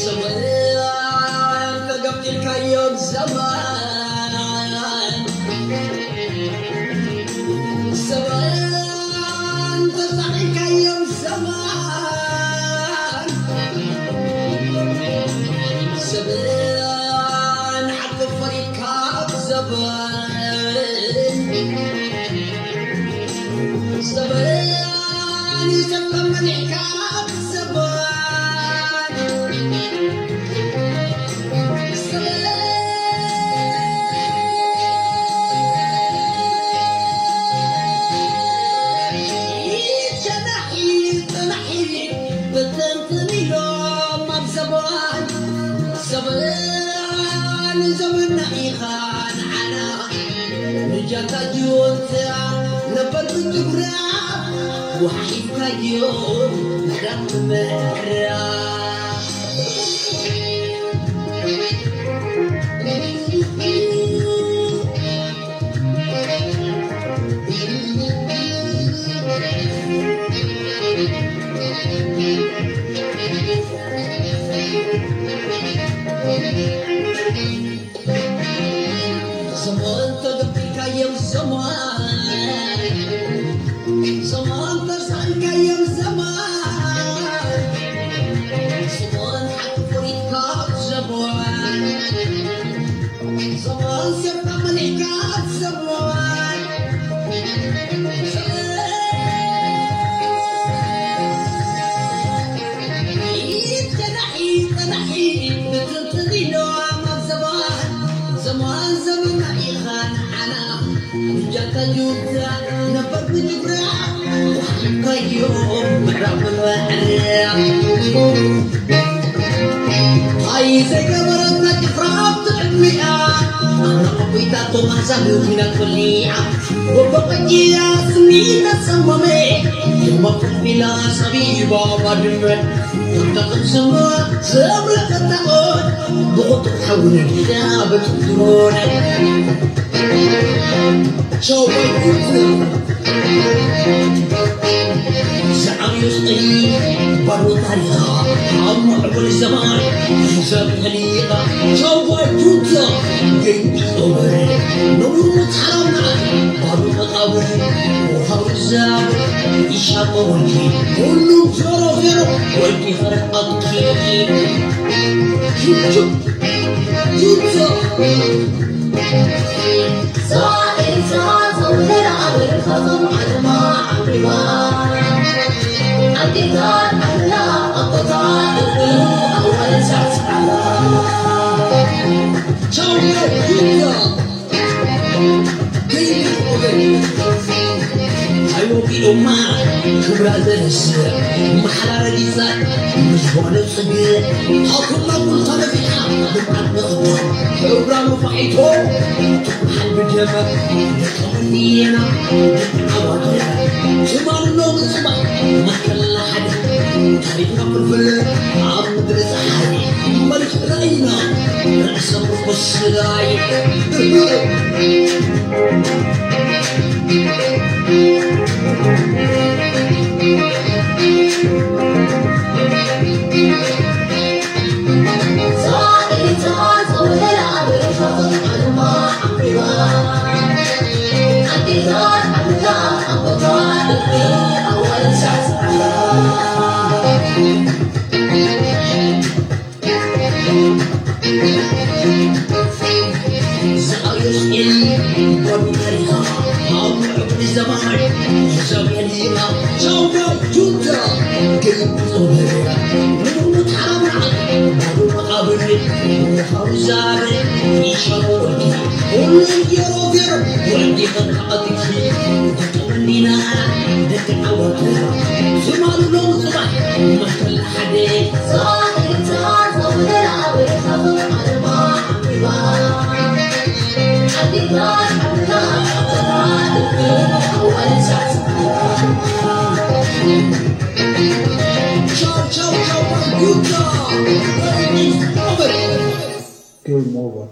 ዘመን ተገምጢልካዮ ብዘመን፣ ዘመን ተሳቒልካዮ ብዘመን፣ ዘመን ሓቂ ፈሪድካ ብዘመን፣ ዘመን ይዘከር መሊሕካ ብዘመን፣ ዘመን ይሸናሒ፣ ይሸናሒ፣ በተንትን ኢሎም ኣብ ዘመን፣ ዘመን ዘመንና ኢኻ ንዓና። ንጃታ ጅወንታ ነበር ብትጉራ፣ ወሒድካዮ ምዕራፍ ብምዕራፍ። ዘመን ተገቢርካዮም ዘመን፣ ዘመን ተሳኢልካዮም ዘመን፣ ዘመን ሓቂ ፈሪድካ ዘመን፣ ዘመን ሴፍካ መሊሕካ ዘመን፣ ዘመን ይጸናሒ፣ ጸናሒ፣ ብትንትን ኢሎም ኣብ ዘመን፣ ዘመን ዘመንና ኢኻ ንዓና። ብጃካ ጁንታ ነበር ብጅግራ፣ ወሓልካዮ ምዕራብ ምዕራብ። ታይ ዘይገበረትና ጭፍራ ኣብቲ ቅድሚኣ፣ ኣነ ኣቦይታቶም ኣዛብእ ኲናት በሊዓ፣ ወበቐጂያ ስኒ ተሰመመ፣ የመ ፍልፊላ ሰቢባ ባድመ። ወደቕን ስማ ዘብረቐ ተቖን፣ ብቑጡር ሓዊ ነዲዳ በትድሮን። ቻው ባይ ጁንታ። ዝዓብዮ ስጠይ ባዶ ታሪኻ፣ ኣብ ማዕበል ዘመን ሒሳብ ተሊኻ። ቻው ባይ ጁንታ፣ ገይዲ ኦበር፣ ነውሩ ተሓራምና፣ ባዶ መቃብር፣ ወሃው ዛብ፣ ኢሻቆ ወልኪ፣ ሁሉም ዜሮ ዜሮ፣ ወዲ ኸረቃትኪ። ጁንታ። ኣይወዲኦማ ክብራ ዘንስእ፣ ማሕላ ረጊጻ ምስ ዝኾነ ጽግእ፣ ሃኩማ ቁልታ ነፊሓ፣ ልምዓት ንኽተል፣ ሕብራ መፋሒቶ፣ ትኩሓል ብደመ፣ ደቂ መንዲና፣ ደቂ ዓዋተ፣ ትማሊ ሎሚ ጽባሕ፣ መትከልና ሓደ፣ ታሪኽና ፍልፍል፣ ኣብ ምድሪ ጸሓይ፣ መሪሕ ራእይና፣ ርእሰ ምርኩስ ስድራይ። ዝኣየስኤል ወዲ ታሪኻ ኣብ ምዕቡል ዘማን ዘብየሊኻ ቻውዳ ጁንታ ገይብ ጾመ ንሙት ሓራምራ ባዶ መቓብር ወሃዊ ዛር ይሻወዲ ሁሉም ጌሮ ጌሮ ወዲ ኸንካ ኣቲኪ ደቂ መንዲና ደቂ ዓወት ዝማሉ ሎም ጽባሕ መከላ ሓደ Game over.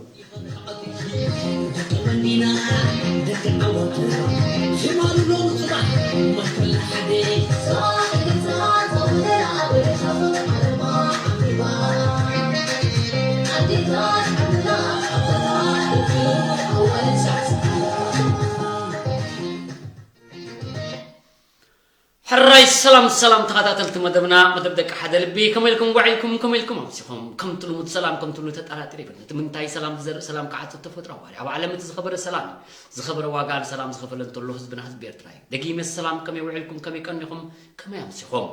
ሰላም ሰላም ተኸታተልቲ መደብና፣ መደብ ደቂ ሓደ ልቢ፣ ከመይ ኢልኩም ውዒልኩም? ከመይ ኢልኩም ኣምሲኹም? ከምቲ ልሙድ ሰላም ከምቲ ልሙድ ተጠራጢሩ ይብል። ነቲ ምንታይ ሰላም ዝዘርእ ሰላም ክዓጽድ ተፈጥሮ ኣዋሪ። ኣብ ዓለም እቲ ዝኸበረ ሰላም እዩ። ዝኸበረ ዋጋ ንሰላም ዝኸፈለ እንተሎ ህዝብና ህዝቢ ኤርትራ እዩ። ደጊመ ሰላም፣ ከመይ ውዒልኩም? ከመይ ቀኒኹም? ከመይ ኣምሲኹም?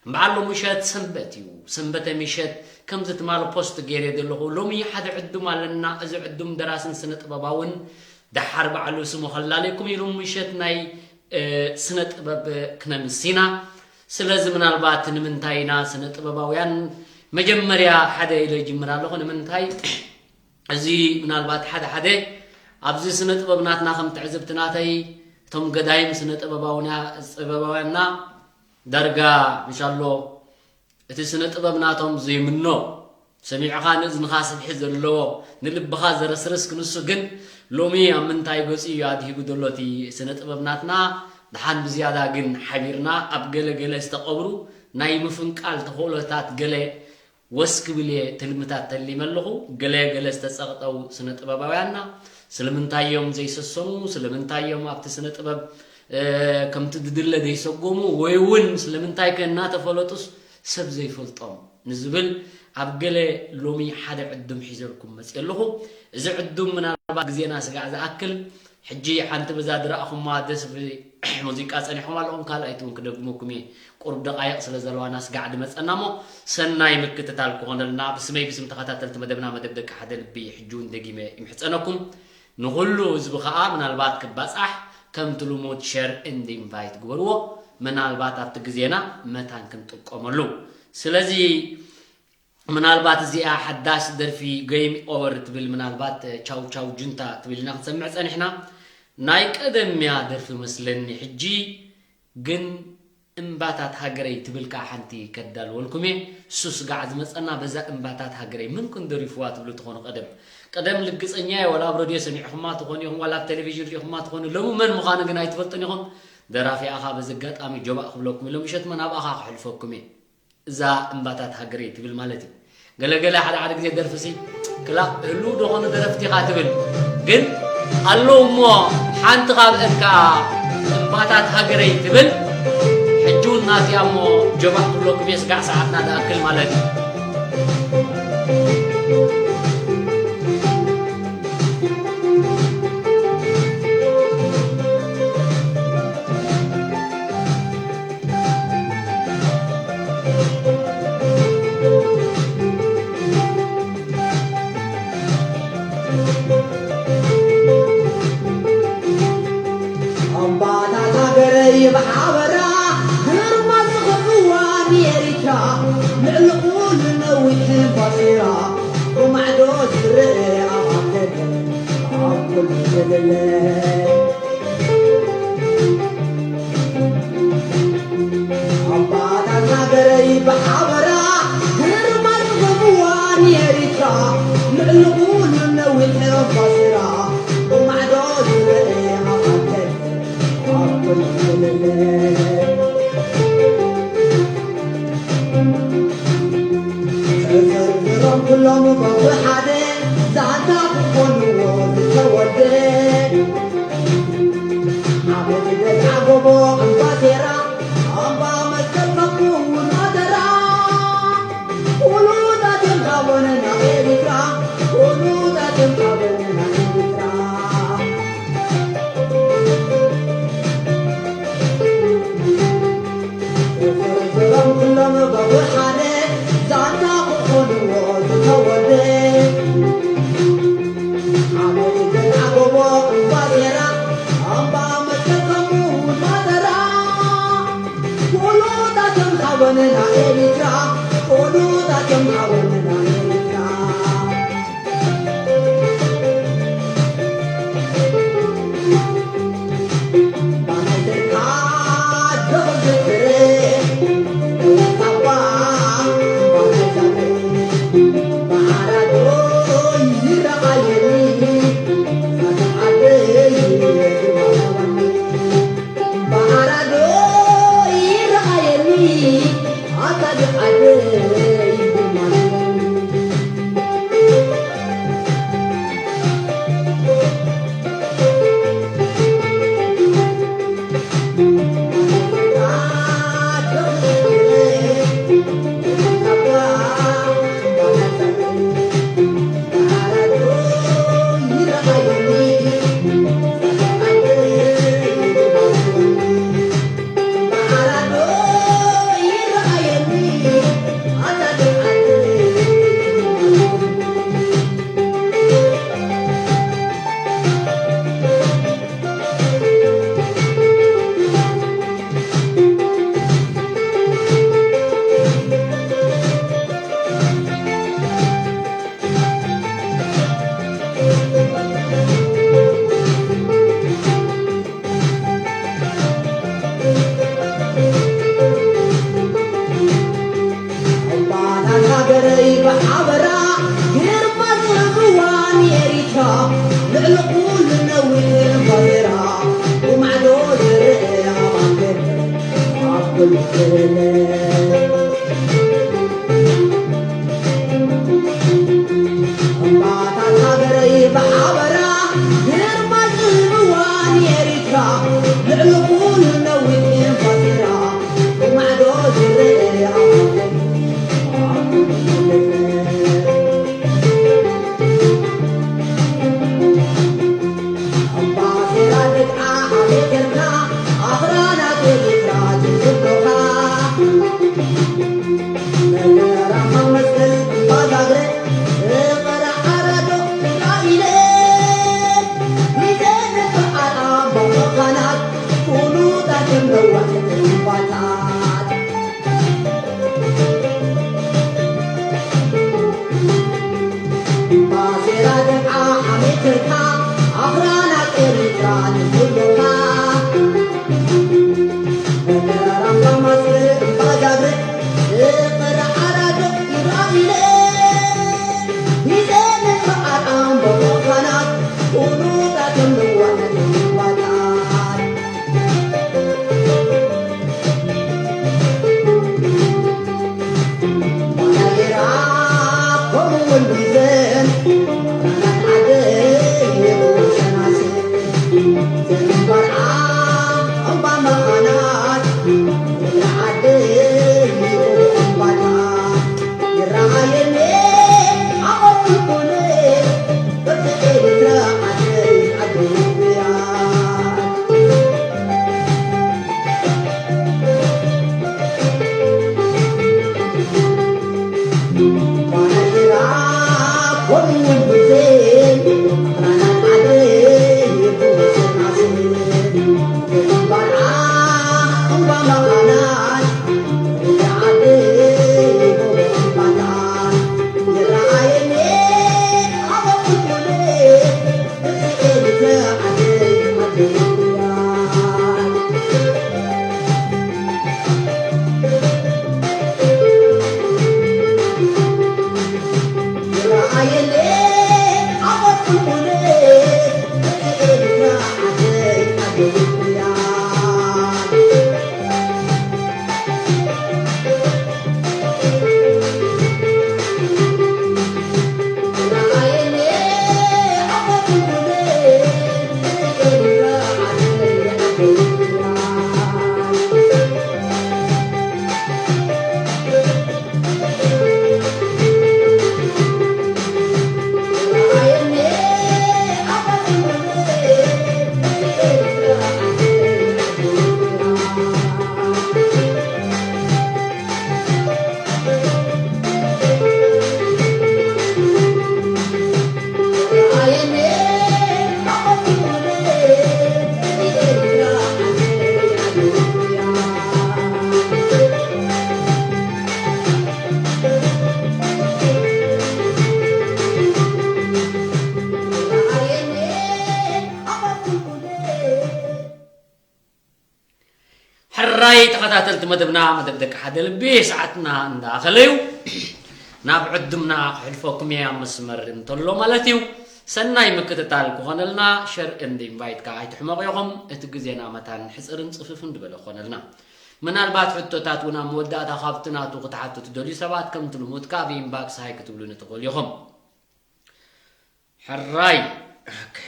እምበኣር ሎሚ ምሸት ሰንበት እዩ። ሰንበተ ምሸት ከምዚ ትማሊ ፖስት ገይረ ዘለኹ፣ ሎሚ ሓደ ዕዱም ኣለና። እዚ ዕዱም ደራስን ስነ ጥበባውን፣ ደሓር ባዕሉ ስሙ ከላለየኩም እዩ። ሎሚ ምሸት ናይ፣ እ፣ ስነ ጥበብ ክነምስ ኢና። ስለዚ ምናልባት ንምንታይ ኢና ስነ ጥበባውያን፣ መጀመርያ ሓደ ኢለ ይጅምር ኣለኹ። ንምንታይ እዚ ምናልባት ሓደ ሓደ ኣብዚ ስነ ጥበብ ናትና ከም ትዕዝብቲ ናተይ፣ እቶም ገዳይም ስነ ጥበባውና-፣ ጥበባውያንና ዳርጋ ምሻሎ እቲ ስነ ጥበብ ናቶም ዘይምኖ፣ ሰሚዕኻ ንእዝንኻ ስብሒ ዘለዎ፣ ንልብኻ ዘረስርስ ክንሱ ግን ሎሚ ኣብ ምንታይ ገጹ እዩ ኣድሂቡ ዘሎ እቲ ስነ ጥበብ ናትና? ደሓን ብዝያዳ ግን ሓቢርና ኣብ ገለ ገለ ዝተቐብሩ ናይ ምፍንቃል ተኽእሎታት ገለ ወስ ክብል እየ ትልምታት ተሊመ ኣለኹ። ገለ ገለ ዝተጸቕጠው ስነ ጥበባውያንና ስለምንታይ እዮም ዘይሰሰኑ? ስለምንታይ እዮም ኣብቲ ስነ ጥበብ፣ እ፣ ከምቲ ዝድለ ዘይሰጎሙ? ወይ እውን ስለምንታይ ከ እናተፈለጡስ ሰብ ዘይፈልጦም ንዝብል ኣብ ገለ ሎሚ ሓደ ዕዱም ሒዘልኩም መጽእ ኣለኹ። እዚ ዕዱም ምናልባት ግዜና ስጋዕ ዝኣክል ሕጂ ሓንቲ በዛ ዝረኣኹማ ደስ ብ-፣ ሙዚቃ ጸኒሖም ኣለኹም፣ ካልኣይቲ እውን ክደግመኩም እየ። ቁሩብ ደቃይቕ ስለ ዘለዋና ስጋዕ ድመጸና እሞ፣ ሰናይ ምክትታል ክኾነልና ብስመይ ብስም ተኸታተልቲ መደብና፣ መደብ ደቂ ሓደ ልቢ፣ ሕጂ እውን ደጊመ ይምሕጸነኩም። ንኹሉ ህዝቢ ከኣ ምናልባት ክባጻሕ ከምቲ ልሙድ ሸር ኤንድ ኢንቫይት ግበርዎ። ምናልባት ኣብቲ ግዜና መታን ክንጥቀመሉ። ስለዚ ምናልባት እዚኣ ሓዳሽ ደርፊ ገይም ኦቨር ትብል፣ ምናልባት ቻው ቻው ጁንታ ትብል ኢና ክንሰምዕ ጸኒሕና። ናይ ቀደም እያ ደርፊ መስለኒ። ሕጂ ግን እምባታት ሃገረይ ትብል ከኣ ሓንቲ ከዳልወልኩም እየ። እሱ ስጋዕ ዝመጸና በዛ እምባታት ሃገረይ መን ኮን ደሪፍዋ ትብሉ ትኾኑ ቀደም። ቀደም ልግጸኛ እየ፣ ዋላ ኣብ ረድዮ ሰሚዕኹማ ትኾኑ ኢኹም፣ ዋላ ኣብ ቴሌቪዥን ርኢኹማ ትኾኑ። ሎሚ መን ምዃኑ ግን ኣይትፈልጡን ኢኹም። ደራፊኣ ከኣ በዚ ኣጋጣሚ ጆባእ ክብለኩም እየ። ሎሚ ምሸት መን ኣብኣ ከኣ ክሕልፈኩም እየ። እዛ እምባታት ሃገረይ ትብል ማለት እዩ። ገለገለ ሓደ ሓደ ግዜ ደርፍሲ ክላእ ህልው ዶ ኾኑ ደረፍቲ ኢኻ ትብል፣ ግን ኣለዉ እሞ ሓንቲ ካብአን ከኣ እምባታት ሃገረይ ትብል። ሕጂ እውን ናትያ እሞ ጀባዕ ክብለኩም እየ፣ ስጋዕ ሰዓትና ዝኣክል ማለት እዩ። ኣምባታት ሃገረይ ብሓበራ፣ ግርማ ዝኸፍዋ ንኤሪትራ፣ ልዕሊ ኩሉ ነዊሕ ባሴራ፣ ብማዕዶ ዝረአ ኣብ ሃገር፣ ኣብ ኩሉ ክልል። ኣባታት ሃገረይ ብሓበራ፣ ግርማ ዝኸፍዋ ንኤሪትራ፣ ልዕሊ ኩሉ ነዊሕ ባሴራ፣ ብማዕዶ ዝረአ ኣብ ሃገር፣ ኣብ ኩሉ ክልል። ተዘርዚሮም ኩሎም በብሓደ ዛንታ ክኾንዎ ዝተወደ። ዓመት ገዛ ጎቦ እምባ ሴራ፣ እምባ መስቀል ከምኡ እውን ማደራ። ፍሉጣት እዮም ካብ ወነና ኤሪትራ፣ ፍሉጣት እዮም ካብ ወነና ኤሪትራ። ተዘርዚሮም ኩሎም በብሓደ ዛንታ ክኾንዎ ዝተወደ። ዓመት ገዛ ጎቦ እምባ ሴራ፣ እምባ መስቀል ከምኡ እውን ማደራ። ፍሉጣት እዮም ካብ ወነና ኤሪትራ፣ ፍሉጣት እዮም ካብ ወነና ኤሪትራ። ብሓበራ ግርማ ጽልዋን ኤሪትራ፣ ልዕሊ ኩሉ ነዊሕ ኤምባሲራ፣ ብማዕዶ ዝረአ ኣምላኽ። ኣምባሲራ ድግዓ ኣሜሪካ፣ ኣኽራናት ኤሪትራ ትዝክሮኻ። ሕራይ ተኸታተልቲ መደብና፣ መደብ ደቂ ሓደ ልቢ ሰዓትና እንዳኣኸለ እዩ። ናብ ዕዱምና ክሕልፈኩም እየ ኣብ መስመር እንተሎ ማለት እዩ። ሰናይ ምክትታል ክኾነልና፣ ሸር እንድ ኢንቫይት ከዓ ኣይትሕመቑ ኢኹም። እቲ ግዜና መታን ሕፅርን ፅፍፍን ዝበለ ክኾነልና። ምናልባት ሕቶታት እውን ኣብ መወዳእታ ካብቲ ናቱ ክትሓቱ ትደልዩ ሰባት ከምቲ ልሙድ ከዓ ብኢንባክስ ሃይ ክትብሉኒ ትኽእሉ ኢኹም። ሕራይ። ኦኬ።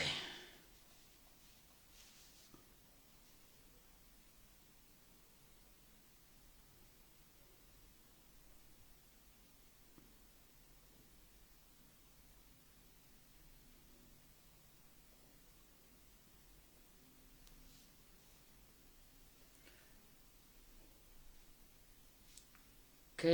ኦኬ።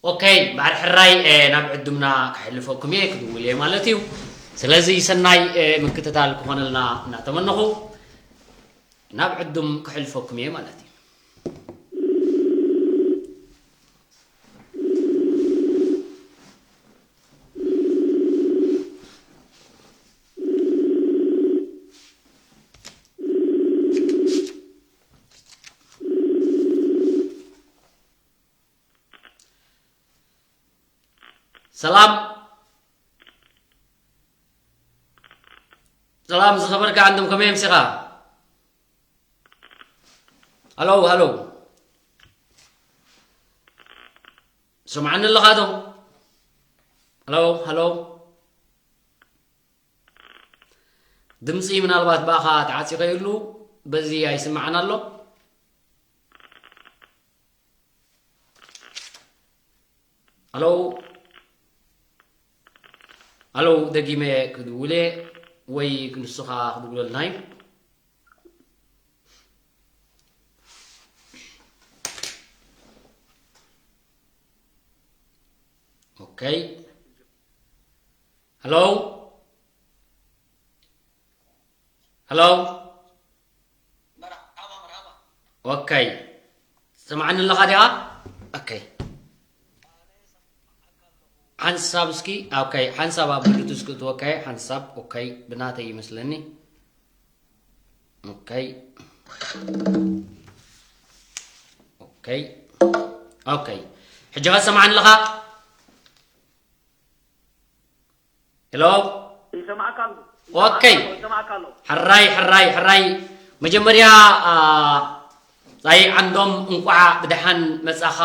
ኦኬ፣ በዓል ሕራይ፣ እ፣ ናብ ዕዱምና ከሕልፈኩም እየ፣ ክድውል እየ ማለት እዩ። ስለዚ ሰናይ፣ እ፣ ምክትታል ክኾነልና እናተመነኹ ናብ ዕዱም ከሕልፈኩም እየ ማለት እዩ። ሰላም ሰላም፣ ዝኸበርካ ዓንዶም፣ ከመይ ኣምሲኻ? ሃሎ ሃሎ፣ ሰምዓኒ ኣለኻ ዶ? ሃሎ ሃሎ፣ ድምፂ ምናልባት ብኣኻ ተዓፂኸ ይህሉ፣ በዚ ኣይስማዕን ኣሎ። ሃሎ ሃሎ፣ ደጊመ ክድውል እየ ወይ ንስኻ ክድውለልና እዩ። ኦኬ። ሃሎ ሃሎ። ኦኬ፣ ሰማዕኒ ኣለኻ ዲኻ? ኦኬ፣ ሓንሳብ እስኪ። ኦኬ፣ ሓንሳብ ኣብ ብሉቱዝ ክትወ። ኦኬ፣ ሓንሳብ። ኦኬ፣ ብናተይ ይመስለኒ። ኦኬ ኦኬ ኦኬ፣ ሕጂ ኸ ሰማዕኒ ኣለኻ? ሄሎ። ይሰማዕካ ኣሎ። ኦኬ። ይሰማዕካ ኣሎ። ሕራይ ሕራይ ሕራይ። መጀመርያ፣ አ፣ ጻይ ዓንዶም፣ እንቋዕ ብደሓን መጻኻ።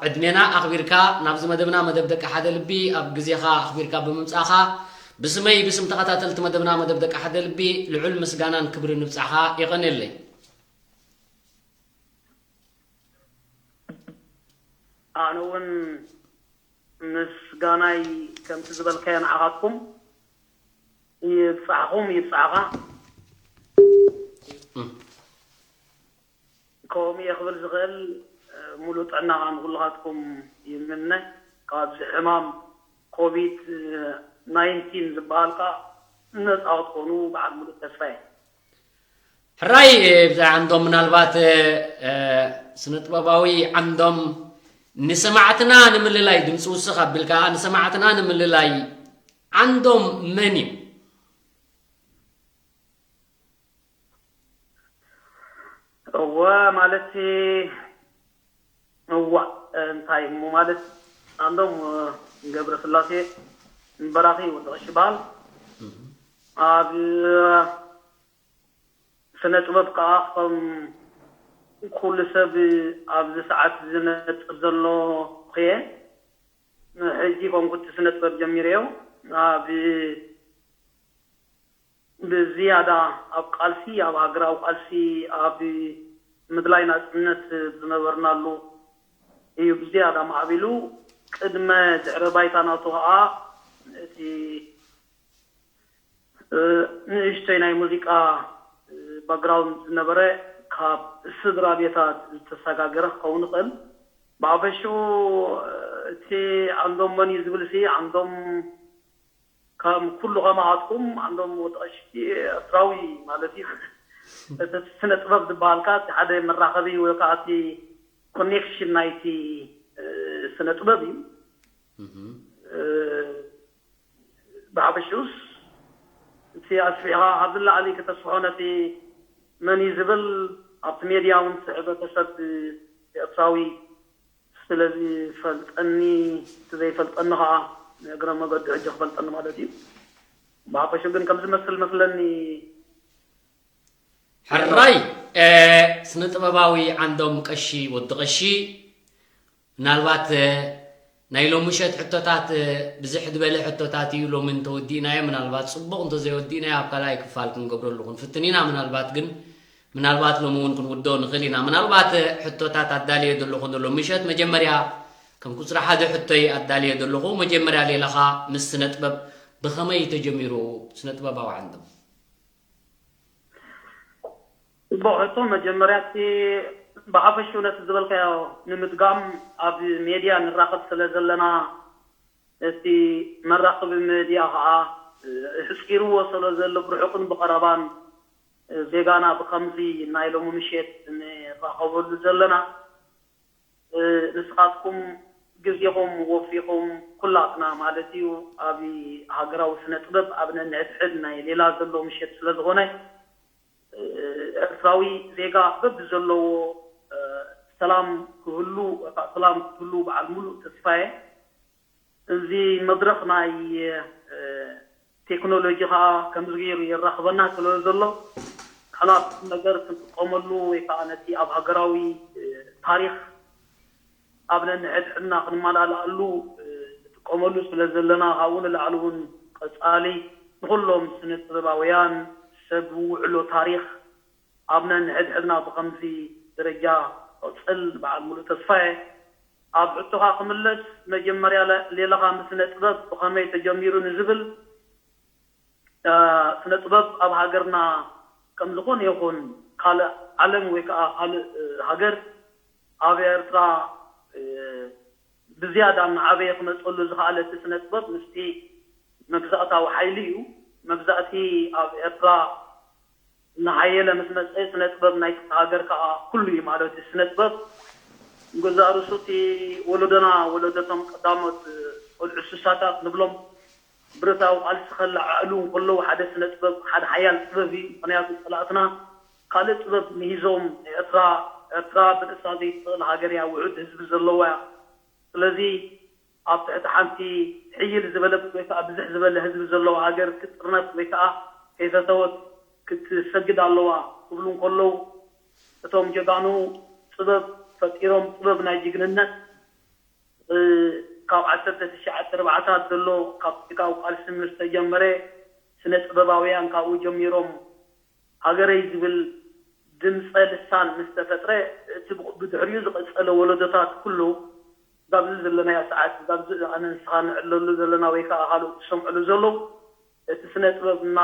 ዕድሜና ኣኽቢርካ ናብዚ መደብና፣ መደብ ደቂ ሓደ ልቢ፣ ኣብ ግዜኻ ኣኽቢርካ ብምምጻኻ ብስመይ ብስም ተኸታተልቲ መደብና፣ መደብ ደቂ ሓደ ልቢ፣ ልዑል ምስጋናን ክብርን ንብጻኻ። የቐንየለይ። ኣነ እውን ምስጋናይ ከምቲ ዝበልካዮ ንዓኻትኩም ይብጻሕኹም ይብጻሕኻ። እም። ከምኡ እየ ክብል ዝኽእል፣ እ፣ ሙሉእ ጥዕና ንኹልኻትኩም ይምነ። ካብዚ ሕማም ኮቪድ ናይንቲን ዝበሃል ከኣ ነጻ ክትኮኑ በዓል ሙሉእ ተስፋ እየ። ሕራይ፣ እ፣ ብዛዕባ ዓንዶም ምናልባት፣ እ፣ እ፣ ስነ ጥበባዊ ዓንዶም ንሰማዕትና ንምልላይ፣ ድምፂ ውስኽ ኣቢልካ ንሰማዕትና ንምልላይ፣ ዓንዶም መን እዩ? እወ፣ ማለት፣ እዋእ፣ እንታይ እሞ ማለት፣ ዓንዶም ገብረስላሴ በራኺ ወዲ ቀሺ ይበሃል። እህ። ኣብ ስነ ጥበብ ከኣ ከም ኩሉ ሰብ ኣብዚ ሰዓት ዝነጥፍ ዘሎ እየ። ሕጂ ኮንኩ እቲ ስነ ጥበብ ጀሚረዮ። ኣብ ብዝያዳ ኣብ ቃልሲ፣ ኣብ ሃገራዊ ቃልሲ፣ ኣብ ምድላይ ናጽነት ዝነበርናሉ እዩ ብዝያዳ ማዕቢሉ። ቅድመ ድሕረ ባይታ ናቱ ኸኣ እቲ፣ እ፣ ንእሽተይ ናይ ሙዚቃ፣ እ፣ ባክግራውንድ ዝነበረ፣ ካብ ስድራ ቤታት ዝተሰጋገረ ክኸውን ይኽእል። ብሓፈሽኡ፣ እ፣ እቲ ዓንዶም መን እዩ ዝብል ሲ፣ ዓንዶም ከም ኩሉ ከማኻትኩም፣ ዓንዶም ወዲ ቀሺ ኤርትራዊ ማለት እዩ። እቲ ስነ ጥበብ ዝበሃል ከኣ እቲ ሓደ መራኸቢ ወይ ከኣ እቲ ኮኔክሽን ናይቲ፣ እ፣ ስነ ጥበብ እዩ። እህ። እ፣ ብሓፈሽኡስ እቲ ኣስፊሕኻ ካብዚ ንላዕሊ ከተስፍሖ ነቲ መን እዩ ዝብል ኣብቲ ሜድያ እውን እቲ ሕብረተሰብ ኤርትራዊ ስለ ዝፈልጠኒ፣ እቲ ዘይፈልጠኒ ኸዓ ንእግረ መገዱ ሕጂ ክፈልጠኒ ማለት እዩ። ብሓፈሽኡ ግን ከም ዝመስል መስለኒ። ሕራይ፣ እ፣ ስነ ጥበባዊ ዓንዶም ቀሺ ወዲ ቀሺ፣ ምናልባት፣ እ፣ ናይ ሎሚ ምሸት ሕቶታት፣ እ፣ ብዝሕ ዝበለ ሕቶታት እዩ ሎሚ እንተወዲእናዮ። ምናልባት ጽቡቕ እንተዘይወዲእናዮ ኣብ ካልኣይ ክፋል ክንገብረሉ ክንፍትን ኢና። ምናልባት ግን ምናልባት ሎሚ እውን ክንውድኦ ንኽእል ኢና። ምናልባት ሕቶታት ኣዳልየ ዘለኹ ንሎ ምሸት፣ መጀመርያ ከም ቁጽሪ ሓደ ሕቶይ ኣዳልየ ዘለኹ፣ መጀመርያ ሌላኻ ምስ ስነ ጥበብ ብኸመይ ተጀሚሩ ስነ ጥበባዊ ዓንዶም? ጽቡቕ ሕቶ። መጀመርያ እቲ ብሓፈሽኡ ነቲ ዝበልካዮ ንምድጋም ኣብ ሜድያ ንራኸብ ስለ ዘለና እቲ መራኸቢ ሚድያ ኸዓ፣ እ፣ ኣሕጺርዎ ስለ ዘሎ ብርሑቕን ብቐረባን፣ እ፣ ዜጋና ብኸምዚ ናይ ሎሚ ምሸት ንራኸበሉ ዘለና፣ እ፣ ንስኻትኩም ግዜኹም ወፊኹም ኩላትና ማለት እዩ ኣብ ሃገራዊ ስነ ጥበብ ኣብ ነንሕድሕድ ናይ ሌላ ዘሎ ምሸት ስለ ዝኾነ፣ እ፣ ኤርትራዊ ዜጋ በብዘለዎ፣ እ፣ ሰላም ክህሉ፣ ሰላም ክትህሉ በዓል ሙሉእ ተስፋ እየ። እዚ መድረኽ ናይ ቴክኖሎጂ ከዓ ከምዚ ገይሩ የራኽበና ስለ ዘሎ፣ ንሕና ነገር ክንጥቀመሉ ወይ ከዓ ነቲ ኣብ ሃገራዊ ታሪኽ ኣብ ነንሕድሕድና ክንመላልኣሉ ንጥቀመሉ ስለ ዘለና፣ ካብኡ ንላዕሊ እውን ቀፃሊ ንኩሎም ስነ ጥበባውያን ሰብ ውዕሎ ታሪኽ ኣብ ነንሕድሕድና ብኸምዚ ደረጃ ክቕፅል በዓል ሙሉእ ተስፋ እየ። ኣብ ሕቶኻ ክምለስ፣ መጀመርያ ሌላኻ ምስ ስነ ጥበብ ብኸመይ ተጀሚሩ ንዝብል፣ ስነ ጥበብ ኣብ ሃገርና ከም ዝኾነ ይኹን ካልእ ዓለም ወይ ከዓ ካልእ ሃገር ኣብ ኤርትራ ብዝያዳ እናዓበየ ክመፀሉ ዝኸኣለ እቲ ስነ ጥበብ ምስቲ መግዛእታዊ ሓይሊ እዩ። መግዛእቲ ኣብ ኤርትራ እናሓየለ ምስ መፀ፣ ስነ ጥበብ ናይ ሃገር ከዓ ኩሉ እዩ ማለት እዩ። ስነ ጥበብ ንገዛእ ርእሱ እቲ ወለዶና፣ ወለዶቶም ቀዳሞት ቆልዑ ስሳታት ንብሎም ብረታዊ ቃልሲ ከለዓዕሉ እንከለዉ ሓደ ስነ ጥበብ ሓደ ሓያል ጥበብ እዩ። ምክንያቱ ፀላእትና ካልእ ጥበብ ምሂዞም ኤርትራ ኤርትራ ብርእሳ ዘይትኽእል ሃገር እያ፣ ውሑድ ህዝቢ ዘለዋ እያ። ስለዚ ኣብ ትሕቲ ሓንቲ ሕይል ዝበለት ወይ ከዓ ብዝሕ ዝበለ ህዝቢ ዘለዋ ሃገር ክትጥርነፍ ወይ ከዓ ከይፈተወት ክትሰግድ ኣለዋ ክብሉ እንከለዉ እቶም ጀጋኑ ጥበብ ፈጢሮም ጥበብ ናይ ጅግንነት ካብ ዓሰርተ ትሽዓተ ኣርባዓታት ዘሎ ካብ ፖለቲካዊ ቃልሲ ምስ ተጀመረ ስነ ጥበባውያን ካብኡ ጀሚሮም ሃገረይ ዝብል ድምፀ ልሳን ምስ ተፈጥረ እቲ ብድሕሪኡ ዝቐፀለ ወለዶታት ኩሉ ዛብዚ ዘለናዮ ሰዓት ዛብዚ ኣነ ንስኻ ንዕለሉ ዘለና ወይ ከዓ ካልኦት ዝሰምዕሉ ዘለዉ እቲ ስነ ጥበብ እና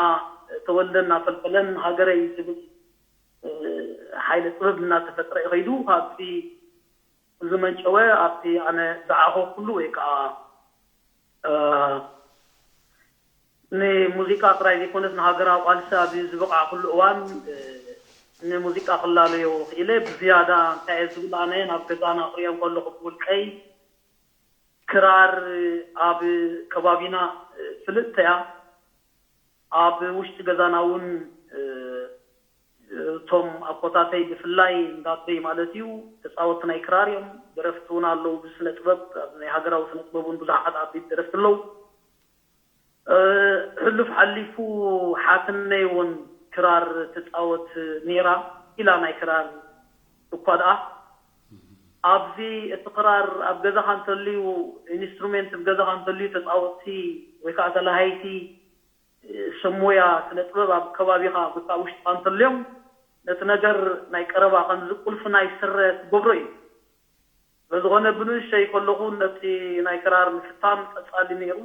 ተወልደ እናፈልፈለን ሃገረይ ዝብል ሓይለ ጥበብ እናተፈጥረ ይኸይዱ ካብቲ ዝመንጨወ ኣብቲ ኣነ ዝዓኾ ኩሉ ወይ ከዓ ንሙዚቃ ጥራይ ዘይኮነስ ንሃገራዊ ቃልሲ ኣብ ዝበቕዓኩሉ እዋን ንሙዚቃ ክላለዮ ክኢለ ብዝያዳ እንታይ እየ ዝብል ኣነ ናብ ገዛና ክሪኦ ከለኹ ብውልቀይ ክራር ኣብ ከባቢና ፍልጥቲ እያ ኣብ ውሽጢ ገዛና እውን እቶም ኣቦታተይ ብፍላይ እንዳበይ ማለት እዩ ተፃወቲ ናይ ክራር እዮም ደረፍቲ እውን ኣለዉ ብስነ ጥበብ ናይ ሃገራዊ ስነ ጥበብ እውን ብዙሓት ዓበይቲ ደረፍቲ ኣለዉ ሕሉፍ ሓሊፉ ሓትነይ እውን ክራር ትፃወት ነይራ ኢላ ናይ ክራር እኳ ደኣ ኣብዚ እቲ ክራር ኣብ ገዛኻ እንተልዩ ኢንስትሩሜንት ኣብ ገዛኻ እንተልዩ ተፃወቲ ወይ ከዓ ተላሃይቲ ሰብ ሞያ ስነ ጥበብ ኣብ ከባቢኻ ወይ ከዓ ውሽጥኻ እንተልዮም ነቲ ነገር ናይ ቀረባ ከምዚ ቁልፊ ናይ ስረ ትገብሮ እዩ ስለዝኾነ ብንእሸይ ከለኹ ነቲ ናይ ክራር ምፍታን ቀፃሊ ነይሩ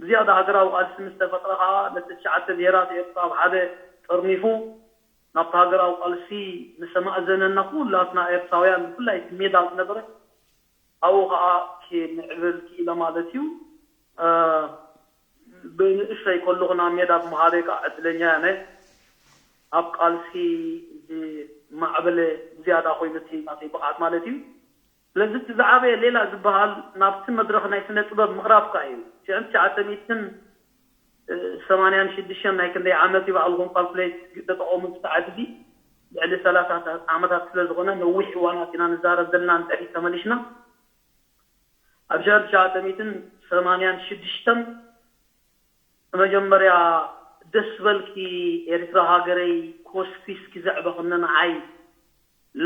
ብዝያዳ ሃገራዊ ቃልሲ ምስ ተፈጥረ ከዓ ነቲ ትሽዓተ ብሄራት ኤርትራ ኣብ ሓደ ጠርኒፉ ናብቲ ሃገራዊ ቃልሲ ንሰማእዘነና ኩላትና ኤርትራውያን ብፍላይ እቲ ሜዳ ዝነበረ ኣብኡ ከዓ ክምዕብል ክኢለ ማለት እዩ ብንእሽተይ ከለኹ ናብ ሜዳ ብምኻደይ ከዓ ዕድለኛ እየ ኣብ ቃልሲ ዝማዕበለ ዝያዳ ኮይኑ እቲ ናተይ ብቕዓት ማለት እዩ ስለዚ እቲ ዝዓበየ ሌላ ዝበሃል ናብቲ መድረኽ ናይ ስነ ጥበብ ምቕራብካ እዩ ሽዕን ትሽዓተ ሚእትን ሰማንያን ሽዱሽተን ናይ ክንደይ ዓመት ይበኣልኩም ካልኩሌት ተጠቐሙ እቲ ሰዓት እዚ ልዕሊ ሰላሳ ዓመታት ስለ ዝኾነ ነዊሕ እዋናት ኢና ንዛረብ ዘለና ንድሕሪት ተመሊሽና ኣብ ሽሕን ትሽዓተ ሚእትን ሰማንያን ሽዱሽተን መጀመርያ ደስ በልኪ ኤርትራ ሃገረይ ኮስኪስኪ ዘዕበኽኒ ንዓይ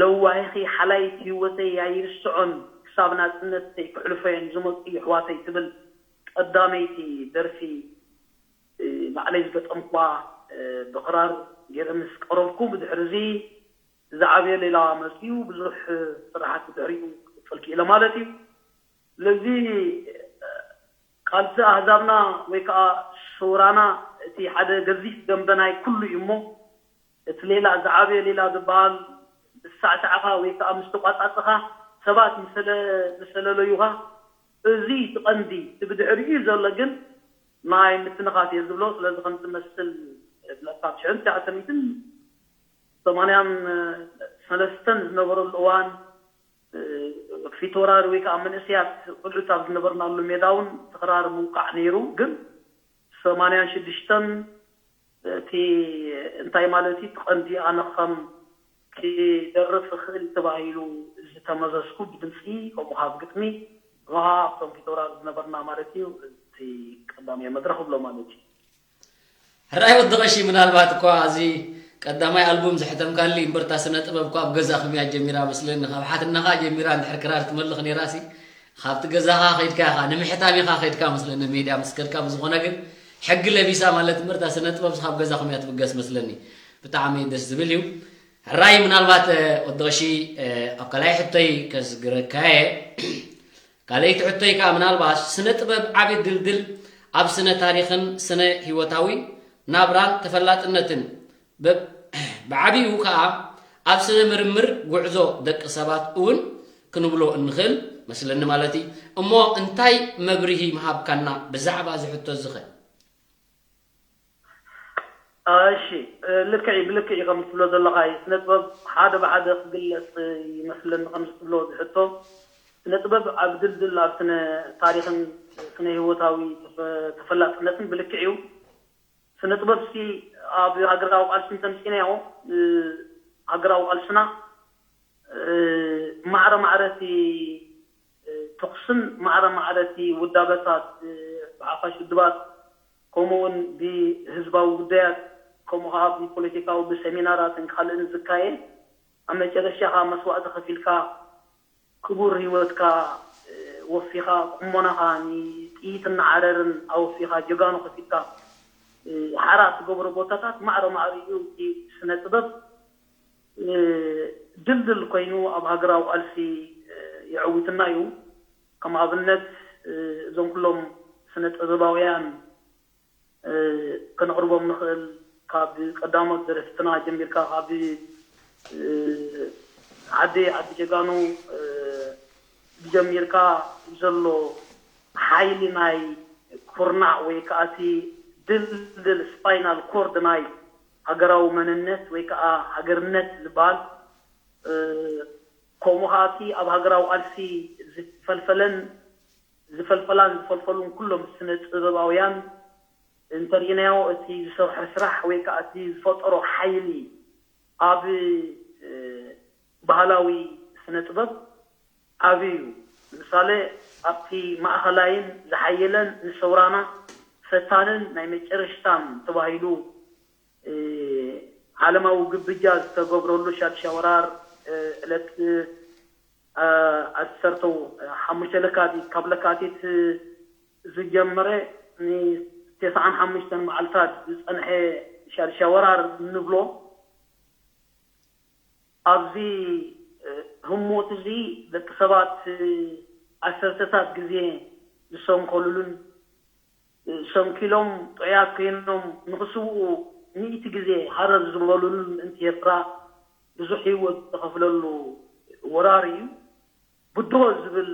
ለዋሂኺ ሓላይት ህይወተይ ኣይርስዖን ክሳብ ናጽነተይ ክሕልፎየን ዝመጹ የሕዋተይ ትብል ቀዳመይቲ ደርፊ ባዕለይ ዝገጠምኩዋ ብኽራር ገይረ ምስ ቀረብኩ ብድሕሪ እዚ ዝዓበየ ሌላ መፅኡ ብዙሕ ስራሓት ብድሕሪኡ ክቅፅል ክኢለ ማለት እዩ ስለዚ ቃልሲ ኣህዛብና ወይ ከዓ ሱራና እቲ ሓደ ገዚፍ ደንበ ናይ ኩሉ እዩ እሞ እቲ ሌላ ዝዓበየ ሌላ ዝበሃል ሳዕሳዕኻ ወይ ከዓ ምስ ተቋፃፅኻ ሰባት ምሰለለዩኻ እዚ እቲ ቀንዲ እቲ ብድሕሪኡ ዘሎ ግን ናይ ምትንኻፍ እየ ዝብሎ ስለዚ ከም ዝመስል ብለካ ትሽዕን ትሽዓተ ሚእትን ሰማንያን ሰለስተን ዝነበረሉ እዋን ፊት ወራሪ ወይ ከዓ መንእሰያት ቁልዑት ኣብ ዝነበርናሉ ሜዳ እውን ትኽራር ምውቃዕ ነይሩ ግን ሰማንያን ሽዱሽተን እቲ እንታይ ማለት እዩ እቲ ቀንዲ ኣነ ከም ክደርፍ እኽእል ተባሂሉ ዝተመዘዝኩ ብድምፂ ከምኡ ካብ ግጥሚ ሮሃ ኣብቶም ፊቶራ ዝነበርና ማለት እዩ። እቲ ቀዳማይ መድረኽ ብሎ ማለት እዩ። ሕራይ ወዲ ቀሺ፣ ምናልባት እኳ እዚ ቀዳማይ ኣልቡም ዘሕተምካሊ እምበርታ ስነ ጥበብ እኳ ኣብ ገዛኹም እያ ጀሚራ መስለኒ። ካብ ሓትናኻ ጀሚራ እንድሕር ክራር ትመልኽ ነይራሲ ካብቲ ገዛኻ ከይድካ ኢኻ ንምሕታም ኢኻ ከይድካ መስለኒ፣ ሜድያ ምስ ከድካ። ብዝኾነ ግን ሕጊ ለቢሳ ማለት እምበርታ ስነ ጥበብ ካብ ገዛኹም እያ ትብገስ መስለኒ። ብጣዕሚ ደስ ዝብል እዩ። ሕራይ ምናልባት ወዲ ቀሺ ኣብ ካልኣይ ሕቶይ ከስግረካየ። ካልኣይቲ ሕቶይ ከኣ ምናልባት ስነ ጥበብ ዓቢ ድልድል ኣብ ስነ ታሪኽን ስነ ህይወታዊ ናብራን ተፈላጥነትን፣ ብዓቢኡ ከኣ ኣብ ስነ ምርምር ጉዕዞ ደቂ ሰባት እውን ክንብሎ እንኽእል መስለኒ ማለት እዩ። እሞ እንታይ መብርሂ ምሃብካና ብዛዕባ እዚ ሕቶ እዚ ኸ? እሺ፣ ልክዕ እዩ፣ ብልክዕ እዩ ከም ትብሎ ዘለኻ እዩ። ስነ ጥበብ ሓደ ብሓደ ክግለጽ ይመስለኒ ከምዚ ትብሎ ዝሕቶ። ስነ ጥበብ ኣብ ድልድል ኣብ ስነ ታሪኽን ስነ ህይወታዊ ተፈ- ተፈላጥነትን ብልክዕ እዩ። ስነ ጥበብ ሲ ኣብ ሃገራዊ ቃልሲ እንተምፂናዮ፣ ሃገራዊ ቃልስና ማዕረ ማዕረቲ ተኹስን ማዕረ ማዕረቲ ውዳበታት ብሓፋሽ ውድባት፣ ከምኡ እውን ብህዝባዊ ጉዳያት፣ ከምኡ ከዓ ብፖለቲካዊ ብሰሚናራትን ካልእን ዝካየድ፣ ኣብ መጨረሻ ከዓ መስዋእቲ ከፊልካ ክቡር ህይወትካ ወፊኻ፣ ቁሞናኻ ንጥይትን ንዓረርን ኣወፊኻ፣ ጀጋኑ ከፊልካ ሓራ ትገብሮ ቦታታት ማዕረ ማዕረ እዩ። እቲ ስነ ጥበብ ድልድል ኮይኑ ኣብ ሃገራዊ ቃልሲ የዕውትና እዩ። ከም ኣብነት እዞም ኩሎም ስነ ጥበባውያን ከነቕርቦም ንኽእል፣ ካብ ቀዳሞት ደረስትና ጀሚርካ፣ ካብ ዓዲ ዓዲ ጀጋኑ ጀሚርካ ዘሎ ሓይሊ ናይ ኩርናዕ ወይ ከዓ እቲ ድልድል ስፓይናል ኮርድ ናይ ሃገራዊ መንነት ወይ ከዓ ሃገርነት ዝበሃል፣ ከምኡ ከዓ እቲ ኣብ ሃገራዊ ቃልሲ ዝፈልፈለን ዝፈልፈላን ዝፈልፈሉን ኩሎም ስነ ጥበባውያን እንተሪእናዮ፣ እቲ ዝሰርሖ ስራሕ ወይ ከዓ እቲ ዝፈጠሮ ሓይሊ ኣብ ባህላዊ ስነ ጥበብ ዓቢ እዩ። ንምሳሌ ኣብቲ ማእኸላይን ዝሓየለን ንሰውራና ፈታንን ናይ መጨረሽታን ተባሂሉ ዓለማዊ ግብጃ ዝተገብረሉ ሻድሻይ ወራር ዕለት ዓሰርተ ሓሙሽተ ለካቲት፣ ካብ ለካቲት ዝጀመረ ንተስዓን ሓሙሽተን መዓልታት ዝፀንሐ ሻድሻይ ወራር እንብሎ፣ ኣብዚ ህሞት እዚ ደቂ ሰባት ዓሰርተታት ግዜ ዝሰንከሉሉን ሰንኪሎም ጥዑያት ኮይኖም ንኽስውኡ ሚእቲ ግዜ ሃረር ዝበሉሉን ምእንቲ ኤርትራ ብዙሕ ህይወት ዝተኸፍለሉ ወራር እዩ። ብድሆ ዝብል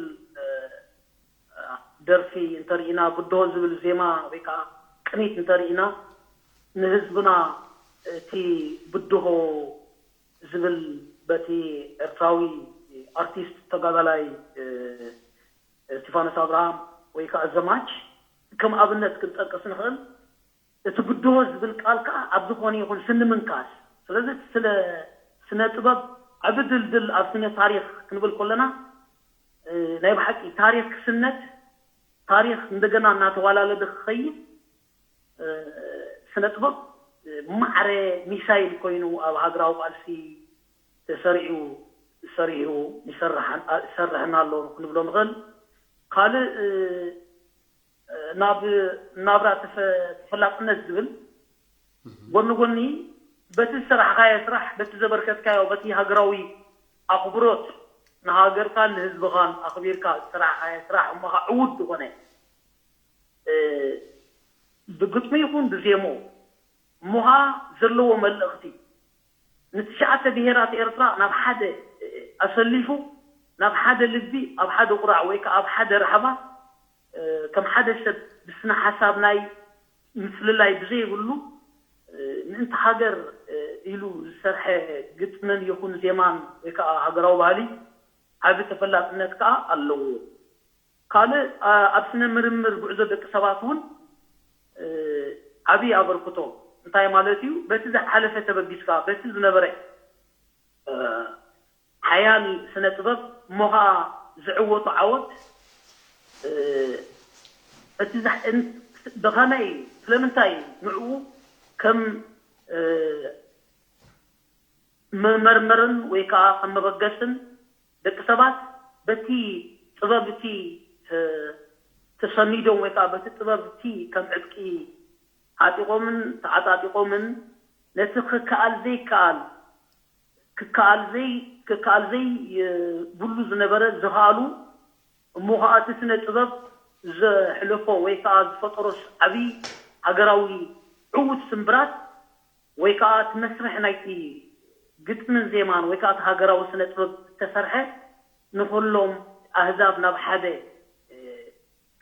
ደርፊ እንተርኢና፣ ብድሆ ዝብል ዜማ ወይ ከዓ ቅኒት እንተርኢና፣ ንህዝብና እቲ ብድሆ ዝብል በቲ ኤርትራዊ ኣርቲስት ተጋዳላይ እስቲፋኖስ ኣብርሃም ወይ ከዓ ዘማች ከም ኣብነት ክንጠቅስ ንኽእል። እቲ ብድሆ ዝብል ቃል ከዓ ኣብ ዝኾነ ይኹን ስኒ ምንካስ። ስለዚ ስለ ስነ ጥበብ ዓቢ ድልድል ኣብ ስነ ታሪኽ ክንብል ከለና፣ ናይ ብሓቂ ታሪኽ ክስነድ፣ ታሪኽ እንደገና እናተዋላለደ ክኸይድ፣ ስነ ጥበብ ማዕረ ሚሳይል ኮይኑ ኣብ ሃገራዊ ቃልሲ ተሰሪዑ ሰሪዑ ይሰርሕና ኣሎ ክንብሎ ንኽእል። ካልእ ናብ ናብራ ተፈላጥነት ዝብል ጎኒ ጎኒ በቲ ዝሰራሕካዮ ስራሕ፣ በቲ ዘበርከትካዮ፣ በቲ ሃገራዊ ኣኽብሮት ንሃገርካን ንህዝብኻን ኣኽቢርካ ዝሰራሕካዮ ስራሕ እሞ ከዓ ዕዉት ዝኾነ ብግጥሚ ይኹን ብዜሞ እሞ ከዓ ዘለዎ መልእኽቲ ንትሽዓተ ብሄራት ኤርትራ ናብ ሓደ ኣሰሊፉ ናብ ሓደ ልቢ ኣብ ሓደ ቁራዕ ወይ ከዓ ኣብ ሓደ ራሕባ ከም ሓደ ሰብ ብስነ ሓሳብ ናይ ምፍልላይ ብዘይብሉ ምእንቲ ሃገር ኢሉ ዝሰርሐ ግጥምን ይኹን ዜማን ወይ ከዓ ሃገራዊ ባህሊ ዓቢ ተፈላጥነት ከዓ ኣለዎ። ካልእ ኣብ ስነ ምርምር ጉዕዞ ደቂ ሰባት እውን ዓብዪ ኣበርክቶ እንታይ ማለት እዩ? በቲ ዝሓለፈ ተበጊስካ በቲ ዝነበረ ሓያል ስነ ጥበብ እሞ ኸዓ ዝዕወቱ ዓወት እቲ ብኸመይ ስለምንታይ ንዕኡ ከም መመርመርን ወይ ከዓ ከም መበገስን ደቂ ሰባት በቲ ጥበብ እቲ ተሰኒዶም ወይ ከዓ በቲ ጥበብ እቲ ከም ዕጥቂ ዓጢቖምን ተዓጣጢቖምን ነቲ ክከኣል ዘይከኣል ክከኣል ዘይ ክከኣል ዘይ ብሉ ዝነበረ ዝኸኣሉ እሞ ከዓ እቲ ስነ ጥበብ ዘሕለፎ ወይ ከዓ ዝፈጠሮ ዓብዪ ሃገራዊ ዕዉት ስምብራት ወይ ከዓ እቲ መስርሕ ናይቲ ግጥምን ዜማን ወይ ከዓ እቲ ሃገራዊ ስነ ጥበብ ዝተሰርሐ ንኩሎም ኣህዛብ ናብ ሓደ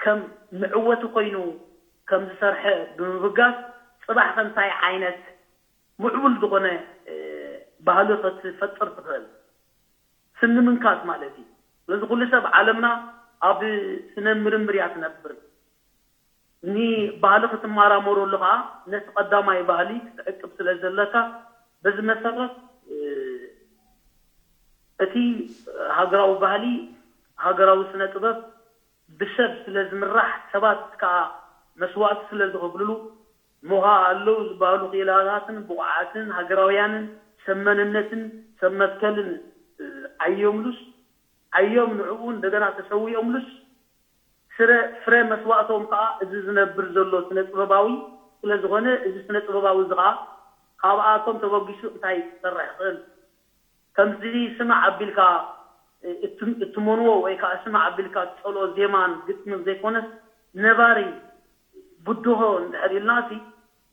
ከም መዕወቲ ኮይኑ ከም ዝሰርሐ ብምብጋስ ፅባሕ ከ እንታይ ዓይነት ምዕቡል ዝኾነ ባህሊ ክትፈጥር ትኽእል ስኒ ምንካስ ማለት እዩ። ስለዚ ኩሉ ሰብ ዓለምና ኣብ ስነ ምርምር እያ ትነብር። ንባህሊ ክትመራመረሉ ከዓ ነቲ ቀዳማይ ባህሊ ክትዕቅብ ስለ ዘለካ በዚ መሰረት እቲ ሃገራዊ ባህሊ ሃገራዊ ስነ ጥበብ ብሰብ ስለ ዝምራሕ ሰባት ከዓ መስዋእቲ ስለ ዝኸፍልሉ እሞ ከዓ ኣለዉ ዝበሃሉ ክኢላታትን ብቑዓትን ሃገራውያንን ሰብ መንነትን ሰብ መትከልን ዓዮምሉስ ዓዮም ንዕኡ እንደገና ተሰዊኦምሉስ ስረ ፍረ መስዋእቶም ከዓ እዚ ዝነብር ዘሎ ስነ ጥበባዊ ስለ ዝኾነ እዚ ስነ ጥበባዊ እዚ ከዓ ካብኣቶም ተበጊሱ እንታይ ክሰርሕ ይኽእል ከምዚ ስማዕ ኣቢልካ እትመንዎ ወይ ከዓ ስማዕ ኣቢልካ ትፀልኦ ዜማን ግጥምን ዘይኮነስ ነባሪ ብድሆ እንድሕር ኢልና ሲ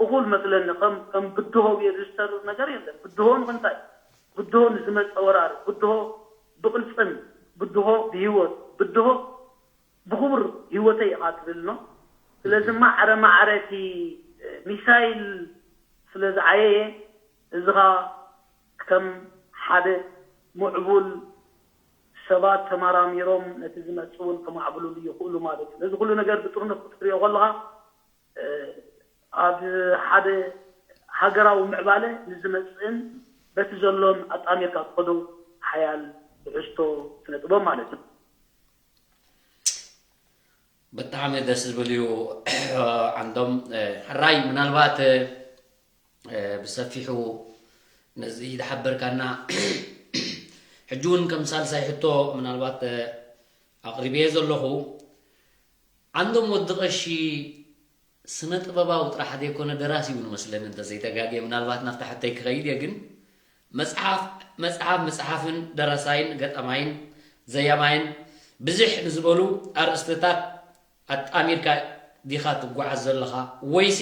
እኹል መስለኒ ከም ከም ብድሆ ገይሩ ዝሰርር ነገር የለን። ብድሆ ንክንታይ ብድሆ ንዝመፀ ወራር ብድሆ ብቅልፅም ብድሆ ብሂወት ብድሆ ብኽቡር ሂወተይ ኢኻ ትብል ኖ ስለዚ ማዕረ ማዕረ እቲ ሚሳይል ስለ ዝዓየየ እዚ ኸኣ ከም ሓደ ምዕቡል ሰባት ተመራሚሮም ነቲ ዝመጽእ እውን ከማዕብሉሉ ይኽእሉ ማለት እዩ። ነዚ ኩሉ ነገር ብጥርኑፍ ክትሪኦ ከለኻ ኣብ ሓደ ሃገራዊ ምዕባለ ንዝመጽእን በቲ ዘሎን ኣጣሚርካ ትኸዶ ሓያል ትሕዝቶ ስነ ጥበብ ማለት እዩ። ብጣዕሚ ደስ ዝብል እዩ ዓንዶም። ሕራይ ምናልባት ብሰፊሑ ነዚ ዝሓበርካና ሕጂ እውን ከም ሳልሳይ ሕቶ ምናልባት ኣቕሪበዮ ዘለኹ ዓንዶም ወዲ ቀሺ ስነ ጥበባዊ ጥራሕ ዘይኮነ ደራሲ እውን መስለኒ እንተዘይተጋግየ ምናልባት ናብታ ሕቶይ ክኸይድ እየ ግን መፅሓፍ መፅሓፍ ምፅሓፍን ደራሳይን ገጣማይን ዘያማይን ብዝሕ ንዝበሉ ኣርእስትታት ኣጣሚርካ ዲኻ ትጓዓዝ ዘለኻ ወይሲ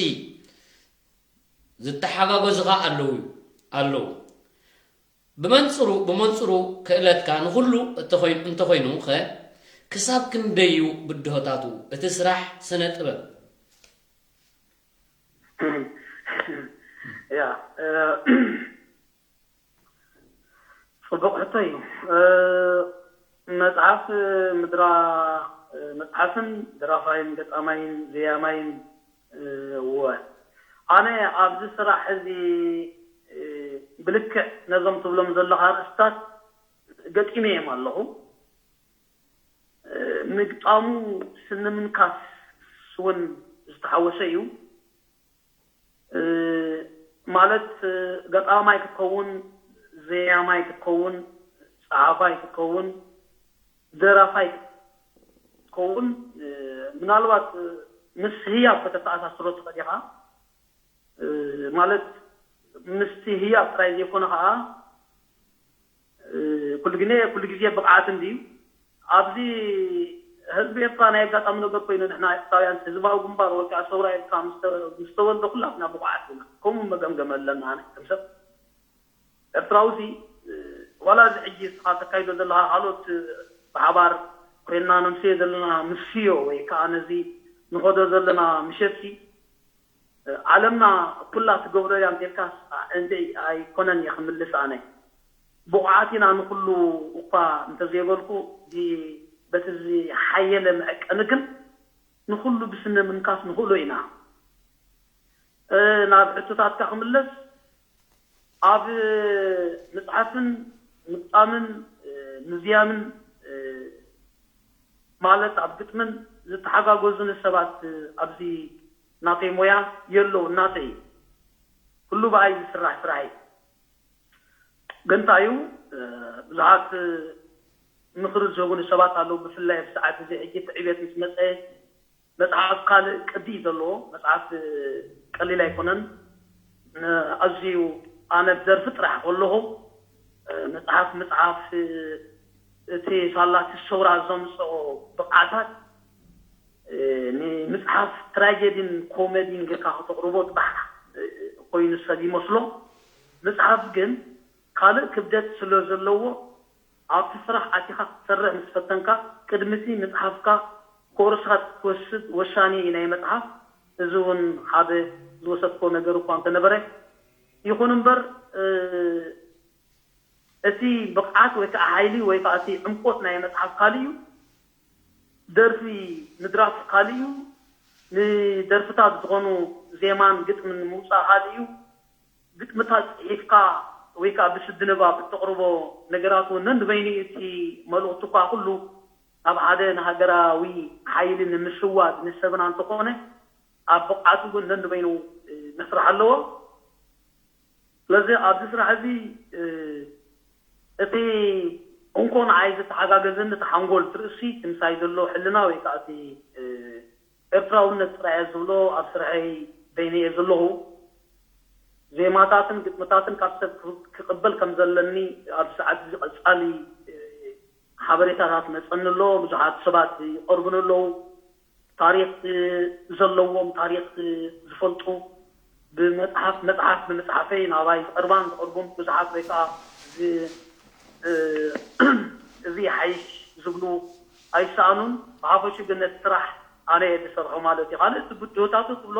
ዝተሓጋገዙኻ ኣለዉ ኣለዉ ብመንፅሩ ብመንፅሩ ክእለትካ ንኹሉ እንተኾይኑ ኸ ክሳብ ክንደይ እዩ ብድሆታቱ እቲ ስራሕ ስነ ጥበብ ያ ፅቡቕ ሕቶ እዩ። መፅሓፍ ምድራ መፅሓፍን ደራፋይን ገጣማይን ዘያማይን እወ ኣነ ኣብዚ ስራሕ እዚ ብልክዕ ነዞም ትብሎም ዘለኻ ኣርእስታት ገጢመ እዮም ኣለኹ። ምግጣሙ ስኒ ምንካስ እውን ዝተሓወሰ እዩ። ማለት ገጣማይ ክትከውን፣ ዘያማይ ክትከውን፣ ጸሓፋይ ክትከውን፣ ደራፋይ ክትከውን ምናልባት ምስ ህያብ ከተተኣሳስሮ ትኽእል ኢኻ። ማለት ምስቲ ህያብ ጥራይ ዘይኮነ ከዓ ኩሉ ግዜ ኩሉ ግዜ ብቕዓት እንድዩ ኣብዚ ህዝቢ ኤርትራ ናይ ኣጋጣሚ ነገር ኮይኑ ንሕና ኤርትራውያን ህዝባዊ ግንባር ወይ ከዓ ሰውራ ኤርትራ ምስ ተወልደ ኩላትና ብቑዓት ኢና ከምኡ መገምገም ኣለና ኣነ ከም ሰብ ኤርትራዊ ሲ ዋላ እዚ ሕጂ እስኻ ተካይዶ ዘለኻ ካልኦት ብሓባር ኮይንና ነምስዮ ዘለና ምስዮ ወይ ከዓ ነዚ ንኸዶ ዘለና ምሸት ሲ ዓለምና ኩላ ትገብሮ እያ እንተልካስ እንተይ ኣይኮነን እየ ክምልስ ኣነ ብቑዓት ኢና ንኩሉ እኳ እንተዘይበልኩ በቲ ዝሓየለ መዐቀኒ ግን ንኩሉ ብስነ ምንካስ ንክእሎ ኢና ናብ ሕቶታትካ ክምለስ ኣብ ምፅሓፍን ምጣምን ምዝያምን ማለት ኣብ ግጥምን ዝተሓጋገዙኒ ሰባት ኣብዚ ናተይ ሞያ የለውን፣ ናተይ እዩ። ኩሉ ብኣይ ዝስራሕ ስራሕ እዩ። ግን እንታይ እዩ፣ እ፣ ብዙሓት፣ እ፣ ምኽሪ ዝህቡኒ ሰባት ኣለዉ። ብፍላይ ኣብ ሰዓት እዚ ሕጂ እቲ ዕብየት ምስ መጸ መጽሓፍ ካልእ ቅዲ እዩ ዘለዎ። መጽሓፍ፣ እ፣ ቀሊል ኣይኮነን። ን-፣ ኣዝዩ ኣነ ብደርፊ ጥራሕ ከለኹ፣ እ፣ መጽሓፍ ምጽሓፍ፣ እ፣ እቲ ሳላ እቲ ሰውራ ዘምጽኦ ብቕዓታት፣ እ፣ ንምጽሓፍ ትራጀዲን ኮሜዲን ጌርካ ከተቕርቦ ጽባሕ፣ እ፣ ኮይኑ ሰብ ይመስሎ። ምጽሓፍ ግን ካልእ ክብደት ስለ ዘለዎ፣ ኣብቲ ስራሕ ኣቲኻ ክትሰርሕ ምስ ፈተንካ፣ ቅድሚ እቲ ምጽሓፍካ ኮርሳት ክትወስድ ወሳኒ እዩ ናይ መጽሓፍ። እዚ እውን ሓደ ዝወሰድኮ ነገር እኳ እንተነበረ፣ ይኹን እምበር፣ እ፣ እቲ ብቕዓት ወይ ከዓ ሓይሊ ወይ ከዓ እቲ ዕምቆት ናይ መጽሓፍ ካልእ እዩ። ደርፊ ምድራፍ ካልእ እዩ። ንደርፍታት ዝኾኑ ዜማን ግጥምን ምውጻእ ካልእ እዩ። ግጥምታት ጽሒፍካ ወይ ከዓ ብስዲ ንባብ እተቕርቦ ነገራት እውን ነንበይኑ እቲ መልእኽቲ እኳ ኩሉ ኣብ ሓደ ንሃገራዊ ሓይሊ ንምስዋድ ንሰብና እንተኾነ፣ ኣብ ብቕዓቱ ግን ነንበይኑ፣ እ፣ መስራሕ ኣለዎ። ስለዚ ኣብዚ ስራሕ እዚ፣ እ፣ እቲ እንኮ ንዓይ ዝተሓጋገዘኒ እቲ ሓንጎል፣ እቲ ርእሲ፣ እቲ ምሳይ ዘሎ ሕልና ወይ ከዓ እቲ፣ እ፣ ኤርትራውነት ጥራይ እየ ዝብሎ ኣብ ስርሐይ በይነ እየ ዘለኹ። ዜማታትን ግጥምታትን ካብ ሰብ ክቕበል ከም ዘለኒ ኣብዚ ሰዓት እዚ ቀጻሊ፣ እ፣ ሓበሬታታት መጸኒ ኣሎ። ብዙሓት ሰባት ይቐርቡኒ ኣለዉ። ታሪኽ ዘለዎም፣ ታሪኽ ዝፈልጡ፣ ብመጽሓፍ፣ መጽሓፍ ብምጽሓፈይ ናባይ ዝቐርባን ዝቐርቡን ብዙሓት ወይ ከዓ ዝ-፣ እ፣ እዚ ይሓይሽ ዝብሉ ኣይሰኣኑን። ብሓፈሹ ግን ነቲ ስራሕ ኣነ እየ ዝሰርሖ ማለት እዩ። ካልእ እቲ ብድሆታቱ ትብሎ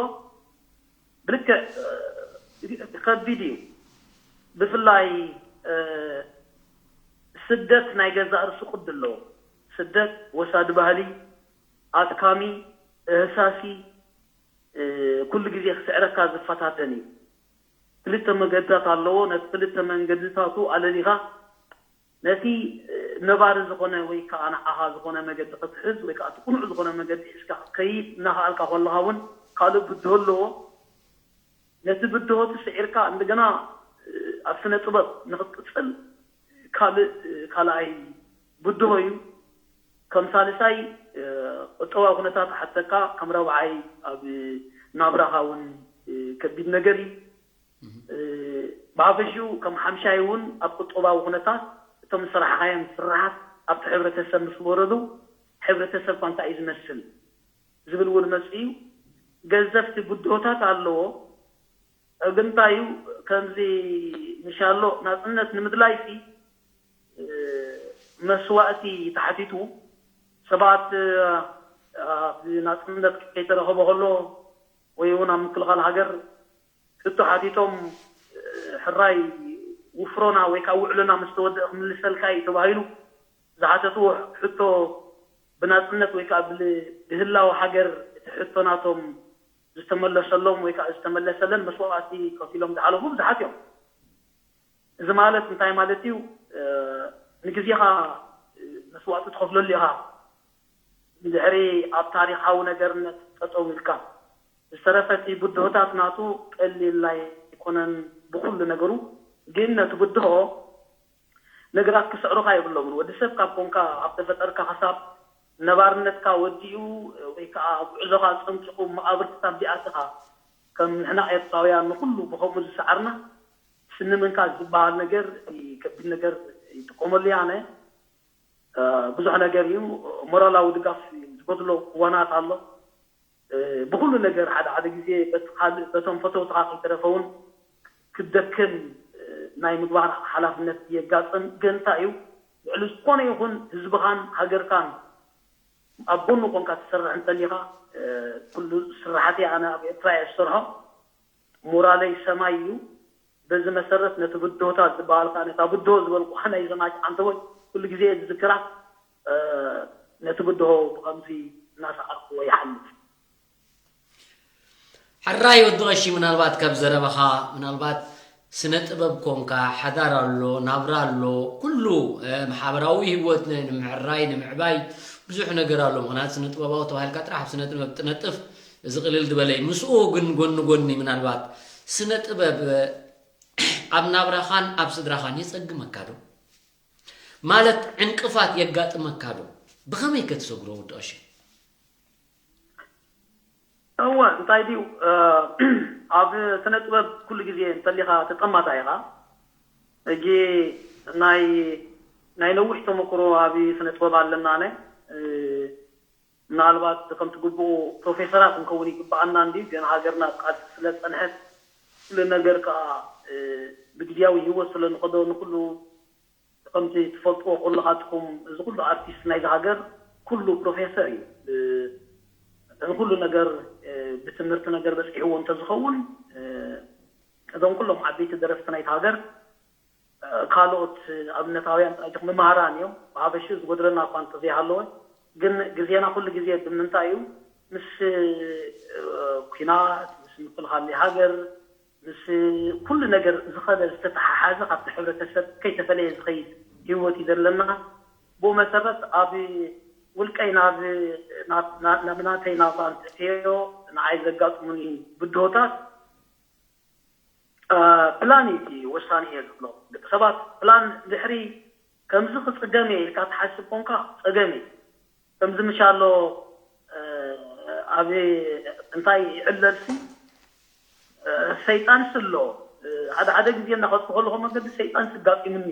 ብልክዕ፣ እ፣ ከቢድ እዩ። ብፍላይ፣ እ፣ ስደት ናይ ገዛእ ርእሱ ቅዲ ኣለዎ። ስደት ወሳዲ ባህሊ፣ ኣድካሚ፣ እህሳሲ፣ እ፣ ኩሉ ግዜ ክስዕረካ ዝፈታተን እዩ። ክልተ መገድታት ኣለዎ። ነቲ ክልተ መንገድታቱ ኣለሊኻ ነቲ፣ እ፣ ነባሪ ዝኾነ ወይ ከዓ ንዓኻ ዝኾነ መገዲ ክትሕዝ ወይ ከዓ እቲ ቅኑዕ ዝኾነ መገዲ ሒዝካ ክትከይድ እናኸኣልካ ከለኻ እውን ካልእ ብድሆ ኣለዎ። ነቲ ብድሆ እቲ ስዒርካ እንደገና፣ እ፣ ኣብ ስነ ጥበብ ንኽትቅጽል ካልእ፣ እ፣ ካልኣይ ብድሆ እዩ። ከም ሳልሳይ፣ እ፣ ቁጠባዊ ኩነታት ሓተካ፣ ከም ራብዓይ ኣብ ናብራኻ እውን፣ እ፣ ከቢድ ነገር እዩ። እ፣ ብሓፈሽኡ ከም ሓምሻይ እውን ኣብ ቁጠባዊ ኩነታት እቶም ዝሰራሕኻዮም ስራሓት ኣብቲ ሕብረተሰብ ምስ ወረዱ፣ ሕብረተሰብ እኳ እንታይ እዩ ዝመስል ዝብል እውን መፅኡ እዩ። ገዘፍቲ ብድሆታት ኣለዎ። ግን እንታይ እዩ፣ ከምዚ ምሻሎ ናፅነት ንምድላይ ሲ፣ እ፣ መስዋእቲ ተሓቲቱ፣ ሰባት፣ እ፣ ኣብ ናፅነት ከይተረኸበ ከሎ ወይ እውን ኣብ ምክልኻል ሃገር ሕቶ ሓቲቶም፣ እ፣ ሕራይ ውፍሮና ወይ ከዓ ውዕሎና ምስ ተወደአ ክምልሰልካ እዩ ተባሂሉ ዝሓተትዎ ሕቶ ብናፅነት ወይ ከዓ ብል-፣ ብህላወ ሃገር እቲ ሕቶ ናቶም ዝተመለሰሎም ወይ ከዓ ዝተመለሰለን መስዋእቲ ከፊሎም ዝሓለፉ ብዙሓት እዮም። እዚ ማለት እንታይ ማለት እዩ? እ፣ ንግዜኻ፣ እ፣ መስዋእቲ ትኸፍለሉ ኢኻ። ድሕሪ ኣብ ታሪኻዊ ነገርነት ጠጠው ኢልካ፣ ዝተረፈ እቲ ብድሆታት ናቱ ቀሊል ኣይኮነን ብኹሉ ነገሩ። ግን ነቲ ብድሆ ነገራት ክስዕሩኻ የብሎምን። ወዲ ሰብ ካብ ኮንካ፣ ካብ ተፈጠርካ፣ ክሳብ ነባርነትካ ወዲኡ ወይ ከዓ ጉዕዞኻ ጸንቂቑ መቓብር ክሳብ ዚኣትኻ፣ ከም ንሕና ኤርትራውያን ንኹሉ ብኸምኡ ዝሰዓርና፣ ስኒ ምንካስ ዝበሃል ነገር ከቢድ ነገር ይጥቀመሉ እየ ኣነ። እ፣ ብዙሕ ነገር እዩ። ሞራላዊ ድጋፍ ዝጎድሎ እዋናት ኣሎ። እ፣ ብኹሉ ነገር ሓደ ሓደ ግዜ በቲ ካልእ፣ በቶም ፈተውትኻ ከይተረፈ እውን ክትደክም፣ እ፣ ናይ ምግባር ሓላፍነት የጋጥም። ግን እንታይ እዩ፣ ልዕሊ ዝኾነ ይኹን ህዝብኻን ሃገርካን ኣብ ጎኑ ኮንካ ትሰርሕ እንተሊኻ፣ እ፣ ኩሉ ስራሓተይ ኣነ ኣብ ኤርትራ እየ ዝሰርሖ። ሞራለይ ሰማይ እዩ። በዚ መሰረት ነቲ ብድሆታት ዝበሃል ከኣ፣ ነታ ብድሆ ዝበልኩኻ ናይ ዘማች ዓንተቦይ ኩሉ ግዜ እየ ዝዝክራ። እ፣ ነቲ ብድሆ ብኸምዚ እናሰዓርኩዎ ይሓልፍ። ሕራይ ወዲ ቀሺ፣ ምናልባት ካብ ዘረባኻ፣ ምናልባት ስነ ጥበብ ኮንካ ሓዳር ኣሎ፣ ናብራ ኣሎ፣ ኩሉ ማሓበራዊ ህይወት ንምዕራይ ንምዕባይ ብዙሕ ነገር ኣሎ። ምክንያቱ ስነ ጥበባዊ ተባሂልካ ጥራሕ ኣብ ስነ ጥበብ ጥነጥፍ፣ እዚ ቅልል ዝበለ እዩ። ምስኡ ግን ጎኒ ጎኒ ምናልባት ስነ ጥበብ ኣብ ናብራኻን ኣብ ስድራኻን የጸግመካ ዶ? ማለት ዕንቅፋት የጋጥመካ ዶ? ብኸመይ ከ ትሰግሮ ወዲ ቀሺ? እወ እንታይ ድዩ ኣብ ስነ ጥበብ ኩሉ ግዜ እንተሊኻ ተጠማታ ኢኻ። ሕጂ ናይ ናይ ነዊሕ ተመክሮ ኣብ ስነ ጥበብ ኣለና ነ ምናልባት ከምቲ ግቡኡ ፕሮፌሰራት ክንከውን ይግብኣና እንዲ ግን ሃገርና ቃልሲ ስለ ጸንሐት ኩሉ ነገር ከዓ ብግዝያዊ ህይወት ስለ ንኸዶ ንኩሉ ከምቲ ትፈልጥዎ ኩልኻትኩም እዚ ኩሉ ኣርቲስት ናይዚ ሃገር ኩሉ ፕሮፌሰር እዩ። ንኩሉ ነገር ብትምህርቲ ነገር በፂሕዎ እንተዝኸውን እዞም ኩሎም ዓበይቲ ደረፍቲ ናይቲ ሃገር ካልኦት ኣብነታውያን ጣጅክ መማህራን እዮም። ብሃበሹ ዝጎድለና እኳ እንተዘይሃለወ ግን ግዜና ኩሉ ግዜ ብምንታይ እዩ ምስ ኩናት ምስ ምክልኻል ሃገር ምስ ኩሉ ነገር ዝኸደ ዝተተሓሓዘ ካብቲ ሕብረተሰብ ከይተፈለየ ዝኸይድ ህይወት እዩ ዘለና። ብኡ መሰረት ኣብ ውልቀይ ናብ ናተይ ናብራ እንትእትዮ ንዓይ ዘጋጥሙኒ ብድሆታት ፕላን እዩ እቲ ወሳኒ እየ ዝብሎ። ደቂ ሰባት ፕላን ድሕሪ ከምዚ ክፅገም እየ ኢልካ ትሓስብ ኮንካ ፀገም እዩ። ከምዚ ምሻሎ ኣብ እንታይ ይዕለልሲ ሰይጣንስ ኣሎ። ሓደ ሓደ ግዜ እናኸድኩ ከለኹ መንገዲ ሰይጣንስ ኣጋጢሙኒ።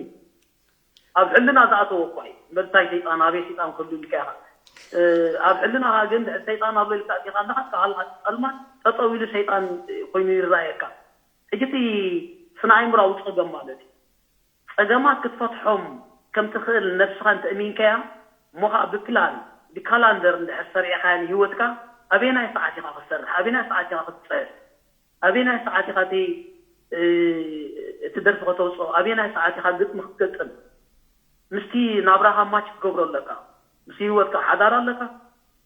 ኣብ ሕልና ዝኣተወ እኳ እዩ። እንታይ ሰይጣን ኣበይ ሰይጣን ክህሉ ኢልካ ኢኻ። ኣብ ሕልናኻ ግን ድሕሪ ሰይጣን ኣሎ ኢልካ ኣቲኻ ኣለኻ ካሃልካ ጸልማት ጠጠው ኢሉ ሰይጣን ኮይኑ ይረኣየካ። ሕጂ እቲ ስነ ኣእምራዊ ጸገም ማለት እዩ። ጸገማት ክትፈትሖም ከም ትኽእል ነብስኻ እንተእሚንካያ እሞ ኸዓ ብፕላን ብካላንደር እንድሕር ሰሪዕኻያ ንህይወትካ ኣበየናይ ሰዓት ኢኻ ክትሰርሕ ኣበየናይ ሰዓት ኢኻ ክትጽሕፍ ኣበየናይ ሰዓት ኢኻ እቲ እቲ ደርፊ ከተውፅኦ ኣበየናይ ሰዓት ኢኻ ግጥሚ ክትገጥም ምስቲ ናብራኻ ማች ክትገብሮ ኣለካ ምስ ህይወትካ ሓዳር ኣለካ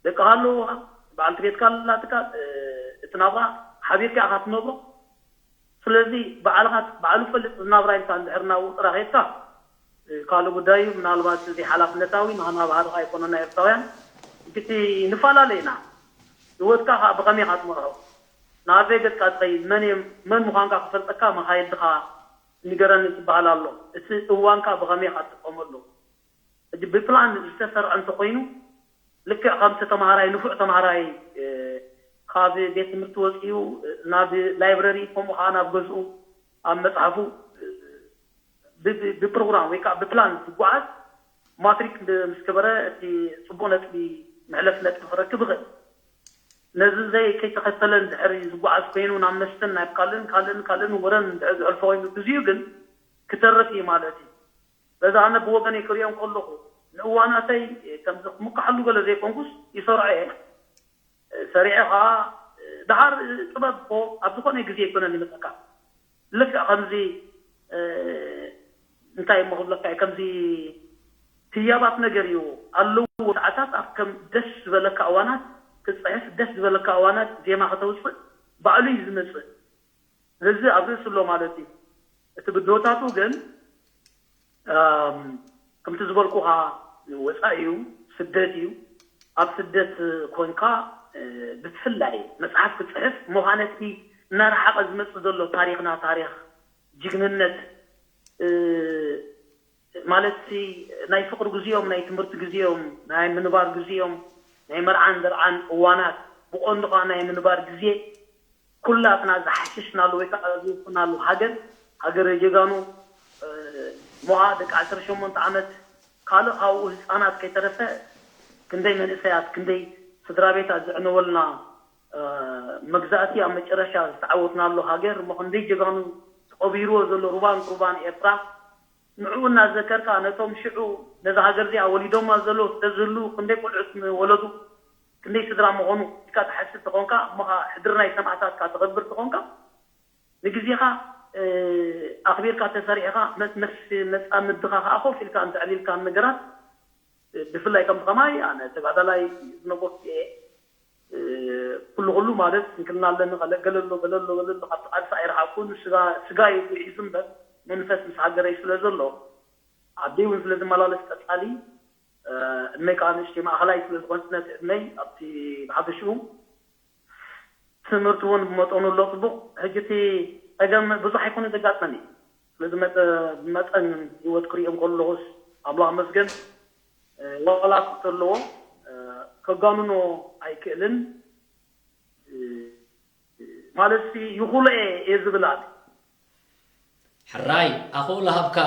ደቅኻ ኣለዉኻ በዓልቲ ቤትካ ኣላትካ እቲ ናብራ ሓቢርካ ኢኻ ትነብሮ ስለዚ ባዕልኻ ባዕሉ ፈልጥ ዝናብራ ኢልካ እንድሕር ናብ ውጥራ ኸድካ ካልእ ጉዳይ እዩ ምናልባት እዚ ሓላፍነታዊ ንኸናባህርኻ ኣይኮነና ኤርትራውያን ግዲ ንፈላለ ኢና ህይወትካ ከዓ ብኸመይ ኢኻ ትመርሖ ናበይ ገጽካ ትኸይድ መን እዮም መን ምዃንካ ክፈልጠካ መኻይድኻ ንገረኒ ትበሃል ኣሎ እቲ እዋንካ ብኸመይ ኢኻ ትጥቀመሉ ሕጂ ብፕላን ዝተሰርዐ እንተኾይኑ ልክዕ ከምቲ ተምሃራይ ንፉዕ ተምሃራይ ካብ ቤት ትምህርቲ ወፂኡ ናብ ላይብረሪ ከምኡ ከዓ ናብ ገዝኡ ኣብ መፅሓፉ ብፕሮግራም ወይ ከዓ ብፕላን ዝጓዓዝ ማትሪክ ምስ ገበረ እቲ ፅቡቅ ነጥቢ መሕለፊ ነጥቢ ክረክብ ይኽእል። ነዚ ዘይ ከይተኸተለ እንድሕር ዝጓዓዝ ኮይኑ ናብ መስተን ናብ ካልእን ካልእን ካልእን ወረን እንድሕር ዘሕልፎ ኮይኑ ግዜኡ ግን ክተርፍ እዩ ማለት እዩ። በዚ ኣነ ብወገነይ ክሪኦ እንከለኹ ንእዋናተይ ከምዚ ክምካሓሉ ገለ ዘይኮንኩስ ይሰርዖ እየ። ሰሪዐ ከዓ ደሓር ጥበብ እኮ ኣብ ዝኾነ ግዜ ኣይኮነን ይመፀካ። ልክዕ ከምዚ እንታይ እሞ ክብለካ እዩ ከምዚ ህያባት ነገር እዩ ኣለዎ ሰዓታት ኣብ ከም ደስ ዝበለካ እዋናት ክትፅሕፍ ደስ ዝበለካ እዋናት ዜማ ከተውፅእ ባዕሉ እዩ ዝመፅእ ህዚ ኣብ ርእሲ ኣሎ ማለት እዩ እቲ ብድሆታቱ ግን ከምቲ ዝበልኩኻ ወፃኢ እዩ ስደት እዩ ኣብ ስደት ኮንካ ብፍላይ መፅሓፍ ክፅሕፍ ምዃነቲ እናረሓቐ ዝመፅእ ዘሎ ታሪኽና ታሪኽ ጅግንነት ማለት ናይ ፍቅሪ ግዜኦም ናይ ትምህርቲ ግዜኦም ናይ ምንባር ግዜኦም ናይ መርዓን ደርዓን እዋናት ብቆንድኻ ናይ ምንባር ግዜ ኩላትና ዝሓሸሽናሉ ወይ ከዓ ዝውፍናሉ ሃገር ሃገረ ጀጋኑ ሞኣ ደቂ ዓሰርተ ሸሞንተ ዓመት ካልእ ካብኡ ህፃናት ከይተረፈ ክንደይ መንእሰያት ክንደይ ስድራ ቤታት ዘዕነወልና መግዛእቲ ኣብ መጨረሻ ዝተዓወትናሉ ሃገር እሞ ክንደይ ጀጋኑ ተቐቢርዎ ዘሎ ሩባን ቁርባን ኤርትራ ንዕኡ እናዘከርካ ነቶም ሽዑ ነዛ ሃገር እዚኣ ወሊዶማ ዘለዉ ስለዝህልዉ ክንደይ ቆልዑት ወለዱ ክንደይ ስድራ ምኾኑ ኢልካ ትሓስብ ተኾንካ እሞ ኸዓ ሕድሪ ናይ ሰማእታትካ ተኸብር ተኾንካ ንግዜኻ ኣኽቢርካ ተሰሪዕኻ መስ መጻምድኻ ኸዓ ኮፍ ኢልካ እንተዕሊልካ ነገራት ብፍላይ ከምዚ ኸማይ ኣነ ተጋዳላይ ዝነበርኩ እየ ኩሉ ኩሉ ማለት ስንክልና ኣለኒ ገለሎ ገለሎ ገለሎ ካብቲ ቃልሲ ኣይረሓቁ እውን ስጋ እዩ ጉዒዙ እምበር መንፈስ ምስ ሃገረይ ስለ ዘሎ፣ ዓደይ እውን ስለ ዝመላለስ ቀጻሊ፣ ዕድመይ ከዓ ንእሽተይ ማእኸላይ ስለ ዝኾነት ነቲ ዕድመይ ኣብቲ ብሓፈሽኡ ትምህርቲ እውን ብመጠኑ ኣሎ ጽቡቕ። ሕጂ እቲ ጸገም ብዙሕ ኣይኮነ ዘጋጥመኒ። ስለዚ መጠ- መጠን ህይወት ክሪኦ እንከለኹስ ኣምላኽ መስገን ዋላ ክፍቶ ኣለዎ። ከጋንኖ ኣይክእልን። ማለት ይኹሎ እየ ዝብል ኣነ። ሕራይ ኣኽእሎ ሃብካ።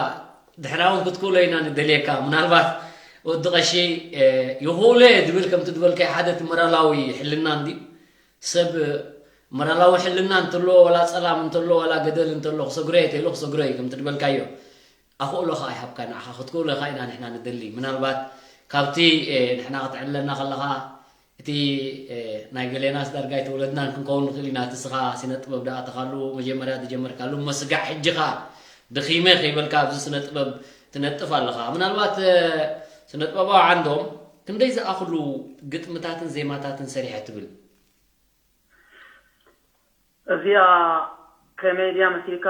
ድሕና እውን ክትክእሎ ኢና ንደልየካ። ምናልባት ወዲ ቀሺ ይኽእሎ እየ ዝብል ከምቲ ዝበልካዮ ሓደ እቲ መራላዊ ሕልና እንዲ ሰብ መራላዊ ሕልና እንተሎ ዋላ ጸላም እንተሎ ዋላ ገደል እንተሎ ክሰግሮ እየ ተይሉ ክሰግሮ እዩ ከምቲ ዝበልካዮ። ኣኽእሎ ኸዓ ይሃብካ ንዓኻ ክትክእሎ ኢኻ ኢና ንሕና ንደሊ። ምናልባት ካብቲ ንሕና ክትዕለና ከለኻ እቲ ናይ ገሌናስ ዳርጋ ኣይተወለድናን ክንከውን ንኽእል ኢና። እቲ ስኻ ስነ ጥበብ ደኣ ተኻሉ መጀመርያ ዝጀመርካሉ እሞ ስጋዕ ሕጂ ኸዓ ደኺመ ከይበልካ ኣብዚ ስነ ጥበብ ትነጥፍ ኣለኻ። ምናልባት ስነ ጥበባዊ ዓንዶም ክንደይ ዝኣኽሉ ግጥምታትን ዜማታትን ሰሪሐ ትብል? እዚኣ ከመይ ድያ መሲልካ?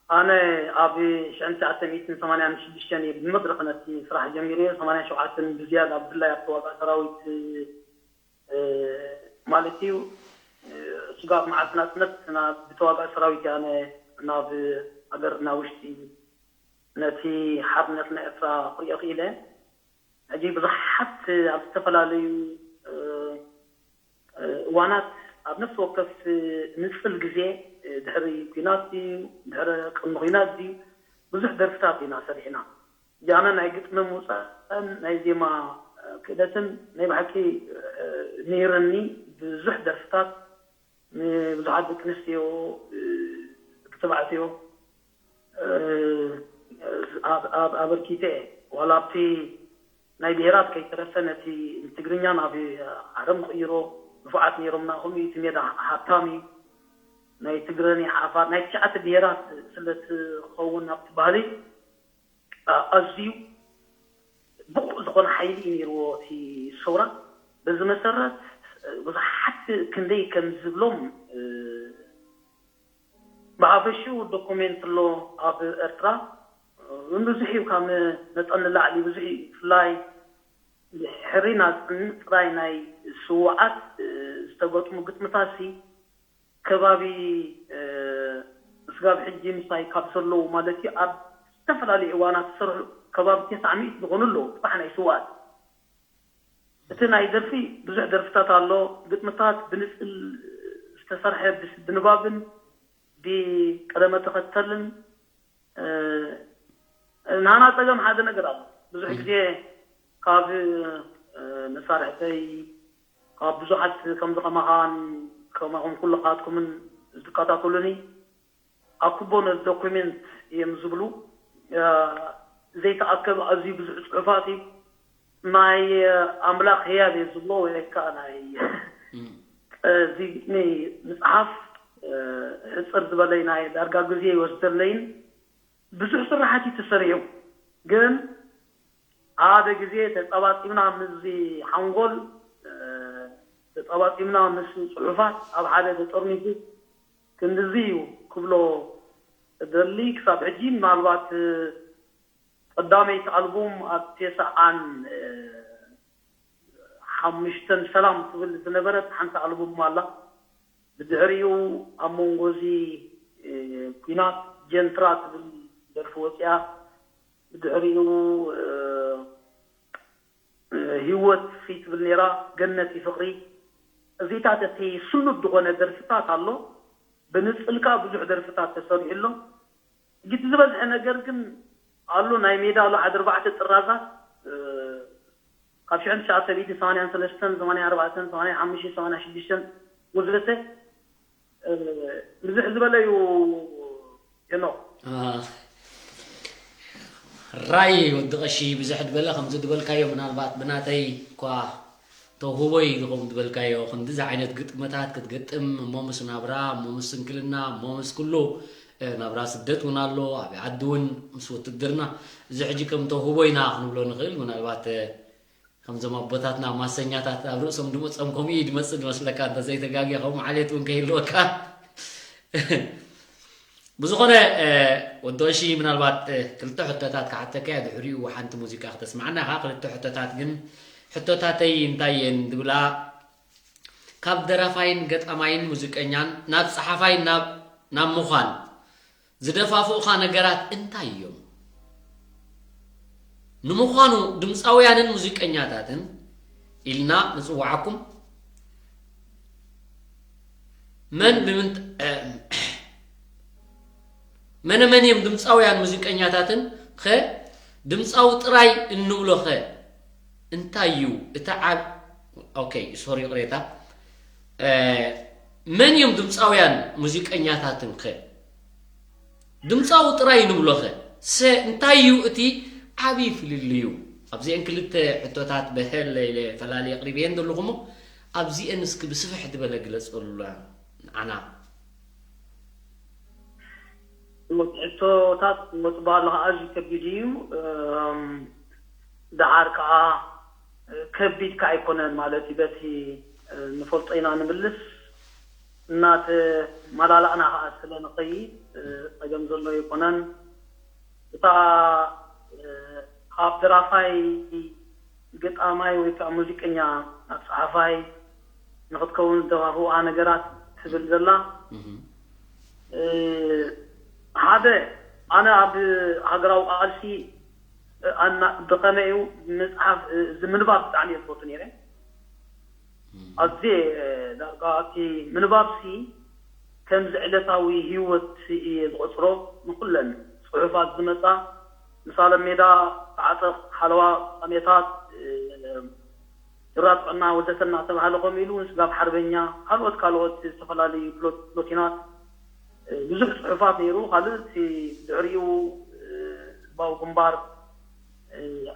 ኣነ ኣብ ሽሕን ትሽዓተ ሚእትን ሰማንያን ሽዱሽተን እየ ብመድረኽ ነቲ ስራሕ ጀሚረዮ። ሰማንያን ሸውዓተን ብዝያዳ ብፍላይ ኣብ ተዋጋእ ሰራዊት ማለት እዩ ስጋብ መዓልቲ ናፅነት ብተዋጋእ ሰራዊት እየ ኣነ ናብ ሃገርና ውሽጢ ነቲ ሓርነት ናይ ኤርትራ ክሪኦ ክኢለ። ሕጂ ብዙሓት ኣብ ዝተፈላለዩ እዋናት ኣብ ነፍሲ ወከፍ ንፅል ግዜ ድሕሪ ኲናት ድዩ ድሕሪ ቅድሚ ኲናት ድዩ ብዙሕ ደርፍታት ኢና ሰሪሕና። ጃነ ናይ ግጥሚ ምውፃእን ናይ ዜማ ክእለትን ናይ ብሓቂ ነይረኒ። ብዙሕ ደርፍታት ንብዙሓት ደቂ ኣንስትዮ ደቂ ተባዕትዮ ኣበርኪተ እየ። ዋላ ኣብቲ ናይ ብሄራት ከይተረፈ ነቲ ንትግርኛ ናብ ዓረብ ክቕይሮ ንፉዓት ነይሮምና። ከምኡ እቲ ሜዳ ሃብታም እዩ። ናይ ትግረ፣ ናይ ዓፋር፣ ናይ ትሽዓተ ብሄራት ስለ ትኸውን ኣብቲ ባህሊ ኣዝዩ ብቑዕ ዝኾነ ሓይሊ እዩ ነይርዎ እቲ ሰውራ። በዚ መሰረት ብዙሓት ክንደይ ከም ዝብሎም ብሓፈሽኡ ዶኩሜንት ኣሎ ኣብ ኤርትራ። ብዙሕ እዩ ካብ መጠን ንላዕሊ ብዙሕ እዩ። ብፍላይ ድሕሪ ናጽነት ጥራይ ናይ ስውዓት ዝተገጥሙ ግጥምታትሲ ከባቢ ስጋብ ሕጂ ምሳይ ካብ ዘለዉ ማለት እዩ ኣብ ዝተፈላለዩ እዋናት ዝሰርሑ ከባቢ ተስዓ ሚእቲ ዝኾኑ ኣለዉ ጥራሕ ናይ ስውኣት። እቲ ናይ ደርፊ ብዙሕ ደርፍታት ኣሎ፣ ግጥምታት ብንፅል ዝተሰርሐ ብንባብን ብቀደመ ተኸተልን። ናና ፀገም ሓደ ነገር ኣሎ። ብዙሕ ግዜ ካብ መሳርሕተይ ካብ ብዙሓት ከምዚ ከማኻን ከማኹም ኩልኻትኩምን ዝከታተሉኒ ኣኩቦ ነዚ ዶኩሜንት እዮም ዝብሉ። ዘይተኣከበ ኣዝዩ ብዙሕ ፅሑፋት እዩ። ናይ ኣምላኽ ህያብ እየ ዝብሎ ወይ ከዓ ናይ እዚ ግጥሚ ምፅሓፍ ሕፅር ዝበለይ ናይ ዳርጋ ግዜ ይወስደለይን ብዙሕ ስራሓት እዩ ተሰሪሑ። ግን ሓደ ግዜ ተፀባፂብና ምስዚ ሓንጎል ተፀባፂብና ምስ ፅሑፋት ኣብ ሓደ ተጠርኒፉ ክንድዚ እዩ ክብሎ እደሊ። ክሳብ ሕጂ ምናልባት ቀዳመይቲ ኣልቡም ኣብ ተስዓን ሓሙሽተን ሰላም ትብል ዝነበረት ሓንቲ ኣልቡም ኣላ። ብድሕሪኡ ኣብ መንጎ እዚ ኲናት ጀንትራ ትብል ደርፊ ወፂኣ። ብድሕሪኡ ህይወት ሲ ትብል ነይራ፣ ገነት እዩ ፍቕሪ። እዚታት እቲ ስኑድ ዝኾነ ደርፍታት ኣሎ። ብንፅልካ ብዙሕ ደርፍታት ተሰሪሑ ኣሎ። ሕጂ እቲ ዝበዝሐ ነገር ግን ኣሎ ናይ ሜዳ ኣሎ ሓደ ኣርባዕተ ጥራዛት ካብ ሽሕን ትሽዓተ ሚእትን ሰማንያን ሰለስተን ሰማንያን ኣርባዕተን ሰማንያን ሓሙሽተን ሰማንያን ሽዱሽተን ወዘተ ብዙሕ ዝበለ እዩ ሄኖክ። ራይ ወዲ ቀሺ ብዙሕ ዝበለ ከምዚ ዝበልካዮ ምናልባት ብናተይ እኳ ተውህቦ እዩ ዝኸውን ዝበልካዮ ክንድዚ ዓይነት ግጥምታት ክትግጥም እሞ ምስ ናብራ እሞ ምስ ስንክልና እሞ ምስ ኩሉ ናብራ ስደት እውን ኣሎ ኣብ ዓዲ እውን ምስ ውትድርና እዚ ሕጂ ከም ተውህቦ ኢና ክንብሎ ንኽእል ምናልባት ከምዞም ኣቦታትና ማሰኛታት ኣብ ርእሶም ድመፀም ከምኡ እዩ ድመፅእ ዝመስለካ እንተዘይተጋጊ ከምኡ ዓሌት እውን ከይህልወካ ብዝኾነ ወዲ ቀሺ፣ ምናልባት ክልተ ሕቶታት ክሓተካ እየ፣ ድሕሪኡ ሓንቲ ሙዚቃ ክተስምዓና ኢኻ። ክልተ ሕቶታት ግን፣ ሕቶታተይ እንታይ እየን ዝብላ፣ ካብ ደራፋይን ገጣማይን ሙዚቀኛን ናብ ጸሓፋይን ናብ ናብ ምዃን ዝደፋፍኡኻ ነገራት እንታይ እዮም? ንምዃኑ ድምፃውያንን ሙዚቀኛታትን ኢልና ንፅውዓኩም መን ብምንት መነ መን እዮም ድምፃውያን ሙዚቀኛታትን ኸ ድምፃዊ ጥራይ እንብሎ ኸ እንታይ እዩ እቲ ዓብ ኦኬ ሶሪ ቅሬታ መን እዮም ድምፃውያን ሙዚቀኛታትን ኸ ድምፃዊ ጥራይ ንብሎ ኸ ሰ እንታይ እዩ እቲ ዓብዪ ፍልልዩ? ኣብዚአን ክልተ ሕቶታት በሀል ኢለ ፈላልየ ኣቕሪበየን ዘለኹ እሞ ኣብዚአን እስኪ ብስፍሕ ዝበለ ግለፀሉና ንዓና። ሕቶታት መፅባ ኣለኻ ኣዝዩ ከቢድ እዩ። ደሓር ከዓ ከቢድ ከዓ ኣይኮነን ማለት እዩ። በቲ ንፈልጦ ኢና ንምልስ እናተመላላእና ከዓ ስለ ንኸይድ ፀገም ዘሎ ኣይኮነን። እታ ካብ ደራፋይ ገጣማይ ወይ ከዓ ሙዚቀኛ ናብ ፀሓፋይ ንክትከውን ዝደፋፍኡኣ ነገራት ትብል ዘላ ሓደ ኣነ ኣብ ሃገራዊ ቃልሲ ብኸመይ እዩ ምፅሓፍ እዚ ምንባብ ብጣዕሚ እየ ዝፈቱ ነይረ። ኣዝየ ዳርጋ እቲ ምንባብ ሲ ከምዚ ዕለታዊ ህይወት እየ ዝቆፅሮ። ንኩለን ፅሑፋት ዝመፃ ምሳለ ሜዳ ተዓፀቕ ሓለዋ ጠሜታት ጅራ ጥዕና ወዘተ እናተባህለ ከምኡ ኢሉ እውን ስጋብ ሓርበኛ ካልኦት ካልኦት ዝተፈላለዩ ፕሎቲናት ብዙሕ ፅሑፋት ነይሩ። ካልእ እቲ ድሕሪኡ ህዝባዊ ግንባር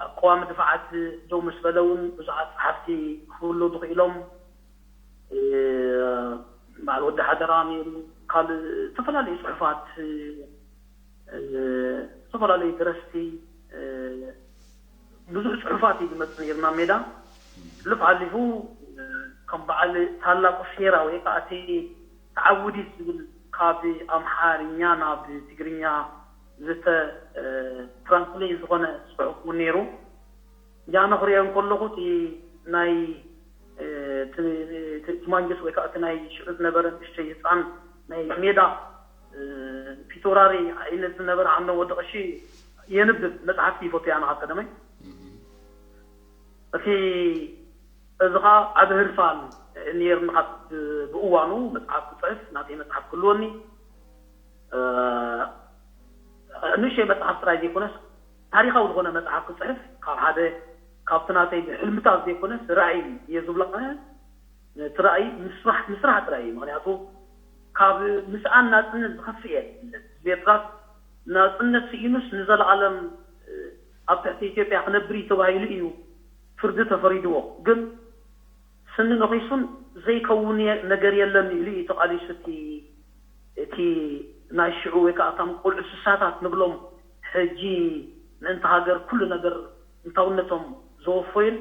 ኣብ ቀዋሚ ድፋዓት ደው ምስ በለ እውን ብዙሓት ፀሓፍቲ ክውለዱ ክኢሎም። በዓል ወዲ ሓደራ ነይሩ። ካልእ ዝተፈላለዩ ፅሑፋት ዝተፈላለዩ ደረስቲ ብዙሕ ፅሑፋት እዩ ዝመፅእ ነይሩ ናብ ሜዳ። ሕሉፍ ሓሊፉ ከም በዓል ታላቁ ሴራ ወይ ከዓ እቲ ተዓውዲት ዝብል ካብ ኣምሓርኛ ናብ ትግርኛ ዝተ ትራንስሌት ዝኾነ ፅሑፍ እውን ነይሩ። ያነ ክሪኦ እንከለኹ እቲ ናይ እቲ ማንጀስ ወይ ከዓ እቲ ናይ ሽዑ ዝነበረ ንእሽተይ ህፃን ናይ ሜዳ ፊቶራሪ ዓይነት ዝነበረ ዓምደ ወዲ ቀሺ የንብብ መፅሓፍቲ ይፈቱ ያነ ካብ ቀደመይ እቲ እዚ ከዓ ዓብ ህርፋን ነይርኒ ካብ ብእዋኑ መፅሓፍ ክፅሕፍ ናተይ መፅሓፍ ክህልወኒ ንእሽተይ መፅሓፍ ጥራይ ዘይኮነስ ታሪካዊ ዝኾነ መፅሓፍ ክፅሕፍ ካብ ሓደ ካብቲ ናተይ ሕልምታት ዘይኮነስ ራእይ እየ ዝብሎ እቲ ራእይ ምስራሕ ምስራሕ ጥራይ እዩ ምክንያቱ ካብ ምስኣን ናፅነት ዝኸፍእ የለን ህዝቢ ኤርትራ ናፅነት ስኢኑስ ንዘለኣለም ኣብ ትሕቲ ኢትዮጵያ ክነብር እዩ ተባሂሉ እዩ ፍርዲ ተፈሪድዎ ግን ስኒ ነኺሱን ዘይከውን ነገር የለን ኢሉ እዩ ተቓሊሱ እቲ እቲ ናይ ሽዑ ወይ ከዓ እቶም ቁልዑ ስሳታት ንብሎም ሕጂ ምእንቲ ሃገር ኩሉ ነገር እንታውነቶም ዘወፈዩን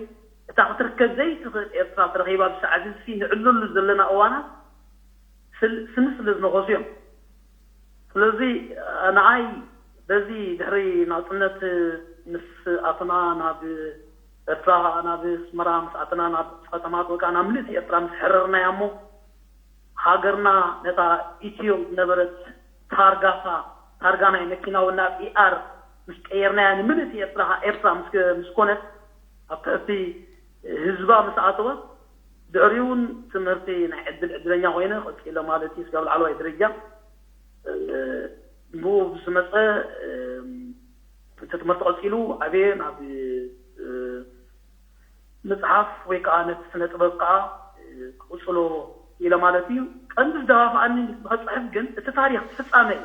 እታ ክትርከብ ዘይትኽእል ኤርትራ ተረኺባ ብሰዓት እዚ ንዕለሉ ዘለና እዋናት ስኒ ስለ ዝነኸሱ እዮም። ስለዚ ንዓይ በዚ ድሕሪ ናፅነት ምስ ኣተና ናብ ኤርትራ ከዓ ናብ ኣስመራ ምስ ኣተና ናብ ከተማት ወይ ከዓ ናብ ምልእቲ ኤርትራ ምስ ሕረርናያ እሞ ሃገርና ነታ ኢትዮ ዝነበረት ታርጋታ ታርጋ ናይ መኪና እውን ናብ ኢኣር ምስ ቀየርናያ ንምልእቲ ኤርትራ ከዓ ኤርትራ ምስ ምስ ኮነት ኣብ ትሕቲ ህዝባ ምስ ኣተወት ድሕሪኡ እውን ትምህርቲ ናይ ዕድል ዕድለኛ ኮይነ ቀፂለ ማለት እዩ ስጋብ ላዕለዋይ ደረጃ ብኡ ዝመፀ እቲ ትምህርቲ ቀፂሉ ዓብየ ናብ ምፅሓፍ ወይ ከዓ ነቲ ስነ ጥበብ ከዓ ክቕፅሎ ኢለ ማለት እዩ ቀንዲ ዝደፋፍኣኒ ንክፅሕፍ ግን እቲ ታሪክ ፍፃመ እዩ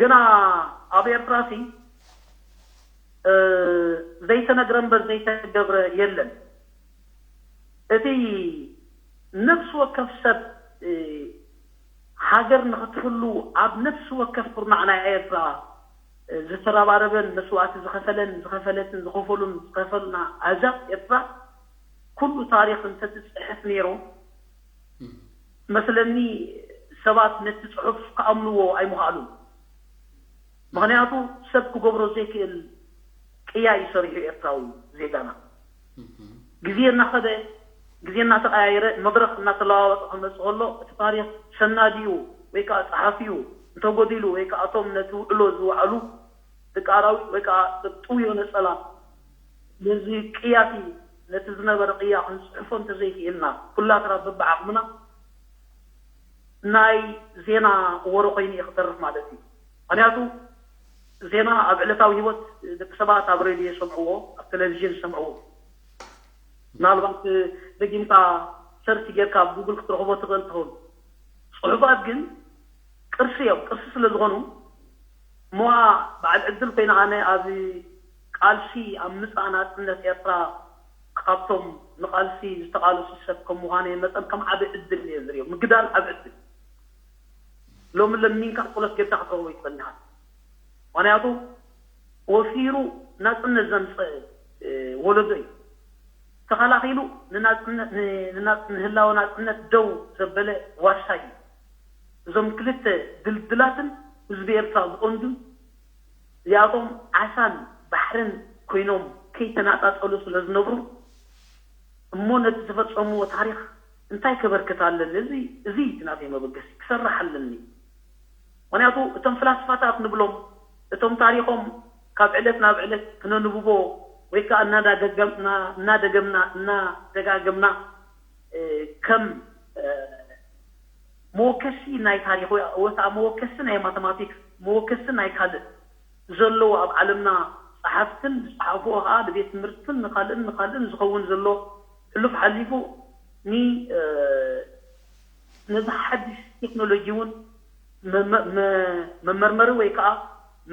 ግና ኣብ ኤርትራ ሲ ዘይተነግረ እምበር ዘይተገብረ የለን እቲ ነብሲ ወከፍ ሰብ ሃገር ንክትህሉ ኣብ ነብሲ ወከፍ ኩርናዕ ናይ ኤርትራ ዝተረባረበን መስዋእቲ ዝኸፈለን ዝኸፈለትን ዝኸፈሉን ዝኸፈሉና ኣህዛብ ኤርትራ ኩሉ ታሪክ እንተትፅሕፍ ነይሩ መስለኒ ሰባት ነቲ ጽሑፍ ክኣምንዎ ኣይምኽኣሉን። ምኽንያቱ ሰብ ክገብሮ ዘይክእል ቅያ እዩ ሰሪሑ ኤርትራዊ ዜጋና። ግዜ እናኸደ፣ ግዜ እናተቐያየረ፣ መድረኽ እናተለዋወጠ ክመጽእ ከሎ እቲ ታሪኽ ሰናዲኡ ወይ ከዓ ጸሓፊኡ እንተጎዲሉ ወይ ከዓ እቶም ነቲ ውዕሎ ዝወዓሉ ደቂ ኣራዊት ወይ ከዓ ሰብ ጥውዮ ነጸላ ነዚ ቅያቲ ነቲ ዝነበረ ቅያ ክንጽሕፎ እንተዘይክኢልና ኩላትና በብዓቕምና ናይ ዜና ወረ ኮይኑ እዩ ክተርፍ ማለት እዩ። ምክንያቱ ዜና ኣብ ዕለታዊ ህይወት ደቂ ሰባት ኣብ ሬድዮ ይሰምዕዎ፣ ኣብ ቴሌቪዥን ይሰምዕዎ። ምናልባት ደጊምካ ሰርች ጌርካ ኣብ ጉግል ክትረኽቦ ትኽእል ትኸውን። ጽሑፋት ግን ቅርሲ እዮም። ቅርሲ ስለ ዝኾኑ እሞ በዓል ዕድል ኮይነ ኣነ ኣብ ቃልሲ ኣብ ምጻእ ናጽነት ኤርትራ ካብቶም ንቃልሲ ዝተቓለሱ ሰብ ከም ምዃነይ መጠን ከም ዓቢ ዕድል እየ ዝርእዮ። ምግዳል ዓቢ ዕድል። ሎሚ ለሚንካ ጸሎት ጌርካ ክትረኽቦ ይትኽእል ኢኻ። ምኽንያቱ ወፊሩ ናጽነት ዘምጸ ወለዶ እዩ። ተኸላኺሉ ንናጽነት ንህላወ ናጽነት ደው ዘበለ ዋርሳይ እዩ። እዞም ክልተ ድልድላትን ህዝቢ ኤርትራ ዝቆንዱን እዚኣቶም ዓሳን ባሕርን ኮይኖም ከይተናጻጸሉ ስለ ዝነብሩ እሞ ነቲ ዝፈጸምዎ ታሪኽ እንታይ ከበርክት ኣለኒ? እዚ እዚ ናተይ መበገሲ ክሰርሕ ኣለኒ። ምክንያቱ እቶም ፍላስፋታት ንብሎም እቶም ታሪኾም ካብ ዕለት ናብ ዕለት ክነንብቦ ወይ ከዓ እናደገምና እናደገምና እናደጋገምና ከም መወከሲ ናይ ታሪኽ ወይ ከዓ መወከሲ ናይ ማተማቲክስ መወከሲ ናይ ካልእ ዘለዎ ኣብ ዓለምና ጸሓፍትን ዝጸሓፍዎ ከዓ ንቤት ትምህርትን ንካልእን ንካልእን ዝኸውን ዘሎ ሕሉፍ ሓሊፉ ን ነዚ ሓድሽ ቴክኖሎጂ እውን መመርመሪ ወይ ከዓ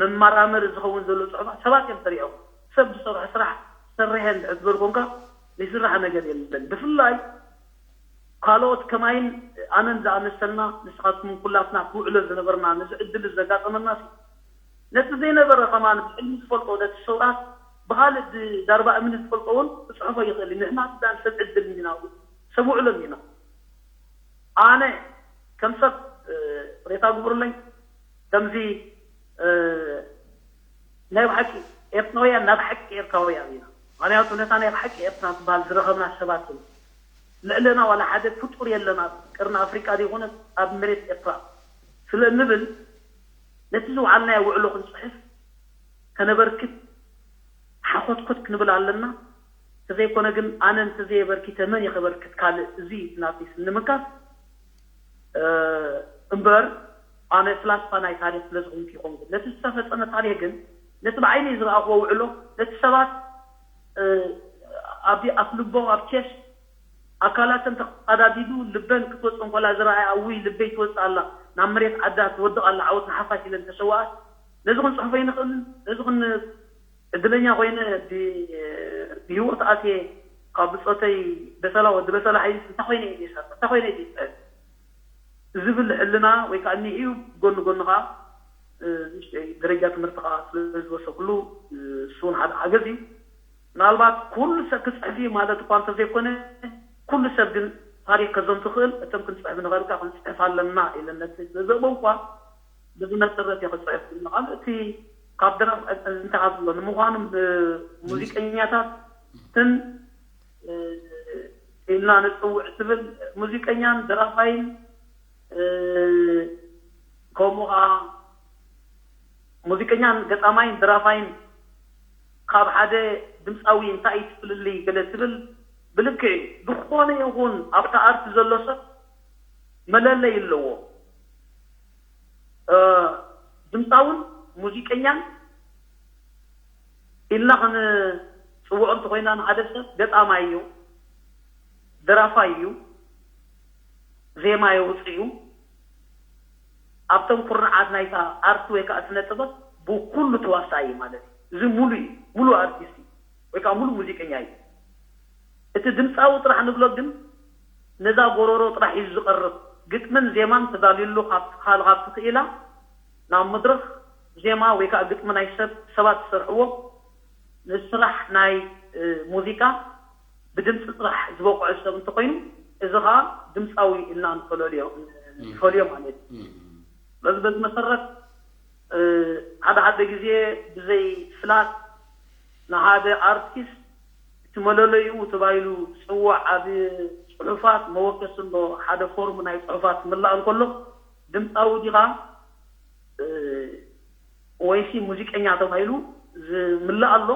መመራመሪ ዝኸውን ዘሎ ፅሑፋት ሰባት እዮም ሰሪሖም። ሰብ ዝሰርሖ ስራሕ ሰርሐ እንድሕር ዝበል ኮንካ ዘይስራሕ ነገር የለን። ብፍላይ ካልኦት ከማይን ኣነን ዝኣመሰልና ንስኻትኩም ኩላትና ክውዕሎ ዝነበርና ነዚ ዕድል ዘጋጠመና ነቲ ዘይነበረ ከማን ብሕልሚ ዝፈልጦ ነቲ ሰውራት ብኻልእ ብዳርባ እምኒ ዝፈልጦ እውን ክፅሕፎ ይኽእል እዩ። ንሕና ዳን ሰብ ዕድል እንዲና፣ ሰብ ውዕሎ እንዲና። ኣነ ከም ሰብ ሬታ ግብሩለይ ከምዚ ናይ ብሓቂ ኤርትራውያን ናብ ሓቂ ኤርትራውያን ኢና። ምክንያቱ ነታ ናይ ብሓቂ ኤርትራ ትበሃል ዝረኸብና ሰባት ልዕለና ዋላ ሓደ ፍጡር የለን ኣብ ቅርኒ ኣፍሪቃ ዘይኮነ ኣብ መሬት ኤርትራ ስለ እንብል ነቲ ዝውዓልናዮ ውዕሎ ክንፅሕፍ ከነበርክት ሓኾትኮት ክንብል ኣለና። ተዘይኮነ ግን ኣነ እንተዘየበርኪተ መን ይኸበርክት ካልእ እዚ ናተይ ስኒ ምንካስ እምበር ኣነ ፍላስፋ ናይ ታሪክ ስለ ዝኾንኩ ይኾንኩ ነቲ ዝተፈጸመ ታሪክ ግን ነቲ ብዓይነይ ዝረኣኽዎ ውዕሎ ነቲ ሰባት ኣብ ኣፍ ልቦም ኣብ ቸስ ኣካላተን ተቐዳዲዱ ልበን ክትወፅእ እንኮላ ዝረኣያ እውይ ልበይ ትወፅእ ኣላ ናብ መሬት ዓዳ ትወድቕ ኣላ ዓወት ንሓፋሽ ኢለን ተሰዋኣት ነዚ ክንፅሕፎ ይንኽእልን ነዚ ክን ዕድለኛ ኮይነ ብህይወት ኣትየ ካብ ብፆተይ በሰላ ወዲ በሰላ ሓይልስ እንታይ ኮይነ እየ ዝሰርሕ እንታይ ኮይነ እየ ዝፅሕፍ ዝብል ሕልና ወይ ከዓ እኒሀ እዩ ጎኒ ጎኒ ከዓ ንእሽተይ ደረጃ ትምህርቲ ከዓ ስለዝወሰኩሉ እሱ እውን ሓደ ሓገዝ እዩ ምናልባት ኩሉ ሰብ ክፅሕፍ እዩ ማለት እኳ እንተዘይኮነ ኩሉ ሰብ ግን ታሪክ ከዘንቱ ክእል እቶም ክንፅሕፍ ንኽእል ከዓ ክንፅሕፍ ኣለና ኢለ ነቲ ስለዘእመንኳ በዚ መሰረት እየ ክፅሕፍ ዝብል ካልእ እቲ ካብ ደራፍ እንታይ ኣሎ ንምዃኑ ሙዚቀኛታትን ኢልና ንፅውዕ ትብል ሙዚቀኛን ደራፋይን ከምኡ ከዓ ሙዚቀኛን ገጣማይን ደራፋይን ካብ ሓደ ድምፃዊ እንታይ እዩ ትፍልልይ ገለ ትብል ብልክዕ እዩ ዝኾነ ይኹን ኣብታ ኣርት ዘሎ ሰብ መለለይ ኣለዎ ድምፃውን ሙዚቀኛን ኢልና ክንፅውዖ እንተኮይና ንሓደ ሰብ ገጣማይ እዩ ደራፋይ እዩ ዜማ የውፅእ እዩ ኣብቶም ኩርንዓት ናይታ ኣርት ወይ ከዓ ስነ ጥበብ ብኩሉ ተዋሳኢ እዩ ማለት እዩ እዚ ሙሉ እዩ ሙሉ ኣርቲስት እዩ ወይ ከዓ ሙሉ ሙዚቀኛ እዩ እቲ ድምፃዊ ጥራሕ ንብሎ ግን ነዛ ጎሮሮ ጥራሕ እዩ ዝቐርብ ግጥምን ዜማን ተዳልዩሉ ካብ ትካል ካብ ትኽኢላ ናብ መድረኽ ዜማ ወይ ከዓ ግጥሚ ናይ ሰብ ሰባት ዝሰርሕዎ ንስራሕ ናይ ሙዚቃ ብድምፂ ጥራሕ ዝበቑዐ ሰብ እንተኮይኑ እዚ ከዓ ድምፃዊ ኢልና ንፈለልዮ ዝፈልዮ ማለት እዩ። ስለዚ በዚ መሰረት ሓደ ሓደ ግዜ ብዘይ ፍላጥ ንሓደ ኣርቲስት እቲ መለለይኡ ተባሂሉ ዝፅዋዕ ኣብ ፅሑፋት መወከሲ ኣሎ። ሓደ ፎርም ናይ ፅሑፋት ክምላእ እንከሎ ድምፃዊ ዲኻ ወይሲ ሙዚቀኛ ተባሂሉ ዝምላእ ኣሎ።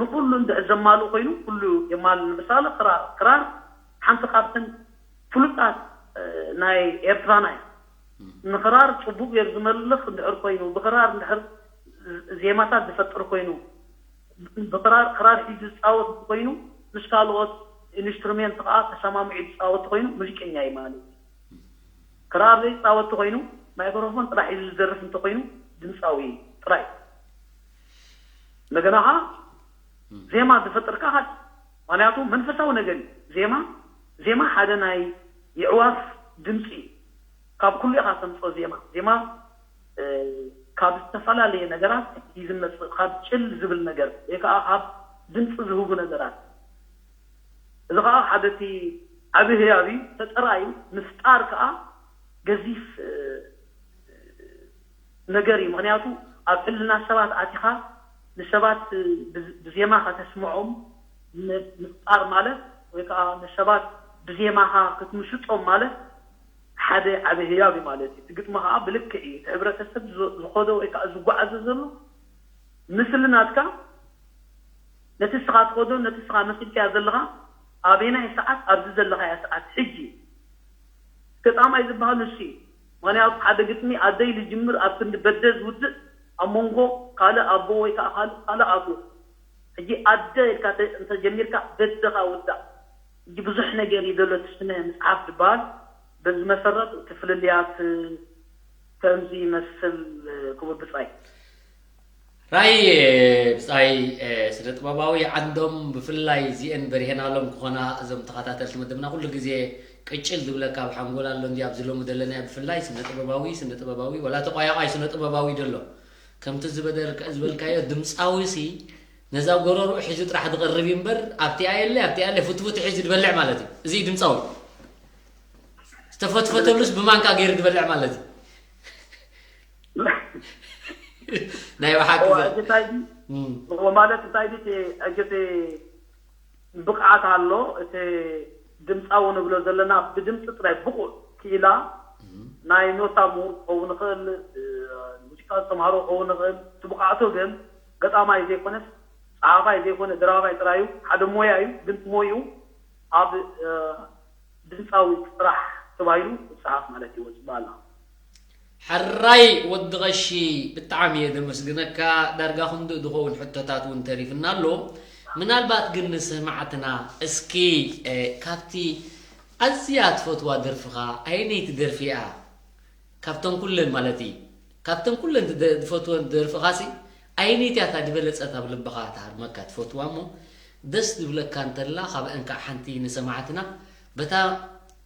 ንኩሉ እንድሕር ዘማልእ ኮይኑ ኩሉ የማልእ። ንምሳሌ ክራር፣ ክራር ሓንቲ ካብተን ፍሉጣት ናይ ኤርትራና እዩ። ንክራር ፅቡቅ ገይሩ ዝመልኽ እንድሕር ኮይኑ፣ ብክራር እንድሕር ዜማታት ዝፈጥር ኮይኑ፣ ብክራር ክራር ሒዙ ዝፃወት ኮይኑ ምስ ካልኦት ኢንስትሩሜንት ከዓ ተሰማሚዑ ዝፃወት ኮይኑ ሙዚቀኛ እዩ ማለት እዩ። ክራር ዘይፃወት ኮይኑ ማይክሮፎን ጥራሕ ሒዙ ዝደርፍ እንተኮይኑ ድምፃዊ ጥራይ። እንደገና ከዓ ዜማ ዝፈጥር ከዓ ሓደ፣ ምክንያቱ መንፈሳዊ ነገር እዩ። ዜማ ዜማ ሓደ ናይ የዕዋፍ ድምፂ እዩ። ካብ ኩሉ ኢኻ ተምፅኦ ዜማ። ዜማ ካብ ዝተፈላለየ ነገራት እዩ ዝመፅእ፣ ካብ ጭል ዝብል ነገር ወይ ከዓ ካብ ድምፂ ዝህቡ ነገራት። እዚ ከዓ ሓደ እቲ ዓብዪ ህያብ እዩ። ፈጠራ እዩ። ምፍጣር ከዓ ገዚፍ ነገር እዩ። ምክንያቱ ኣብ ሕልና ሰባት ኣቲኻ ንሰባት ብዜማኻ ተስምዖም ምፍጣር ማለት ወይ ከዓ ንሰባት ብዜማኻ ክትምስጦም ማለት ሓደ ዓብዪ ህያብ እዩ ማለት እዩ። እቲ ግጥሚ ከዓ ብልክዕ እዩ። እቲ ሕብረተሰብ ዝኸዶ ወይ ከዓ ዝጓዓዞ ዘሎ ምስሊ ናትካ ነቲ ስኻ ትኸዶ ነቲ ስኻ መሲልካዮ ዘለኻ ኣበየናይ ሰዓት ኣብዚ ዘለኻዮ ሰዓት ሕጂ ገጣማይ ዝበሃል ንሱ እዩ። ምክንያቱ ሓደ ግጥሚ ኣደይ ዝጅምር ኣብ ክንዲ በደ ዝውድእ ኣብ መንጎ ካልእ ኣቦ ወይ ከዓ ካልእ ካልእ ኣቦ ሕጂ ኣደ ኢልካ እንተጀሚርካ በደኻ ውዳእ። ሕጂ ብዙሕ ነገር እዩ ዘሎ እቲ ስነ ምፅሓፍ ዝበሃል። በዚ መሰረት እቲ ፍልልያት ከምዚ ይመስል። ክቡር ብፃይ ራይ ብፃይ ስነ ጥበባዊ ዓንዶም ብፍላይ ዚኤን በሪሄናሎም ክኾና እዞም ተኸታተልቲ መደብና ኩሉ ግዜ ቅጭል ዝብለካ ኣብ ሓንጎል ኣሎ እንዲ ኣብዚ ሎሚ ዘለናዮ ብፍላይ ስነ ጥበባዊ ስነ ጥበባዊ ወላ ተቋያቋይ ስነ ጥበባዊ ደሎ ከምቲ ዝበደልካ ዝበልካዮ ድምፃዊ ሲ ነዛ ጎረርኡ ሒዙ ጥራሕ ዝቐርብ እዩ እምበር ኣብቲኣ የለ ኣብቲኣ የለ ፍትፍት ሒዙ ዝበልዕ ማለት እዩ እዚ ድምፃዊ ዝተፈትፈተሉስ ብማንካ ገይሩ ዝበልዕ ማለት እዩ ናይ ብሓቂ ማለት እንታይ ዲ እቲ ብቕዓት ኣሎ። እቲ ድምፃዊ ንብሎ ዘለና ብድምፂ ጥራይ ብቑዕ ክኢላ ናይ ኖታ ምሁር ክኸውን ይኽእል፣ ሙዚቃ ዝተምሃሮ ክኸውን ይኽእል። እቲ ብቕዓቱ ግን ገጣማይ ዘይኮነስ፣ ፀሓፋይ ዘይኮነ፣ ደራፋይ ጥራይ እዩ። ሓደ ሞያ እዩ፣ ግን እቲ ሞይኡ ኣብ ድምፃዊ ጥራሕ ተባሂሉ ዝፀሓፍ ማለት እዩ። ወፅእ በሃላ። ሕራይ ወዲ ቐሺ ብጣዕሚ እየ ዘመስግነካ። ዳርጋ ክንድኡ ዝኸውን ሕቶታት እውን ተሪፍና ኣሎ። ምናልባት ግን ንሰማዕትና እስኪ ካብቲ ኣዝያ ትፈትዋ ደርፍኻ ኣየነይቲ ደርፊ እያ? ካብተን ኩለን ማለት እዩ። ካብተን ኩለን ዝፈትወን ደርፍኻ ሲ ኣየነይቲ እያ እታ ዝበለጸት ኣብ ልብኻ ትሃርመካ ትፈትዋ እሞ ደስ ዝብለካ እንተላ ካብአን ከዓ ሓንቲ ንሰማዕትና በታ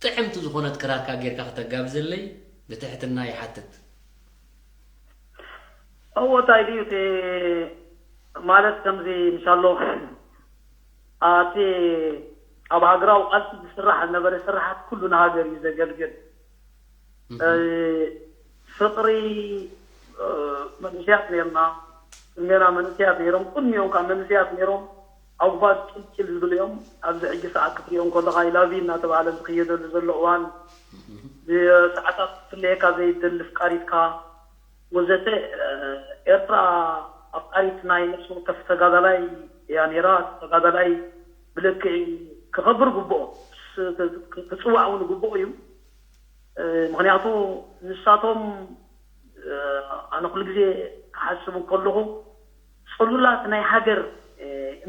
ጥዕምቲ ዝኾነት ክራርካ ጌርካ ክተጋብዘለይ ብትሕትና ይሓትት። እዎ እንታይ ድዩ እቲ ማለት ከምዚ ምሻሎ ኣቲ ኣብ ሃገራዊ ቃልሲ ዝስራሕ ዝነበረ ስራሓት ኩሉ ንሃገር እዩ ዘገልግል። ፍቅሪ መንእስያት ነርና ቅድሜና መንእስያት ነይሮም ቅድሚኦም ካብ መንእስያት ነይሮም ኣጉባዝ ጭልጭል ዝብል እዮም። ኣብዚ ሕጂ ሰዓት ክትሪኦም ከለካ ኢላቪ እናተባሃለ ዝክየደሉ ዘሎ እዋን ብሰዓታት ክትፍለየካ ዘይደሊ ፍቃሪትካ ወዘተ ኤርትራ ኣፍቃሪት ናይ ነፍሲ ወከፍ ተጋዳላይ እያ ነይራ። ተጋዳላይ ብልክዕ ክኸብር ግብኦ ክፅዋዕ እውን ግብኦ እዩ። ምክንያቱ ንሳቶም ኣነ ኩሉ ግዜ ክሓስብ ከለኹ ፅሉላት ናይ ሃገር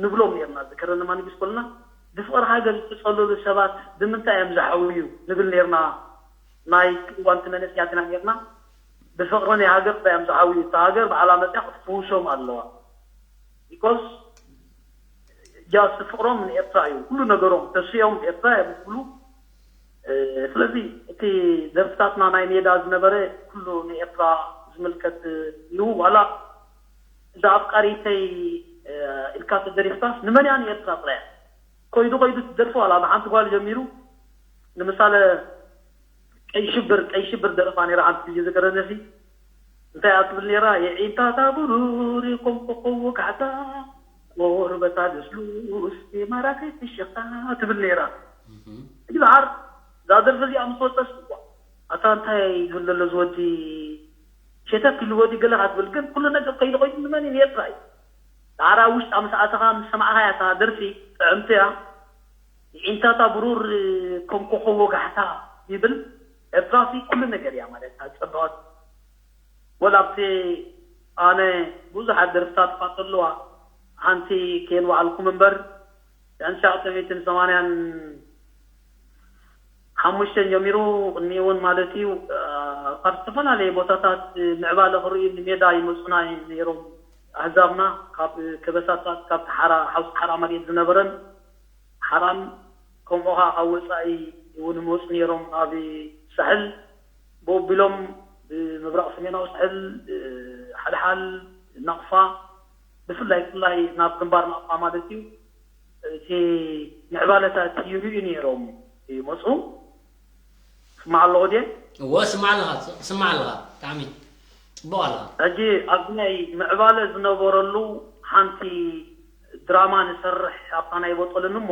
ንብሎም ነርና። ዝከረኒ ማንጊስ ኮልና ብፍቅሪ ሃገር ዝተፀለሉ ሰባት ብምንታይ እዮም ዝሓውዩ ንብል ነርና። ናይ እዋንቲ መነስያትና ነርና። ብፍቅሪ ናይ ሃገር ጥራይ እዮም ዝሓውዩ። እታ ሃገር ባዕላ መፅያ ክትፍውሶም ኣለዋ። ቢኮዝ ጃስት ፍቅሮም ንኤርትራ እዩ። ኩሉ ነገሮም ተስኦም ኤርትራ እዮም ዝብሉ። ስለዚ እቲ ደርፍታትና ናይ ሜዳ ዝነበረ ኩሉ ንኤርትራ ዝምልከት እዩ። ዋላ እዛ ኣፍቃሪተይ ኢልካ ተደሪፍካስ ንመን እያ ንኤርትራ ጥራያ? ኮይዱ ኮይዱ ትደርፎ ዋላ ብሓንቲ ጓል ጀሚሩ ንምሳሌ ቀይ ሽብር ቀይ ሽብር ደረፋ ነይራ። ሓንቲ ግዜ ዝገረመሲ እንታይ እያ ትብል ነይራ? የዒንታታ ብሩር ከም ኮኾብ ወጋሕታ፣ ቆርበታ ልስሉስ ማራኺት ፍሽኽታ ትብል ነይራ። ሕጂ ደሓር እዛ ደርፊ እዚኣ ምስ ወፀስ፣ ዋ፣ ኣታ እንታይ ዝብል ዘሎ እዚ ወዲ፣ ሸተት ኢሉ ወዲ ገለ ክትብል፣ ግን ኩሉ ነገር ከይዱ ከይዱ ንመን እዩ? ንኤርትራ እዩ። ደሓር ኣብ ውሽጣ ምስ ኣተኻ ምስ ሰማዕኻያ እታ ደርፊ ጥዕምቲ እያ። የዒንታታ ብሩር ከም ኮኾብ ወጋሕታ ይብል። ኤርትራሲ ኩሉ ነገር እያ ማለት እያ ዝጸበቐት። ወላ ኣብቲ ኣነ ብዙሓት ደርፍታት እኳ እንተለዋ፣ ሓንቲ ከየንባዕልኩም እምበር፣ ሽሕን ትሽዓተ ሚእትን ሰማንያን ሓሙሽተን ጀሚሩ፣ ቅድሚኡ እውን ማለት እዩ፣ እ፣ ካብ ዝተፈላለየ ቦታታት ምዕባለ ክርእዩ ንሜዳ ይመጹና ነይሮም። ኣህዛብና ካብ ከበሳታት፣ ካብ ሰሓራ፣ ሓው ሰሓራ መሬት ዝነበረን ሓራን፣ ከምኡ ኸዓ ካብ ወጻኢ እውን ይመጹ ነይሮም። ኣብ ሳሕል ብኡ ኣቢሎም ብምብራቕ ሰሜናዊ ሳሕል፣ እ፣ ሓልሓል፣ ናቕፋ፣ ብፍላይ ፍላይ ናብ ግንባር ናቕፋ ማለት እዩ፣ እቲ ምዕባለታት ይርእዩ ነይሮም ይመጹ። ስማዕ ኣለኹ ድየ? እወ፣ ስማዕ ኣለኻ፣ ስማዕ ኣለኻ። ብጣዕሚ ጽቡቕ ኣለኻ። ሕጂ ኣብዚ ናይ ምዕባለ ዝነበረሉ ሓንቲ ድራማ ንሰርሕ ኣብታ ናይ ቦጦልን እሞ፣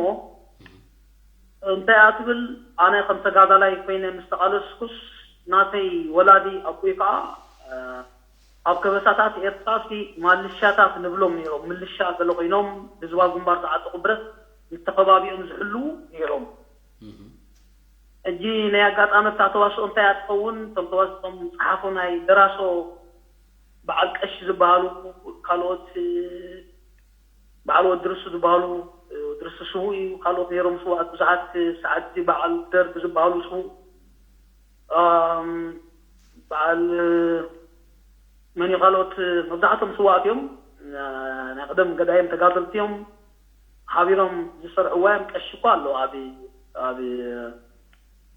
እንታይ እያ ትብል? ኣነ ከም ተጋዳላይ ኮይነ ምስ ተቓለስኩስ፣ ናተይ ወላዲ ኣቦይ ከኣ፣ እ፣ ኣብ ከበሳታት ኤርትራሲ ማልሻታት ንብሎም ነይሮም። ምልሻ ገለ ኮይኖም፣ ህዝባዊ ግንባር ዝዓጠቑ ብረት ንተኸባቢኦም ዝሕልዉ ነይሮም። ሕጂ ናይ ኣጋጣሚ እታ ተዋስኦ እንታይ እያ ትኸውን? እቶም ተዋስኦ፣ እቶም ጸሓፎ ናይ ደራሶ በዓል ቀሺ ዝበሃሉ፣ ካልኦት በዓል ወዲ ርሱ ዝበሃሉ፣ ወዲ ርሱ ስዉእ እዩ፣ ካልኦት ነይሮም ስዉኣት ብዙሓት፣ ሰዓቲ በዓል ደርግ ዝበሃሉ ስዉእ፣ ኣም፣ በዓል መን እዩ ካልኦት፣ መብዛሕትኦም ስዉኣት እዮም። ናይ ቀደም ገዳይም ተጋደልቲ እዮም። ሓቢሮም ዝሰርሕዋ እዮም። ቀሺ እኳ ኣሎ ኣብ፣ ኣብ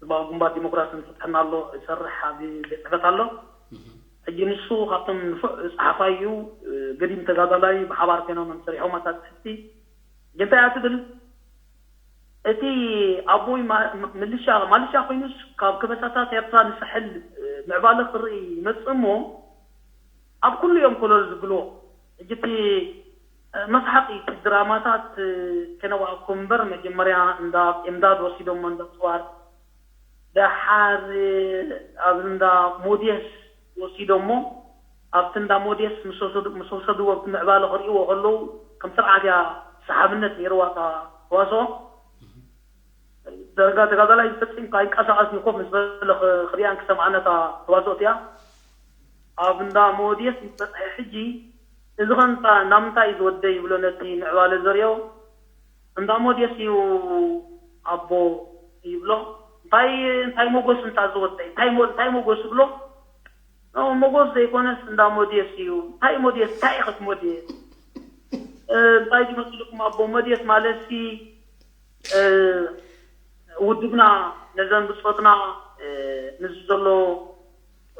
ህዝባዊ ግንባር ዲሞክራስን ፍትሕን ኣሎ፣ ይሰርሕ፣ ኣብ ቤት ጽሕፈት ኣሎ። ሕጂ ንሱ ካብቶም ንፉዕ ጸሓፋይ እዩ፣ ገዲም ተጋዳላይ፣ ብሓባር ኮይኖም እዮም ሰሪሖም ኣታ ጽሕፍቲ። ግን እንታይ እያ ትብል? እቲ ኣቦይ ማ-፣ ም-፣ ምልሻ፣ ማልሻ ኮይኑስ ካብ ከበሳታት ኤርትራ ንሳሕል፣ እ፣ ምዕባለ ክርኢ ይመጽእ እሞ፣ ኣብ ኩሉ እዮም ኮለል ዝብልዎ። ሕጂ እቲ፣ እ፣ መስሓቂ እቲ ድራማታት፣ እ፣ ከነዋእኩም እምበር፣ መጀመርያ እንዳ ኤምዳድ ወሲዶሞ፣ እንዳ ጽዋር፣ ደሓር ኣብ እንዳ ሞዴስ ወሲዶሞ፣ ኣብቲ እንዳ ሞዴስ ምስ ወሰዱ-፣ ምስ ወሰድዎ፣ ኣብቲ ምዕባለ ክርእይዎ ከለዉ፣ ከም ስርዓት እያ ሰሓብነት ነይርዋ እታ ተዋስኦ። ደርጋ ተጋዳላይ ፈጺምካ ኣይንቀሳቐስን፣ ኮፍ ምስ በለ ክ-፣ ክርእያን ክሰምዓን እታ ተዋስኦ እቲኣ። ኣብ እንዳ ሞዴስ ምስ በጽሐ ሕጂ፣ እዚ ኸ እንታ-፣ እንዳ ምንታይ እዩ ዝወደይ ይብሎ ነቲ ምዕባለ ዘርእዮ። እንዳ ሞዴስ እዩ ኣቦ ይብሎ። እንታይ፣ እንታይ ሞጎስ እንታ ዝወደይ፣ እንታይ ሞ-፣ እንታይ ሞጎስ ይብሎ። ኖ፣ ሞጎስ ዘይኮነስ እንዳ ሞዴስ እዩ። እንታይ ሞዴስ፣ እንታይ ኢኸ ትሞዴስ? እ፣ እንታይ ዝመስልኩም ኣቦ ሞዴስ ማለትሲ፣ እ፣ ውድብና ነዘን ብጾትና፣ እ፣ ንዚ ዘሎ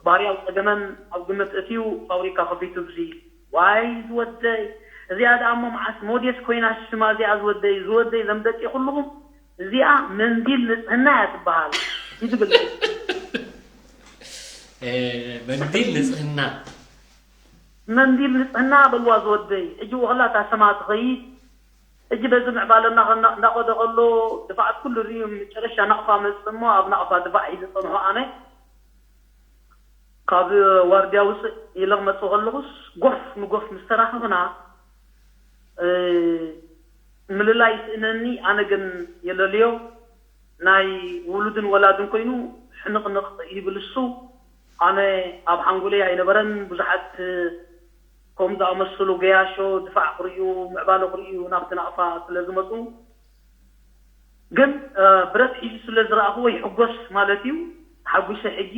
ባህርያዊ ጸገመን ኣብ ግምት እትዩ ፋብሪካ ከፊቱ ብዚ። ዋይ ዝወደይ፣ እዚኣ ደኣ እሞ መዓስ ሞዴስ ኮይና ሽማ እዚኣ ዝወደይ፣ ዝወደይ ዘምደቂ ኩልኹም፣ እዚኣ መንዲል ንጽህና እያ ትበሃል እዩ ዝብል። እ፣ መንዲል ንጽህና። መንዲል ንጽህና በልዋ ዝወደይ። ሕጂ ወኸላ እታ ስማ ትኸይድ። ሕጂ በዚ ምዕባለ እና-፣ እና-፣ እንዳኸደ ከሎ ድፋዓት ኩሉ ርእዩ መጨረሻ ናቕፋ መጽእ እሞ ኣብ ናቕፋ ድፋዕ ሒዘ ጸንሖ ኣነ። ካብ ዋርድያ ውፅእ ኢለ ክመፅእ ከለኹስ ጎፍ ንጎፍ ምስ ተራኸብና፣ እ፣ ምልላይ ይስእነኒ፣ ኣነ ግን የለልዮ። ናይ ውሉድን ወላድን ኮይኑ ሕንቕንቕ ይብል እሱ። ኣነ ኣብ ሓንጎለይ ኣይነበረን። ብዙሓት ከም ዝኣመሰሉ ገያሾ ድፋዕ ክርእዩ፣ ምዕባለ ክርእዩ ናብቲ ናቕፋ ስለ ዝመፁ፣ ግን፣ እ፣ ብረት ሒዙ ስለ ዝረኣኽዎ ይሕጎስ ማለት እዩ። ተሓጒሰ ሕጂ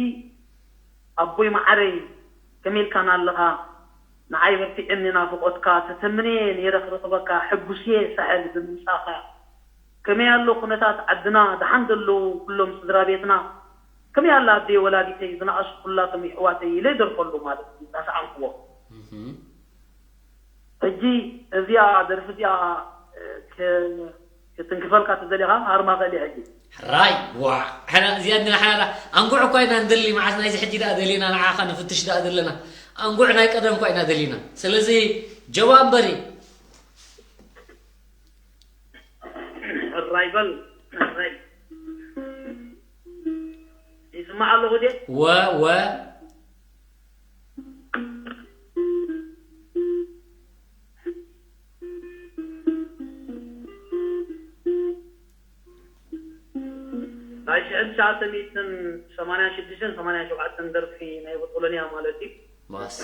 ኣቦይ መዓረይ ከመይ ኢልካና ኣለኻ? ንዓይ በርቲዕኒ ናፍቖትካ፣ ተተምንየ ነይረ ክረኽበካ፣ ሕጉስየ ሳሕል ብምምጻእካ። ከመይ ኣሎ ኩነታት ዓድና? ደሓን ዶ ኣለዉ ኩሎም ስድራ ቤትና? ከመይ ኣላ ኣደይ ወላዲተይ? ዝነኣሱ ኩላቶም የሕዋተይ ኢለ ይደርፈሉ ማለት እዩ፣ እናሰዓምክዎ። ሕጂ እዚኣ ደርፊ እዚኣ፣ እ፣ ከ-፣ ክትንክፈልካ ተደሊኻ ሃርማ ኽእል እየ ሕጂ። ሕራይ ዋ፣ ሕና እዚኣ እንዲና፣ ሕና ደኣ ኣንጉዕ እኳ ኢና ንደሊ። መዓስ ናይዚ ሕጂ ደኣ ደሊና፣ ንዓኻ ንፍትሽ ደኣ ዘለና። ኣንጉዕ ናይ ቀደም እኳ ኢና ደሊና። ስለዚ ጀባ እምበሪ። ሕራይ በል። ሕራይ ይስማዕ ኣለኹ ደ ወ ወ ናይ ሽሕን ትሽዓተ ሚእትን ሰማንያን ሽዱሽተን ሰማንያን ሸውዓተን ደርፊ ናይ በጦሎንያ ማለት እዩ። ባስ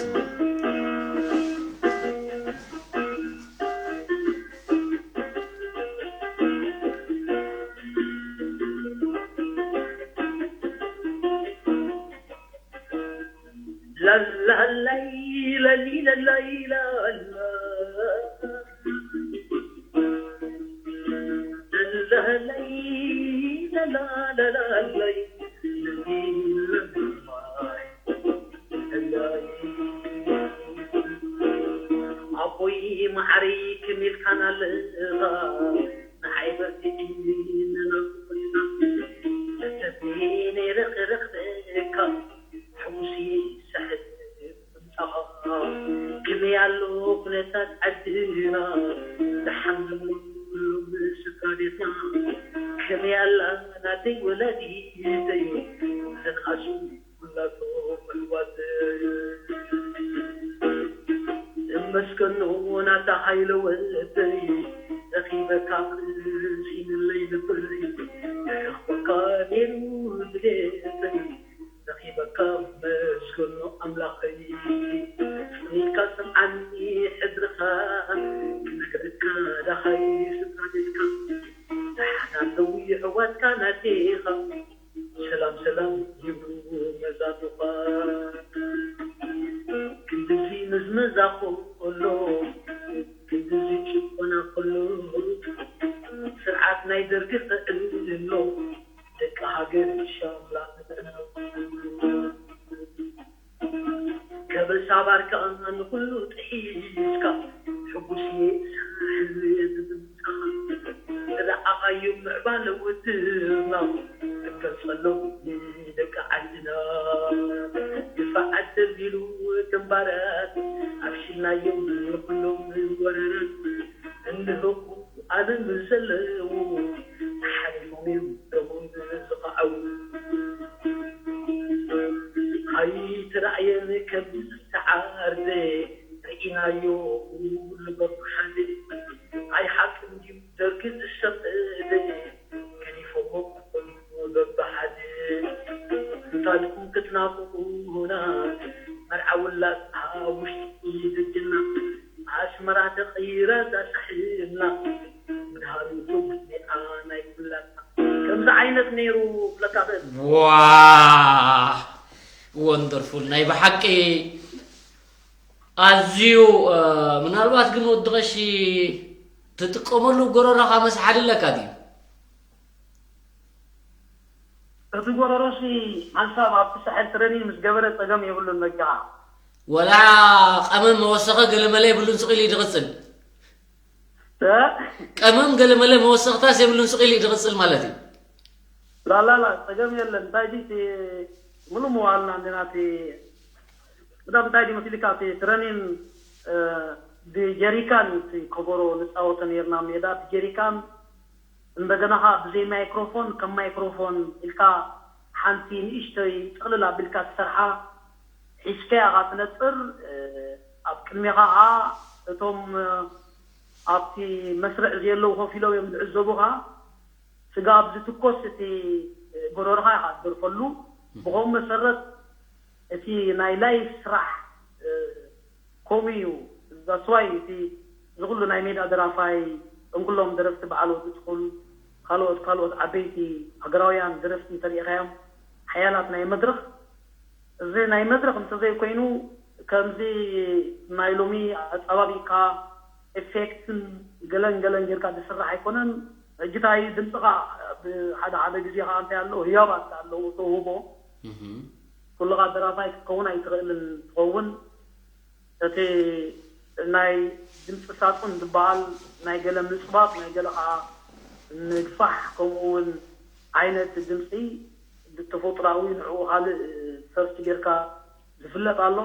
ላላላይ ለሊ ለላይ ላላ ለለለይ ለላ ለላለይ ለሊ ለላይ ለላይ ኣቦይ ማዕረይ ክም ኢልካን ኣለኻ ንዓይ በርቲዕኒ ንናፍቆትካ ተተብኒ ነይረ ክረኽበካ ሕጉሲ ሰሕት ምምጻኻ ከመይ ኣሎ ኩነታት ዓድና ደሓን ዶ ኩሉ ስድራ ቤትና ከመይ ኣላ ናተይ ወላዲተይ ዘንኣሱ ኩላቶም ኣሕዋተይ እመስገኖ ናታ ሃይለ ወደይ ረኺበካ ሲንለይ ልበይ ክረኽበካ ነይሩ ድሌተይ ረኺበካ መስገኖ ኣምላኸይ ጽኒካ ስምዓኒ ሕድርኻ ክነግረካ ዳኻይ ስድራ ቤትካ ደሓን ኣለዉ የሕዋትካ ናዴኻ ሰላም ሰላም ይብሉ መዛኑኻ ክንድዚ ምዝመዛ ከሎ ክንድዚ ጭቆና ከሎ ስርዓት ናይ ደርጊ ክዕሎ ደቂ ሃገር ሻምላ ከበሳ ባርካ ንኹሉ ጥሒስካ ሕጉስ ሳሕል ዝምጻኻ ዝረኣኻዮ ምዕባለ ውድብና ትገልጸሎም ንደቂ ዓድና ድፋዓት ዘቢሉ ግንባራት ኣብሽልናዮም ንኹሎም ወረራት እንሆ ኣለም ዘለዉ ተሓሊፎም እዮም ደሞም ዝኸዓዉ ኣይትራእየን ከም ዝተዓርደ ርኢናዮ ኩሉ በብሓደ ኣይ ሓቂ እንድዩ ደርጊ ዝሸቐለ ገዲፎሞ ክኾኑ በብሓደ እንታልኩም ክትናፍቑና መርዓ ውላድ ኣብ ውሽጢ ደጅና ኣስመራ ተቐይራ እዛ ሳሕልና ምድሃሩ ቱብ ኒኣ ናይ ኩላትና ከምዚ ዓይነት ነይሩ ክብለካ ክእል ዋ ወንደርፉል ናይ ብሓቂ ኣዝዩ ምናልባት ግን ወዲ ቀሺ ትጥቀመሉ ጎረረኻ መስሓል ኣለካ ድዩ እቲ ጎረሮሲ ሓንሳብ ኣብቲ ሳሕል ትረኒን ምስ ገበረ ጸገም የብሉን በጃኻ ወላ ቀመም መወሰኸ ገለመለ የብሉን ስቕ ኢሉ እዩ ዝቕጽል እ? ቀመም ገለመለ መወሰኽታስ የብሉን ስቕ ኢሉ እዩ ዝቕጽል ማለት እዩ ላላላ ጸገም የለን እንታይ ዲ እቲ ሙሉ መዋልና እንዲና እቲ ቅዳም እንታይ ዲ መሲልካ እቲ ትረኒን እ፣ ብጀሪካን እቲ ከበሮ ንጻወቶ ነርና ሜዳ ብጀሪካን እንደገና ኸዓ ብዘይ ማይክሮፎን ከም ማይክሮፎን ኢልካ ሓንቲ ንእሽተይ ጥቕልል ኣቢልካ ትሰርሓ ሒዝካያ ኸዓ ትነጥር እ፣ ኣብ ቅድሜኻ ኸዓ እቶም እ፣ ኣብቲ መስርዕ ዘየለዉ ኮፍ ኢሎም እዮም ዝዕዘቡኻ ስጋብ ዝትኮስ እቲ ጎረርኻ ኢኻ ትደርፈሉ ብኸም መሰረት እቲ ናይ ላይፍ ስራሕ ከምኡ እዩ that's why እቲ ዝኩሉ ናይ ሜዳ ደራፋይ እንኩሎም ደረፍቲ በዓሎት ዝትኹል ካልኦት ካልኦት ዓበይቲ ሃገራውያን ደረፍቲ እንተሪኢኻዮም ሓያላት ናይ መድረኽ እዚ ናይ መድረኽ እንተዘይኮይኑ ከምዚ ናይ ሎሚ ኣጸባቢካ ኤፌክትን ገለን ገለን ጌርካ ዝስራሕ ኣይኮነን ሕጂ እንታይ ድምፅኻ ብሓደ ሓደ ግዜ ከዓ እንታይ ኣለዎ ህያባት ኣለዎ ተውህቦ ኩልኻ ደራፋይ ክትከውን ኣይትኽእልን ትኸውን እቲ ናይ ድምፂ ሳጡን ዝበሃል ናይ ገለ ምፅባብ ናይ ገለ ከዓ ንግፋሕ ከምኡ እውን ዓይነት ድምፂ ብተፈጥሮኣዊ ንዕኡ ካልእ ሰርች ጌርካ ዝፍለጥ ኣሎ።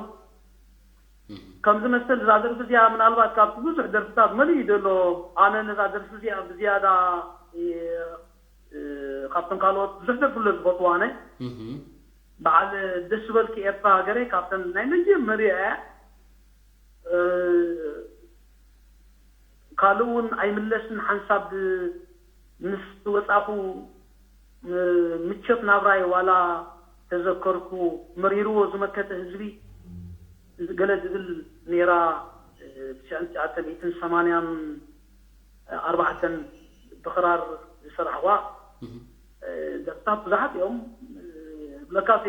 ከምዚ መሰል እዛ ደርፊ እዚኣ ምናልባት ካብቲ ብዙሕ ደርፍታት መሊኡ ዘሎ፣ ኣነ ነዛ ደርፊ እዚኣ ብዝያዳ እ፣ እ፣ ካብቶም ካልኦት ብዙሕ ደርፊ ኣሎ ዝፈትዋ ኣነ። በዓል ደስ በልኪ ኤርትራ ሃገረይ ካብተን ናይ መጀመርያ እያ። እ፣ ካልእ እውን ኣይምለስን ሓንሳብ ምስ ወጻኹ ም-፣ ምቾት ናብራይ ዋላ ተዘከርኩ፣ መሪርዎ ዝመከተ ህዝቢ ገለ ዝብል ነይራ። እ፣ ትሽዓን ትሽዓተ ሚእትን ሰማንያን ኣርባዕተን ብኽራር ዝሰራሕዋ፣ እ፣ ደርፍታት ብዙሓት እዮም። እ፣ ብለካሲ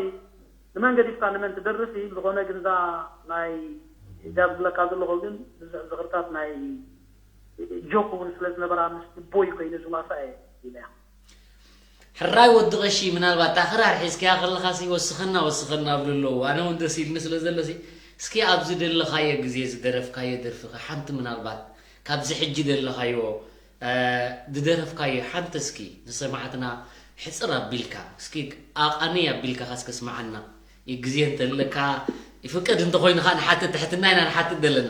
ንመን ገዲፍካ ንመን ትደርፍ እዩ። ዝኾነ ግን እዛ ናይ እዛ ዝብለካ ዘለኹ ግን ብዙሕ ዝኽርታት ናይ ጆክ እውን ስለ ዝነበራ ምስ ቦይ ኮይኑ ዝዋሳ እየ ኢለያ። ሕራይ ወዲ ቐሺ፣ ምናልባት እታ ክራር ሒዝካያ ከለኻሲ ወስኸና ወስኸና እብሉ ኣለዉ። ኣነ እውን ደስ ኢልኒ ስለ ዘሎሲ፣ እስኪ ኣብዚ ደለኻዮ ግዜ ዝደረፍካዮ ደርፍኸ ሓንቲ ምናልባት ካብዚ ሕጂ ደለኻዮ፣ እ፣ ዝደረፍካዮ ሓንቲ እስኪ ንሰማዕትና ሕጽር ኣቢልካ፣ እስኪ ኣቓንይ ኣቢልካ እስከ ስምዓና። ግዜ እንተለካ ይፍቀድ እንተኾይኑ ኸኣ ንሓትት፣ ትሕትና ኢና ንሓትት ዘለና።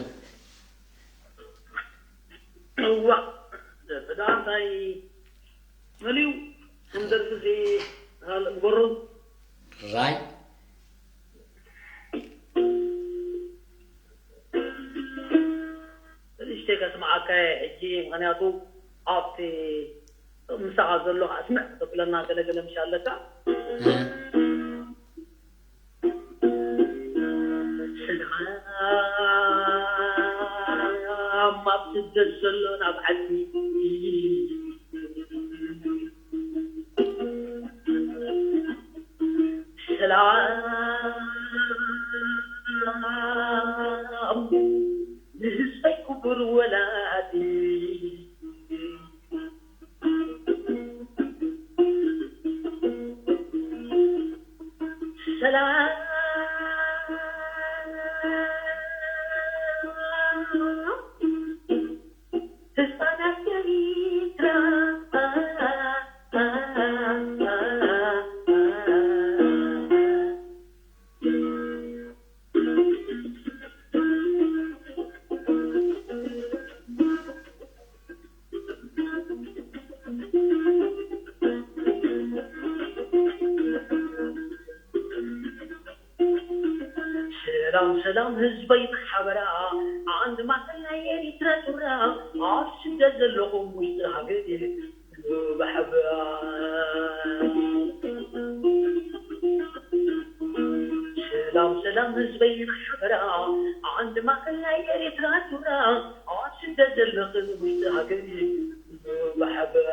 እዋ፣ ደርፊ ደኣ እንታይ መሊኡ ከም ደርፊ እዚ ካልእ ግበሮ። ራይ። ንእሽተይ ከስምዓካ እየ ሕጂ፣ ምኽንያቱ ኣብቲ ምሳኻ ዘሎ ኣስምዕ ተብለና ገለገለ ምሽ ኣለካ። እ። ሰላም ኣብ ስደት ዘሎ ናብ ዓዲ። ሰላም ንህዝበይ ክቡር ወላዲ። ሰላም ህዝባና ኤሪትራ። ሰላም ሰላም ህዝበይ ብሓበራ፣ ዓንዲ ማእከል ናይ ኤሪትራ ጩራ፣ ኣብ ስደት ዘለኹም ውሽጢ ሃገር ብሓበራ። ሰላም ሰላም ህዝበይ ብሓበራ፣ ዓንዲ ማእከል ናይ ኤሪትራ ጩራ፣ ኣብ ስደት ዘለኽን ውሽጢ ሃገር ብሓበራ።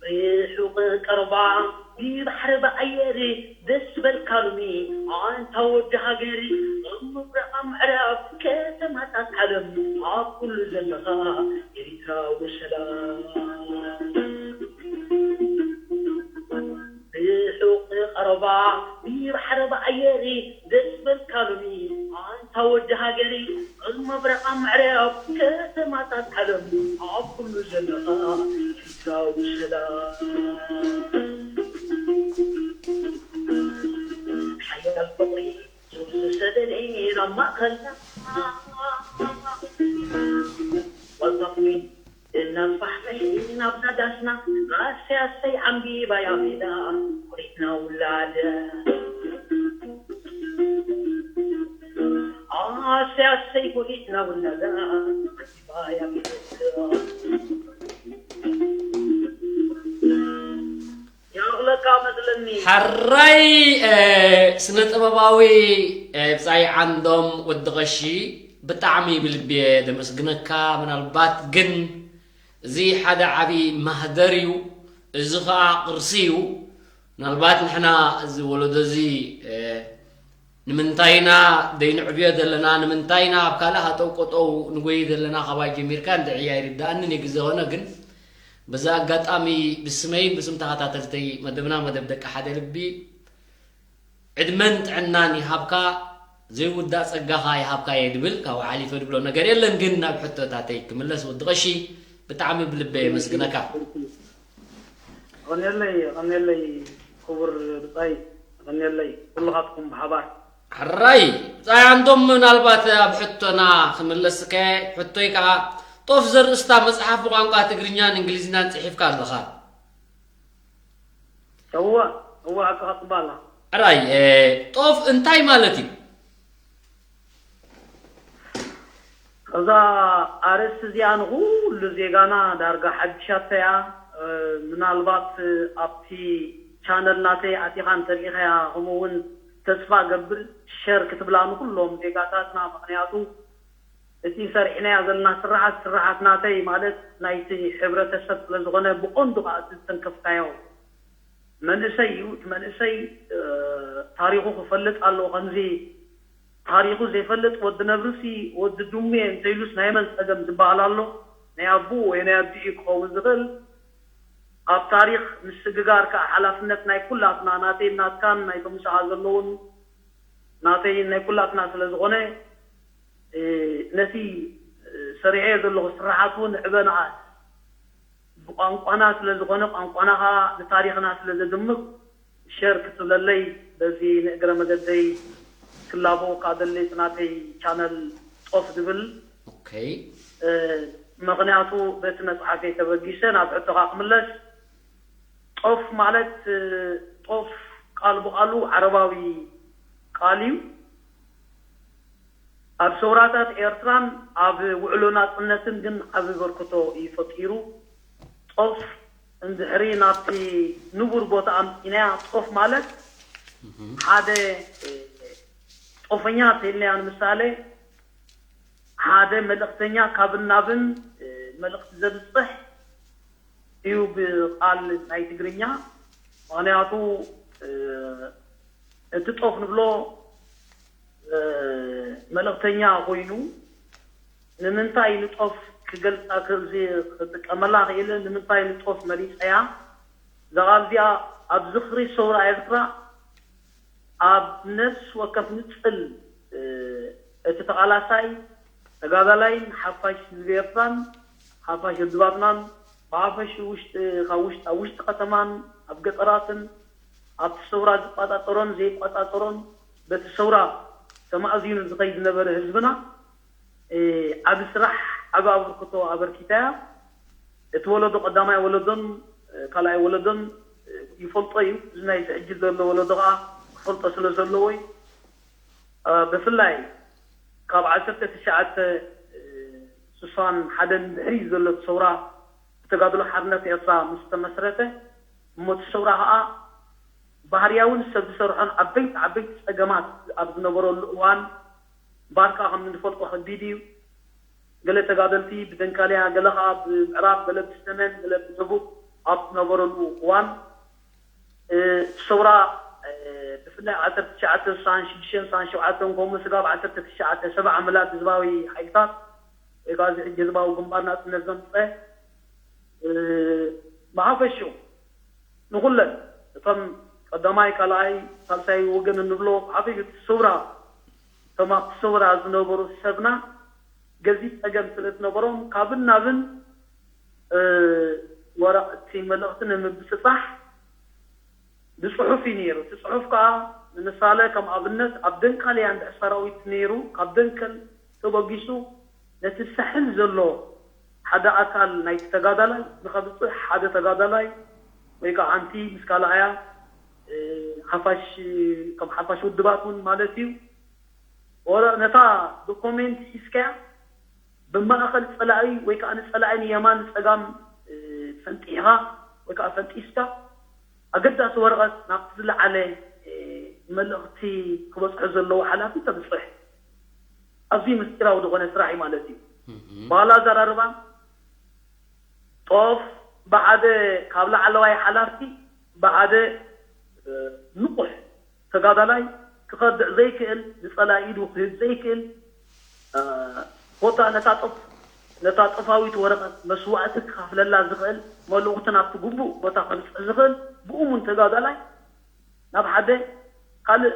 ርሑቕ ቀረባ ብባሕሪ ብኣየር ደስ በልካ ሎሚ ኣንታ ወዲ ሃገር። ኣብ ምብራቕ ኣብ ምዕራብ ከተማታት ዓለም ኣብ ኩሉ ዘለኻ ኤሪትራዊ ሰላም። ርሑቕ ቀረባ ብባሕሪ ብኣየር ደስ በልካ ሎሚ ኣንታ ወዲ ሃገር። ኣብ ምብራቕ ኣብ ምዕራብ ከተማታት ዓለም ኣብ ኩሉ ዘለኻ ኤሪትራዊ ሰላም። ሓያል ፍቕሪ ሱር ዝሰደደ ናብ ማእከልና። ዋልታ ፍቕሪ እናስፋሕፈሐ ናብዛ ዳስና። ኣሰይ ኣሰይ ዓምቢባ ያፌታ ኩሪዕና ውላደ። ኣሰይ ኣሰይ ኩሪዕና ውላደ። ዓምቢባ ያፌታ። ያኽለካ መስለኒ። ሕራይ፣ እ፣ ስነ ጥበባዊ፣ እ፣ ብጻይ ዓንዶም ወዲ ቐሺ፣ ብጣዕሚ ብልቢ እየ ደመስግነካ። ምናልባት ግን እዚ ሓደ ዓቢ ማህደር እዩ፣ እዚ ኸኣ ቅርሲ እዩ። ምናልባት ንሕና እዚ ወለዶ እዚ፣ እ፣ ንምንታይ ኢና ደይንዕብዮ ዘለና? ንምንታይ ኢና ኣብ ካልእ ሃጠው ቆጠው ንጎይ ዘለና? ካባይ ጀሚርካ እንድዒ ኣይርድኣንን እዩ ግዜ ኾነ። ግን በዚ ኣጋጣሚ ብስመይን ብስም ተኸታተልተይ መደብና፣ መደብ ደቂ ሓደ ልቢ፣ ዕድመን ጥዕናን ይሃብካ፣ ዘይውዳእ ጸጋኻ ይሃብካ እየ ድብል። ካብኡ ሓሊፈ ድብሎ ነገር የለን። ግን ናብ ሕቶታተይ ክምለስ፣ ወዲ ቐሺ፣ ብጣዕሚ ብልበ የመስግነካ። ቀንየለይ ቀንየለይ ክቡር ብጻይ፣ ቀንየለይ ኩልኻትኩም ብሓባር። ሕራይ ብጻይ፣ ኣንቶም ምናልባት ኣብ ሕቶና ክምለስከ፣ ሕቶይ ከዓ ጦፍ ዘርእስታ መጽሓፍ ብቋንቋ ትግርኛን እንግሊዝኛን ጽሒፍካ ኣለኻ። እወ እወ ኣቀባጽባ ኣላ። ሕራይ እ፣ ጦፍ እንታይ ማለት እዩ? እዛ ኣርእስቲ እዚኣ ንኹሉ ዜጋና ዳርጋ ሓድሻተያ። ምናልባት ኣብቲ ቻነል ናተይ ኣቲኻ እንተሪኢኻያ፣ ከምኡ እውን ተስፋ ገብር ሸር ክትብላ ንኩሎም ዜጋታትና። ምክንያቱ እቲ ሰሪሕናያ ዘለና ስራሓት ስራሓት ናተይ ማለት ናይቲ ሕብረተሰብ ስለዝኾነ፣ ብቆንዱ ከዓ እቲ ዝተንከፍካዮ መንእሰይ እዩ። እቲ መንእሰይ ታሪኹ ክፈልጥ ኣለዎ። ከምዚ ታሪኹ ዘይፈልጥ ወዲ ነብርሲ ወዲ ድሙየ እንተኢሉስ ናይ መን ጸገም ዝበሃል ኣሎ? ናይ ኣቦኡ ወይ ናይ ኣዲኡ ክኸውን ዝኽእል። ኣብ ታሪኽ ምስግጋር ከዓ ሓላፍነት ናይ ኩላትና፣ ናተይን ናትካን ናይቶም ምሳኻ ዘለውን ናተይን ናይ ኩላትና ስለ ዝኾነ፣ ነቲ ሰሪዐዮ ዘለኹ ስራሓት እውን ዕበ ንኣስ ብቋንቋና ስለ ዝኾነ፣ ቋንቋና ከዓ ንታሪኽና ስለ ዘድምቕ፣ ሸር ክትብለለይ በዚ ንእግረ መገደይ ክላበወካ ደሊ። እቲ ናተይ ቻነል ጦፍ ዝብል ኦኬይ። ምክንያቱ በቲ መፅሓፈይ ተበጊሰ ናብ ሕቶኻ ክምለስ። ጦፍ ማለት ጦፍ ቃል ብቃሉ ዓረባዊ ቃል እዩ። ኣብ ሰውራታት ኤርትራን ኣብ ውዕሎ ናጽነትን ግን ዓቢ በርክቶ እዩ ፈጢሩ። ጦፍ እንድሕሪ ናብቲ ንቡር ቦታ ኣምጺናያ፣ ጦፍ ማለት ሓደ ጦፈኛ ተይልናያ ንምሳሌ ሓደ መልእኽተኛ ካብን ናብን መልእኽቲ ዘብጽሕ እዩ ብቃል ናይ ትግርኛ። ምክንያቱ እቲ ጦፍ ንብሎ መልእኽተኛ ኮይኑ ንምንታይ ንጦፍ ክገልጻ ክዚ ክጥቀመላ ክኢለ ንምንታይ ንጦፍ መሪጸያ? እዛ ቃል እዚኣ ኣብ ዝኽሪ ሰውራ ኤርትራ ኣብ ነፍሲ ወከፍ ንጽል እቲ ተቓላሳይ ተጋዳላይን ሓፋሽ ህዝቢ ኤርትራን ሓፋሽ ውድባትናን ብሓፈሽ ውሽጢ ካብ ውሽጢ ኣብ ውሽጢ ከተማን ኣብ ገጠራትን ኣብቲ ሰውራ ዝቋጻጸሮን ዘይቋጻጸሮን በቲ ሰውራ ተማእዚኑ ዝኸይድ ዝነበረ ህዝብና ዓቢ ስራሕ ዓቢ ኣበርክቶ ኣበርኪታያ። እቲ ወለዶ ቀዳማይ ወለዶን ካልኣይ ወለዶን ይፈልጦ እዩ። እዚ ናይ ሕጂ ዘሎ ወለዶ ከዓ ክፈልጦ ስለ ዘለዎ እዩ። ብፍላይ ካብ ዓሰርተ ትሽዓተ ስሳን ሓደን ድሕሪ ዘሎ ሰውራ ብተጋድሎ ሓርነት ኤርትራ ምስ ተመስረተ እሞ እቲ ሰውራ ከዓ ባህርያውን ሰብ ዝሰርሖን ዓበይቲ ዓበይቲ ጸገማት ኣብ ዝነበረሉ እዋን ባርካ ከም እንፈልጦ ከቢድ እዩ። ገለ ተጋደልቲ ብደንካልያ፣ ገለ ከዓ ብምዕራብ፣ ገለ ብሰሜን፣ ገለ ብደቡብ ኣብ ዝነበረሉ እዋን ሰውራ ብፍላይ ዓሰርተ ትሽዓተ ስሳን ሽዱሽተን ስሳን ሸውዓተን ከምኡ ስጋብ ዓሰርተ ትሽዓተ ሰብዓ ምላት ህዝባዊ ሓይልታት ወይ ከዓ እዚ ሕጂ ህዝባዊ ግንባር ናፅነት ዘምፀ ብሓፈሽኡ ንኩለን እቶም ቀዳማይ ካልኣይ ሳልሳይ ወገን እንብሎ ብሓፈሽኡ እቲ ሰውራ እቶም ኣብቲ ሰውራ ዝነበሩ ሰብና ገዚፍ ፀገም ስለ ዝነበሮም ካብን ናብን ወረቕቲ መልእኽቲ ንምብፅፃሕ ብፅሑፍ እዩ ነይሩ። እቲ ፅሑፍ ከዓ ንምሳለ ከም ኣብነት ኣብ ደንካልያ እንድሕር ሰራዊት ነይሩ ካብ ደንከል ተበጊሱ ነቲ ሳሕል ዘሎ ሓደ ኣካል ናይቲ ተጋዳላይ ንኸብፅሕ ሓደ ተጋዳላይ ወይ ከዓ ሓንቲ ምስ ካልኣያ ሓፋሽ ከም ሓፋሽ ውድባት እውን ማለት እዩ ወረ ነታ ዶኮሜንት ሒዝካያ ብማእኸል ፀላኢ ወይ ከዓ ንፀላኢ ንየማን ንፀጋም ፈንጢሕኻ ወይ ከዓ ፈንጢስካ ኣገዳሲ ወረቐት ናብቲ ዝለዓለ መልእኽቲ ክበፅሖ ዘለዎ ሓላፊ ተብፅሕ ኣዝዩ ምስጢራዊ ዝኾነ ስራሕ እዩ ማለት እዩ። ባህላ ኣዘራርባ ጦፍ ብሓደ ካብ ላዕለዋይ ሓላፊ ብሓደ ንቑሕ ተጋዳላይ ክኸድዕ ዘይክእል ንፀላኢ ኢዱ ክህብ ዘይክእል ኮታ ነታ ጦፍ ነታ ጦፋዊት ወረቐት መስዋእቲ ክኸፍለላ ዝኽእል መልእኽቲ ናብቲ ግቡእ ቦታ ከብፅሕ ዝኽእል ብእሙን ተጋዳላይ ናብ ሓደ ካልእ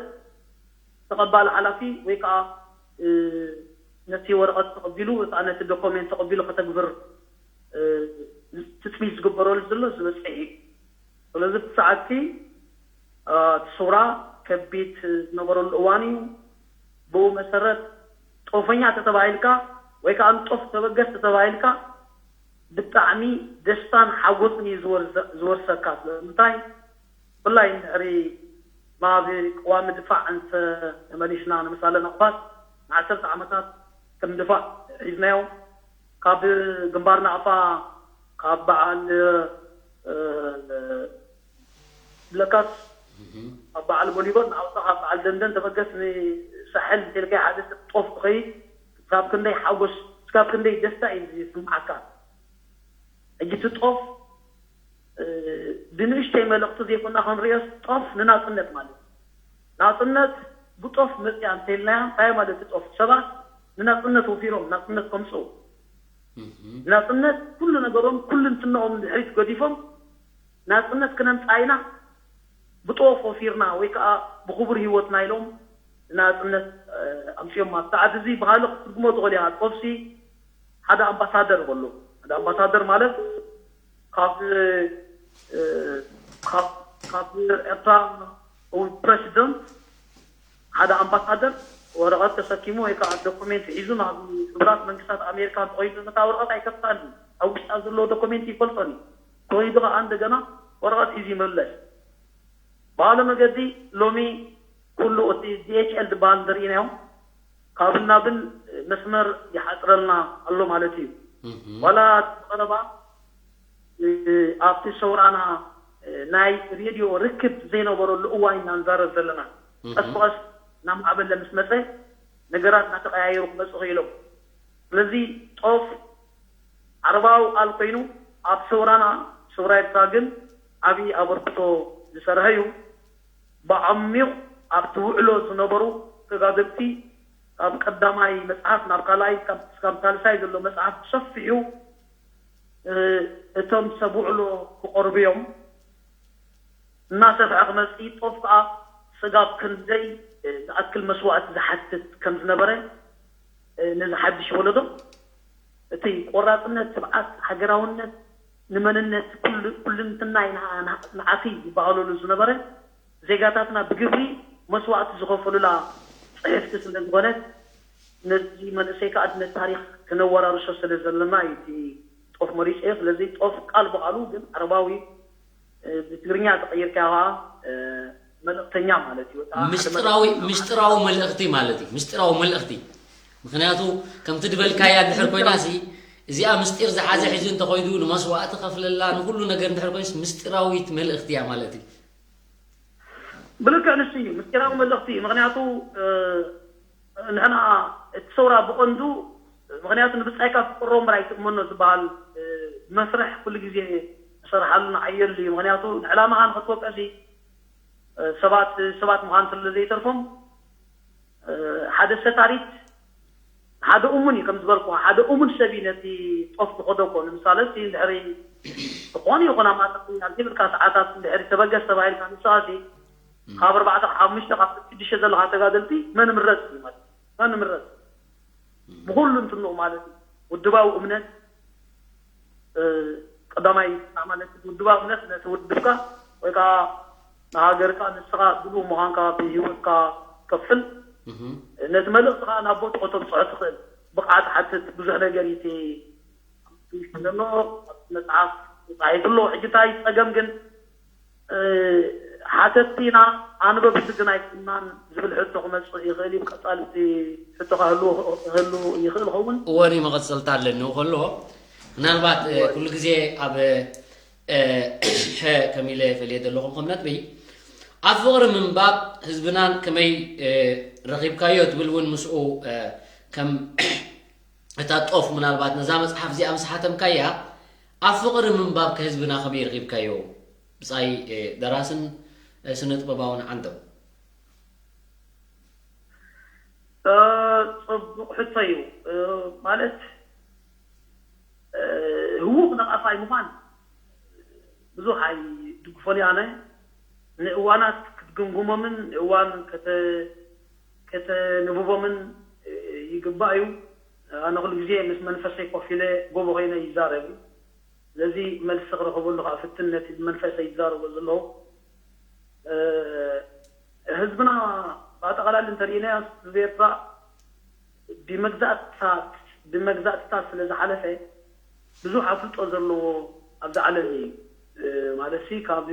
ተቐባሊ ሓላፊ ወይ ከዓ ነቲ ወረቐት ተቐቢሉ ወይ ከዓ ነቲ ዶኮሜንት ተቐቢሉ ከተግብር ትፅቢት ዝግበረሉ ዘሎ ዝበፅሕ እዩ። ስለዚ እቲ ሰዓትቲ እቲ ሰውራ ከቢድ ዝነበረሉ እዋን እዩ። ብኡ መሰረት ጦፈኛ ተተባሂልካ ወይ ከዓ ንጦፍ ተበገስ ተተባሂልካ ብጣዕሚ ደስታን ሓጎስን እዩ ዝወርሰካ። ስለምንታይ? ብፍላይ እንድሕሪ ናብ ቅዋሚ ድፋዕ እንተ ተመሊስና፣ ንምሳሌ ናቕፋስ ንዓሰርተ ዓመታት ከም ድፋዕ ሒዝናዮ። ካብ ግንባር ናቕፋ፣ ካብ በዓል ለካስ፣ ካብ በዓል ቦሊጎን ንኣውፃ፣ ካብ በዓል ደንደን ተበገስ ንሳሕል እንተልካይ ሓደ ሰብ ጦፍ ትኸይድ፣ ካብ ክንደይ ሓጎስ፣ ካብ ክንደይ ደስታ እዩ ዝስምዓካ። ሕጂ እቲ ጦፍ ብንእሽተይ መልእኽቲ ዘይኮና ክንሪኦ፣ ጦፍ ንናፅነት ማለት እዩ። ናፅነት ብጦፍ መፅያ እንተልናያ እንታይ ማለት እዩ? ጦፍ ሰባት ንናፅነት ወፊሮም ናፅነት ከምፅኡ፣ ናፅነት ኩሉ ነገሮም ኩሉ እንትንኦም ድሕሪት ገዲፎም ናፅነት ክነምፃ ኢና ብጦፍ ወፊርና ወይ ከዓ ብክቡር ህይወትና ኢሎም ናፅነት ኣምፅኦም። ኣብ ሰዓት እዚ ብካልእ ክትትርጉሞ ትኽእል ኢኻ። ጦፍሲ ሓደ ኣምባሳደር በሎ። ሓደ ኣምባሳደር ማለት ካብ ካብ ኤርትራ ፕረሲደንት ሓደ ኣምባሳደር ወረቐት ተሰኪሙ ወይ ከዓ ዶኩሜንት ሒዙ ናብ ሕቡራት መንግስታት ኣሜሪካ እንተኾይኑ ነታ ወረቐት ኣይከፍታን እዩ። ኣብ ውሽጣ ዘለዎ ዶኩሜንት ይፈልጦን እዩ። ኮይኑ ከዓ እንደገና ወረቐት ሒዙ ይመለስ። ብካልእ መገዲ ሎሚ ኩሉ እቲ ዲኤችኤል ዝበሃል እንተርኢናዮ ካብን ናብን መስመር ይሓፅረልና ኣሎ ማለት እዩ። ዋላ ብቐረባ ኣብቲ ሰውራና ናይ ሬድዮ ርክብ ዘይነበረሉ እዋን ኢና ንዛረብ ዘለና። ቀስ ብቐስ እናማዕበለ ምስ መፀ ነገራት እናተቀያየሩ ክመፁ ክኢሎም። ስለዚ ጦፍ ዓረባዊ ቃል ኮይኑ ኣብ ሰውራና፣ ሰውራ ኤርትራ ግን ዓብዪ ኣበርክቶ ዝሰርሐ እዩ። ብዓሚቕ ኣብቲ ውዕሎ ዝነበሩ ተጋደልቲ ካብ ቀዳማይ መፅሓፍ ናብ ካልኣይ፣ ካብ ሳልሳይ ዘሎ መፅሓፍ ብሰፊሑ እቶም ሰብ ውዕሎ ክቐርቡ እዮም። እናሰፍሐ ክመፅእ ጦፍ ከዓ ስጋብ ክንደይ ዝኣክል መስዋእቲ ዝሓትት ከም ዝነበረ ነዚ ሓድሽ ወለዶ እቲ ቆራፅነት፣ ትብዓት፣ ሃገራውነት፣ ንመንነት ኩልንትናይ ንዓኺ ዝበሃለሉ ዝነበረ ዜጋታትና ብግብሪ መስዋእቲ ዝኸፈሉላ ፅሕፍቲ ስለ ዝኾነት ነዚ መንእሰይ ከዓ ነቲ ታሪኽ ክነወራርሶ ስለ ዘለና እዩ እቲ ጦፍ መሪፀዮ። ስለዚ ጦፍ ቃል ብቃሉ ግን ዓረባዊ ብትግርኛ ተቐይርካዮ ከዓ መልእኽተኛ ማለት እዩ። ምስጢራዊ ምስጢራዊ መልእኽቲ ማለት እዩ። ምስጢራዊ መልእኽቲ ምኽንያቱ ከምቲ ድበልካያ እንድሕር ኮይና ሲ እዚኣ ምስጢር ዝሓዘ ሒዙ እንተኾይዱ ንመስዋእቲ ከፍለላ ንኩሉ ነገር እንድሕር ኮይኑስ ምስጢራዊት መልእኽቲ እያ ማለት እዩ። ብልክዕ ንሱ እዩ ምስጢራዊ መልእኽቲ። ምኽንያቱ ንሕና እቲ ሰውራ ብቐንዱ ምኽንያቱ ንብጻይካ ክትቅሮ እምበር ኣይትእመኖ ዝበሃል መስርሕ ኩሉ ግዜ ንሰርሓሉ ንዓየሉ እዩ። ምኽንያቱ ንዕላማኻ ንኽትወቀሲ ሰባት ሰባት ምዃን ስለ ዘይተርፎም ሓደ ሰታሪት ሓደ እሙን እዩ ከም ዝበልኩ ሓደ እሙን ሰብ እዩ ነቲ ጦፍ ዝኸዶ እኮ ንምሳለ ሲ እንድሕሪ ዝኾነ ይኹን ኣማፀኛ ዘይብልካ ሰዓታት እንድሕሪ ተበገስ ተባሂልካ ንስኻ ሲ ካብ ኣርባዕተ ካብ ሓሙሽተ ካብ ሽዱሽተ ዘለካ ተጋደልቲ መን ምረፅ እዩ ማለት መን ምረፅ ብኩሉ እንትንኡ ማለት እዩ ውድባዊ እምነት ቀዳማይ ማለት ውድባዊ እምነት ነቲ ውድብካ ወይ ከዓ ንሃገርካ ንስኻ ድሉው ምዃንካ ብህይወትካ ከፍል ነቲ መልእኽቲ ከዓ ናብ ቦትኡ ተብፅሖ ትኽእል ብቕዓት ሓትት ብዙሕ ነገር እዩ እቲ ዘሎ መፅሓፍ ተፃሒፉ ኣሎ ሕጂ እንታይ ፀገም ግን ሓተትቲ ኢና ኣንበብቲ ግን ኣይኮናን ዝብል ሕቶ ክመፅእ ይኽእል እዩ ቀፃሊ እቲ ሕቶ ክህሉ ይኽእል ይኸውን እወ እኔ መቐፀልታ ኣለኒ ከሎ ምናልባት ኩሉ ግዜ ኣብ ከም ኢለ ፈልየ ዘለኹም ከም ነጥቢ ኣብ ፍቕሪ ምንባብ ህዝብናን ከመይ ረኺብካዮ ትብል እውን ምስኡ ከም እታ ጦፍ ምናልባት ነዛ መፅሓፍ እዚኣ ምስ ሓተምካያ ኣብ ፍቕሪ ምንባብ ከህዝብና ከመይ ረኺብካዮ ብፃይ ደራስን ስነ ጥበባውን ዓንደው ፅቡቕ ሕቶ እዩ ማለት ህዉኽ ነቓፋይ ምዃን ብዙሕ ኣይድግፎን ኣነ ንእዋናት ክትግምግሞምን ንእዋን ከተንብቦምን ይግባእ እዩ ኣነ ኩሉ ግዜ ምስ መንፈሰይ ኮፍ ኢለ ጎቦ ኮይነ ይዛረብ እዩ ስለዚ መልሲ ክረኽበሉ ከዓ ፍትን ነቲ ብመንፈሰይ ይዛረቦ ዘለኹ። እ፣ ህዝብና ብኣጠቓላሊ እንተሪእናዮ ህዝቢ ኤርትራ ብመግዛእትታት ብመግዛእትታት ስለ ዝሓለፈ ብዙሕ ኣፍልጦ ዘለዎ ኣብዚ ዓለም እዩ። እ፣ ማለት ሲ ካብ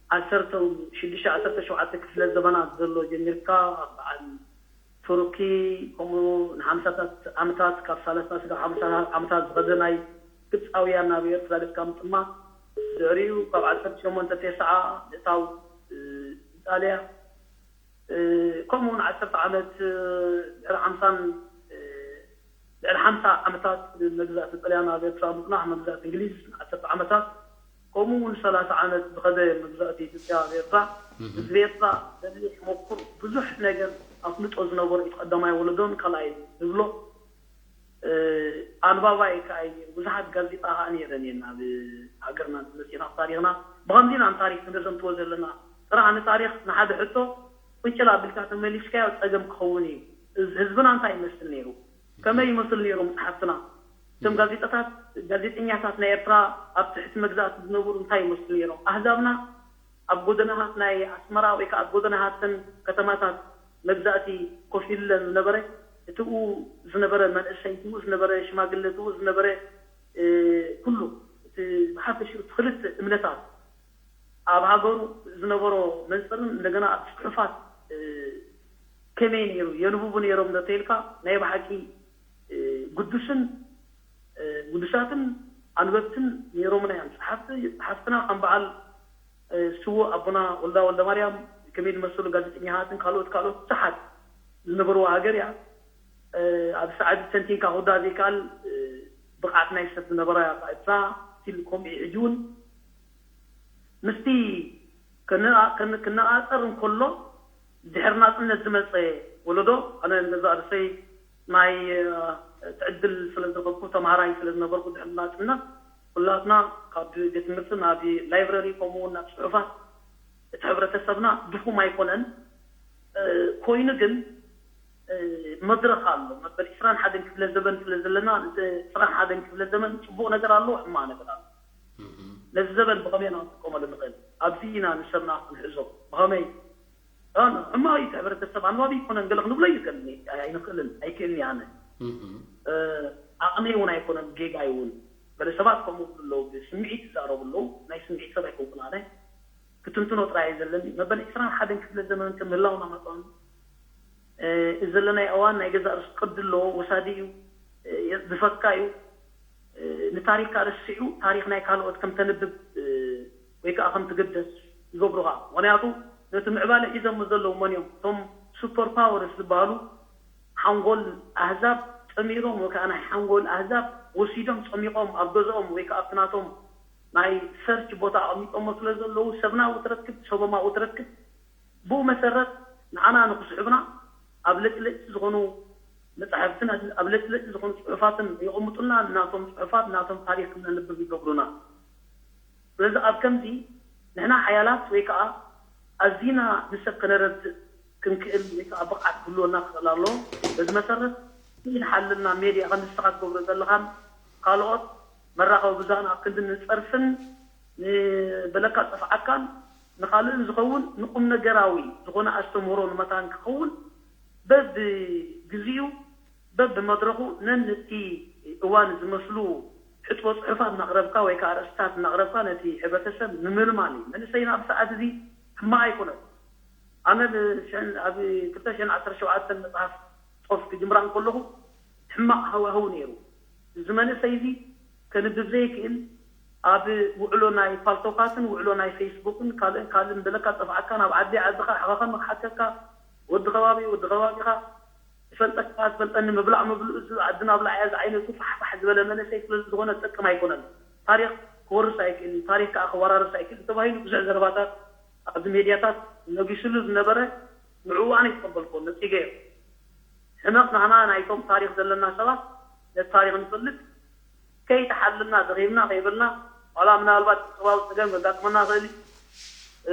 ዓሰርተ ሽዱሽተ ዓሰርተ ሸውዓተ ክፍለ ዘመናት ዘሎ ጀሚርካ በዓል ቱርኪ ከምኡ ንሓምሳታት ዓመታት ካብ ሳለሳ ስጋብ ሓምሳ ዓመታት ዝኸደ ናይ ግብፃውያን ናብ ኤርትራ ልካ ምጥማት ድሕሪኡ ካብ ዓሰርተ ሸሞንተ ተስዓ ምእታው እ፣ ኢጣልያ እ፣ ከምኡ እውን ዓሰርተ ዓመት እ፣ ድሕሪ ሓምሳን እ፣ ድሕሪ ሓምሳ ዓመታት መግዛእቲ ጥልያን ኣብ ኤርትራ ምፅናሕ መግዛእቲ እንግሊዝ ዓሰርተ ዓመታት ከምኡ እውን ሰላሳ ዓመት ዝኸደ መግዛእቲ ኢትዮጵያ ኣብ ኤርትራ ህዝቢ ኤርትራ በሊሕ መኩር ብዙሕ ነገር ኣፍልጦ ዝነበሮ እቲ ቀዳማይ ወለዶን ካልኣይ ዝብሎ ኣንባባይ ከኣ እየ። ብዙሓት ጋዜጣ ከኣ ነይረን እየን ኣብ ሃገርና እንተመፂእና ኣብ ታሪኽና ብኸምዚ ኢና ንታሪክ ክንዘንትዎ ዘለና። ጥራሕ ንታሪክ ንሓደ ሕቶ ቁንጭል ኣቢልካ ተመሊስካዮ ፀገም ክኸውን እዩ። ህዝብና እንታይ ይመስል ነይሩ? ከመይ ይመስል ነይሩ መፅሓፍትና? እቶም ጋዜጣታት ጋዜጠኛታት ናይ ኤርትራ ኣብ ትሕቲ መግዛእቲ ዝነበሩ እንታይ ይመስሉ ነይሮም? ኣህዛብና ኣብ ጎደናታት ናይ ኣስመራ ወይ ከዓ ኣብ ጎደናታተን ከተማታት መግዛእቲ ኮፍ ኢለን ዝነበረ እቲኡ ዝነበረ መንእሰይ እቲኡ ዝነበረ ሽማግለ እቲኡ ዝነበረ ኩሉ እቲ ብሓፈሽኡ እቲ ክልተ እምነታት ኣብ ሃገሩ ዝነበሮ መንፅርን እንደገና ኣብ ፅሑፋት ከመይ ነይሩ የንብቡ ነይሮም እንተኢልካ ናይ ብሓቂ ግዱስን ግዱሳትን ኣንበብትን ነይሮምና እዮም። ፀሓፍቲ ፀሓፍትና ከም በዓል ስዉእ ኣቦና ወልዳ ወልደማርያም ከመይ ዝመሰሉ ጋዜጠኛታትን ካልኦት ካልኦት ብዙሓት ዝነበርዋ ሃገር እያ። ኣብ ሰዓት ተንቲንካ ክውዳእ ዘይከኣል ብቕዓት ናይ ሰብ ዝነበራ እያ እታ ኤርትራ ስቲል ከምኡ እዩ ሕጂ እውን ምስቲ ክነኣፀር እንከሎ ድሕሪ ናፅነት ዝመፀ ወለዶ ኣነ ንገዛእ ርእሰይ ናይ ትዕድል ስለ ዝረኸብኩ ተምሃራይ ስለ ዝነበርኩ ድሕሪ ናፅነት ኩላትና ካብ ቤት ትምህርቲ ናብ ላይብረሪ ከምኡ እውን ናብ ፅሑፋት እቲ ሕብረተሰብና ድኹም ኣይኮነን ኮይኑ ግን መድረኽ ኣሎ መበል ዕስራን ሓደን ክፍለ ዘበን ስለ ዘለና ዕስራን ሓደን ክፍለ ዘመን ፅቡቕ ነገር ኣሎ ሕማቕ ነገር ኣሎ ነዚ ዘበን ብኸመይ ኢና ክንጥቀመሉ ንኽእል ኣብዚ ኢና ንሰብና ክንሕዞ ብኸመይ ሕማቕ እዩ እቲ ሕብረተሰብ ኣንባቢ ይኮነን ገለ ክንብሎ ይኽእል ኣይንኽእልን ኣይክእልን ኣነ ኣቕመይ እውን ኣይኮነን ጌጋ እውን ገለ ሰባት ከምኡ ኣለዉ ብስምዒት ይዛረቡ ኣለዉ ናይ ስምዒት ሰብ ኣይኮንኩን ኣነ ክትንትኖ ጥራይ እዩ ዘለኒ መበል ዕስራን ሓደን ክፍለ ዘመን ከም ምህላውና መጠን እዚ ዘለናይ እዋን ናይ ገዛእ ርእሱ ቅዲ ኣለዎ ወሳዲ እዩ ዝፈካ እዩ ንታሪክ ረሲዑ ታሪክ ናይ ካልኦት ከም ተንብብ ወይ ከዓ ከም ትግደስ ይገብሩኻ ምክንያቱ ነቲ ምዕባለ ሒዞም ዘለዉ መን እዮም እቶም ሱፐር ፓወርስ ዝበሃሉ ሓንጎል ኣህዛብ ጠሚሮም ወይ ከዓ ናይ ሓንጎል ኣህዛብ ወሲዶም ፀሚቆም ኣብ ገዝኦም ወይ ከዓ ኣብቲ ናቶም ናይ ሰርች ቦታ ኣቐሚጦሞ ስለ ዘለዉ ሰብና ውትረክብ ሰቦማ ውትረክብ ብኡ መሰረት ንዓና ንክስሕብና ኣብ ለጭለጭ ዝኾኑ መፃሕፍትን ኣብ ለጭለጭ ዝኾኑ ፅሑፋትን የቐምጡልና ናቶም ፅሑፋት ናቶም ታሪክ ክነንብብ ይገብሩና ስለዚ ኣብ ከምዚ ንሕና ሓያላት ወይ ከዓ ኣዚና ንሰብ ከነረድእ ክንክእል ወይ ከዓ ብቕዓት ክህልወና ክኽእል ኣለዎ በዚ መሰረት ንሓልና ሜድያ ከም ንስኻ ትገብሮ ዘለኻን ካልኦት መራኸቢ ብዙሃን ኣብ ክንዲ ንፀርፍን ንበለካ ፀፍዓካን ንኻልእን ዝኸውን ንቁም ነገራዊ ዝኾነ ኣስተምህሮ ንመታን ክኸውን በብግዚኡ በብመድረኹ ነንቲ እዋን ዝመስሉ ሕጥቦ ፅሑፋት እናቕረብካ ወይ ከዓ ርእስታት እናቕረብካ ነቲ ሕብረተሰብ ንምልማል እዩ መንእሰይና ኣብ ሰዓት እዚ ሕማቕ ኣይኮነን ኣነ ኣብ ክልተ ሽሕን ዓሰርተ ሸውዓተን መፅሓፍ ፅሑፍ ክጅምራ እንከለኹ ሕማቕ ሃዋህው ነይሩ እዚ መንእሰይ እዚ ከንብብ ዘይክእል ኣብ ውዕሎ ናይ ፓልቶካትን ውዕሎ ናይ ፌስቡክን ካልእን ካልእን በለካ ጠፍዓካን ኣብ ዓዲ ዓድኻ ኣሕኻኻ መክሓከካ ወዲ ከባቢ ወዲ ከባቢኻ ዝፈልጠካ ዝፈልጠኒ ምብላዕ ምብልኡ እዚ ዓድና ብላዕ እያ ዝዓይነቱ ፋሕፋሕ ዝበለ መንእሰይ ስለ ዝኾነ ዝጠቅም ኣይኮነን ታሪክ ክወርስ ኣይክእል ታሪክ ከዓ ክወራርስ ኣይክእል ተባሂሉ ብዙሕ ዘረባታት ኣብዚ ሜድያታት ነጊስሉ ዝነበረ ንዕኡ ኣነ ይተቀበልኮ ነፂገዮ ሕመቕ ናህና ናይቶም ታሪኽ ዘለና ሰባት ነቲ ታሪኽ ንፈልጥ ከይተሓልና ደኺምና ከይበልና ዋላ ምናልባት ቁጠባዊ ፀገም ከጋጥመና ይኽእል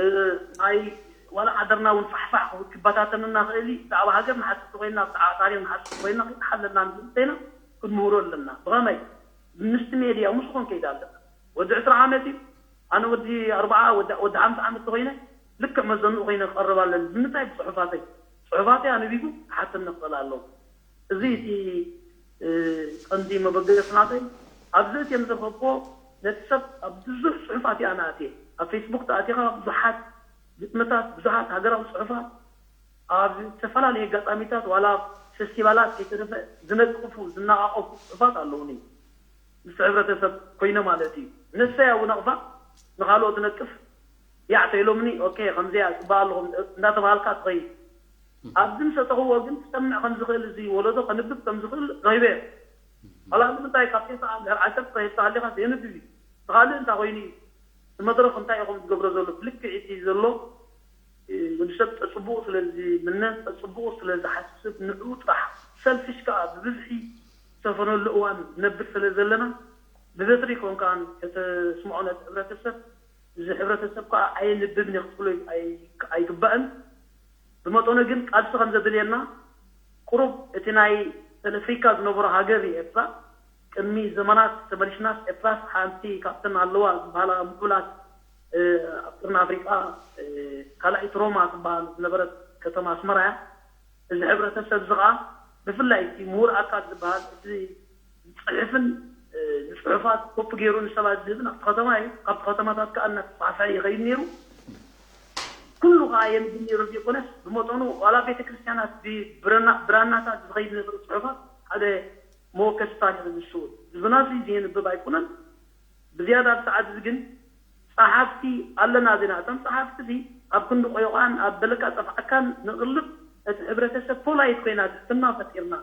እዩ ናይ ዋላ ዓደርና እውን ፋሕፋሕ ክበታተንና ይኽእል እዩ ብዛዕባ ሃገር ንሓስብ ተኮይንና ብዛዕባ ታሪኽ ንሓስብ ተኮይንና ከይተሓለልና ንፈልጥ ኢና ክንምህሮ ኣለና ብኸመይ ምስቲ ሜድያ ምስኹም ከይዳ ኣለና ወዲ ዕስራ ዓመት እዩ፣ ኣነ ወዲ ኣርብዓ፣ ወዲ ሓምሳ ዓመት ተኾይነ ልክዕ መዘንኡ ኮይነ ክቐርብ ኣለኒ። ንምንታይ? ብፅሑፋተይ፣ ፅሑፋተይ ኣንቢቡ ክሓተኒ ክኽእል ኣለዎ። እዚ እቲ ቀንዲ መበገሲ ናተይ። ኣብዚ እትዮም ዘፈቦ ነቲ ሰብ ኣብ ብዙሕ ፅሑፋት እያ ናእትየ። ኣብ ፌስቡክ ተኣቲኻ ብዙሓት ግጥምታት፣ ብዙሓት ሃገራዊ ፅሑፋት ኣብ ዝተፈላለዩ ኣጋጣሚታት ዋላ ፌስቲቫላት ከይተረፈ ዝነቅፉ ዝነቃቀፉ ፅሑፋት ኣለውኒ። ምስ ሕብረተሰብ ኮይነ ማለት እዩ። ንሰይ ኣብ ነቕፋ ንኻልኦት ነቅፍ ያዕተ ኢሎምኒ ኦኬ ከምዚያ ፅባቅ ኣለኹም እንዳተባሃልካ ትኸይድ። ኣብዚ ምስ ኣተኽዎ ግን ክሰምዕ ከም ዝኽእል እዚ ወለዶ ከንብብ ከም ዝኽእል ረኺበ። ዋላ ንምንታይ ካብ ቴስዓ ድሕር ዓሰርተ ሂብካ ሃሊኻስ የንብብ እዩ። እቲ ካልእ እንታይ ኮይኑ እዩ? እቲ መድረኽ እንታይ ኢኹም ዝገብሮ ዘሎ? ብልክዕ እቲ ዘሎ ወዲ ሰብ ፀፅቡቑ ስለ ዝምነ፣ ፀፅቡቑ ስለ ዝሓስብ፣ ንዕኡ ጥራሕ ሰልፊሽ ከዓ ብብዝሒ ዝሰፈነሉ እዋን ነብር ስለ ዘለና፣ ብበትሪ ኮንካን ከተስምዖ ነቲ ሕብረተሰብ፣ እዚ ሕብረተሰብ ከዓ ኣየንብብን እየ ክትብሎ ኣይግባእን። ብመጠኑ ግን ቃልሲ ከም ዘድልየና ቁሩብ እቲ ናይ ሰለፍሪካ ዝነበሮ ሃገር እዩ ኤርትራ። ቅድሚ ዘመናት ተመሊሽናስ ኤርትራስ ሓንቲ ካብተን ኣለዋ ዝበሃላ ምዕቡላት ኣብ ቅርኒ ኣፍሪቃ ካልኣይቲ ሮማ ትበሃል ዝነበረት ከተማ ኣስመራ እያ። እዚ ሕብረተሰብ እዚ ከዓ ብፍላይ እቲ ምሁር ኣካል ዝበሃል እቲ ዝፅሕፍን ንፅሑፋት ኮፒ ገይሩ ንሰባት ዝህብን ኣብቲ ከተማ እዩ። ካብቲ ከተማታት ከዓ እናተፃሕፈ ይኸይድ ነይሩ። ኩሉ ከዓ የንብብ ነይሩ ዘይኮነስ ብመጠኑ ዋላ ቤተክርስትያናት ብብራናታት ዝኸይድ ነይሩ ፅሑፋት ሓደ መወከስታ ነይሩ ንሱ እውን። ህዝብና እዚ ዘየንብብ ኣይኮነን። ብዝያዳ ኣብ ሰዓት እዚ ግን ጸሓፍቲ ኣለና ዜና እቶም ጸሓፍቲ እዚ ኣብ ክንዲ ቆይቋን ኣብ በለካ ጸፍዓካን ንቕልብ እቲ ሕብረተሰብ ፖላይት ኮይና ትሕትና ፈጢርና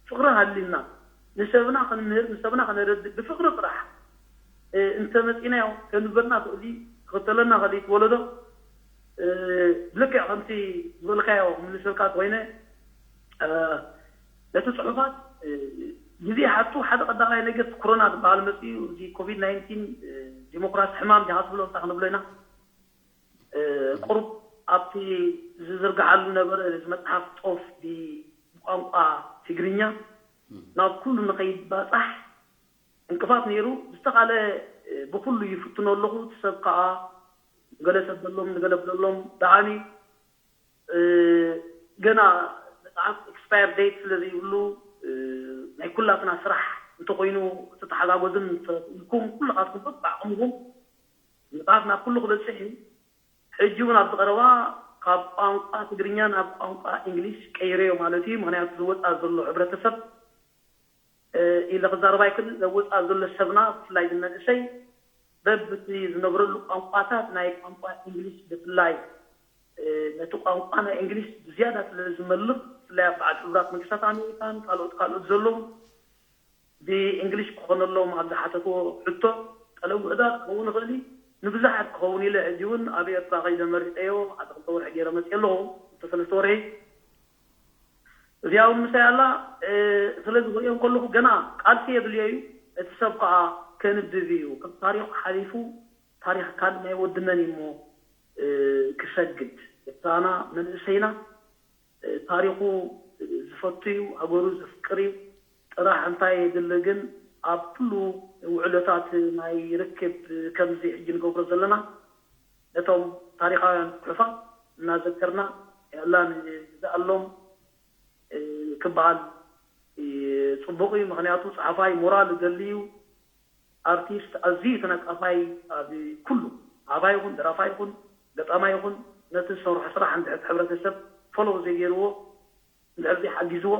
ፍቕሪ ሃሊና ንሰብና ክንምህር ንሰብና ከነረድእ ብፍቕሪ ጥራሕ እንተመጺናዮ ከንበና ክእሊ ክኽተለና ክእሊ እቲ ወለዶ ብልክዕ ከምቲ ዝበልካዮ ክምልሰልካ ተኮይነ ነቲ ጽሑፋት ግዜ ሓቱ ሓደ ቀዳማይ ነገር ኮሮና ዝበሃል መጽኡ እዚ ኮቪድ ናይንቲን ዲሞክራሲ ሕማም ዲኻ ትብሎ እንታይ ክንብሎ ኢና ቁሩብ ኣብቲ ዝዝርግሓሉ ነበረ እዚ መጽሓፍ ጦፍ ብቋንቋ ትግርኛ ናብ ኩሉ ንኸይባጻሕ እንቅፋት ነይሩ ዝተኻለ ብኩሉ ይፍትኖ ኣለኹ እቲ ሰብ ከዓ ገለ ሰብ ደሎም ንገለ ደሎም ደሓን እዩ ገና መፅሓፍ ኤክስፓየር ዴት ስለ ዘይብሉ ናይ ኩላትና ስራሕ እንተኮይኑ ተተሓጋጎዝን ኢልኩም ኩልካትኩም በብዓቕምኩም መፅሓፍ ናብ ኩሉ ክበፅሕ እዩ። ሕጂ እውን ኣብዚ ቀረባ ካብ ቋንቋ ትግርኛ ናብ ቋንቋ እንግሊሽ ቀይረዮ ማለት እዩ። ምክንያቱ ዝወፃ ዘሎ ሕብረተሰብ ኢለ ክዛረብ ኣይክእልን። ዘወፃ ዘሎ ሰብና ብፍላይ ዝመንእሰይ በብቲ ዝነብረሉ ቋንቋታት ናይ ቋንቋ እንግሊሽ ብፍላይ ነቲ ቋንቋ ናይ እንግሊሽ ብዝያዳ ስለ ዝመልኽ ብፍላይ ኣብ በዓል ሕቡራት መንግስታት ኣሜሪካን ካልኦት ካልኦት ዘለዉ ብእንግሊሽ ክኾነሎም ኣብ ዝሓተትዎ ሕቶ ጠለብ ውሕዳት ክኸውን ይኽእል እዩ ንብዙሓት ክኸውን ኢለ ሕጂ እውን ኣብ ኤርትራ ከይደ መሪፀዮ ሓደ ክልተ ወርሒ ገይረ መፅየ ኣለኹ ክልተ ሰለስተ ወርሒ እዚኣ እውን ምሳይ ኣላ ስለዚ ክሪኦ ከለኹ ገና ቃልሲ የድልዮ እዩ እቲ ሰብ ከዓ ከንብብ እዩ ከም ታሪኹ ሓሊፉ ታሪኽ ካልእ ናይ ወዲ መን እዩ እሞ ክሰግድ ኤርትራና መንእሰይና ታሪኹ ዝፈቱ እዩ ሃገሩ ዘፍቅር እዩ ጥራሕ እንታይ የድሊ ግን ኣብ ኩሉ ውዕሎታት ናይ ርክብ ከምዚ ሕጂ ንገብሮ ዘለና ነቶም ታሪኻውያን ፅሑፋት እናዘከርና ያላ ንግዛኣሎም ክበሃል ፅቡቕ እዩ ምክንያቱ ፀሓፋይ ሞራል ዘድሊ እዩ ኣርቲስት ኣዝዩ ተነቃፋይ ኣብ ኩሉ ኣባ ይኹን ደራፋ ይኹን ገጣማ ይኹን ነቲ ዝሰርሖ ስራሕ እንድሕር ሕብረተሰብ ፎሎው ዘይገይርዎ እንድሕር ዘይሓጊዝዎ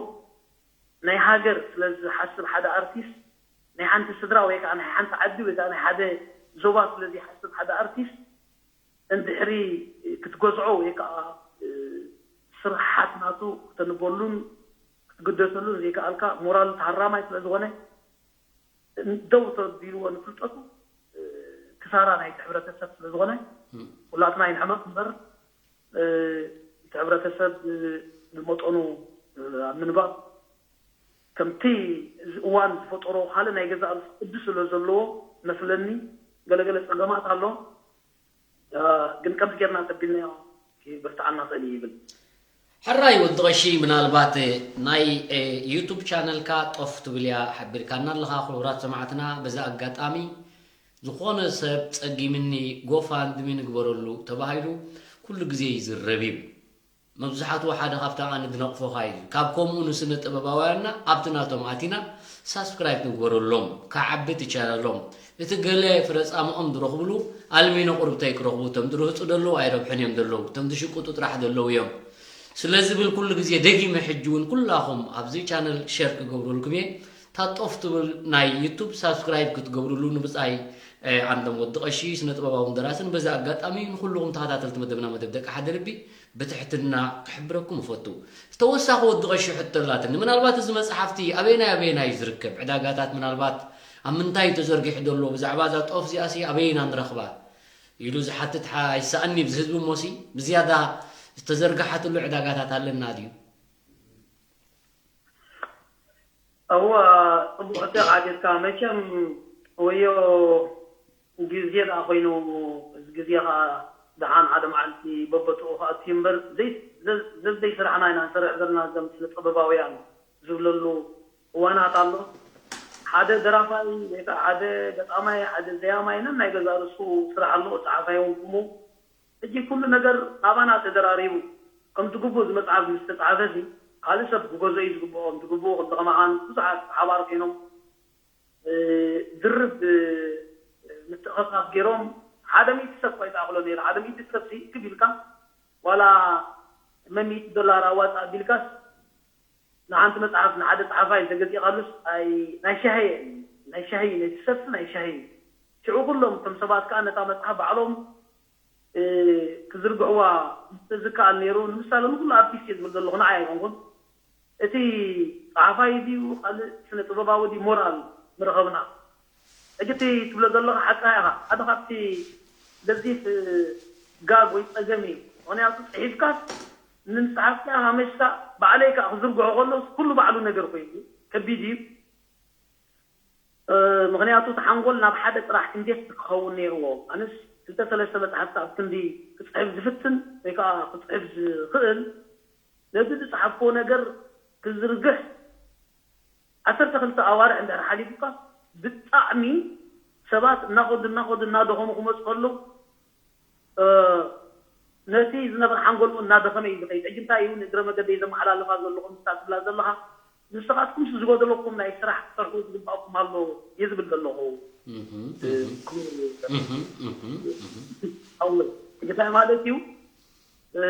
ናይ ሃገር ስለ ዝሓስብ ሓደ ኣርቲስት ናይ ሓንቲ ስድራ ወይ ከዓ ናይ ሓንቲ ዓዲ ወይ ከዓ ናይ ሓደ ዞባ ስለ ዘይሓስብ ሓደ ኣርቲስት እንድሕሪ ክትገዝዖ ወይ ከዓ ስርሓት ናቱ ክተንበሉን ክትግደሰሉን ዘይከኣልካ ሞራል ተሃራማይ ስለ ዝኾነ ደው ተቢልዎ ንፍልጠቱ ክሳራ ናይቲ ሕብረተሰብ ስለ ዝኾነ ኩላትና ይንሕመቕ እምበር እቲ ሕብረተሰብ ብመጠኑ ኣብ ምንባብ ከምቲ እዚ እዋን ዝፈጠሮ ካልእ ናይ ገዛእ ርእሱ ቅዲ ስለ ዘለዎ መስለኒ ገለገለ ፀገማት ኣሎ ግን ከምዚ ጌርና ተቢልናዮ ክብርትዓና ክእል ይብል። ሕራይ ወዲ ቐሺ ምናልባት ናይ ዩቱብ ቻነልካ ጦፍ ትብል እያ ሓቢርካና ኣለኻ ክቡራት ሰማዕትና በዚ ኣጋጣሚ ዝኾነ ሰብ ጸጊምኒ ጎፋንድሚ ንግበረሉ ተባሂሉ ኩሉ ግዜ ይዝረብ እዩ። መብዝሓቱ ሓደ ካብታ ኣነ ዝነቕፎኻ እዩ። ካብ ከምኡ ንስነ ጥበባውያንና ኣብቲ ናቶም ኣቲና ሳብስክራይብ ንግበረሎም፣ ክዓቢ እቲ ቻነሎም። እቲ ገለ ፍረጻምኦም ዝረኽብሉ ኣልሚኖ ቁርብተይ ክረኽቡ፣ እቶም ዝርህጹ ዘለዉ ኣይረብሕን እዮም ዘለዉ፣ እቶም ዝሽቅጡ ጥራሕ ዘለዉ እዮም። ስለ ዝብል ኩሉ ግዜ ደጊመ ሕጂ እውን ኩላኹም ኣብዚ ቻነል ሸር ክገብረልኩም እየ። ታጦፍ ትብል ናይ ዩቱብ ሳብስክራይብ ክትገብርሉ ንብጻይ ኣንደም ወዲ ቀሺ ስነ ጥበባውን ደራስን በዚ ኣጋጣሚ ንኩልኹም ተኸታተልቲ መደብና መደብ ደቂ ሓደ ልቢ ብትሕትና ክሕብረኩም እፈቱ። ዝተወሳኺ ወዲ ቀሺ ሕቶ ኣላትኒ። ምናልባት እዚ መጽሓፍቲ ኣበይናይ ኣበይናይ እዩ ዝርከብ? ዕዳጋታት ምናልባት ኣብ ምንታይ እዩ ተዘርጊሑ ዘሎ? ብዛዕባ እዛ ጦፍ እዚኣሲ ኣበይና ንረኽባ? ኢሉ ዝሓትት ሓ-፣ ኣይሰኣኒ ብዚ ህዝቢ እሞሲ ብዝያዳ ዝተዘርግሓትሉ ዕዳጋታት ኣለና ድዩ? እወ፣ ጽቡቕ ሕቶ ኢኻ ሓቲትካ። መቸም ወዮ ግዜ ደኣ ኮይኑ፣ እዚ ግዜ ኸኣ ደሓን ሓደ መዓልቲ በቦትኡ ክኣቱ እዩ እምበር፣ ዘይ-፣ ዘ-፣ ዘዘይሰራሕና ኢና ንሰርሕ ዘለና፣ እዞም ስነ ጥበባውያን ዝብለሉ እዋናት ኣሎ። ሓደ ደራፋይ ወይ ከዓ ሓደ ገጣማይ፣ ሓደ ዘያማይ ነናይ ገዛእ ርእሱ ስራሕ ኣለዎ፣ ጸሓፋይ እውን ከምኡ። ሕጂ ኩሉ ነገር ናባና ተደራሪቡ፣ ከምቲ ግቡእ እዚ መጽሓፍ ምስ ተጻሕፈ ሲ፣ ካልእ ሰብ ክገዝኦ እዩ ዝግብኦ። ከምቲ ግቡእ፣ ከምቲ ከማኻን ብዙሓት ብሓባር ኮይኖም፣ እ፣ ድርብ፣ እ፣ ምትእኽኻብ ገይሮም፣ ሓደ ሚእቲ ሰብ እኳ ኣይተኣኽሎ ነይሩ። ሓደ ሚእቲ ሰብ ሲ እክብ ኢልካ፣ ዋላ መን ሚእቲ ዶላር ኣዋጽእ ኣቢልካስ፣ ንሓንቲ መጽሓፍ ንሓደ ጸሓፋይ እንተገዚእካሉስ፣ ኣይ፣ ናይ ሻሂ እየ፣ ናይ ሻሂ፣ ነቲ ሰልፊ ናይ ሻሂ እዩ። ሽዑ ኩሎም እቶም ሰባት ከኣ ነታ መጽሓፍ ባዕሎም፣ እ፣ ክዝርግሕዋ ምስተዝከኣል ነይሩ። ንምሳሌ፣ ንኹሉ ኣርቲስት እየ ዝብል ዘለኹ፣ ንዓይ ኣይኮንኩን። እቲ ጸሓፋይ ድዩ፣ ካልእ ስነ ጥበባዊ ድዩ፣ ሞራል ምረኸብና። ሕጂ እቲ ትብሎ ዘለኻ ሓቅኻ ኢኻ። ሓደ ካብቲ ገዚፍ ጋግ ወይ ጸገም እዩ። ምኽንያቱ ጽሒፍካስ ንመጽሓፍካ ሃመሽካ ባዕለይ ከኣ ክዝርግሖ ከሎስ ኩሉ ባዕሉ ነገር ኮይኑ ከቢድ እዩ። እ፣ ምኽንያቱ እቲ ሓንጎል ናብ ሓደ ጥራሕ ኢንቨስት ክኸውን ነይርዎ። ኣነስ ክልተ ሰለስተ መጽሓፍቲ ኣብ ክንዲ ክጽሕፍ ዝፍትን ወይ ከኣ ክጽሕፍ ዝኽእል ነዚ ዝጸሓፍክዎ ነገር ክዝርግሕ ዓሰርተ ክልተ ኣዋርሕ እንድሕር ሓሊፉካ፣ ብጣዕሚ ሰባት እናኸዱ እናኸዱ እናደኸሙ ክመፁ ከለዉ፣ እ፣ ነቲ ዝነበረ ሓንጎል እውን እናደኸመ እዩ ዝኸይድ። ሕጂ እንታይ እዩ ንእግረ መገደይ ዘመሓላልፋ ዘለኹ ምስታ ትብላ ዘለኻ፣ ንስኻትኩምስ ዝጎደለኩም ናይ ስራሕ ክትሰርሑ ዝግባእኩም ኣሎ እየ ዝብል ዘለኹ። እህም፣ እ፣ እህም፣ ክቡር እህም፣ እህም፣ እህም። ኣወል፣ እንታይ ማለት እዩ? እ፣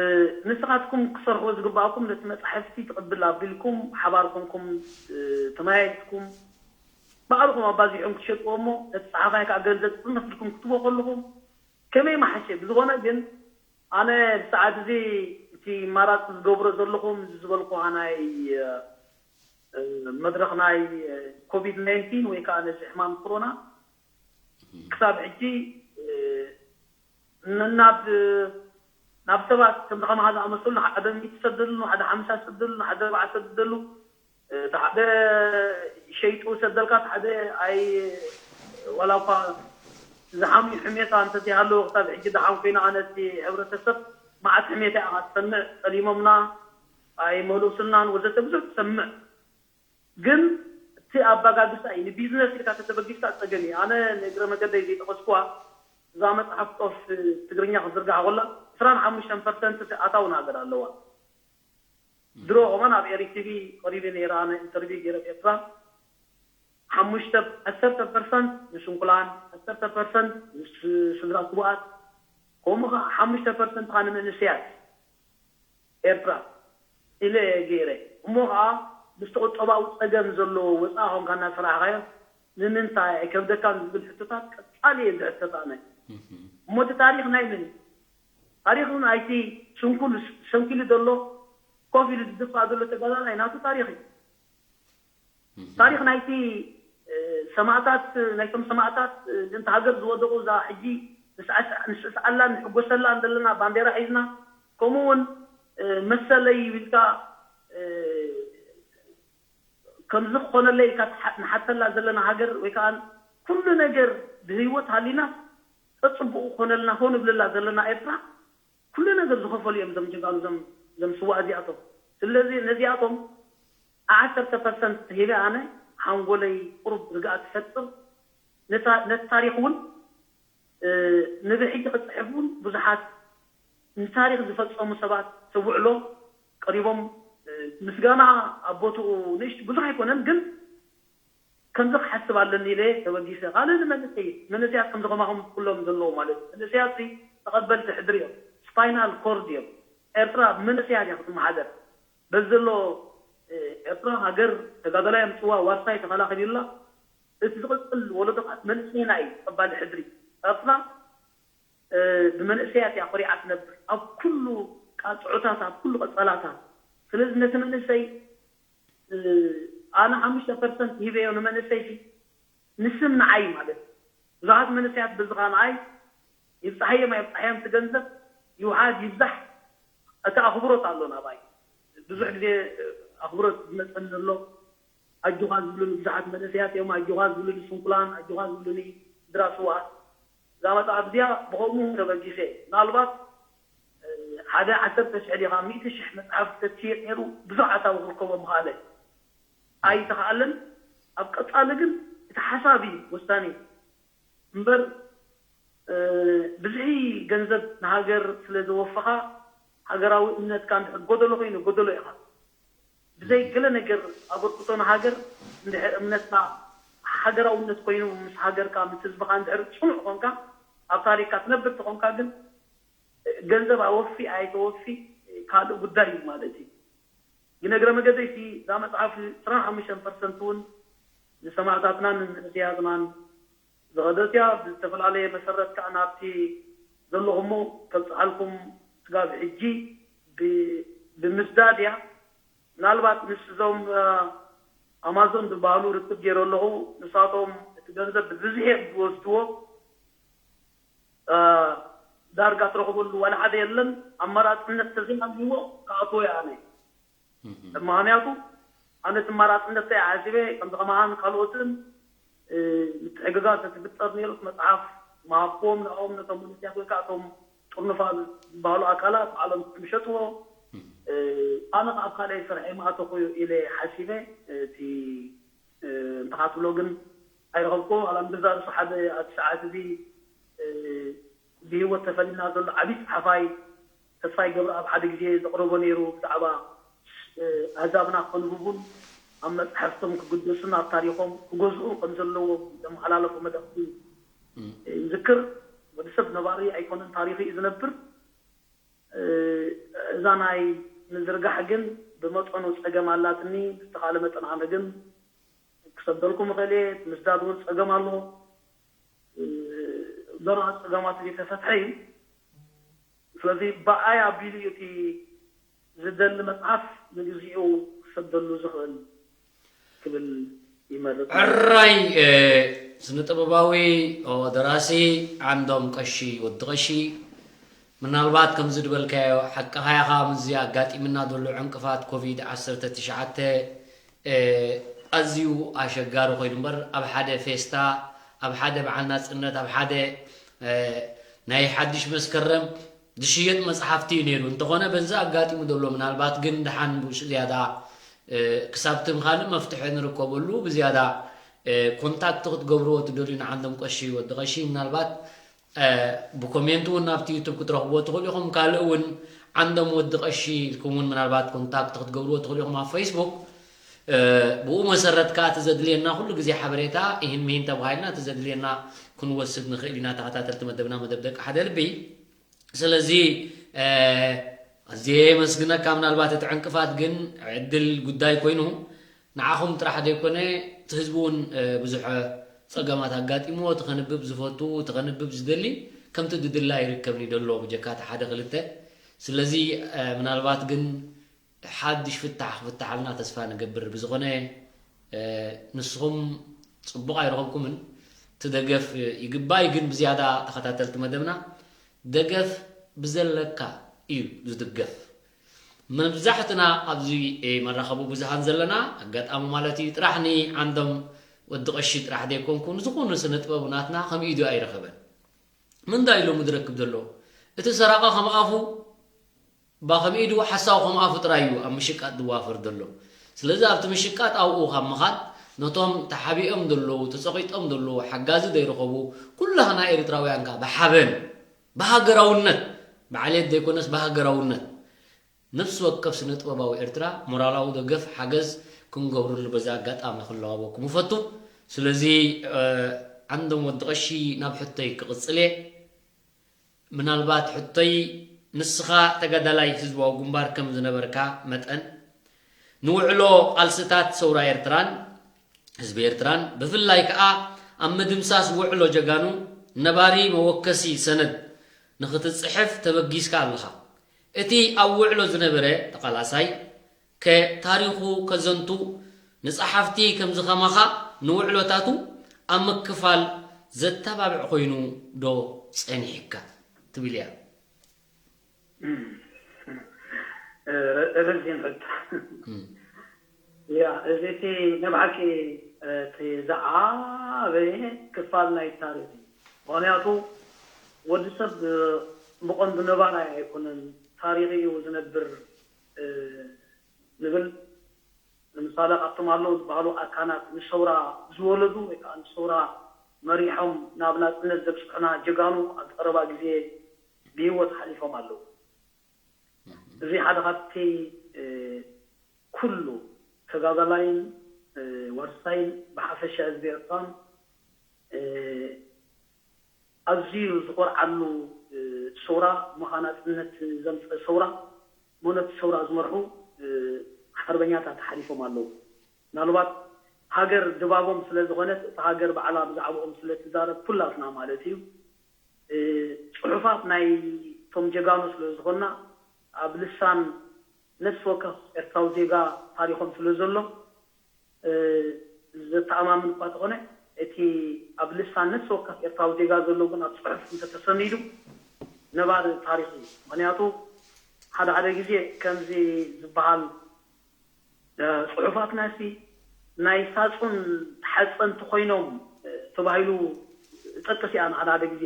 ንስኻትኩም ክሰርሕዎ ዝግባእኩም ነቲ መጻሕፍቲ ትቕብል ኣቢልኩም ብሓባር ኮንኩም፣ እ፣ ተመያይጥኩም ባዕልኹም ኣባዚሕኩም ክትሸጥዎ እሞ ነቲ ጸሓፋይ ከኣ ገንዘብ ጽንፍ ኢልኩም ክትህብዎ ከለኹም ከመይ ምሓሸ። ብዝኾነ ግን ኣነ ብሰዓት እዚ እቲ ማራጺ ዝገብሮ ዘለኹ ምስዚ ዝበልኩኻ ናይ፣ እ፣ መድረኽ ናይ፣ እ፣ ኮቪድ ናይንቲን ወይ ከኣ ነዚ ሕማም ኮሮና ክሳብ ሕጂ፣ እ፣ ን-፣ ናብ፣ ናብ ሰባት ከምዚ ከማኻ ዝኣመሰሉ ንሓደ ሚእቲ ሰደሉ፣ ንሓደ ሓምሳ ሰደሉ፣ ንሓደ ኣርባዕተ ሰደሉ፣ እቲ ሓደ ሸይጡ ሰደልካ፣ እቲ ሓደ ኣይ-፣ ዋላ እኳ ዝሓምዩ ሕሜታ እንተዘይሃለወ ክሳብ ሕጂ ደሓን ኮይነ ኣነ እቲ ሕብረተሰብ መዓት ሕሜታ ኢኻ ትሰምዕ፣ ጠሊሞምና፣ ኣይመለሱልናን ወዘተ ብዙሕ ትሰምዕ። ግን እቲ ኣባጋግሳ እዩ። ንቢዝነስ ኢልካ ተተበጊስካ ጸገም እዩ። ኣነ ንእግረ መገደይ ዘይጠቐስኩዋ እዛ መጽሓፍ ጦፍ ትግርኛ ክዝርግሓ ኮላ ዕስራን ሓሙሽተን ፐርሰንት እቲ ኣታዊ ንሃገር ኣለዋ። ድሮ ከማን ኣብ ኤሪ ቲቪ ቀሪበ ነይረ ኣነ ኢንተርቪው ገይረ ኣብ ኤርትራ ሓሙሽተ ዓሰርተ ፐርሰንት ንስንኩላን ዓሰርተ ፐርሰንት ንስድራ ስቡኣት ከምኡ ከዓ ሓሙሽተ ፐርሰንት ከዓ ንመንእሰያት ኤርትራ ኢለ እየ ገይረ። እሞ ኸዓ ምስቲ ቁጠባዊ ጸገም ዘለዎ ወጻኢ ኾንካ እናሰራሕኻዮ ንምንታይ ኣይከብደካን ዝብል ሕቶታት ቀጻሊ እየ ዝሕተት ኣነ። እሞ እቲ ታሪኽ ናይ መን እዩ? ታሪኽ እውን ኣይቲ ስንኩል ሰንኪሉ ዘሎ ኮፍ ኢሉ ዝድፋእ ዘሎ ተጋዳላይ ናቱ ታሪኽ እዩ። ታሪኽ ናይቲ ሰማእታት ናይቶም ሰማእታት ምእንቲ ሃገር ዝወደቑ እዛ ሕጂ ንስዕስዓላን ንሕጎሰላን ዘለና ባንዴራ ሒዝና ከምኡ እውን መሰለይ ኢልካ ከምዚ ክኾነለይ ኢልካ ንሓተላ ዘለና ሃገር ወይ ከዓ ኩሉ ነገር ብህይወት ሃሊና ተፅቡቑ ክኾነልና ኾን ብለላ ዘለና ኤርትራ ኩሉ ነገር ዝኸፈሉ እዮም እዞም ጀጋኑ እዞም እዞም ስዋእ እዚኣቶም። ስለዚ ነዚኣቶም ዓሰርተ ፐርሰንት ሂበ ኣነ ሓንጎለይ ቁሩብ ርግኣት ክፈጥር ነቲ ታሪኽ እውን ንብሕጂ ክፅሕፍ እውን ብዙሓት ንታሪክ ዝፈፀሙ ሰባት ትውዕሎ ቀሪቦም ምስጋና ኣብ ቦትኡ ንእሽት ብዙሕ ኣይኮነን፣ ግን ከምዚ ክሓስብ ኣለኒ ኢለ ተበጊሰ። ካልእ ንመንእሰይ መንእሰያት ከምዚ ከማኹም ኩሎም ዘለዉ ማለት እዩ። መንእሰያት ተቐበልቲ ሕድሪ እዮም፣ ስፓይናል ኮርድ እዮም። ኤርትራ ብመንእሰያት እያ ክትመሓደር። በዚ ዘሎ ኤርትራ ሃገር ተጋዳላይ ኣምፅዋ ዋርሳይ ተኸላኺሉላ። እቲ ዝቕፅል ወለዶ ከዓ መንእሰይና እዩ ተቐባሊ ሕድሪ። ኤርትራ ብመንእሰያት እያ ኮሪዓ ትነብር ኣብ ኩሉ ቃፅዖታት ኣብ ኩሉ ቀፀላታት። ስለዚ ነቲ መንእሰይ ኣነ ሓሙሽተ ፐርሰንት ሂበዮ ንመንእሰይ ሲ ንስም ንዓይ ማለት ብዙሓት መንእሰያት በዚ ከዓ ንዓይ ይብፃሓዮም ኣይብፃሓዮም እቲ ገንዘብ ይውሓድ ይብዛሕ እቲ ኣኽብሮት ኣሎ ናባይ ብዙሕ ግዜ ኣኽብሮት ዝመፀኒ ኣሎ ኣጆኻ ዝብሉኒ ብዙሓት መንእሰያት እዮም ኣጆኻ ዝብሉኒ ስንኩላን ኣጆኻ ዝብሉኒ ስድራ ስውኣት እዛ መፅሓፍ እዚኣ ብኸምኡ ተበጊሰ ምናልባት ሓደ ዓሰርተ ሽሕ ዲኻ ሚእቲ ሽሕ መፅሓፍ ተትሽየጥ ነይሩ ብዙሕ ኣታዊ ክርከቦ ምኽኣለ ኣይተኽኣለን ኣብ ቀፃሊ ግን እቲ ሓሳብ እዩ ወሳኒ እምበር ብዝሒ ገንዘብ ንሃገር ስለ ዘወፈኻ ሃገራዊ እምነትካ እንድሕር ጎደሎ ኮይኑ ጎደሎ ኢኻ ብዘይ ገለ ነገር ኣበርክቶ ንሃገር እንድሕር እምነትካ ሃገራውነት ኮይኑ ምስ ሃገርካ ምስ ህዝብኻ እንድሕር ፅኑዕ ኮንካ ኣብ ታሪክካ ትነብር ተኾንካ ግን ገንዘብ ኣወፊ ኣይተወፊ ካልእ ጉዳይ እዩ ማለት እዩ ግን እግረ መገደይ እቲ እዛ መፅሓፍ ዕስራን ሓሙሽተን ፐርሰንት እውን ንሰማዕታትናን ንመንእሰያትናን ዝኸደት እያ ብዝተፈላለየ መሰረት ከዓ ናብቲ ዘለኹሞ ከብፅሓልኩም ስጋብ ሕጂ ብምስዳድ እያ ምናልባት ምስ እዞም ኣማዞን ዝበሃሉ ርክብ ገይረ ኣለኹ ንሳቶም እቲ ገንዘብ ብብዝሒ እዮም ዝወስድዎ ዳርጋ ትረኽበሉ ዋላ ሓደ የለን ኣማራፅነት ተዘይሃልይዎ ክኣትዎ እየ ኣነ ምክንያቱ ኣነ እቲ ኣማራፅነት እንታይ ሓሲበ ከምዚ ከማሃን ካልኦትን ምትሕግጋዝ ተትፍጠር ነይሩ መፅሓፍ ምሃብክዎም ንኦም ነቶም መንእስያት ወይ ከዓ እቶም ጥርኑፋ ዝበሃሉ ኣካላት ባዕሎም ምሸጥዎ ኣነ ከዓ ኣብ ካልኣይ ስርሐይ ምኣተኹ ኢለ ሓሲበ እቲ እንተኻትብሎ ግን ኣይረኸብኩ ኣላ ምድዛ ርሱ ሓደ ኣብቲ ሰዓት እዚ ብህይወት ተፈሊና ዘሎ ዓብዪ ፀሓፋይ ተስፋይ ገብረኣብ ሓደ ግዜ ዘቕረቦ ነይሩ ብዛዕባ ኣህዛብና ከንብቡን ኣብ መፅሓፍቶም ክግደሱን ኣብ ታሪኾም ክገዝኡ ከም ዘለዎም ዘመሓላለፎ መልእኽቲ ይዝክር። ወዲ ሰብ ነባሪ ኣይኮነን ታሪኹ እዩ ዝነብር። እዛ ናይ ምዝርጋሕ ግን ብመጠኑ ፀገም ኣላትኒ ብዝተኻለ መጠን ኣነ ግን ክሰደልኩም እኽእል እየ እቲ ምስዳድ እውን ፀገም ኣሎ ገና ፀገማት ዘይተፈትሐ እዩ ስለዚ ብኣይ ኣቢሉ እዩ እቲ ዝደሊ መፅሓፍ ንግዚኡ ክሰደሉ ዝኽእል ክብል ይመርፅ ሕራይ ስነ ጥበባዊ ደራሲ ዓንዶም ቀሺ ወዲ ቀሺ ምናልባት ከምዚ ዝበልካዮ ሓቅኻ ኢኻ ምስዚ ኣጋጢምና ዘሎ ዕንቅፋት ኮቪድ ዓሰርተ ትሽዓተ ኣዝዩ ኣሸጋሪ ኮይኑ እምበር ኣብ ሓደ ፌስታ ኣብ ሓደ በዓል ናፅነት ኣብ ሓደ ናይ ሓድሽ መስከረም ዝሽየጥ መፅሓፍቲ እዩ ነይሩ እንተኾነ በዚ ኣጋጢሙ ዘሎ ምናልባት ግን ደሓን ብኡ ዝያዳ ክሳብ ትም ካልእ መፍትሒ ንርከበሉ ብዝያዳ ኮንታክት ክትገብርዎ ትደልዩ ንዓንዶም ቀሺ ወዲ ቀሺ ምናልባት ብኮሜንት እውን ናብቲ ዩቱብ ክትረኽብዎ ትኽእሉ ኢኹም ካልእ እውን ዓንዶም ወዲ ቀሺ ኢልኩም እውን ምናልባት ኮንታክት ክትገብርዎ ትኽእሉ ኢኹም ኣብ ፌስቡክ ብኡ መሰረት ከዓ እቲ ዘድልየና ኩሉ ግዜ ሓበሬታ ይህን ምሂን ተባሂልና እቲ ዘድልየና ክንወስድ ንኽእል ኢና ተኸታተልቲ መደብና መደብ ደቂ ሓደ ልቢ ስለዚ ኣዝየ የመስግነካ ምናልባት እቲ ዕንቅፋት ግን ዕድል ጉዳይ ኮይኑ ንዓኹም ጥራሕ ዘይኮነ እቲ ህዝቢ እውን ብዙሕ ፀገማት ኣጋጢምዎ እቲ ከንብብ ዝፈቱ እቲ ከንብብ ዝደሊ ከምቲ ድድላ ይርከብኒ ደሎ ብጀካ እቲ ሓደ ክልተ ስለዚ ምናልባት ግን ሓድሽ ፍታሕ ክፍታሓልና ተስፋ ንገብር ብዝኾነ ንስኹም ፅቡቕ ኣይረኸብኩምን እቲ ደገፍ ይግባይ ግን ብዝያዳ ተኸታተልቲ መደብና ደገፍ ብዘለካ እዩ ዝድገፍ መብዛሕትና ኣብዚ መራኸቢ ብዙሃን ዘለና ኣጋጣሚ ማለት እዩ ጥራሕ ንዓንዶም ወዲ ቀሺ ጥራሕ ዘይኮንኩ ንዝኾኑ ስነ ጥበቡ ናትና ከም ኢዱ ኣይረኸበን ምንታይ ኢሉ ምድረክብ ዘሎ እቲ ሰራቐ ከም ኣፉ ባ ከም ኢዱ ሓሳዊ ከም ኣፉ ጥራይ እዩ ኣብ ምሽቃጥ ዝዋፈር ዘሎ ስለዚ ኣብቲ ምሽቃጥ ኣብኡ ካብ ምኻድ ነቶም ተሓቢኦም ዘለዉ፣ ተጸቒጦም ዘለዉ፣ ሓጋዚ ዘይረኸቡ፣ ኩላህና ኤርትራውያን ከኣ ብሓበን፣ ብሃገራውነት፣ ብዓሌት ዘይኮነስ ብሃገራውነት፣ ነፍሲ ወከፍ ስነ ጥበባዊ ኤርትራ ሞራላዊ ደገፍ፣ ሓገዝ ክንገብረሉ በዚ ኣጋጣሚ ክለዋወኩም እፈቱ። ስለዚ፣ እ፣ ዓንዶም ወዲ ቀሺ፣ ናብ ሕቶይ ክቕጽል እየ። ምናልባት ሕቶይ፣ ንስኻ ተጋዳላይ ህዝባዊ ግንባር ከም ዝነበርካ መጠን፣ ንውዕሎ ቃልስታት ሰውራ ኤርትራን ህዝቢ ኤርትራን፣ ብፍላይ ከኣ ኣብ ምድምሳስ ውዕሎ ጀጋኑ ነባሪ መወከሲ ሰነድ ንኽትጽሕፍ ተበጊስካ ኣለኻ። እቲ ኣብ ውዕሎ ዝነበረ ተቓላሳይ ከ ታሪኹ ከዘንቱ ንጸሓፍቲ ከምዚ ከማኻ ንውዕሎታቱ ኣብ ምክፋል ዘተባብዕ ኮይኑ ዶ ጸኒሕካ ትብል እያ? ረ- ረዚን ሕቶ። እም። ያ፣ እዚ እቲ ናይ ብሓቂ እቲ ዝዓበየ ክፋል ናይ ታሪኽ እዩ። ምኽንያቱ ወዲ ሰብ ብቐንዱ ነባራይ ኣይኮነን፣ ታሪኽ እዩ ዝነብር፣ እ፣ ንብል። ንምሳሌ ካብቶም ኣለዉ ዝበሃሉ ኣርካናት ንሰውራ ዝወለዱ ወይ ከዓ ንሰውራ መሪሖም ናብ ናፅነት ዘብፅሑና ጀጋኑ ኣብዚ ቀረባ ግዜ ብህይወት ሓሊፎም ኣለዉ። እዚ ሓደ ካብቲ ኩሉ ተጋዳላይን ዋርሳይን ብሓፈሻ ህዝቢ ኤርትራን ኣዝዩ ዝኾርዓሉ ሰውራ፣ ምዃን ናፅነት ዘምፀ ሰውራ፣ ሞነቲ ሰውራ ዝመርሑ ሓርበኛታት ሓሊፎም ኣለዉ። ምናልባት ሃገር ድባቦም ስለ ዝኾነት፣ እታ ሃገር ባዕላ ብዛዕባኦም ስለ ትዛረብ ኩላትና ማለት እዩ፣ ፅሑፋት ናይ ቶም ጀጋኑ ስለ ዝኾንና፣ ኣብ ልሳን ነፍሲ ወከፍ ኤርትራዊ ዜጋ ታሪኾም ስለ ዘሎ፣ ዘተኣማምን እኳ ተኾነ፣ እቲ ኣብ ልሳን ነፍሲ ወከፍ ኤርትራዊ ዜጋ ዘሎ ግን ኣብ ፅሑፍ እንተተሰኒዱ ነባሪ ታሪኽ እዩ። ምኽንያቱ ሓደ ሓደ ግዜ ከምዚ ዝበሃል፣ ፅሑፋትናሲ ናይ ሳፁን ተሓፀንቲ ኮይኖም ተባሂሉ እጠቅስ እያ። ሓደ ሓደ ግዜ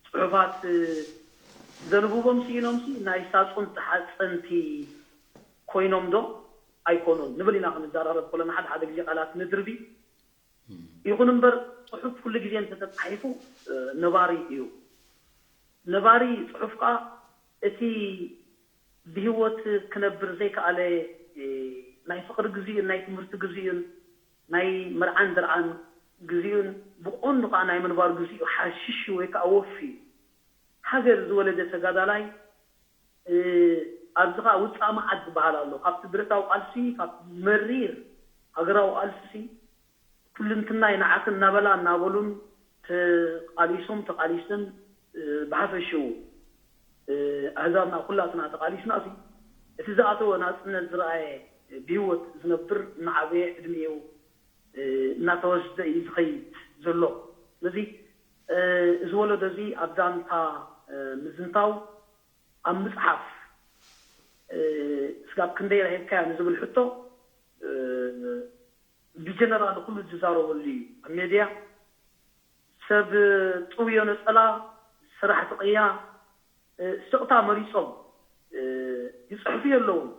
ፅሑፋት ዘንብቦም ስኢኖምሲ ናይ ሳፁን ተሓፀንቲ ኮይኖም ዶ ኣይኮኑን ንብል ኢና ክንዘራረብ ከለና ሓደ ሓደ ግዜ ቃላት ንድርቢ። ይኹን እምበር ፅሑፍ ኩሉ ግዜ እንተተፃሒፉ ነባሪ እዩ። ነባሪ ፅሑፍ ከዓ እቲ ብህይወት ክነብር ዘይከኣለ ናይ ፍቕሪ ግዜኡን ናይ ትምህርቲ ግዜኡን ናይ መርዓን ድርዓን ግዜኡን ብቐንዱ ከዓ ናይ ምንባር ግዜኡ ሓሽሽ እዩ ወይ ከዓ ወፊ እዩ። ሃገር ዝወለደ ተጋዳላይ ኣብዚ ከዓ ውፃእ መዓት ዝበሃል ኣሎ። ካብቲ ብረታዊ ቃልሲ፣ ካብቲ መሪር ሃገራዊ ቃልሲ ኩልንትናይ ንዓኺ እናበላ እናበሉን ተቓሊሶም ተቓሊስን ብሓፈሽኡ ኣህዛብና ኩላትና ተቓሊስና ሲ እቲ ዝኣተወ ናፅነት ዝረኣየ ብህይወት ዝነብር እናዓበየ ዕድሚኡ እናተወስደ እዩ ዝኸይድ ዘሎ። ስለዚ እዚ ወለዶ እዚ ኣብ ዛንታ ምዝንታው ኣብ ምፅሓፍ ስጋብ ክንደይ ረኺብካዮ ንዝብል ሕቶ ብጀነራል ኩሉ ዝዛረበሉ እዩ ኣብ ሜድያ። ሰብ ጥውዮ ነፀላ፣ ሰራሕቲ ቅያ፣ ስቕታ መሪፆም ይፅሕፉ የለውን፣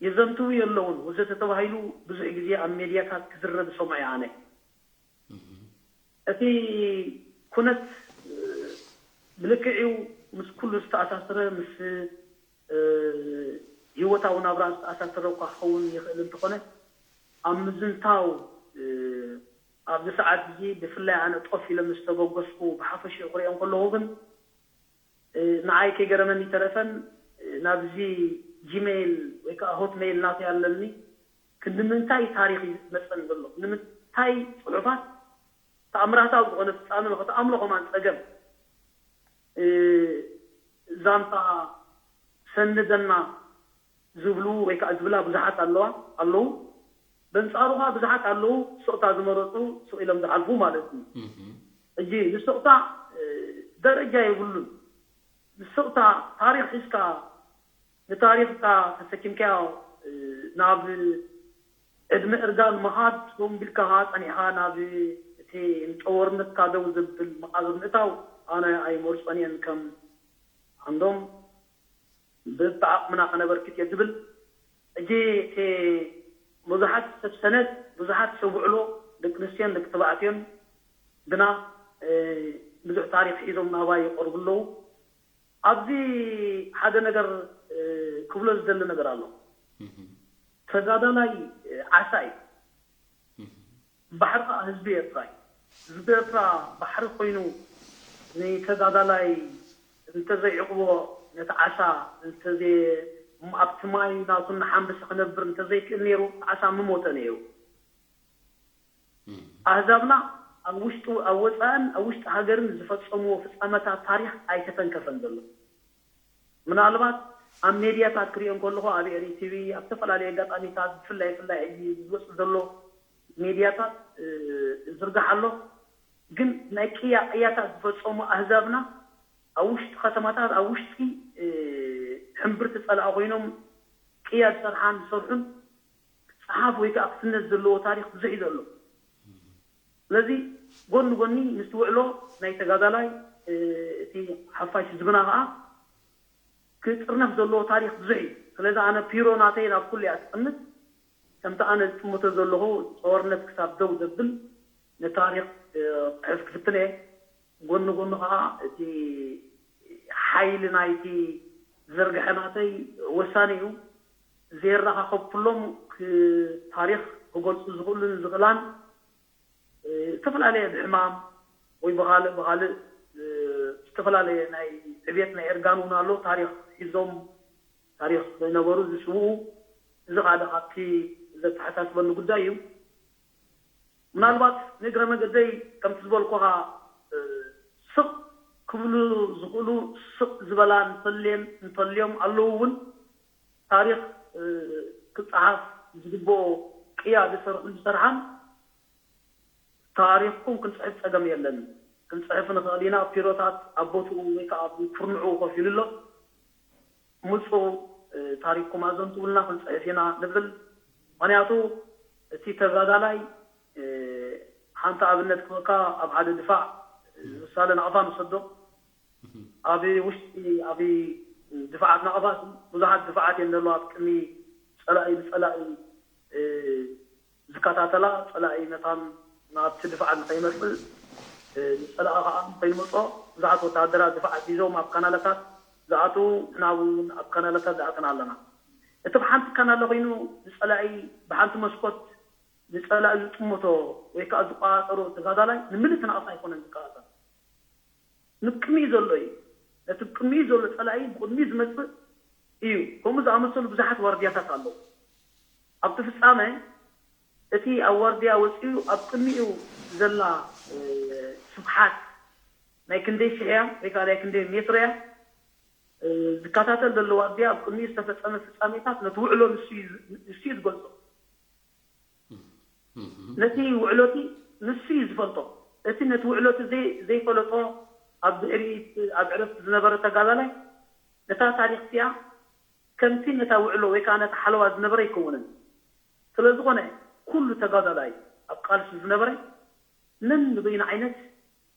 የዘንትዉ የለውን ወዘተ ተባሂሉ ብዙሕ ግዜ ኣብ ሜድያታት ክዝረብ ዝሰምዖ እየ ኣነ። እቲ ኩነት ብልክዕኡ ምስ ኩሉ ዝተኣሳሰረ ምስ ህይወታዊ ናብራ ዝተኣሳሰረ እኳ ክኸውን ይኽእል እንተኾነ ኣብ ምዝንታው ኣብዚ ሰዓት እዚ ብፍላይ ኣነ ጦፍ ኢለ ምስ ተበገስኩ ብሓፈሽኡ ክሪኦ እንከለኹ ግን ንዓይ ከይገረመኒ ተረፈን ናብዚ ጂሜይል ወይ ከዓ ሆትሜይል ናተይ ኣለኒ ክንዲ ምንታይ ታሪኽ እዩ ዝመፀኒ ዘሎ ንምንታይ ፅሑፋት ተኣምራታዊ ዝኾነ ፍፃመ ንኽትኣምሮ ከማን ፀገም ዛንታ ሰንደና ዝብሉ ወይ ከዓ ዝብላ ብዙሓት ኣለዋ ኣለዉ በንፃሩ ከዓ ብዙሓት ኣለዉ ስቕታ ዝመረፁ ስቕ ኢሎም ዝሓልፉ ማለት እዩ ሕጂ ንስቕታ ደረጃ የብሉን ንስቕታ ታሪክ ሒዝካ ንታሪክ እካ ተሰኪምካዮ ናብ ዕድመ እርጋን ምኻድ ደው ቢልካ ከኣ ጸኒሕኻ ናብ እቲ ንጠወርነትካ ደው ዘብል መቓብር ምእታው ኣነ ኣይመርጾን እየን ከም ዓንዶም በብዓቕምና ከነበርክት እየ ዝብል ሕጂ እቲ ብዙሓት ሰብ ሰነድ ብዙሓት ሰብ ውዕሎ ደቂ ኣንስትዮን ደቂ ተባዕትዮን ግና ብዙሕ ታሪኽ ሒዞም ናባይ ይቐርቡ ኣለዉ። ኣብዚ ሓደ ነገር ክብሎ ዝደሊ ነገር ኣሎ። ተጋዳላይ ዓሳ እዩ። ባሕሪ ከዓ ህዝቢ ኤርትራ እዩ። ህዝቢ ኤርትራ ባሕሪ ኮይኑ ንተጋዳላይ እንተዘይዕቕቦ፣ ነቲ ዓሳ እንተዘይ ኣብቲ ማይ ናቱ እናሓንበሰ ክነብር እንተዘይክእል ነይሩ፣ ዓሳ ምሞተ ነይሩ። ኣህዛብና ኣብ ውሽጢ ኣብ ወፃእን ኣብ ውሽጢ ሃገርን ዝፈፀምዎ ፍፃመታት ታሪኽ ኣይተተንከፈን ዘሎ። ምናልባት ኣብ ሜድያታት ክሪኦ እንከለኹ ኣብ ኤሪ ቲቪ ኣብ ዝተፈላለዩ ኣጋጣሚታት ብፍላይ ፍላይ ሕጂ ዝወፅእ ዘሎ ሜድያታት ዝርጋሕ ኣሎ። ግን ናይ ቅያ ቅያታት ዝፈፀሙ ኣህዛብና ኣብ ውሽጢ ከተማታት ኣብ ውሽጢ ሕምብርቲ ፀላኢ ኮይኖም ቅያ ዝሰርሓን ዝሰርሑን ክፀሓፍ ወይ ከዓ ክስነድ ዘለዎ ታሪኽ ብዙሕ እዩ ዘሎ። ስለዚ ጎኒ ጎኒ ምስቲ ውዕሎ ናይ ተጋዳላይ እቲ ሓፋሽ ህዝብና ከዓ ክጥርነፍ ዘለዎ ታሪኽ ብዙሕ እዩ። ስለዚ ኣነ ፒሮ ናተይ ናብ ኩሉ እያ ትጥምት። ከምቲ ኣነ ዝጥምቶ ዘለኹ ጦርነት ክሳብ ደው ዘብል ንታሪኽ ክፅሕፍ ክፍትን እየ። ጎኒ ጎኒ ከዓ እቲ ሓይሊ ናይቲ ዝርግሐ ናተይ ወሳኒ እዩ። ዘየረኻኸብ ኩሎም ታሪኽ ክገልፁ ዝኽእሉን ዝኽእላን ዝተፈላለየ ብሕማም ወይ ብኻልእ ብኻልእ ዝተፈላለየ ናይ ዕብየት ናይ እርጋን እውን ኣሎ። ታሪኽ ሒዞም ታሪኽ ዘይነበሩ ዝስውኡ፣ እዚ ሓደ ካብቲ ዘተሓሳስበኒ ጉዳይ እዩ። ምናልባት ንእግረ መገደይ ከምቲ ዝበልኩኻ ስቕ ክብሉ ዝኽእሉ ስቕ ዝበላ እንተልየን እንተልዮም ኣለዉ እውን ታሪኽ ክፀሓፍ ዝግብኦ ቅያ ዝሰርሑ ዝሰርሓን ታሪኽኩም ክንፅሕፍ ፀገም የለን። ክንፅሕፍ ንኽእል ኢና። ፒሮታት ኣብ ቦትኡ ወይ ከዓ ኣብ ኩርንዑ ኮፍ ኢሉ ኣሎ። ምፁ ታሪኽኩም ኣዘንትውልና ክንፅሕፍ ኢና ንብል። ምክንያቱ እቲ ተጋዳላይ ሓንቲ ኣብነት ክበካ ኣብ ሓደ ድፋዕ ምሳሌ ናቕፋ ንሰዶ ኣብ ውሽጢ ኣብ ድፋዓት ናቕፋ ብዙሓት ድፋዓት እየን ዘለዋ ኣብ ቅድሚ ፀላኢ ንፀላኢ ዝከታተላ ፀላኢ መታን ናብቲ ድፍዓት ንኸይመፅእ ንፀላኢ ከዓ ንኸይመፆ ብዙሓት ወታደራት ድፍዓት ሒዞም ኣብ ካናለታት ዝኣትዉ ንሕና እውን ኣብ ካናለታት ዝኣተና ኣለና። እቲ ብሓንቲ ካናለ ኮይኑ ንፀላኢ ብሓንቲ መስኮት ንፀላኢ ዝጥምቶ ወይ ከዓ ዝቆፃፀሮ ተጋዳላይ ንምልእቲ ናቕፋ ኣይኮነን ዝከታተል። ንቅድሚኡ ዘሎ እዩ። ነቲ ብቅድሚኡ ዘሎ ፀላኢ ብቅድሚኡ ዝመፅእ እዩ። ከምኡ ዝኣመሰሉ ብዙሓት ዋርድያታት ኣለዉ። ኣብቲ ፍፃመ እቲ ኣብ ዋርድያ ወፂኡ ኣብ ቅድሚኡ ዘላ ስፍሓት ናይ ክንደይ ሽሕ እያ ወይ ከዓ ናይ ክንደይ ሜትሮ እያ ዝከታተል ዘሎ ዋርድያ ኣብ ቅድሚኡ ዝተፈፀመ ፍፃሜታት ነቲ ውዕሎ ንሱ እዩ ዝገልፆ። ነቲ ውዕሎቲ ንሱ እዩ ዝፈልጦ። እቲ ነቲ ውዕሎቲ ዘይፈለጦ ኣብ ድሕሪት ኣብ ዕረፍቲ ዝነበረ ተጋዳላይ ነታ ታሪኽ እቲኣ ከምቲ ነታ ውዕሎ ወይ ከዓ ነታ ሓለዋ ዝነበረ ኣይከውንን። ስለ ዝኾነ ኩሉ ተጋዳላይ ኣብ ቃልሲ ዝነበረ ነንበይኑ ዓይነት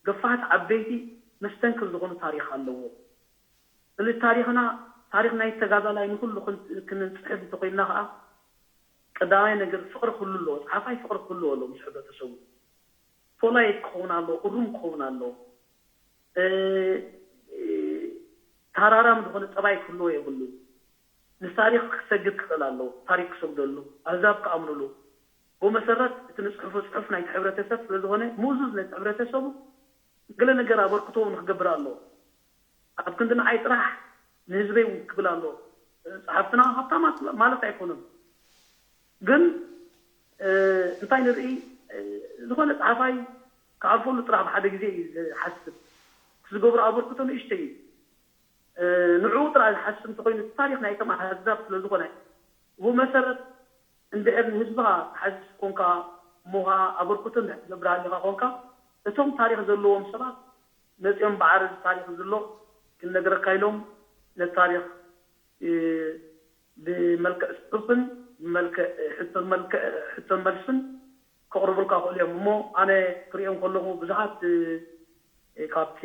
ገፋሕቲ ዓበይቲ መስተንክር ዝኾኑ ታሪኽ ኣለዎ። ስለዚ ታሪኽና ታሪኽ ናይ ተጋዳላይ ንኩሉ ክንፅሕፍ እንተኮይንና ከዓ ቀዳማይ ነገር ፍቕሪ ክህሉ ኣለዎ። ፀሓፋይ ፍቕሪ ክህልዎ ኣለዎ ምስ ሕብረተሰቡ። ፖላይት ክኸውን ኣለዎ፣ እሩም ክኸውን ኣለዎ። ታራራም ዝኾነ ጠባይ ክህልዎ የብሉ። ንታሪኽ ክሰግድ ክኽእል ኣለዎ። ታሪኽ ክሰግደሉ፣ ኣህዛብ ክኣምኑሉ። ብኡ መሰረት እቲ ንፅሕፎ ፅሑፍ ናይቲ ሕብረተሰብ ስለዝኾነ ምእዙዝ ነቲ ሕብረተሰቡ ገለ ነገር ኣበርክቶ እውን ክገብር ኣለዎ። ኣብ ክንዲ ንዓይ ጥራሕ ንህዝበይ እውን ክብል ኣለዎ። ፀሓፍትና ሃብታማት ማለት ኣይኮኑን። ግን እንታይ ንርኢ፣ ዝኾነ ፀሓፋይ ክኣልፈሉ ጥራሕ ብሓደ ግዜ እዩ ዝሓስብ። ዝገብሮ ኣበርክቶ ንእሽተይ እዩ። ንዕኡ ጥራሕ ዝሓስብ እንተኮይኑ እቲ ታሪኽ ናይቶም ኣህዛብ ስለዝኾነ ብኡ መሰረት እንድሕር ንህዝብኻ ትሓስብ ኮንካ እሞ ከዓ ኣበርክቶ እንድሕር ትገብር ሃሊኻ ኮንካ እቶም ታሪኽ ዘለዎም ሰባት መፂኦም ብዓረዚ ታሪኽ ዝሎ ክንነግረካ ኢሎም ነቲ ታሪኽ ብመልክዕ ፅሑፍን ብመልክዕ ሕቶን መልክዕ ሕቶን መልስን ከቕርቡልካ ክእሉ እዮም። እሞ ኣነ ክሪኦም ከለኹ ብዙሓት ካብቲ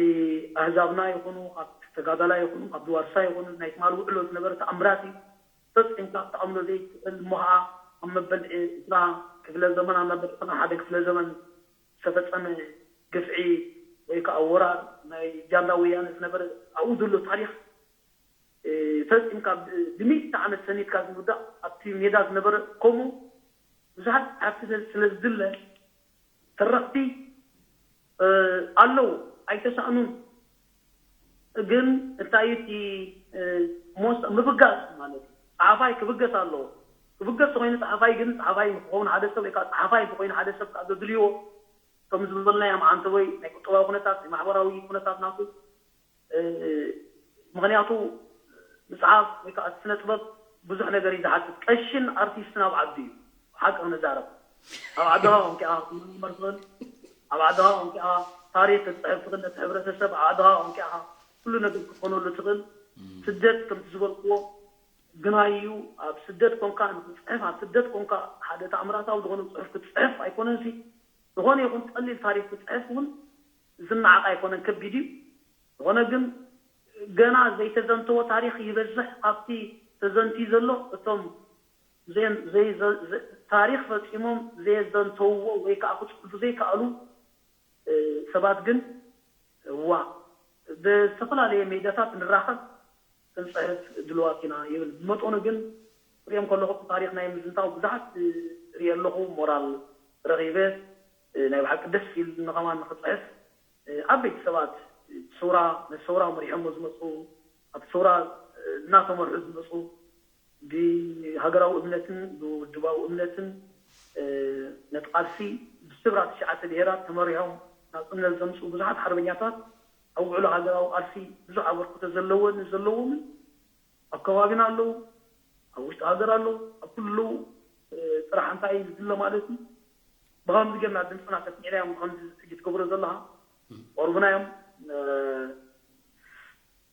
ኣህዛብና ይኹኑ ካብቲ ተጋዳላይ ይኹኑ ካብቲ ዋርሳ ይኹኑ ናይ ትማል ውዕሎ ዝነበረ ተኣምራት እዩ። ፈፂምካ ክትኣምኖ ዘይትኽእል እሞ ከዓ ኣብ መበል ዕስራ ክፍለ ዘመን ኣናበርትና ሓደ ክፍለ ዘመን ዝተፈጸመ ግፍዒ ወይ ከዓ ወራር ናይ ጃንዳ ወያነ ዝነበረ ኣብኡ ዘሎ ታሪኽ ፈፂምካ ብሚእቲ ዓመት ሰኒድካ ዝውዳእ ኣብቲ ሜዳ ዝነበረ ከምኡ ብዙሓት ሓፍቲ ስለ ዝድለ ተረኽቲ ኣለዉ ኣይተሳእኑን። ግን እንታይ እቲ ሞስ ምብጋስ ማለት እዩ። ፀሓፋይ ክብገስ ኣለዎ። ክብገስ ተኮይኑ ፀሓፋይ ግን ፀሓፋይ ክኸውን ሓደ ሰብ ወይ ከዓ ፀሓፋይ ተኮይኑ ሓደ ሰብ ከዓ ዘድልይዎ ከም ዝበልናዮም ዓንተቦይ ናይ ቁጠባዊ ኩነታት ናይ ማሕበራዊ ኩነታት ናቱ ምክንያቱ ምፅሓፍ ወይ ከዓ ስነ ጥበብ ብዙሕ ነገር እዩ ዝሓትት። ቀሽን ኣርቲስትን ኣብ ዓዱ እዩ ሓቂ ክንዛረብ ኣብ ዓድኻ ኮንኪ ኢኻ ክትመርምር ትኽእል ኣብ ዓድኻ ኮንኪ ኢኻ ታሪክ ክትፅሕፍ ትኽእል ነቲ ሕብረተሰብ ኣብ ዓድኻ ኮንኪ ኢኻ ኩሉ ነገር ክትኾነሉ ትኽእል። ስደት ከምቲ ዝበልክዎ ግናይ እዩ። ኣብ ስደት ኮንካ ንክትፅሕፍ ኣብ ስደት ኮንካ ሓደ ተኣምራታዊ ዝኾነ ፅሑፍ ክትፅሕፍ ኣይኮነን ሲ ዝኾነ ይኹን ቀሊል ታሪክ ክትፅሕፍ እውን ዝነዓቕ ኣይኮነን ከቢድ እዩ። ዝኾነ ግን ገና ዘይተዘንተወ ታሪኽ ይበዝሕ ካብቲ ተዘንትዩ ዘሎ እቶም ታሪኽ ፈፂሞም ዘየዘንተውዎ ወይ ከዓ ክፅሕፉ ዘይከኣሉ ሰባት ግን እዋ ብዝተፈላለየ ሜዳታት ንራኸብ ክንፅሕፍ ድልዋት ኢና ይብል። ብመጠኑ ግን ክሪኦም ከለኹ ታሪኽ ናይ ምዝንታው ብዙሓት ርኢ ኣለኹ ሞራል ረኺበ ናይ ብሓቂ ደስ ኢሉኒ ከማን ንክፅሕፍ ዓበይቲ ሰባት ሰውራ ነቲ ሰውራ መሪሖሞ ዝመፁ ኣብቲ ሰውራ እናተመርሑ ዝመፁ ብሃገራዊ እምነትን ብውድባዊ እምነትን ነቲ ቃልሲ ብስብራ ትሽዓተ ብሄራት ተመሪሖም ናፅነት ዘምፅኡ ብዙሓት ሓርበኛታት ኣብ ውዕሎ ሃገራዊ ቃልሲ ብዙሕ ኣበርክቶ ዘለወን ዘለዎምን ኣብ ከባቢና ኣለዉ፣ ኣብ ውሽጢ ሃገር ኣለዉ፣ ኣብ ኩሉ ኣለዉ። ጥራሕ እንታይ እዩ ዝድለ ማለት እዩ? ብኸምዚ ጌርና ድምፅና ተስሚዕናዮም ብኸምዚ ሕጂ ትገብሮ ዘለኻ ቆርብናዮም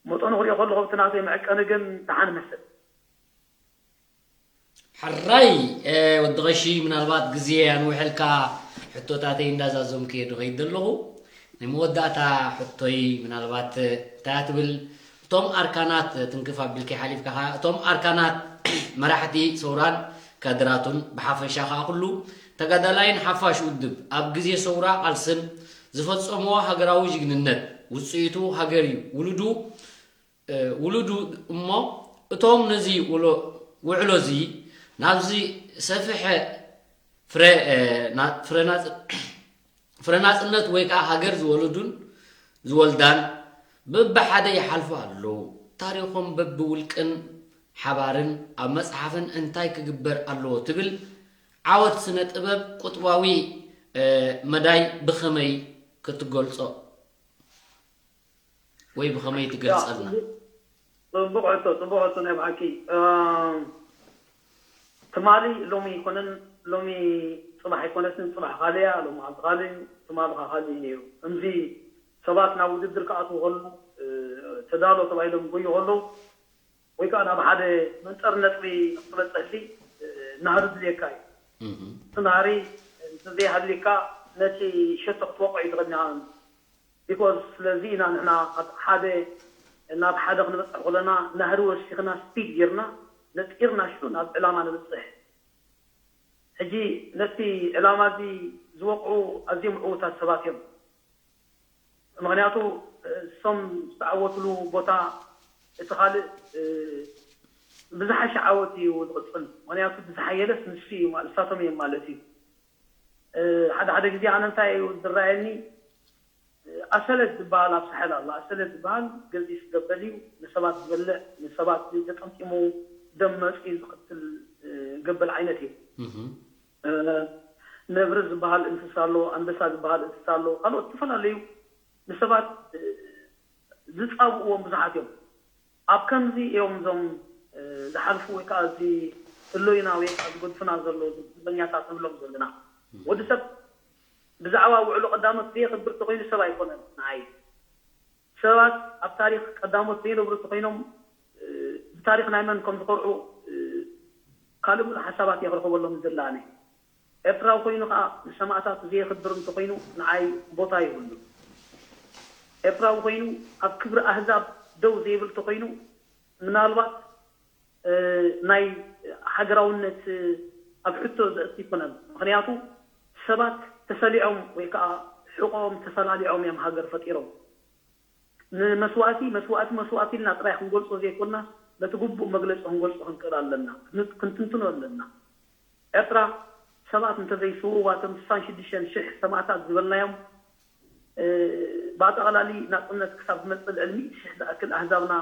መጠኑ ክሪኦ ከለኹ ብቲ ናተይ መዐቀኒ ግን ደሓን መስል። ሕራይ ወዲ ቐሺ ምናልባት ግዜ ኣንውሐልካ ሕቶታተይ እንዳዛዘምኩ እየ ዝኸይድ ዘለኹ። ናይ መወዳእታ ሕቶይ ምናልባት እንታይ ትብል እቶም ኣርካናት ትንክፍ ኣቢልካ ሓሊፍካ እቶም ኣርካናት መራሕቲ ሰውራን ካድራቱን ብሓፈሻ ከዓ ኩሉ ተጋዳላይን ሓፋሽ ውድብ ኣብ ግዜ ሰውራ ቃልስን ዝፈፀምዎ ሃገራዊ ጅግንነት ውፅኢቱ ሃገር እዩ ውሉዱ ውሉዱ እሞ እቶም ነዚ ውዕሎ እዚ ናብዚ ሰፍሐ ፍረ ናፅነት ወይ ከዓ ሃገር ዝወለዱን ዝወልዳን በብሓደ ይሓልፉ ኣለዉ። ታሪኾም በብውልቅን ሓባርን ኣብ መፅሓፍን እንታይ ክግበር ኣለዎ ትብል ዓወት ስነ ጥበብ ቁጥባዊ መዳይ ብኸመይ ክትገልፆ ወይ ብኸመይ ትገልፀልና? ፅቡቕ ሕቶ ፅቡቕ ሕቶ ናይ ብሓቂ ትማሊ ሎሚ ኣይኮነን ሎሚ ፅባሕ ኣይኮነትን ፅባሕ ካልእ እያ ሎሚ ዓዲ ካልእ እዩ ትማሊ ከዓ ካልእ እዩ ነይሩ ከምዚ ሰባት ናብ ውድድር ክኣትዉ ከለዉ ተዳሎ ተባሂሎም ይጎዩ ከለዉ ወይ ከዓ ናብ ሓደ መንጠሪ ነጥቢ ንክትበፅሕ ሲ ናህሪ ድልየካ እዩ እቲ ናህሪ እንተዘይሃልዩካ ነቲ ሸቶ ክትወቅዖ እዩ ትኽእል because ስለዚ ኢና ንሕና ኣብ ሓደ ናብ ሓደ ክንበፅሕ ከለና ናህሪ ወሲኽና speed ጌርና ነጢርና ሽዑ ናብ ዕላማ ንበፅሕ ሕጂ ነቲ ዕላማ እዚ ዝወቅዑ ኣዝዮም ዕዉታት ሰባት እዮም ምኽንያቱ እሶም ዝተዓወትሉ ቦታ እቲ ካልእ ብዝሓሸ ዓወት እዩ ዝቕፅል ምኽንያቱ እቲ ዝሓየለስ ንሱ እዩ ንሳቶም እዮም ማለት እዩ ሓደ ሓደ ግዜ ኣነ እንታይ እዩ ዝረኣየኒ ኣሰለት ዝበሃል ኣብ ሳሕል ኣሎ ኣሰለት ዝበሃል ገዚፍ ገበል እዩ ንሰባት ዝበልዕ ንሰባት ተጠምጢሙ ደም መፅኡ ዝቕትል ገበል ዓይነት እዩ ነብሪ ዝበሃል እንስሳ ኣሎ ኣንበሳ ዝበሃል እንስሳ ኣሎ ካልኦት ዝተፈላለዩ ንሰባት ዝፃብእዎም ብዙሓት እዮም ኣብ ከምዚ እዮም እዞም ዝሓልፉ ወይ ከዓ እዚ እሎይና ወይ ከዓ ዝገድፉና ዘሎ ዝበኛታት ንብሎም ዘለና ወዲ ሰብ ብዛዕባ ውዕሎ ቀዳሞት ዘየኽብር ተኮይኑ ሰብ ኣይኮነን ንዓይ ሰባት ኣብ ታሪክ ቀዳሞት ዘይነብሩ ተኮይኖም ብታሪክ ናይ መን ከም ዝኮርዑ ካልእ ሙሉእ ሓሳባት እየ ክረክበሎም ዝደሊ ኣነ ኤርትራዊ ኮይኑ ከዓ ንሰማእታት ዘየኽብር እንተኮይኑ ንዓይ ቦታ የብሉን ኤርትራዊ ኮይኑ ኣብ ክብሪ ኣህዛብ ደው ዘይብል ተኮይኑ ምናልባት ናይ ሃገራውነት ኣብ ሕቶ ዘእቲ ኣይኮነን። ምኽንያቱ ሰባት ተሰሊዖም ወይ ከዓ ሕቆኦም ተፈላሊዖም እዮም ሃገር ፈጢሮም። ንመስዋእቲ መስዋእቲ መስዋእቲ ኢልና ጥራይ ክንገልጾ ዘይኮንና፣ በቲ ግቡእ መግለጺ ክንገልጾ ክንክእል ኣለና፣ ክንትንትኖ ኣለና። ኤርትራ ሰባት እንተዘይስውዋ፣ እቶም ስሳን ሽዱሽተን ሽሕ ሰማእታት ዝበልናዮም ብኣጠቓላሊ ናጽነት ክሳብ ዝመጽእ ልዕሊ ሚእቲ ሽሕ ዝኣክል ኣህዛብና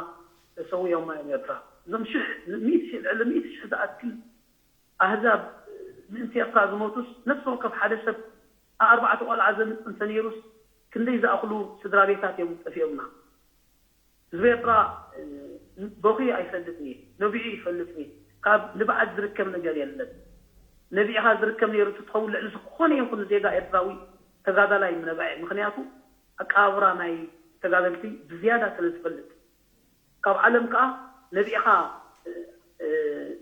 ተሰዊኦማ እዮም። ኤርትራ እዞም ሽሕ ሚእቲ ሽሕ ልዕሊ ሚእቲ ሽሕ ዝኣክል ኣህዛብ ምእንቲ ኤርትራ ዝሞቱስ፣ ነፍሲ ወከፍ ሓደ ሰብ ኣርባዕተ ቆልዓ ዘምጽእ እንተነይሩስ፣ ክንደይ ዝኣኽሉ ስድራ ቤታት እዮም ጠፊኦምና። ህዝቢ ኤርትራ በኺ ኣይፈልጥን እዩ፣ ነቢዑ ይፈልጥን እዩ። ካብ ንብዓት ዝርከብ ነገር የለን። ነቢዕኻ ዝርከብ ነይሩ ትኸውን ልዕሊ ዝኾነ ይኹን ዜጋ ኤርትራዊ ተጋዳላይ ምነባዒ። ምኽንያቱ ኣቀባብራ ናይ ተጋደልቲ ብዝያዳ ስለ ዝፈልጥ። ካብ ዓለም ከኣ ነቢዕኻ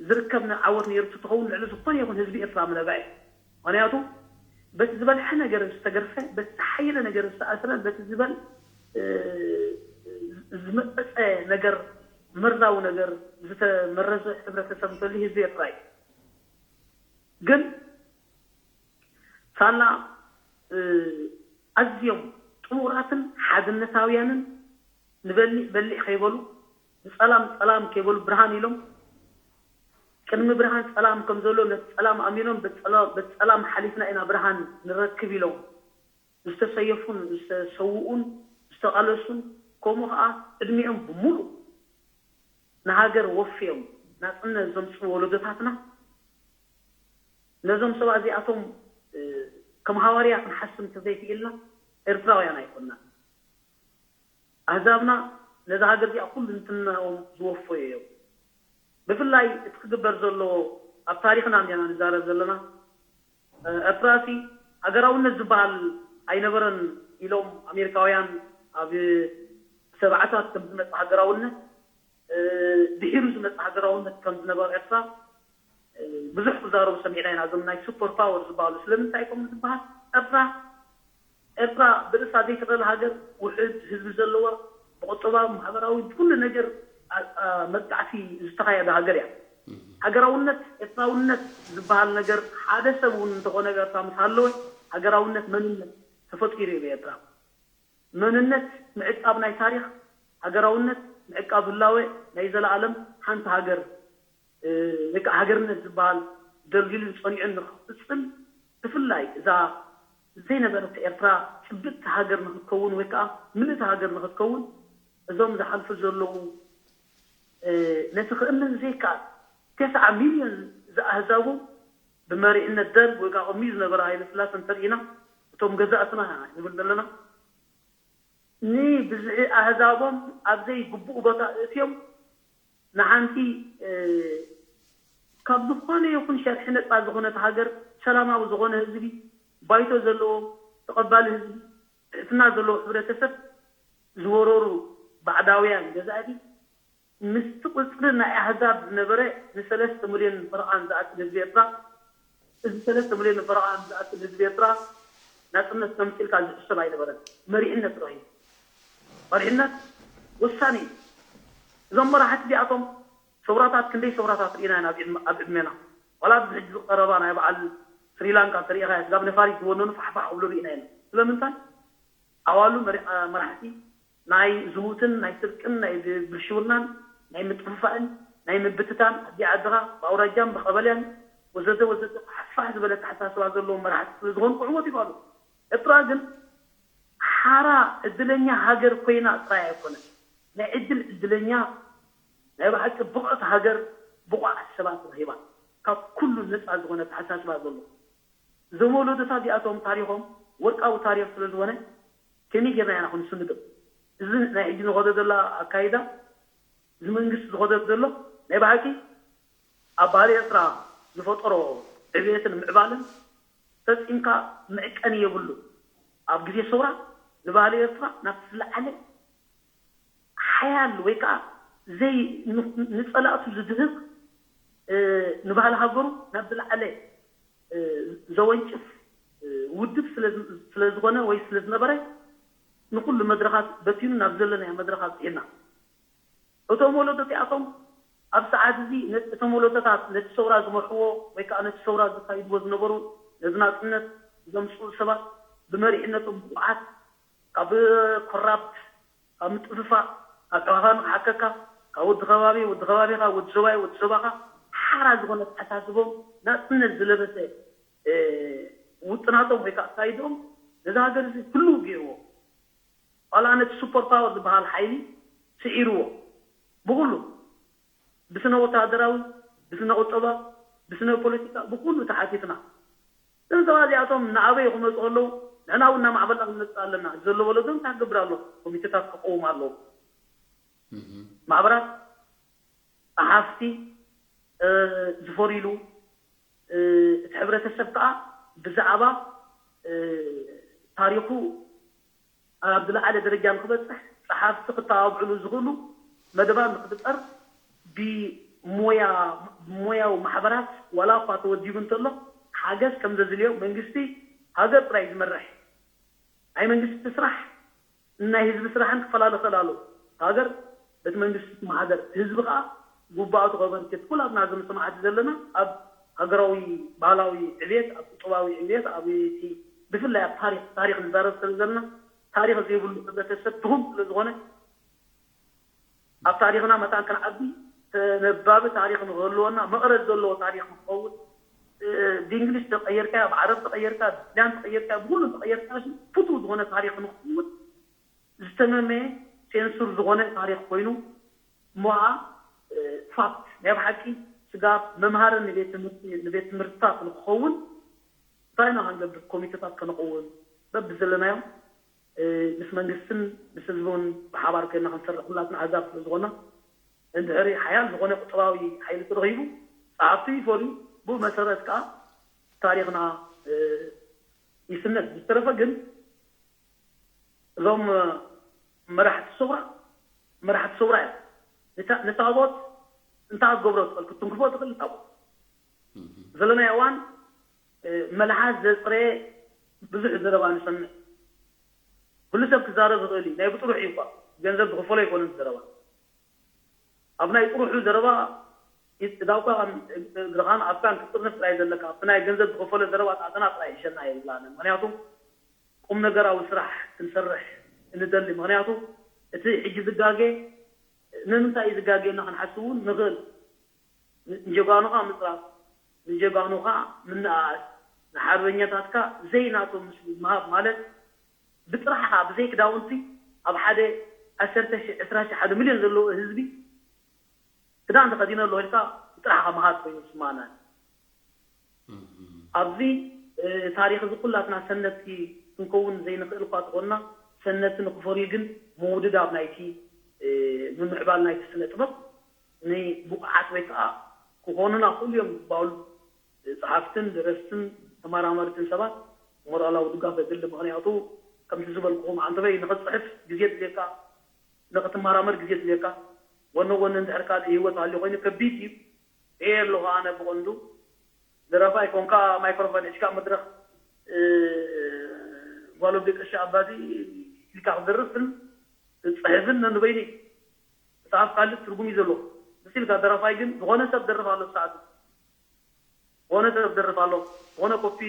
ዝርከብ ዓወት ነይሩ ትኸውን ልዕሊ ዝኾነ ይኹን ህዝቢ ኤርትራ ምነባዒ። ምኽንያቱ በቲ ዝበልሐ ነገር ዝተገርፈ፣ በቲ ዝሓየለ ነገር ዝተኣስረ፣ በቲ ዝበል ዝመጠፀ ነገር፣ መርዛዊ ነገር ዝተመረዘ ሕብረተሰብ እንተልዩ ህዝቢ ኤርትራ እዩ። ግን ሳላ ኣዝዮም ጥሙራትን ሓድነታውያንን ንበሊዕ በሊዕ ከይበሉ፣ ንጸላም ጸላም ከይበሉ፣ ብርሃን ኢሎም፣ ቅድሚ ብርሃን ጸላም ከም ዘሎ፣ ነቲ ጸላም ኣሚኖም፣ በቲ ጸላም ሓሊፍና ኢና ብርሃን ንረክብ ኢሎም ዝተሰየፉን ዝተሰውኡን ዝተቓለሱን፣ ከምኡ ኸኣ ዕድሚኦም ብምሉእ ንሃገር ወፍዮም ናጽነት ዘምጽኡ ወለዶታትና፣ ነዞም ሰባት እዚኣቶም ከም ሃዋርያ ክንሓስብ እንተዘይክኢልና፣ ኤርትራውያን ኣይኮንናን። ኣህዛብና ነዛ ሃገር እዚኣ ኩሉ እንትንኦም ዝወፈዩ እዮም። ብፍላይ እቲ ክግበር ዘሎ፣ ኣብ ታሪኽና እንዲና ንዛረብ ዘለና፣ ኤርትራሲ ሃገራውነት ዝበሃል ኣይነበረን ኢሎም ኣሜሪካውያን ኣብ ሰብዓታት ከም ዝመጽእ ሃገራውነት፣ ድሒሩ ዝመጽእ ሃገራውነት ከም ዝነበረ ኤርትራ ብዙሕ ክዛረቡ ሰሚዕና ኢና። እዞም ናይ ሱፐር ፓወር ዝበሃሉ ስለምንታይ ኮም ዝበሃል? ኤርትራ ኤርትራ ብርእሳ ዘይትኽእል ሃገር፣ ውሕድ ህዝቢ ዘለዋ፣ ብቁጠባ፣ ማሕበራዊ፣ ብኩሉ ነገር መጥቃዕቲ ዝተኻየደ ሃገር እያ። ሃገራውነት፣ ኤርትራውነት ዝበሃል ነገር ሓደ ሰብ እውን እንተኾነ ኤርትራ ምስ ሃለወ፣ ሃገራውነት መንነት ተፈጢሩ እዩ ብኤርትራ። መንነት ምዕቃብ ናይ ታሪኽ፣ ሃገራውነት ምዕቃብ ህላወ ናይ ዘለኣለም ሓንቲ ሃገር፣ ወይ ከዓ ሃገርነት ዝበሃል ደልዲሉን ጸኒዑን ንኽቕጽል፣ ብፍላይ እዛ ዘይነበረት ኤርትራ ጽብቕቲ ሃገር ንኽትከውን ወይ ከዓ ምልእቲ ሃገር ንኽትከውን፣ እዞም ዝሓልፉ ዘለዉ ነቲ ክእመን ዘይከኣል ተስዓ ሚልዮን ዝኣህዛቡ ብመሪሕነት ደርግ ወይ ከዓ ቅድሚኡ ዝነበረ ሃይለ ስላሰ እንተርኢና፣ እቶም ገዛእትና ንብል ዘለና፣ ንብዝሒ ኣህዛቦም ኣብ ዘይግቡእ ቦታ እእትዮም፣ ንሓንቲ ካብ ዝኾነ ይኹን ሸርሒ ነፃ ዝኾነት ሃገር፣ ሰላማዊ ዝኾነ ህዝቢ፣ ባይቶ ዘለዎ ተቐባሊ ህዝቢ፣ ትሕትና ዘለዎ ሕብረተሰብ ዝወረሩ ባዕዳውያን ገዛእቲ፣ ምስቲ ቁፅሪ ናይ ኣህዛብ ዝነበረ ንሰለስተ ሚልዮን ፈረቓን ዝኣክል ህዝቢ ኤርትራ፣ እዚ ሰለስተ ሚልዮን ፈረቓን ዝኣክል ህዝቢ ኤርትራ ናፅነት ከምፅእ ኢልካ ዝሕሰብ ኣይነበረን። መሪሕነት ረኺቡ። መሪሕነት ወሳኒ እዩ። እዞም መራሕቲ እዚኣቶም ሰውራታት፣ ክንደይ ሰውራታት ርኢና ኢና ኣብ ዕድመ-፣ ኣብ ዕድሜና። ዋላ ኣብዚ ሕጂ ዝቐረባ ናይ በዓል ስሪላንካ እንተሪኢኻዮ፣ ስጋብ ነፋሪት ዝወነኑ ፋሕፋሕ ክብሉ ርኢና ኢና። ስለምንታይ? ኣዋሉ መሪ-፣ መራሕቲ ናይ ዝሙትን ናይ ስርቅን ናይ ብልሽውናን ናይ ምጥፍፋእን ናይ ምብትታን፣ ኣዲ ዓድኻ ብኣውራጃን ብቐበልያን ወዘተ ወዘተ ፋሕፋሕ ዝበለ ኣተሓሳስባ ዘለዎም መራሕቲ ስለ ዝኾኑ ክዕወቱ ይኽእሉ። ኤርትራ ግን ሓራ ዕድለኛ ሃገር ኮይና ጥራይ ኣይኮነን። ናይ ዕድል ዕድለኛ፣ ናይ ብሓቂ ብቑዕቲ ሃገር ብቑዓት ሰባት ረኺባ፣ ካብ ኩሉ ነፃ ዝኾነ ኣተሓሳስባ ዘሎ። እዞም ወለዶታት እዚኣቶም ታሪኾም ወርቃዊ ታሪኽ ስለ ዝኾነ፣ ከመይ ጌርና ኢና ክንስንዶም? እዚ ናይ ሕጂ ዝኸዶ ዘሎ ኣካይዳ፣ እዚ መንግስቲ ዝኸዶ ዘሎ ናይ ብሓቂ ኣብ ባህሊ ኤርትራ ዝፈጠሮ ዕብየትን ምዕባለን ፈጺምካ መዕቀኒ የብሉ። ኣብ ግዜ ሰውራ ንባህሊ ኤርትራ ናብቲ ዝለዓለ ሓያል ወይ ከዓ ዘይ-፣ ን-፣ ንጸላእቱ ዝድህኽ፣ እ፣ ንባህሊ ሃገሩ ናብ ዝለዓለ፣ እ፣ ዘወንጭፍ፣ እ፣ ውድብ ስለ ዝ-፣ ስለ ዝኾነ ወይ ስለ ዝነበረ ንኹሉ መድረኻት በቲኑ ናብ ዘለናዮ መድረኽ ኣብጺሕና። እቶም ወለዶ እዚኣቶም ኣብ ሰዓት እዚ ነቲ እቶም ወለዶታት ነቲ ሰውራ ዝመርሕዎ ወይ ከዓ ነቲ ሰውራ ዘካይድዎ ዝነበሩ ነዚ ናፅነት ዘምፅኡ ሰባት ብመሪሕነቶም ብቑዓት ካብ ኮራፕት ካብ ምጥፍፋእ ካብ ሕዋኻ ንክሓከካ ካብ ወዲ ከባቢ ወዲ ከባቢኻ ወዲ ዞባይ ወዲ ዞባኻ ሓራ ዝኾነ ተሓሳስቦም ናፅነት ዝለበሰ ውጥናቶም ወይ ከዓ ኣካይድኦም ነዚ ሃገር እዚ ህልው ገይርዎ ዋላ ነቲ ሱፐር ፓወር ዝበሃል ሓይሊ ስዒርዎ ብኩሉ ብስነ ወተሃደራዊ ብስነ ቁጠባ ብስነ ፖለቲካ ብኩሉ ተሓቲትና እዞም ሰባት እዚኣቶም ንኣበይ ክመፁ ከለዉ ንሕና እውን እናማዕበልና ክንመፅእ ኣለና ዘሎ ወለዶ እንታይ ክገብር ኣሎ ኮሚቴታት ክቀውም ኣለዎ ማሕበራት ጸሓፍቲ ዝፈርይሉ እቲ ሕብረተሰብ ከዓ ብዛዕባ ታሪኹ ኣብ ዝለዓለ ደረጃ ንክበፅሕ ፀሓፍቲ ክተባብዕሉ ዝኽእሉ መደባት ንክፍጠር ብሞያ ብሞያዊ ማሕበራት ዋላ እኳ ተወዲቡ እንተሎ ሓገዝ ከም ዘድልዮ መንግስቲ ሃገር ጥራይ ዝመርሕ ናይ መንግስቲ ስራሕ ናይ ህዝቢ ስራሕን ክፈላለ ክእል ኣሎ። ሃገር በቲ መንግስቲ ትመሓደር፣ ህዝቢ ከዓ ጉባኣቱ ከበርክት። ኩላትና እዞም ሰማዕቲ ዘለና ኣብ ሃገራዊ ባህላዊ ዕብየት፣ ኣብ ቁጠባዊ ዕብየት፣ ኣብ እቲ ብፍላይ ኣብ ታሪክ ታሪክ ንዛረብ ስለ ዘለና ታሪክ ዘይብሉ ሕብረተሰብ ድኹም ስለ ዝኾነ ኣብ ታሪኽና መታን ክንዓቢ ተነባቢ ታሪኽ ንክህልወና መቕረት ዘለዎ ታሪኽ ንክኸውን ብእንግሊሽ ተቐየርካ ብዓረብ ተቐየርካ ብስልያን ተቐየርካ ብኩሉ ተቐየርካ ፍቱው ዝኾነ ታሪኽ ንክኸውን ዝተመመየ ሴንሱር ዝኾነ ታሪኽ ኮይኑ እሞ ከዓ ፋክት ናይ ብሓቂ ስጋብ መምሃርን ንቤት ትምህርቲ ንቤት ትምህርትታት ንክኸውን እንታይ ኢና ክንገብር ኮሚቴታት ከነቕውም በብዘለናዮም ምስ መንግስትን ምስ ህዝቢ እውን ብሓባር ኮይና ክንሰርሕ ኩላትና ኣህዛብ ስለ ዝኾና እንድሕሪ ሓያል ዝኾነ ቁጠባዊ ሓይሊ ተረኺቡ ጸሓፍቲ ይፈልዩ ብኡ መሰረት ከዓ ታሪኽና ይስነድ ብዝተረፈ ግን እዞም መራሕቲ ሰውራ መራሕቲ ሰውራ እዮም ንታቦት እንታይ ክትገብሮ ትኽእል ክትትንክፎ ትኽእል ንታቦት ዘለናዮ እዋን መልሓስ ዘፅረየ ብዙሕ ዘረባ ንሰምዕ ኩሉ ሰብ ክዛረብ ይኽእል እዩ ናይ ብጥሩሕ እዩ እኳ ገንዘብ ዝኽፈሎ ኣይኮነን ዘረባ ኣብ ናይ ጥሩሑ ዘረባ እዳውካ እግርኻን ኣፍካን ክትጥርንፍ ጥራይ ዘለካ ኣብቲ ናይ ገንዘብ ዝኽፈሎ ዘረባ ጣዕሰና ጥራይ ይሸና የብላን ምክንያቱ ቁም ነገራዊ ስራሕ ክንሰርሕ እንደሊ ምክንያቱ እቲ ሕጂ ዝጋጌ ንምንታይ እዩ ዝጋጌና ክንሓስብ እውን ንኽእል ንጀጋኑኻ ምፅራፍ ንጀጋኑኻ ምንኣኣስ ንሓርበኛታትካ ዘይናቶም ምስሊ ምሃብ ማለት ብጥራሕኻ ብዘይ ክዳውንቲ ኣብ ሓደ ዓሰርተ ሺሕ ዕስራ ሺሕ ሓደ ሚልዮን ዘለዎ ህዝቢ ክዳን ተኸዲነ ኣለኹ ኢልካ ብጥራሕኻ ምሃብ ኮይኑ ዝስማዓና ኣብዚ ታሪኽ እዚ ኩላትና ሰነድቲ ክንከውን ዘይንኽእል እኳ ተኾንና ሰነድቲ ንክፈርዩ ግን ምውድዳብ ናይቲ ምምዕባል ናይቲ ስነ ጥበብ ንብቑዓት ወይ ከዓ ክኾኑና ክእሉ እዮም ዝበሃሉ ጸሓፍትን ደረስትን ተመራመርትን ሰባት ሞራላዊ ድጋፍ የድሊ ምኽንያቱ ከምቲ ዝበልኩኹም ዓንተበይ ንኽትፅሕፍ ግዜ ድልየካ ንኽትመራመር ግዜ ድልየካ ጎኒ ጎኒ እንድሕር ካልእ ህይወት ሃልዩ ኮይኑ ከቢድ እዩ ርኤ ኣለኹ ኣነ ብቐንዱ ደራፋይ ኮንካ ማይክሮፎን ሒዝካ መድረኽ ጓል ወዲ ቀሺ ኣባዲ ኢልካ ክደርፍን ክፅሕፍን ነንበይኑ እዩ መፅሓፍ ካልእ ትርጉም እዩ ዘለዎ ምስ ኢልካ ደራፋይ ግን ዝኾነ ሰብ ደርፍ ኣሎ ሰዓት ዝኾነ ሰብ ደርፍ ኣሎ ዝኾነ ኮፒ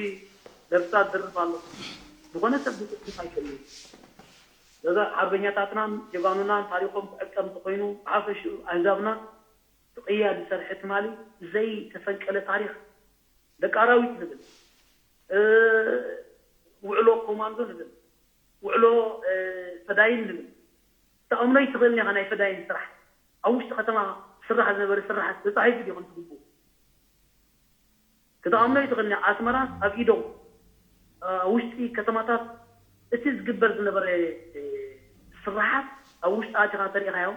ደርፍታት ደርፍ ኣሎ ዝኾነ ሰብ ዝፅሕፍ ኣይክእል እዩ ገዛ ሓርበኛታትናን ጀጋኑናን ታሪኮም ክዕቀም እንተኮይኑ ብሓፈሽኡ ኣህዛብና ብቅያ ዝሰርሐ ትማሊ ዘይተፈንቀለ ታሪክ ደቂ ኣራዊት ንብል ውዕሎ ኮማንዶ ንብል ውዕሎ ፈዳይን ንብል ተኣምኖ ይትኽእልን ኢኻ ናይ ፈዳይን ስራሕ ኣብ ውሽጢ ከተማ ስራሕ ዝነበረ ስራሕ ተፃሒፉ ዲኹም ትግቡ ክትኣምኖ ይትኽእልን ኣስመራ ኣብ ኢዶም ውሽጢ ከተማታት እቲ ዝግበር ዝነበረ ስራሓት ኣብ ውሽጢ ኣቲኻ ተሪኢኻዮ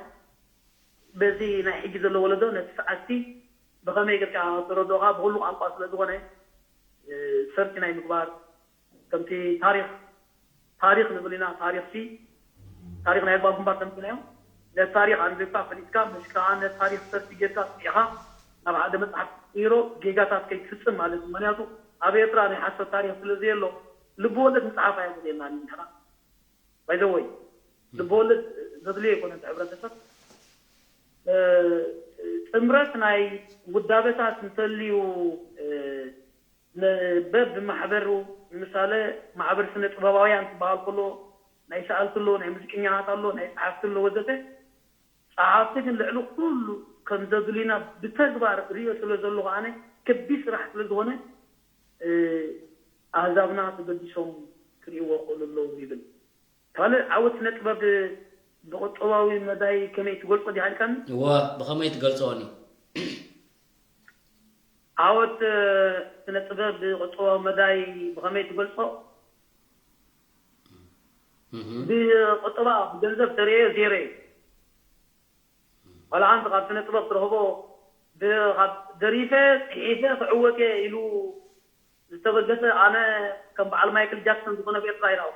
በዚ ናይ ሕጂ ዘሎ ወለዶ ነቲ ሰዓትቲ ብኸመይ ጌርካ ተረድኦኻ ብኹሉ ቋንቋ ስለ ዝኾነ ሰርች ናይ ምግባር ከምቲ ታሪኽ ታሪኽ ንብል ኢና ታሪኽሲ ታሪኽ ናይ ህዝባዊ ግንባር ከምፅናዮ ነቲ ታሪኽ ኣንቢብካ ፈሊጥካ ምሽ ከዓ ነቲ ታሪኽ ሰርች ጌርካ ፅኒዕኻ ናብ ሓደ መፅሓፍ ትቅይሮ ጌጋታት ከይትፍፅም ማለት እዩ ምክንያቱ ኣብ ኤርትራ ናይ ሓሶት ታሪኽ ስለ ዘየሎ ልብወለድ ምፅሓፍ ኣየድልየና ንሕና ባይዘወይ ልብወለድ ዘድልዮ ኣይኮነ እቲ ሕብረተሰብ ጥምረት ናይ ውዳበታት እንተልዩ በብ ማሕበሩ፣ ንምሳሌ ማሕበር ስነ ጥበባውያን ትበሃል ከሎ ናይ ሰኣልቲ ኣሎ፣ ናይ ሙዚቀኛታት ኣሎ፣ ናይ ጸሓፍቲ ኣሎ ወዘተ። ጸሓፍቲ ግን ልዕሊ ኩሉ ከም ዘድልዩና ብተግባር ርእዮ ስለ ዘለኹ ኣነ ከቢድ ስራሕ ስለ ዝኾነ ኣህዛብና ተገዲሶም ክርእይዎ ክኽእሉ ኣለዎም ይብል። ካልእ ዓወት ስነ ጥበብ ብቁጠባዊ መዳይ ከመይ ትገልጾ ዲኻ ኢልካኒ? እወ፣ ብኸመይ ትገልጾ? ዓወት ስነ ጥበብ ብቁጠባዊ መዳይ ብኸመይ ትገልጾ? ብቁጠባ ብገንዘብ ተርእዮ ዜሮ እዩ። ዋላ ሓንቲ ካብ ስነ ጥበብ ትረኽቦ ካብ ደሪፈ ጽሒፈ ክዕወት እየ ኢሉ ዝተበገሰ ኣነ ከም በዓል ማይክል ጃክሰን ዝኾነ ብኤርትራ ይረኣኹ።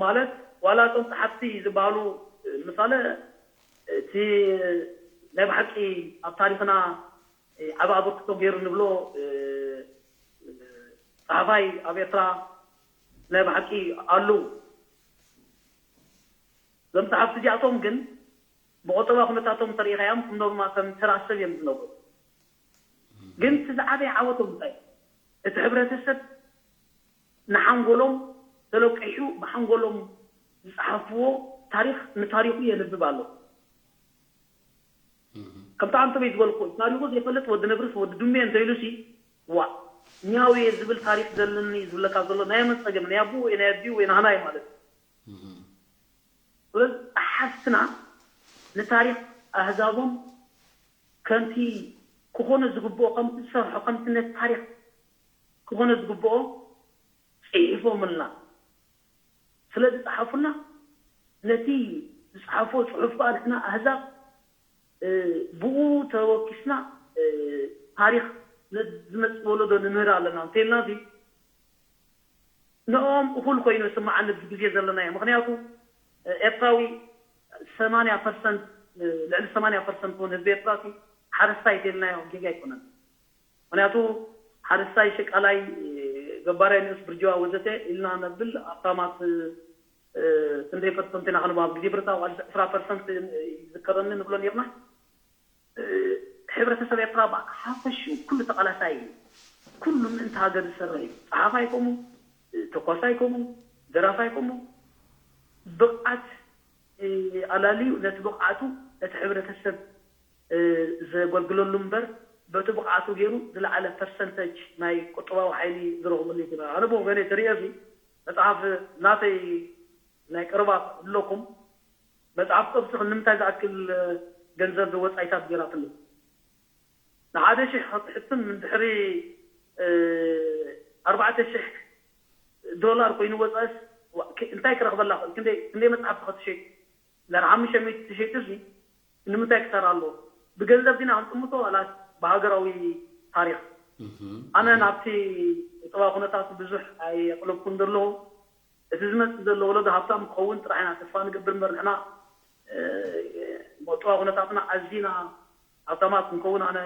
ማለት ዋላ እቶም ጸሓፍቲ ዝበሃሉ ምሳሌ እቲ ናይ ብሓቂ ኣብ ታሪኽና ዓቢ ኣበርክቶ ገይሩ ንብሎ ጸሓፋይ ኣብ ኤርትራ ናይ ብሓቂ ኣለዉ። እዞም ጸሓፍቲ እዚኣቶም ግን ብቆጠባ ኩነታቶም ተሪኢኻዮም ክምኖርማ ከም ተራ ሰብ እዮም ዝነብሩ። ግን እቲ ዝዓበየ ዓወቶም እንታይ? እቲ ሕብረተሰብ ንሓንጎሎም ተለቂሑ ብሓንጎሎም ዝጸሓፍዎ ታሪኽ ንታሪኹ የንብብ ኣሎ። ከምቲ ኣንተ በይ ዝበልኩ ታሪኹ ዘይፈልጥ ወዲ ነብርስ ወዲ ድሜ እንተኢሉሲ ዋ ኛው እየ ዝብል ታሪኽ ዘለኒ ዝብለካ ዘሎ ናይ መን ጸገም ናይ ኣቦ ወይ ናይ ኣዲኡ ወይ ናህናይ ማለት እዩ። ስለዚ ጸሓፍትና ንታሪኽ ኣህዛቦም ከምቲ ክኾነ ዝግብኦ ከምቲ ዝሰርሑ ከምቲ ነቲ ታሪኽ ክኾነ ዝግብኦ ጽሒፎምልና ስለ ዝጸሓፉልና ነቲ ዝጸሓፎ ጽሑፍ ከዓ ንሕና ኣህዛብ ብኡ ተወኪስና ታሪኽ ዝመጽእ ወለዶ ንምህር ኣለና እንተልና ንኦም እኹል ኮይኑ ስማዓኒ ግዜ ዘለናዮ። ምክንያቱ ኤርትራዊ ሰማንያ ፐርሰንት ልዕሊ ሰማንያ ፐርሰንት እውን ህዝቢ ኤርትራ ሓረስታይ ተልናዮ ጌጋ ኣይኮነን። ምክንያቱ ሓረስታይ ሸቃላይ ገባራይ ንኡስ ብርጅዋ ወዘተ ኢልና ነብል ኣብታማት ክንደይ ፐርሰንት ኢና ክንባብ ግዜ ብረታ ዋል ዕስራ ፐርሰንት ዝከረኒ ንብሎ ነርና። ሕብረተሰብ ኤርትራ ብሓፈሽኡ ኩሉ ተቓላሳይ እዩ። ኩሉ ምእንቲ ሃገር ዝሰርሕ እዩ። ጸሓፋይ ከምኡ፣ ተኳሳይ ከምኡ፣ ደራፋይ ከምኡ ብቕዓት ኣላልዩ ነቲ ብቕዓቱ ነቲ ሕብረተሰብ ዘገልግለሉ እምበር በቲ ብቕዓቱ ገይሩ ዝለዓለ ፐርሰንተጅ ናይ ቁጠባዊ ሓይሊ ዝረኽበሉ እዩ። ኣነ ብወገነይ ተርእዮ እዚ መጽሓፍ ናተይ ናይ ቀረባ ኣለኩም መጽሓፍ ቅዱስ ንምንታይ ዝኣክል ገንዘብ ወጻኢታት ገይራትሉ? ንሓደ ሽሕ ክትሕትም ድሕሪ ኣርባዕተ ሽሕ ዶላር ኮይኑ ወጻእስ እንታይ ክረኽበላ ክእል? ክንደይ መጽሓፍቲ ክትሸጥ? ዛር ሓሙሽተ ሚእቲ ትሸይጥሲ ንምንታይ ክሰራ ኣለዎ? ብገንዘብ ዲና ክንጥምቶ ዋላስ ብሃገራዊ ታሪኽ? ኣነ ናብቲ ቁጠባ ኩነታት ብዙሕ ኣየቕለብኩን ዘለኹ። እቲ ዝመጽእ ዘሎ ወለዶ ሃብታም ክኸውን ጥራሕ ኢና ተስፋ ንገብር እምበር ንሕና ብቁጠባ ኩነታትና ኣዚና ሃብታማት ክንከውን ኣነ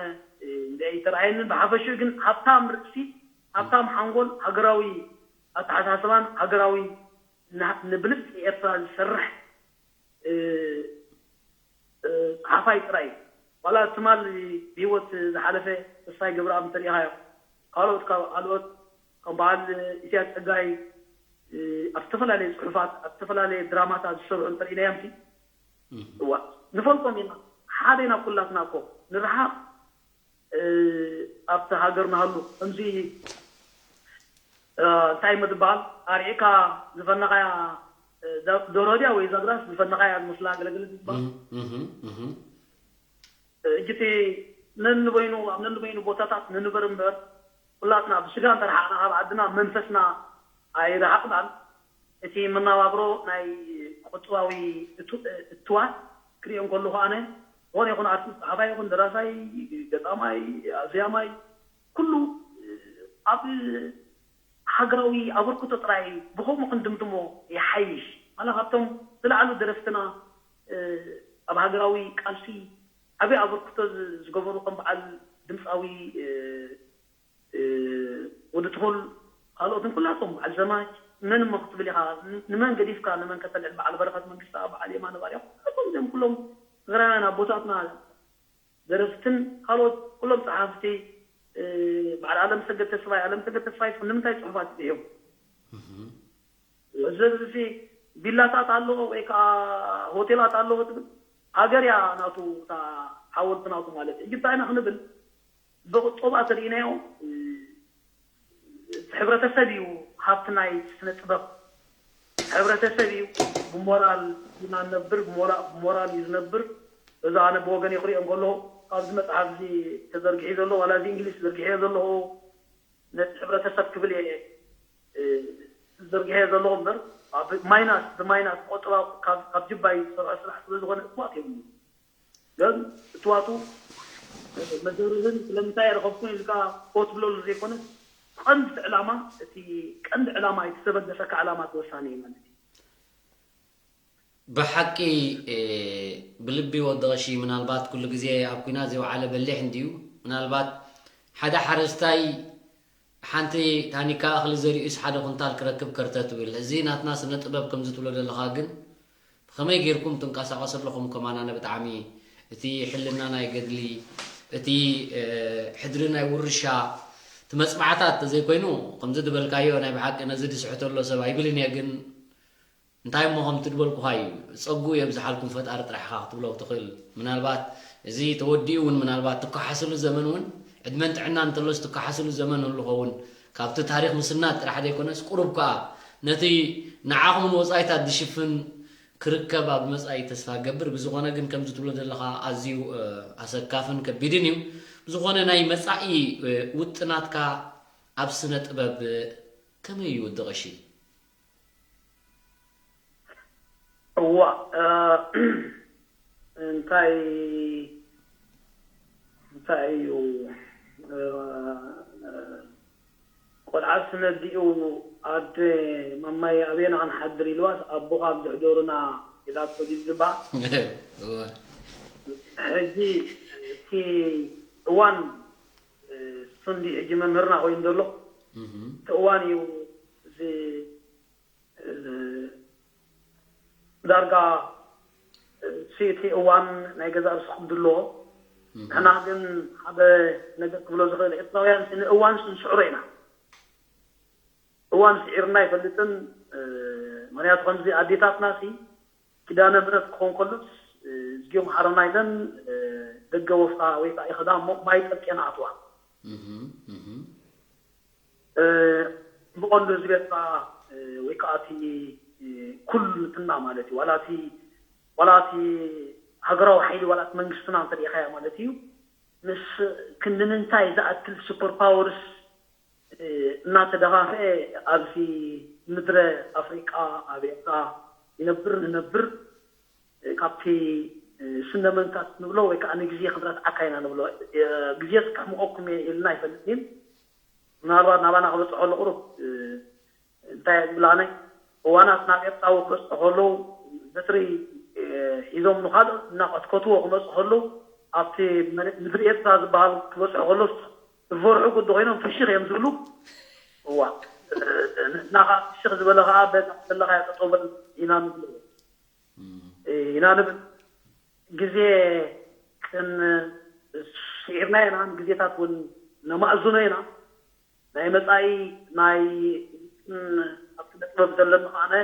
ኣይተረኣየንን። ብሓፈሽኡ ግን ሃብታም ርእሲ፣ ሃብታም ሓንጎል፣ ሃገራዊ ኣተሓሳስባን ሃገራዊ ንብልጽ ኤርትራ ዝሰርሕ ጸሓፋይ ጥራይ እዩ። ዋላ ትማል ብህይወት ዝሓለፈ ተስፋይ ገብረኣብ እንተሪኢኻዮ ካልኦት ካብ ካልኦት ከም በዓል ኢሳያስ ጸጋይ ኣብ ዝተፈላለየ ጽሑፋት ኣብ ዝተፈላለየ ድራማታት ዝሰርሑ እንተርኢናዮም ሲ እዋ ንፈልጦም ኢና። ሓደ ኢና ኩላትና እኮ ንረሓቕ ኣብቲ ሃገር ንሃሉ ከምዚ እንታይ ምድባል ኣርዒካ ዝፈነኻያ ዶሮ ድያ ወይ ዛግራስ ዝፈነኻያ ዝመስላ ገለገለ ዝበሃል እጅቲ ነንበይኑ ኣብ ነንበይኑ ቦታታት ንንበር እምበር ኩላትና ብስጋ እንተረሓቕና ካብ ዓድና መንፈስና ኣይረሃቕናን። እቲ መናባብሮ ናይ ቁጥባዊ እትዋት ክሪኦ እንከለኹ ኣነ ዝኾነ ይኹን ኣርቲስት ጸሓፋይ ይኹን ደራሳይ ገጣማይ ኣዝያማይ ኩሉ ኣብ ሃገራዊ ኣበርክቶ ጥራይ ብኸምኡ ክንድምድሞ ይሓይሽ። ኣነ ካብቶም ዝለዓሉ ደረፍትና ኣብ ሃገራዊ ቃልሲ ዓብዪ ኣበርክቶ ዝገበሩ ከም በዓል ድምፃዊ ወዲ ትኹል ካልኦትን ኩላቶም በዓል ዘማች መን እሞ ክትብል ኢኻ ንመን ገዲፍካ ንመን ከተልዕል በዓል በረኸት መንግስቲ በዓል የማነ ባርያ ኩላቶም እዚኦም ኩሎም ትግራውያን ኣቦታትና ደረስትን ካልኦት ኩሎም ጸሓፍቲ በዓል ኣለም ሰገድ ተስፋይ ኣለም ሰገድ ተስፋይ ይኹን ንምንታይ ጽሑፋት ጽሒፎም? እዚ ቪላታት ኣለዎ ወይ ከዓ ሆቴላት ኣለዎ ትብል? ሃገር እያ ናቱ፣ እታ ሓወልቲ ናቱ ማለት እዩ። እንታይ ኢና ክንብል? ብቁጠባ ተሪኢናዮ፣ እቲ ሕብረተሰብ እዩ ሃብቲ ናይ ስነ ጥበብ። ሕብረተሰብ እዩ ብሞራል ኢና ንነብር፣ ብሞራል እዩ ዝነብር። እዚ ኣነ ብወገን ክሪኦ እንከሎ ኣብዚ መፅሓፍ እዚ ተዘርጊሑ ዘሎ ዋላ እዚ እንግሊዝ ዘርጊሐ ዘለኹ ነቲ ሕብረተሰብ ክብል እየ ዘርጊሐ ዘለኹ እምበር ማይናስ ብማይናስ ቆጠባ ካብ ጅባይ ዝሰርሖ ስራሕ ስለዝኾነ እዋት የብሉ። ግን እትዋቱ መዘርህን ስለምንታይ ረኸብኩን ኢልካ ኮት ብለሉ ዘይኮነ ቀንዲ ዕላማ እቲ ቀንዲ ዕላማ እቲ ዘበገሰካ ዕላማ ተወሳኒ እዩ ማለት እዩ። ብሓቂ ብልቢ ወዲ ቐሺ ምናልባት ኩሉ ግዜ ኣብ ኩናት ዘይወዓለ በሊሕ እንድዩ። ምናልባት ሓደ ሓረስታይ ሓንቲ ታኒካ እኽሊ ዘሪኡስ ሓደ ኩንታል ክረክብ ከርተት ትብል። እዚ ናትና ስነ ጥበብ ከምዚ ትብሎ ዘለኻ ግን ብኸመይ ጌርኩም ትንቀሳቐሱ ኣለኹም? ከማን ኣነ ብጣዕሚ እቲ ሕልና ናይ ገድሊ እቲ ሕድሪ ናይ ውርሻ እቲ መፅማዕታት ተዘይኮይኑ ከምዚ ዝበልካዮ ናይ ብሓቂ ነዚ ድስሕቶ ኣሎ ሰብ ኣይብልን እየ ግን እንታይ እሞ ከምቲ ዝበልኩኻ እዩ ጸጉኡ የብዝሓልኩም ፈጣሪ ጥራሕ ኢኻ ክትብሎ ትኽእል ምናልባት እዚ ተወዲኡ እውን ምናልባት ትከሓስሉ ዘመን እውን ዕድመን ጥዕናን እንተሎስ ትከሓስሉ ዘመን ህሉ ኸውን ካብቲ ታሪኽ ምስናድ ጥራሕ ዘይኮነስ ቁሩብ ከኣ ነቲ ንዓኹም ንወጻኢታት ዝሽፍን ክርከብ ኣብ መጻኢ ተስፋ ገብር ብዝኾነ ግን ከምዚ ትብሎ ዘለኻ ኣዝዩ ኣሰካፍን ከቢድን እዩ ብዝኾነ ናይ መጻኢ ውጥናትካ ኣብ ስነ ጥበብ ከመይ እዩ ወዲ ቀሺ እዋ እንታይ እንታይ እዩ ቆልዓ ስነዲኡ ኣደ ማማይ ኣበየና ክንሓድር ኢልዋስ ኣቦኻ ኣብ ዝሕደሩና ኢላቶ ድዩ ዝባ ሕጂ እቲ እዋን እሱ እንዲ ሕጂ መምህርና ኮይኑ ዘሎ እቲ እዋን እዩ እዚ ዳርጋ እቲ እዋን ናይ ገዛ ርእሱ ክብዲ ኣለዎ። ንሕና ግን ሓደ ነገር ክብሎ ዝኽእል ኤርትራውያን ንእዋን ንስዕሮ ኢና። እዋን ስዒርና ኣይፈልጥን። ምክንያቱ ከምዚ ኣዴታትና ሲ ኪዳነ ምሕረት ክኾን ከሎስ እዝጊኦም ሓረና ኢለን ደገ ወፍራ ወይ ከዓ ይኸዳ እሞ ማይ ጠልቄና ኣትዋ። ብቐንዱ ህዝቢ ኤርትራ ወይ ከዓ እቲ ኩልንትና ማለት እዩ ዋላ እቲ ዋላ እቲ ሃገራዊ ሓይሊ ዋላ እቲ መንግስትና እንተሪኢኻዮ ማለት እዩ ምስ ክንዲ ምንታይ ዝኣክል ሱፐር ፓወርስ እናተደፋፍአ ኣብዚ ምድረ ኣፍሪቃ ኣብ ኤርትራ ይነብር ንነብር ካብቲ ስነ መንታት ንብሎ ወይ ከዓ ንግዜ ክንረትዓካ ኢና ንብሎ ግዜ ክሕምቀኩም እየ ኢልና ኣይፈልጥን ምናልባት ናባና ክበፅሖ ኣሎ ቁሩብ እንታይ ዝብላነ እዋናት ናብ ኤርትራዊ ክበፅሑ ከለዉ በትሪ ሒዞም ንካልኦት እናቀትከትዎ ክመፁ ከለዉ ኣብቲ ምድሪ ኤርትራ ዝበሃል ክበፅሑ ከለዉ ዝፈርሑ ግዲ ኮይኖም ፍሽኽ እዮም ዝብሉ እዋ ንሕና ከዓ ፍሽኽ ዝበለ ከዓ በዛ ዘለካዮ ጠጠው በል ኢና ንብሎ ኢና ንብል ግዜ ክን ስዒርና ኢና ግዜታት እውን ነማእዝኖ ኢና ናይ መፃኢ ናይ ኣብቲ ነጥበብ ዘለኒ ከዓነ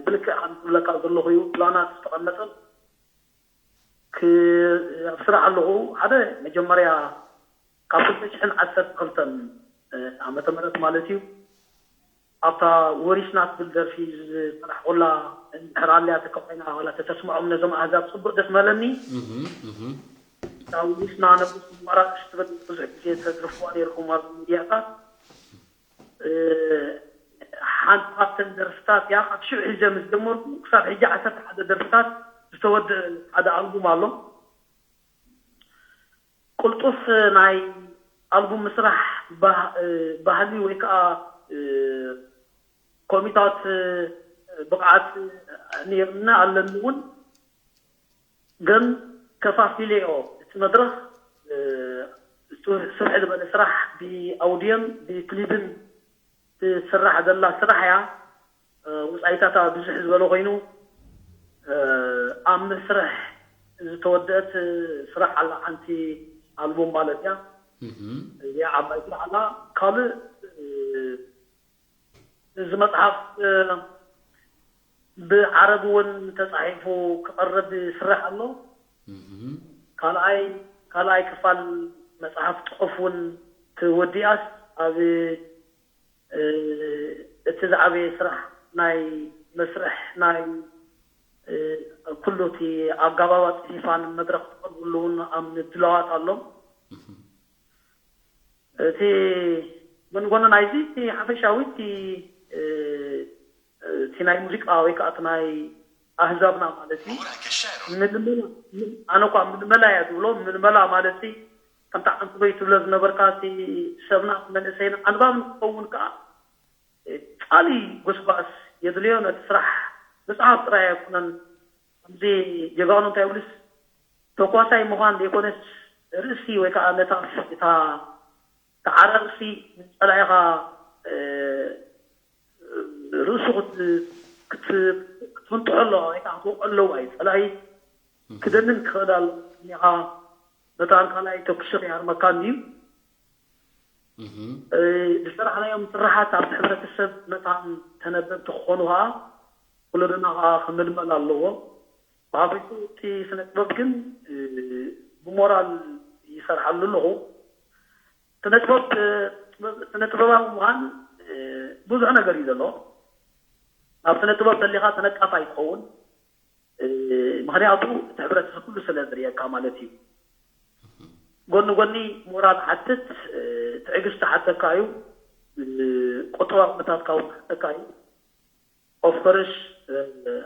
ብልክዕ ከም ዝብለካ ዘለኹ እዩ ፕላናት ዝተቐመጠ ኣብ ስራሕ ኣለኹ ሓደ መጀመርያ ካብ ክልተ ሽሕን ዓሰርተ ክልተን ዓመተ ምህረት ማለት እዩ ኣብታ ወሪስና ትብል ደርፊ ዝሰራሕኩላ እንድሕር ኣልያ ተከፋይና ዋላ ተተስምዖም ነዞም ኣህዛብ ፅቡቅ ደስ መለኒ እታ ወሪስና ነብስ ማራክሽ ትብል ብዙሕ ግዜ ተድርፍዋ ነይርኩም ኣብ ሚድያታት ሓንቲ ካብተን ደርፍታት እያ ካብ ሽዑ ሒዘ ምስ ጀመርኩ ክሳብ ሕጂ ዓሰርተ ሓደ ደርፍታት ዝተወድእ ሓደ ኣልቡም ኣሎ ቅልጡፍ ናይ ኣልቡም ምስራሕ ባህሊ ወይ ከዓ ኮሚታት ብቕዓት ነይርና ኣለኒ እውን ግን ከፋፊለዮ እቲ መድረኽ ስፍሕ ዝበለ ስራሕ ብኣውድዮን ብክሊብን ትስራሕ ዘላ ስራሕ እያ ወፃኢታታ ብዙሕ ዝበለ ኮይኑ ኣብ መስርሕ ዝተወደአት ስራሕ ኣላ፣ ሓንቲ ኣልቡም ማለት እያ። እዚኣ ዓባይ ስራሕ ኣላ። ካልእ እዚ መፅሓፍ ብዓረብ እውን ተፃሒፉ ክቐርብ ይስራሕ ኣሎ። ካልኣይ ካልኣይ ክፋል መፅሓፍ ፅሑፍ እውን ትወዲኣስ ኣብ እቲ ዝዓበየ ስራሕ ናይ መስርሕ ናይ ኩሉ እቲ ኣጋባባት ፅሒፋን መድረክ ትቐርብሉ እውን ኣብ ምድላዋት ኣሎ። እቲ ጎንጎኒ ናይዚ እቲ ሓፈሻዊ እቲ እቲ ናይ ሙዚቃ ወይ ከዓ እቲ ናይ ኣህዛብና ማለት እዩ። ኣነ እኳ ምልመላ እያ ዝብሎ። ምልመላ ማለት ከምታ ሓንቲ ወይ ትብሎ ዝነበርካ እቲ ሰብና መንእሰይና ኣንባቢ ንክኸውን ከዓ ቃሊ ጎስጓስ የድልዮ። ነቲ ስራሕ ምፅሓፍ ጥራይ ኣይኮነን። ከምዚ ጀጋኑ እንታይ ይብልስ ተኳሳይ ምዃን ዘይኮነስ ርእሲ ወይ ከዓ ነታ እታ ተዓራርሲ ጸላኢኻ ርእሱ ክትፍንጥሖ ኣለዋ ወይ ከዓ ክትወቕዖ ኣለዋ እዩ። ጸላኢ ክደንን ክኽእል ኣለዎ። እኒኻ መታን ካልኣይ ተኩሱ ከይሃርመካ እንድዩ። ዝሰራሕናዮም ስራሓት ኣብቲ ሕብረተሰብ መታን ተነበብቲ ክኾኑ ከዓ ወለዶና ከዓ ክምልመል ኣለዎ። ብሓፈሽኡ እቲ ስነ ጥበብ ግን ብሞራል ይሰርሓሉ ኣለኹ። ስነ ጥበብ ስነ ጥበባዊ ምዃን ብዙሕ ነገር እዩ ዘሎ። ናብ ስነ ጥበብ ተሊኻ ተነቃፋይ ትኸውን። ምኽንያቱ እቲ ሕብረተሰብ ኩሉ ስለ ዝርእየካ ማለት እዩ። ጎኒ ጎኒ ሞራል ሓትት፣ ትዕግስቲ ሓተካ እዩ። ቁጠባዊ ኩነታትካ እውን ሓተካ እዩ። ኦፍኮርስ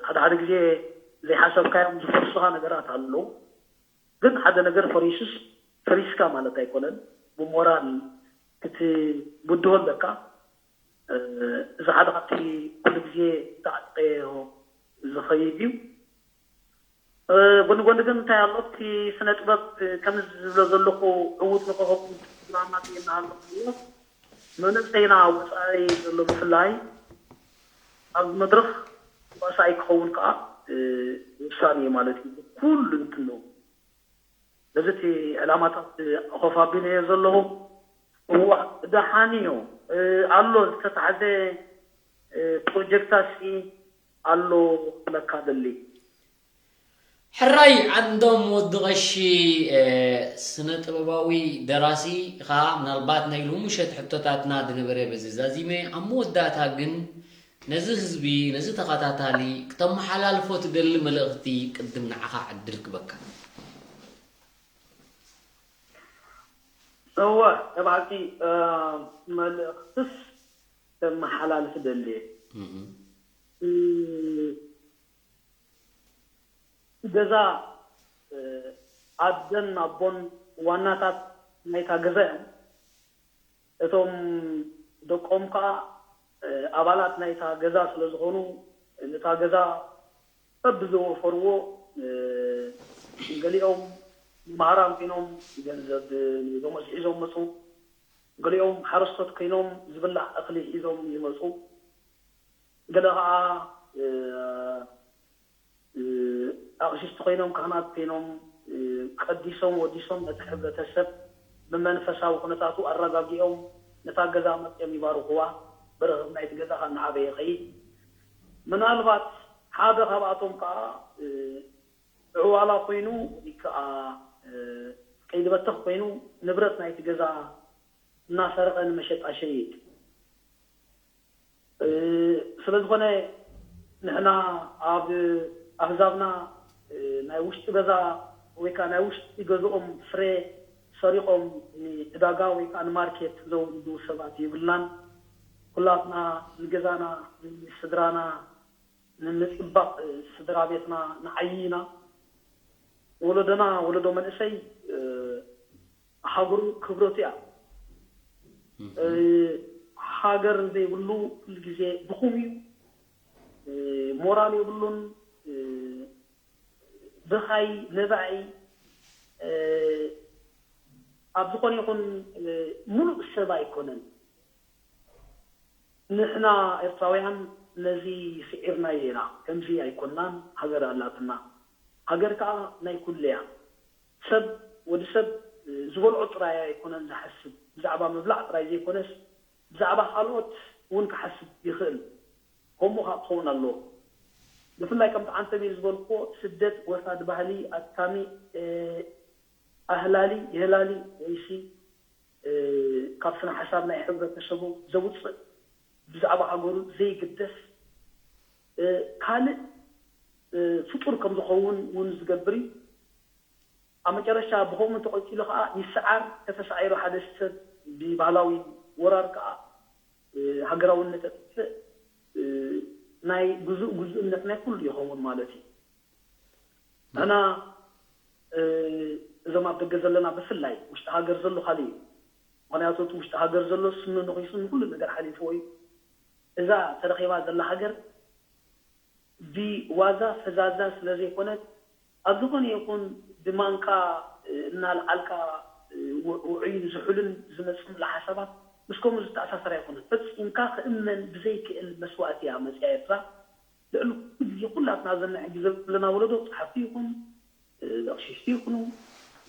ሓደ ሓደ ግዜ ዘይሓሰብካዮም ዝፈርሱኻ ነገራት ኣለዉ። ግን ሓደ ነገር ፈሪሱስ ፈሪስካ ማለት ኣይኮነን። ብሞራል ክትብድሆ ኣለካ። እዚ ሓደ ካብቲ ኩሉ ግዜ ተዓጥቀዮ ዝኸይድ እዩ። ጎኒ ጎኒ ግን እንታይ ኣሎ፣ እቲ ስነ ጥበብ ከምዚ ዝብሎ ዘለኹ ዕዉት ንክኸውን ላማጥየና ኣሎ። መንእሰይና ወፃኢ ዘሎ ብፍላይ ኣብዚ መድረኽ ተዋሳኣይ ክኸውን ከዓ ውሳኔ ማለት እዩ። ኩሉ እንትን ነው። በዚ እቲ ዕላማታት ኮፍ ኣቢለዮ ዘለኹ። እዋ ደሓን እዩ ኣሎ ዝተታሕዘ ፕሮጀክታት ኣሎ ክብለካ ደሊ። ሕራይ ዓንዶም ወዲ ቐሺ፣ ስነ ጥበባዊ ደራሲ ኢኻ። ምናልባት ናይ ሎምሸት ሕቶታትና ዝነበረ በዚ ዛዚመ፣ ኣብ መወዳእታ ግን ነዚ ህዝቢ፣ ነዚ ተኸታታሊ ክተመሓላልፎ ትደሊ መልእኽቲ ቅድም ንዓኻ ዕድል ክበካ። እወ፣ ናይ ብሓቂ መልእኽትስ ከመሓላልፍ ደሊ እየ። ገዛ ኣደን ኣቦን ዋናታት ናይታ ገዛ እዮም። እቶም ደቆም ከዓ ኣባላት ናይታ ገዛ ስለ ዝኾኑ ነታ ገዛ በብዝወፈርዎ ገሊኦም መምሃራን ኮይኖም ገንዘብ ሒዞም ሒዞም መፁ። ገሊኦም ሓረስቶት ኮይኖም ዝብላዕ እኽሊ ሒዞም ይመፁ። ገለ ከዓ ኣቕሽሽቲ ኮይኖም ካህናት ኮይኖም ቀዲሶም ወዲሶም ነቲ ሕብረተሰብ ብመንፈሳዊ ኩነታቱ ኣረጋጊኦም ነታ ገዛ መፅኦም ይባርኽዋ። በረኸት ናይቲ ገዛ ከዓ እናዓበየ ይኸይድ። ምናልባት ሓደ ካብኣቶም ከዓ ዕዋላ ኮይኑ ወይ ከዓ ከይዲ በተኽ ኮይኑ ንብረት ናይቲ ገዛ እናሰረቐ ንመሸጣ ሸይጥ። ስለ ዝኾነ ንሕና ኣብ ኣህዛብና ናይ ውሽጢ ገዛ ወይ ከዓ ናይ ውሽጢ ገዝኦም ፍረ ሰሪቖም ንዕዳጋ ወይ ከዓ ንማርኬት ዘውርዱ ሰባት የብልናን። ኩላትና ንገዛና ንስድራና ንምፅባቕ ስድራ ቤትና ንዓዪ ኢና። ወለዶና ወለዶ መንእሰይ ሃገሩ ክብረቱ እያ። ሃገር ዘይብሉ ኩሉ ግዜ ድኹም እዩ። ሞራል የብሉን። ድኻይ ነባዒ ኣብ ዝኾነ ይኹን ሙሉእ ሰብ ኣይኮነን። ንሕና ኤርትራውያን ነዚ ስዒርናዮ ኢና። ከምዚ ኣይኮናን፣ ሃገር ኣላትና። ሃገር ከዓ ናይ ኩሉ እያ። ሰብ ወዲ ሰብ ዝበልዖ ጥራይ ኣይኮነን ዝሓስብ፣ ብዛዕባ ምብላዕ ጥራይ ዘይኮነስ ብዛዕባ ካልኦት እውን ክሓስብ ይኽእል። ከምኡ ከዓ ክኸውን ኣለዎ። ብፍላይ ከምቲ ዓንተቢል ዝበልክዎ ስደት ወሳድ ባህሊ ኣድካሚ ኣህላሊ የህላሊ ወይሲ ካብ ስነ ሓሳብ ናይ ሕብረተሰቡ ዘውፅእ ብዛዕባ ሃገሩ ዘይግደስ ካልእ ፍጡር ከም ዝኸውን እውን ዝገብር እዩ። ኣብ መጨረሻ ብኸምኡ እንተቐፂሉ ከዓ ይሰዓር። ከተሳዒሩ ሓደ ሰብ ብባህላዊ ወራር ከዓ ሃገራውነት ኣጥፍእ ናይ ግዙእ ግዙእነት ናይ ኩሉ ይኸውን ማለት እዩ። ንሕና እዞም ኣብ ደገ ዘለና ብፍላይ ውሽጢ ሃገር ዘሎ ካልእ እዩ። ምክንያቱ እቲ ውሽጢ ሃገር ዘሎ ስኑ ንኺሱ ንኩሉ ነገር ሓሊፍዎ እዩ። እዛ ተረኺባ ዘላ ሃገር ብዋዛ ፈዛዛ ስለ ዘይኮነት ኣብ ዝኾነ ይኹን ብማንካ እናልዓልካ ውዑይን ዝሑልን ዝመፅእ ምሉእ ሓሳባት ምስ ከምኡ ዝተኣሳሰር ኣይኮነን። ፈፂምካ ክእመን ብዘይክእል መስዋእቲ እያ መፅያ ኤርትራ። ልዕሊ ኩሉ ግዜ ኩላትና ዘና ሕጂ ዘለና ወለዶ ጸሓፍቲ ይኹኑ፣ ኣቕሽሽቲ ይኹኑ፣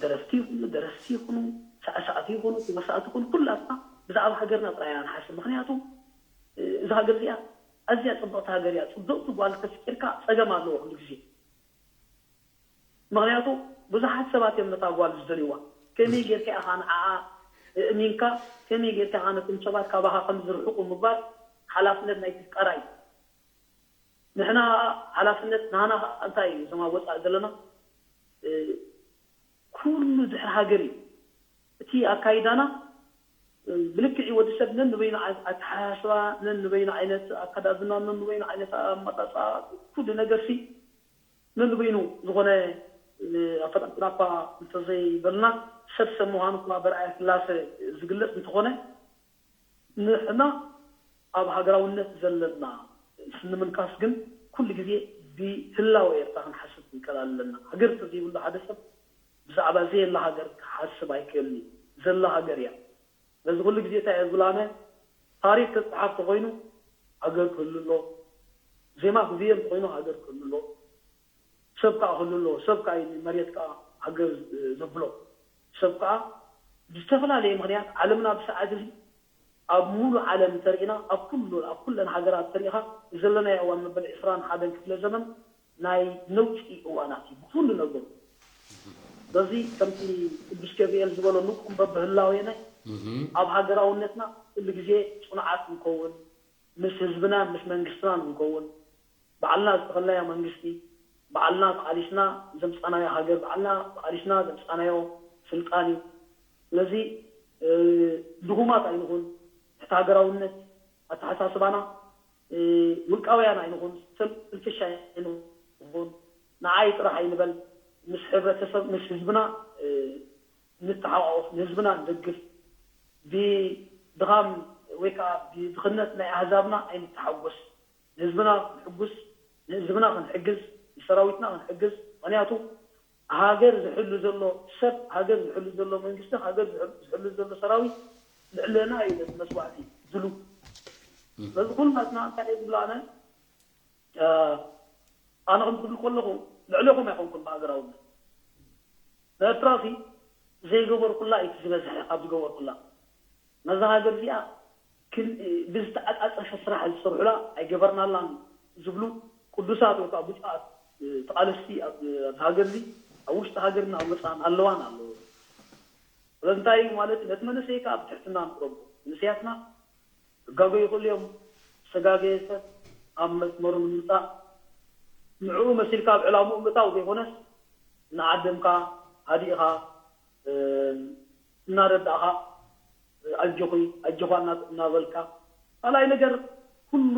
ደረፍቲ ይኹኑ፣ ደረስቲ ይኹኑ፣ ሳዕሳዕቲ ይኹኑ፣ ተዋሳእቲ ይኹኑ ኩላትና ብዛዕባ ሃገርና ጥራይ ኢና ንሓስብ። ምኽንያቱ እዛ ሃገር እዚኣ ኣዝያ ጽብቕቲ ሃገር እያ። ጽብቕቲ ጓል ተፍቂርካ ጸገም ኣለዎ ኩሉ ግዜ። ምኽንያቱ ብዙሓት ሰባት እዮም ነታ ጓል ዝደልይዋ። ከመይ ጌርካ ኢኻ ንዓኣ እእሚንካ ከመይ ጌርካ ኢኻ ነቶም ሰባት ካባኻ ከም ዝርሕቁ ምግባር ሓላፍነት ናይ ተፍቃራይ እዩ። ንሕና ሓላፍነት ናህና እንታይ እዩ? እዞም ኣብ ወፃኢ ዘለና ኩሉ ድሕሪ ሃገር እዩ እቲ ኣካይዳና። ብልክዕ ወዲ ሰብ ነንበይኑ ኣተሓሳስባ፣ ነንበይኑ ዓይነት ኣከዳድና፣ ነንበይኑ ዓይነት ኣመጣፃ ኩሉ ነገር ሲ ነንበይኑ ዝኾነ ኣፈጣጥና እኳ እንተዘይበልና ሰብ ሰብ ምዃኑ እኳ በርኣያ ስላሰ ዝግለፅ እንተኾነ ንሕና ኣብ ሃገራውነት ዘለና ስንምንካስ ግን ኩሉ ግዜ ብህላወ ኤርትራ ክንሓስብ ክንቀል ኣለና። ሃገር እንተዘይብሉ ሓደ ሰብ ብዛዕባ ዘየላ ሃገር ክሓስብ ኣይክእልን እዩ። ዘላ ሃገር እያ። በዚ ኩሉ ግዜ እንታይ እየ ዝብል ኣነ ታሪክ ክፅሓፍ ተኮይኑ ሃገር ክህሉ ኣሎ። ዜማ ክዝየም ተኮይኑ ሃገር ክህሉ ኣሎ። ሰብ ከዓ ክህሉ ኣለዎ። ሰብ ከዓ እዩ መሬት ከዓ ሃገር ዘብሎ። ሰብ ከዓ ብዝተፈላለየ ምክንያት ዓለምና ብሰዓት እዚ ኣብ ሙሉ ዓለም እንተሪእና ኣብ ኩሉ ኣብ ኩለን ሃገራት እንተሪኢኻ ዘለናዮ እዋን መበል ዕስራን ሓደን ክፍለ ዘመን ናይ ነውፂ እዋናት እዩ ብኩሉ ነገሩ። በዚ ከምቲ ቅዱስ ገብርኤል ዝበሎ ንቁም በብህላዌነ ኣብ ሃገራውነትና ኩሉ ግዜ ፅኑዓት ንከውን ምስ ህዝብናን ምስ መንግስትናን ንከውን ባዕልና ዝተኸልናዮ መንግስቲ ባዕልና ተቓሊስና ዘምፃናዮ ሃገር ባዕልና ተቓሊስና ዘምፃናዮ ስልጣን እዩ። ስለዚ ድኹማት ኣይንኹን። ትሕቲ ሃገራውነት ኣተሓሳስባና ውልቃውያን ኣይንኹን። ሰልፍሽ ኣይንኹን። ንዓይ ጥራሕ ኣይንበል። ምስ ሕብረተሰብ ምስ ህዝብና ንተሓቋቆፍ፣ ንህዝብና ንደግፍ። ብድኻም ወይ ከዓ ብድኽነት ናይ ኣህዛብና ኣይንተሓጎስ። ንህዝብና ክንሕጉስ፣ ንህዝብና ክንሕግዝ፣ ንሰራዊትና ክንሕግዝ። ምክንያቱ ሃገር ዝሕሉ ዘሎ ሰብ፣ ሃገር ዝሕሉ ዘሎ መንግስቲ፣ ሃገር ዝሕሉ ዘሎ ሰራዊት ልዕለና እዩ ነቲ መስዋእቲ ዝሉ። ስለዚ ኩላትና እንታይ እየ ዝብሎ ኣነ ኣነ ከም ትብል ከለኹ ልዕለኹም ኣይኮንኩን ብሃገራውነት ንኤርትራ ሲ ዘይገበርኩላ እዩ ዝበዝሐ ካብ ዝገበርኩላ ነዛ ሃገር እዚኣ ብዝተዓጻጸፈ ስራሕ ዝሰርሑላ ኣይገበርናላን ዝብሉ ቅዱሳት ወይ ከዓ ብፁዓት ተቓለስቲ ኣብዚ ሃገር እዚ ኣብ ውሽጢ ሃገርን ኣብ ወፃእን ኣለዋን ኣለዎ። ስለዚ እንታይ እዩ ማለት ነቲ መንእሰይ ከዓ ብትሕትና ንቅረቡ። መንእሰያትና ክጋገዩ ይኽእሉ እዮም። ዝተጋገየ ሰብ ኣብ መስመሩ ንምምፃእ ንዕኡ መሲልካ ኣብ ዕላምኡ ምእታው ዘይኮነስ እናዓደምካ ሃዲእኻ እናረዳእኻ ኣጆኺ ኣጆኻ እናበልካ ካልኣይ ነገር ኩሉ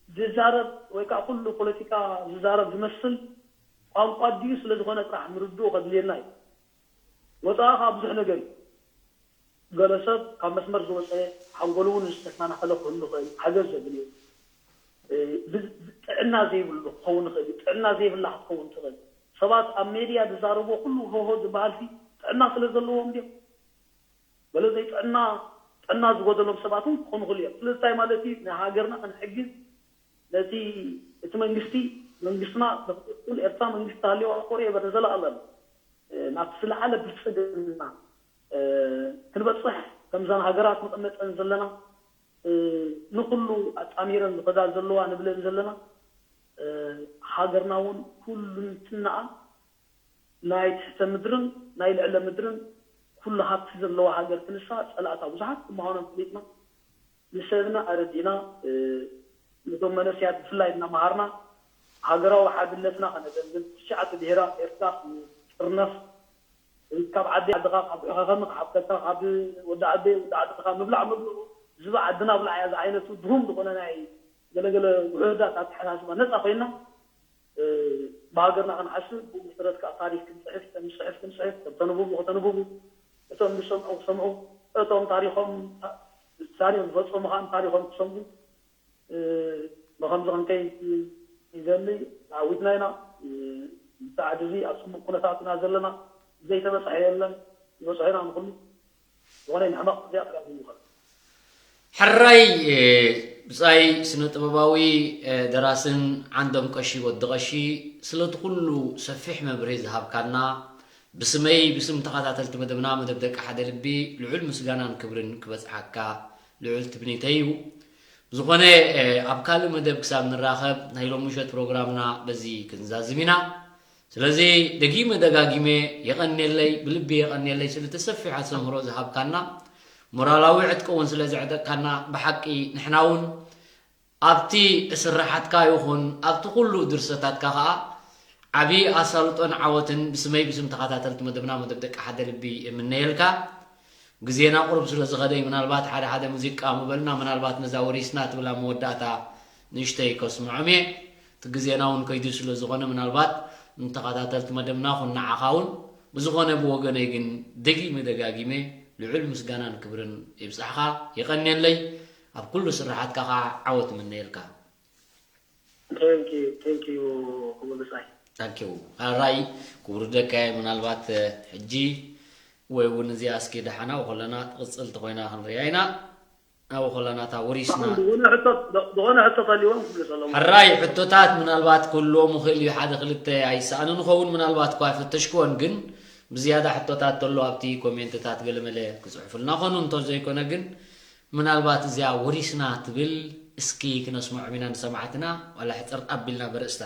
ዝዛረብ ወይ ከዓ ኩሉ ፖለቲካ ዝዛረብ ዝመስል ቋንቋ ድዩ ስለ ዝኾነ ጥራሕ ምርድኡ ከድልየና እዩ። ወፃኢ ከዓ ብዙሕ ነገር እዩ። ገለ ሰብ ካብ መስመር ዝወፀ ሓንጎሉ እውን ዝተሰናኸለ ክህሉ ይኽእል ሓገዝ ዘድልዮ ጥዕና ዘይብሉ ክኸውን ይኽእል እዩ። ጥዕና ዘይብላ ክትከውን ትኽእል ሰባት ኣብ ሜድያ ዝዛረብዎ ኩሉ ሆሆ ዝበሃል ሲ ጥዕና ስለ ዘለዎም ድዮም ገለ ዘይጥዕና ጥዕና ዝጎደሎም ሰባት እውን ክኾኑ ይኽእሉ እዮም። ስለዚ እንታይ ማለት እዩ ንሃገርና ክንሕግዝ ነቲ እቲ መንግስቲ መንግስትና ንክቕጽል፣ ኤርትራ መንግስቲ ተሃልይዋ ፎርኤቨር ንዘለኣለም ናብቲ ዝለዓለ ብልጽግና ክንበጽሕ፣ ከምዘን ሃገራት ንቕመጠን ዘለና፣ ንኹሉ ኣጣሚረን ዝኸዳ ዘለዋ ንብለን ዘለና፣ ሃገርና እውን ኩልንትናኣ ናይ ትሕተ ምድርን ናይ ልዕለ ምድርን ኩሉ ሃብቲ ዘለዋ ሃገር ክንሳ ጸላእታ ብዙሓት ምዃኖም ፈሊጥና፣ ንሰብና ኣረዲእና፣ ነቶም መነስያት ብፍላይ እናመሃርና፣ ሃገራዊ ሓድነትና ከነደልድል፣ ትሽዓተ ብሄራት ኤርትራ ክጥርነፍ፣ ካብ ዓዲ ዓድኻ፣ ካብ ዑኸኸሚ፣ ካብ ከካ፣ ካብ ወዲ ዓደይ፣ ወዲ ዓድኻ፣ ምብላዕ መብልዑ፣ ዝባ ዓድና ብላዕ እያ ዝዓይነቱ ድሁም ዝኾነ ናይ ገለገለ ውሑዳት ኣተሓሳስባ ነፃ ኮይንና፣ ብሃገርና ክንሓስብ፣ ብኡ መሰረት ከዓ ታሪክ ክንፅሕፍ፣ ክንፅሕፍ፣ ክንፅሕፍ፣ ከተንብቡ፣ ከተንብቡ፣ እቶም ዝሰምዑ ክሰምዑ፣ እቶም ታሪኾም፣ ታሪኽ ዝፈፀሙ ከዓ ታሪኾም ክሰምዑ፣ ብኸምዚ ክንከይድ ይደሊ። ተዓዊትና ኢና። ብሰዓት እዚ ኣብ ፅቡቅ ኩነታት ኢና ዘለና። ዘይተበፅሐ የለን። ይበፅሖ ኢና ንኩሉ። ዝኾነ ንሕመቕ እዚኣ ጥራሕ እዩ ይኾን። ሕራይ፣ ብጻይ ስነ ጥበባዊ፣ ደራስን ዓንዶም ቀሺ ወዲ ቀሺ፣ ስለቲ ኩሉ ሰፊሕ መብርሂ ዝሃብካና፣ ብስመይ ብስም ተኸታተልቲ መደብና፣ መደብ ደቂ ሓደ ልቢ፣ ልዑል ምስጋናን ክብርን ክበጽሓካ ልዑል ትምኒተይ እዩ። ብዝኾነ፣ ኣብ ካልእ መደብ ክሳብ ንራኸብ፣ ናይ ሎሚ ምሸት ፕሮግራምና በዚ ክንዛዝም ኢና። ስለዚ ደጊመ ደጋጊመ የቐንየለይ፣ ብልቢ የቐንየለይ ስለቲ ሰፊሕ ኣስተምህሮ ዝሃብካና፣ ሞራላዊ ዕጥቂ እውን ስለ ዘዕጠቅካና። ብሓቂ ንሕና እውን ኣብቲ ስርሓትካ ይኹን ኣብቲ ኩሉ ድርሰታትካ ከኣ ዓቢ ኣሳልጦን ዓወትን ብስመይ ብስም ተኸታተልቲ መደብና መደብ ደቂ ሓደ ልቢ እምነየልካ። ግዜና ቁሩብ ስለ ዝኸደ እዩ። ምናልባት ሓደ ሓደ ሙዚቃ ምበልና፣ ምናልባት ነዛ ወሪስና ትብላ መወዳእታ ንእሽተይ ከስምዖም እየ። እቲ ግዜና እውን ከይዱ ስለ ዝኾነ፣ ምናልባት ንተኸታተልቲ መደብና ኹን ንዓኻ እውን። ብዝኾነ ብወገነይ ግን ደጊመ ደጋጊመ ልዑል ምስጋናን ክብርን ይብጻሕኻ። የቐንየለይ። ኣብ ኩሉ ስራሓትካ ኸዓ ዓወት እምነየልካ። Thank you, thank you ክቡር ብጻይ። Thank you። ሕራይ ክቡር ደቀይ፣ ምናልባት ሕጂ ወይ እውን እዚኣ እስኪ ደሓና ወኸለና ትቕጽል ተኾይና ክንሪኣ ኢና። ኣብኡ ከለና እታ ወሪስና ዝኾነ ሕቶ ዝኾነ ሕቶ ተልዎም ክብሉ ሰለሙ ሕራይ ሕቶታት ምናልባት ክህልዎ ምኽእል እዩ፣ ሓደ ክልተ ኣይሰኣንን ኸውን፣ ምናልባት እኳ ኣይፈተሽክዎን፣ ግን ብዝያዳ ሕቶታት ተሎ ኣብቲ ኮሜንትታት ገለመለ ክጽሕፉልና ኾኑ፣ እንተዘይኮነ ግን ምናልባት እዚኣ ወሪስና ትብል እስኪ ክነስምዖም ኢና ንሰማዕትና፣ ዋላ ሕጽር ኣቢልና በርእስታ።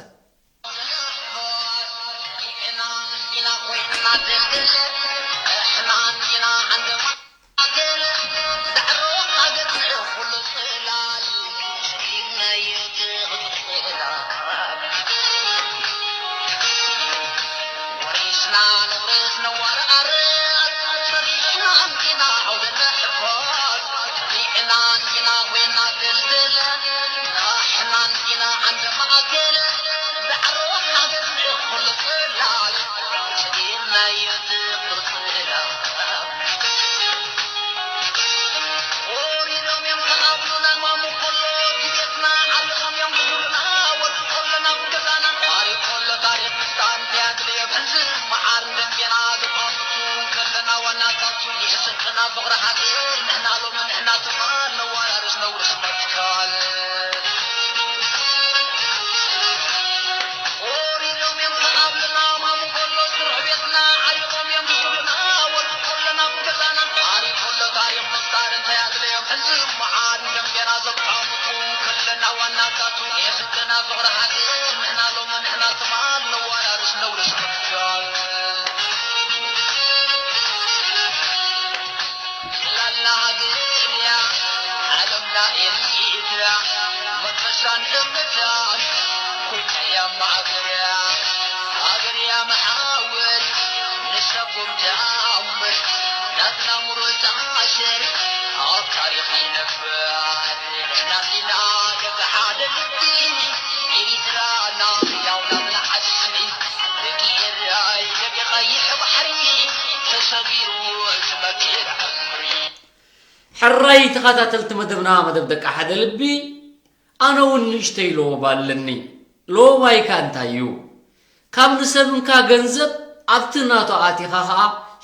ሕራይ ተኸታተልቲ መደብና፣ መደብ ደቂ ሓደ ልቢ፣ ኣነ እውን ንእሽተይ ሎባ ኣለኒ። ሎባይካ እንታይ እዩ? ካብ ንሰብንካ ገንዘብ ኣብቲ ናቱ ኣቲኻ ኸኣ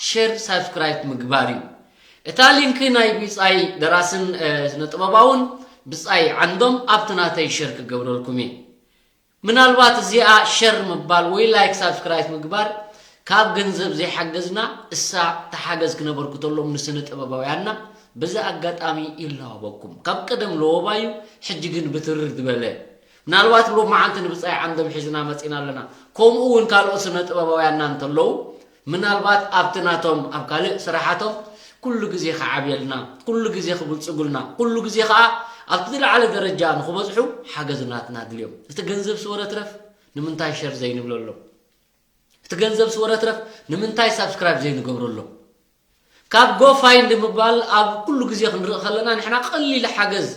ሸር ሳብስክራይብ ምግባር እዩ። እታ ሊንክ ናይ ብጻይ ደራስን ስነ ጥበባውን ብጻይ ዓንዶም ኣብቲ ናተይ ሸር ክገብረልኩም እየ። ምናልባት እዚኣ ሸር ምባል ወይ ላይክ ሳብስክራይብ ምግባር ካብ ገንዘብ ዘይሓገዝና እሳ ተሓገዝ ክነበርኩተሎም ንስነ ጥበባውያንና በዚ ኣጋጣሚ ይላወበኩም። ካብ ቀደም ለወባዩ ሕጂ ግን ብትርር ዝበለ ምናልባት ሎ መዓልቲ ንብፃይ ዓንዶም ሒዝና መፂና ኣለና። ከምኡ እውን ካልኦት ስነ ጥበባውያንና እንተለዉ ምናልባት ኣብቲ ናቶም ኣብ ካልእ ስራሓቶም ኩሉ ግዜ ክዓብየልና ኩሉ ግዜ ክብልፅጉልና ኩሉ ግዜ ከዓ ኣብቲ ዝለዓለ ደረጃ ንክበፅሑ ሓገዝ ናትና ድልዮም። እቲ ገንዘብ ስወረትረፍ ንምንታይ ሸር ዘይንብለሎም? እቲ ገንዘብ ስወረትረፍ ንምንታይ ሳብስክራይብ ዘይንገብረሎም? ካብ ጎፋይንድ ምባል ኣብ ኩሉ ግዜ ክንርኢ ከለና ንሕና ቀሊል ሓገዝ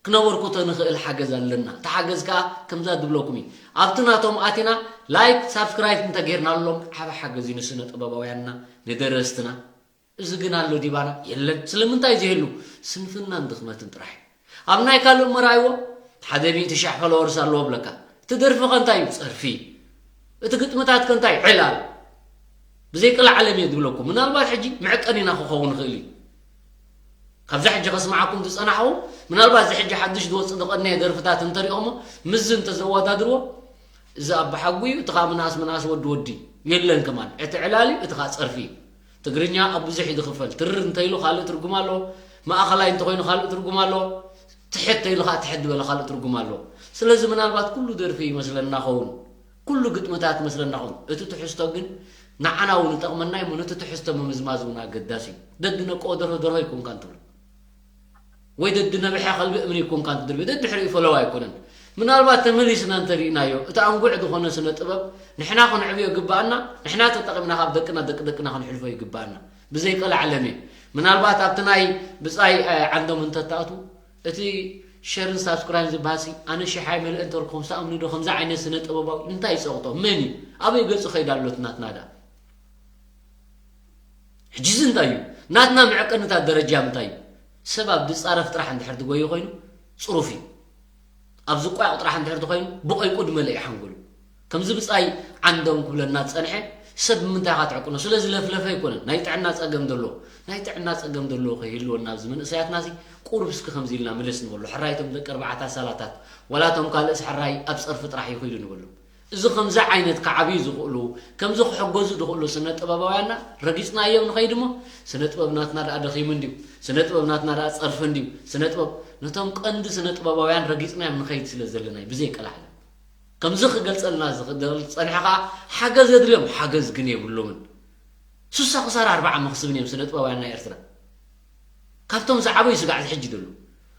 ክነበርኩቶ ንኽእል ሓገዝ ኣለና። እቲ ሓገዝ ከዓ ከምዛ ድብለኩም እዩ። ኣብቲ ናቶም ኣቲና ላይክ ሳብስክራይብ እንተጌርናሎም ዓብ ሓገዝ እዩ ንስነ ጥበባውያንና ንደረስትና። እዚ ግን ኣሎ ዲባና የለን። ስለምንታይ ዝህሉ ስንፍናን ድኽመትን ጥራሕ እዩ። ኣብ ናይ ካልእ መርኣይዎ ሓደ ሚእቲ ሻሕ ፎሎወርስ ኣለዎ ብለካ። እቲ ደርፊ ከ እንታይ እዩ? ጸርፊ። እቲ ግጥምታት ከ እንታይ? ዕላል። ብዘይ ቀልዓለም እየ ዝብለኩም። ምናልባት ሕጂ መዕቀኒና ክኸውን ይኽእል እዩ። ካብዛ ሕጂ ከስምዓኩም ዝጸናሕኹም ምናልባት እዚ ሕጂ ሓድሽ ዝወጽእ ዝቐነየ ደርፍታት እንተሪኦሞ ምስዚ እንተዘወዳድርዎ እዚ ኣባሓጉ እዩ፣ እቲ ኻብ ምንኣስ ምንኣስ ወዲ ወዲ የለን ከማን። እቲ ዕላሊ፣ እቲ ኻብ ጸርፊ እዩ። ትግርኛ ኣብ ብዙሕ እዩ ዝኽፈል። ትርር እንተይሉ ካልእ ትርጉም ኣለዎ። ማእኸላይ እንተኾይኑ ካልእ ትርጉም ኣለዎ። ትሕት ተይሉ ኻብ ትሕት ዝበለ ካልእ ትርጉም ኣለዎ። ስለዚ ምናልባት ኩሉ ደርፊ ይመስለና ኸውን፣ ኩሉ ግጥምታት ይመስለና ኸውን። እቲ ትሕዝቶ ግን ንዓና እውን ይጠቕመና እዩ። ነቲ ትሕዝቶ ምምዝማዝ እውን ኣገዳሲ እዩ። ደድነቅዎ ደርሆ ደርሆ ይኮንካ እንትብሎ ወይ ደዲ ነብሐ ከልቢ እምኒ ይኮንካ እንትድርቢ ደድሕሪኡ ፈለዋ ኣይኮነን። ምናልባት ተመሊስና እንተሪእናዮ እቲ ኣንጉዕ ዝኾነ ስነ ጥበብ ንሕና ክንዕብዮ ግባኣና፣ ንሕና ተጠቒምና ካብ ደቅና ደቂ ደቅና ክንሕልፎ ይግባኣና። ብዘይ ቀልዓለም እየ። ምናልባት ኣብቲ ናይ ብጻይ ዓንዶም እንተትኣትዉ እቲ ሸርን ሳብስክራይብ ዝበሃል ሲ ኣነ ሽሓይ መልእ እንተልኩም ሳእምኒ ዶ ከምዚ ዓይነት ስነ ጥበባዊ እንታይ ይጸቕጦ? መን እዩ? ኣበይ ገጹ ከይዳ ኣሎት ናትና ዳ? ሕጂ እዚ እንታይ እዩ ናትና መዐቀንታት ደረጃ ምንታይ እዩ? ሰብ ኣብ ዝፃረፍ ጥራሕ እንድሕር ትጎዩ ኮይኑ ፅሩፍ እዩ። ኣብ ዝቋየቕ ጥራሕ እንድሕር ትኮይኑ ብቆይቁ ድመለእ እዩ ሓንጎሉ። ከምዚ ብፃይ ዓንዶም ክብለና ዝፀንሐ ሰብ ምንታይ ኢኻ ትዕቅኖ? ስለዚ ለፍለፈ ኣይኮነን ናይ ጥዕና ፀገም ዘለዎ ናይ ጥዕና ፀገም ዘለዎ ከይህልወና ኣብዚ መንእሰያትና ሲ ቁሩብ እስኪ ከምዚ ኢልና ምልስ ንበሎ። ሕራይ እቶም ደቂ ኣርባዕተ ሳላታት ዋላ እቶም ካልእስ ሕራይ ኣብ ፀርፊ ጥራሕ ይኽይዱ ንበሎ። እዚ ከምዚ ዓይነት ክዓብዩ ዝኽእሉ ከምዚ ክሕገዙ ዝኽእሉ ስነ ጥበባውያንና ረጊፅናዮም ንኸይድ እሞ ስነ ጥበብ ናትና ደኣ ደኺሙ እንድዩ፣ ስነ ጥበብ ናትና ደኣ ፀርፊ እንድዩ፣ ስነ ጥበብ ነቶም ቀንዲ ስነ ጥበባውያን ረጊፅናዮም ንኸይድ ስለ ዘለና እዩ ብዘይ ቀላዕለም። ከምዚ ክገልፀልና ዝኽእል ዝፀንሐ ከዓ ሓገዝ የድልዮም፣ ሓገዝ ግን የብሎምን። ሱሳ ክሳራ ኣርባዓ መኽስብን እዮም ስነ ጥበባውያን ናይ ኤርትራ። ካብቶም ዝዓበዩ ስጋዕ ዝሕጂ ዘለዉ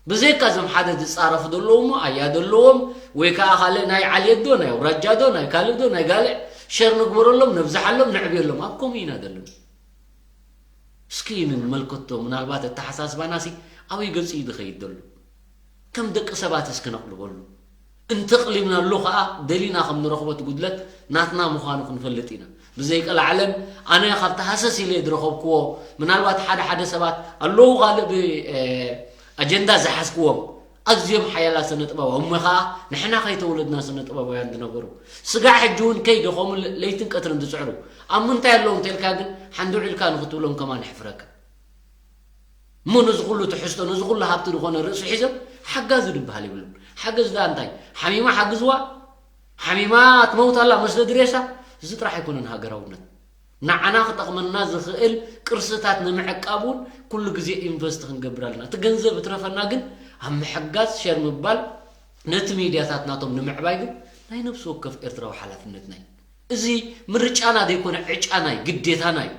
ብዘይካ እዞም ሓደ ዝፃረፉ ዘለዉ እሞ ኣያ ዘለዎም ወይ ከዓ ካልእ ናይ ዓልየት ዶ ናይ ኣውራጃ ዶ ናይ ካልእ ዶ ናይ ጋልዕ ሸር ንግበረሎም ነብዝሓሎም ነዕብየሎም ኣብ ከምኡ ኢና ዘለና። እስኪ ንመልከቶ ምናልባት ኣተሓሳስባና ሲ ኣበይ ገፁ እዩ ዝኸይድ ዘሎ? ከም ደቂ ሰባት እስኪ ነቕልበሉ። እንተቕሊብናሉ ኸኣ ደሊና ከም ንረኽቦ እቲ ጉድለት ናትና ምዃኑ ክንፈልጥ ኢና። ብዘይቀልዓለም ኣነ ካብቲ ሃሰስ ኢለ ዝረኸብክዎ ምናልባት ሓደ ሓደ ሰባት ኣለዉ ካልእ ብኣጀንዳ ዝሓዝክዎም ኣዝዮም ሓያላት ስነ ጥበባዊ እሞ ኸኣ ንሕና ከይተወለድና ስነ ጥበባውያን ዝነበሩ ስጋዕ ሕጂ እውን ከይደኸሙ ለይትን ቀትርን ዝፅዕሩ ኣብ ምንታይ ኣለዉ እንተልካ ግን ሓንዲ ውዒልካ ንኽትብሎም ከማን ይሕፍረካ። እሞ ነዚ ኩሉ ትሕዝቶ ነዚ ኩሉ ሃብቲ ዝኾነ ርእሱ ሒዞም ሓጋዚ ድበሃል የብሎም። ሓገዝ ደኣ እንታይ? ሓሚማ ሓግዝዋ፣ ሓሚማ ትመውት ኣላ መስለ ድሬሳ። እዚ ጥራሕ ኣይኮነን ሃገራውነት። ንዓና ክጠቕመና ዝኽእል ቅርስታት ንምዕቃብ እውን ኩሉ ግዜ ኢንቨስት ክንገብር ኣለና። እቲ ገንዘብ እትረፈና ግን ኣብ ምሕጋዝ ሸር ምባል ነቲ ሚድያታት ናቶም ንምዕባይ ግን ናይ ነብሲ ወከፍ ኤርትራዊ ሓላፍነትና እዩ። እዚ ምርጫና ዘይኮነ ዕጫና እዩ፣ ግዴታና እዩ።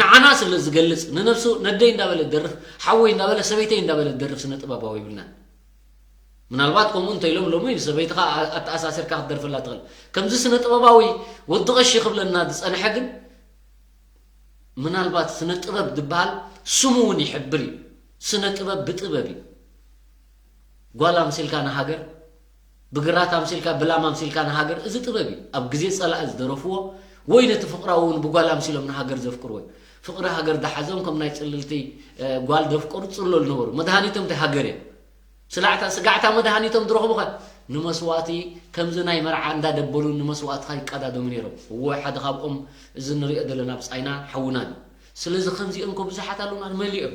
ንዓና ስለ ዝገልጽ ንነብሱ ነደይ እንዳበለ ደርፍ ሓወይ እንዳበለ ሰበይተይ እንዳበለ ደርፍ ስነ ጥበባዊ ይብልና ምናልባት ከምኡ እንተኢሎም ሎሚ ሰበይትኻ ኣተኣሳሲርካ ክትደርፈላ ትኽእል ከምዚ ስነ ጥበባዊ ወዲ ቀሺ ክብለና ዝጸንሐ ግን ምናልባት ስነ ጥበብ ዝበሃል ስሙ እውን ይሕብር እዩ ስነ ጥበብ ብጥበብ እዩ ጓል ኣምሲልካ ንሃገር ብግራት ኣምሲልካ ብላም ኣምሲልካ ንሃገር እዚ ጥበብ እዩ ኣብ ግዜ ጸላኢ ዝደረፍዎ ወይ ነቲ ፍቕራዊ እውን ብጓል ኣምሲሎም ንሃገር ዘፍቅርዎ እዩ ፍቕሪ ሃገር ዝሓዞም ከም ናይ ጽልልቲ ጓል ዘፍቀሩ ዝጽለሉ ነበሩ መድሃኒቶም እቲ ሃገር እዮም ስላዕታ ስጋዕታ መድሃኒቶም ዝረኽቡ ኸ ንመስዋእቲ ከምዚ ናይ መርዓ እንዳደበሉ ንመስዋእትኻ ይቀዳደሙ ነይሮም እዎ ሓደ ካብኦም እዚ ንሪኦ ዘለና ብጻይና ሓውናን እዩ ስለዚ ከምዚኦም ከ ብዙሓት ኣለውና መሊኦም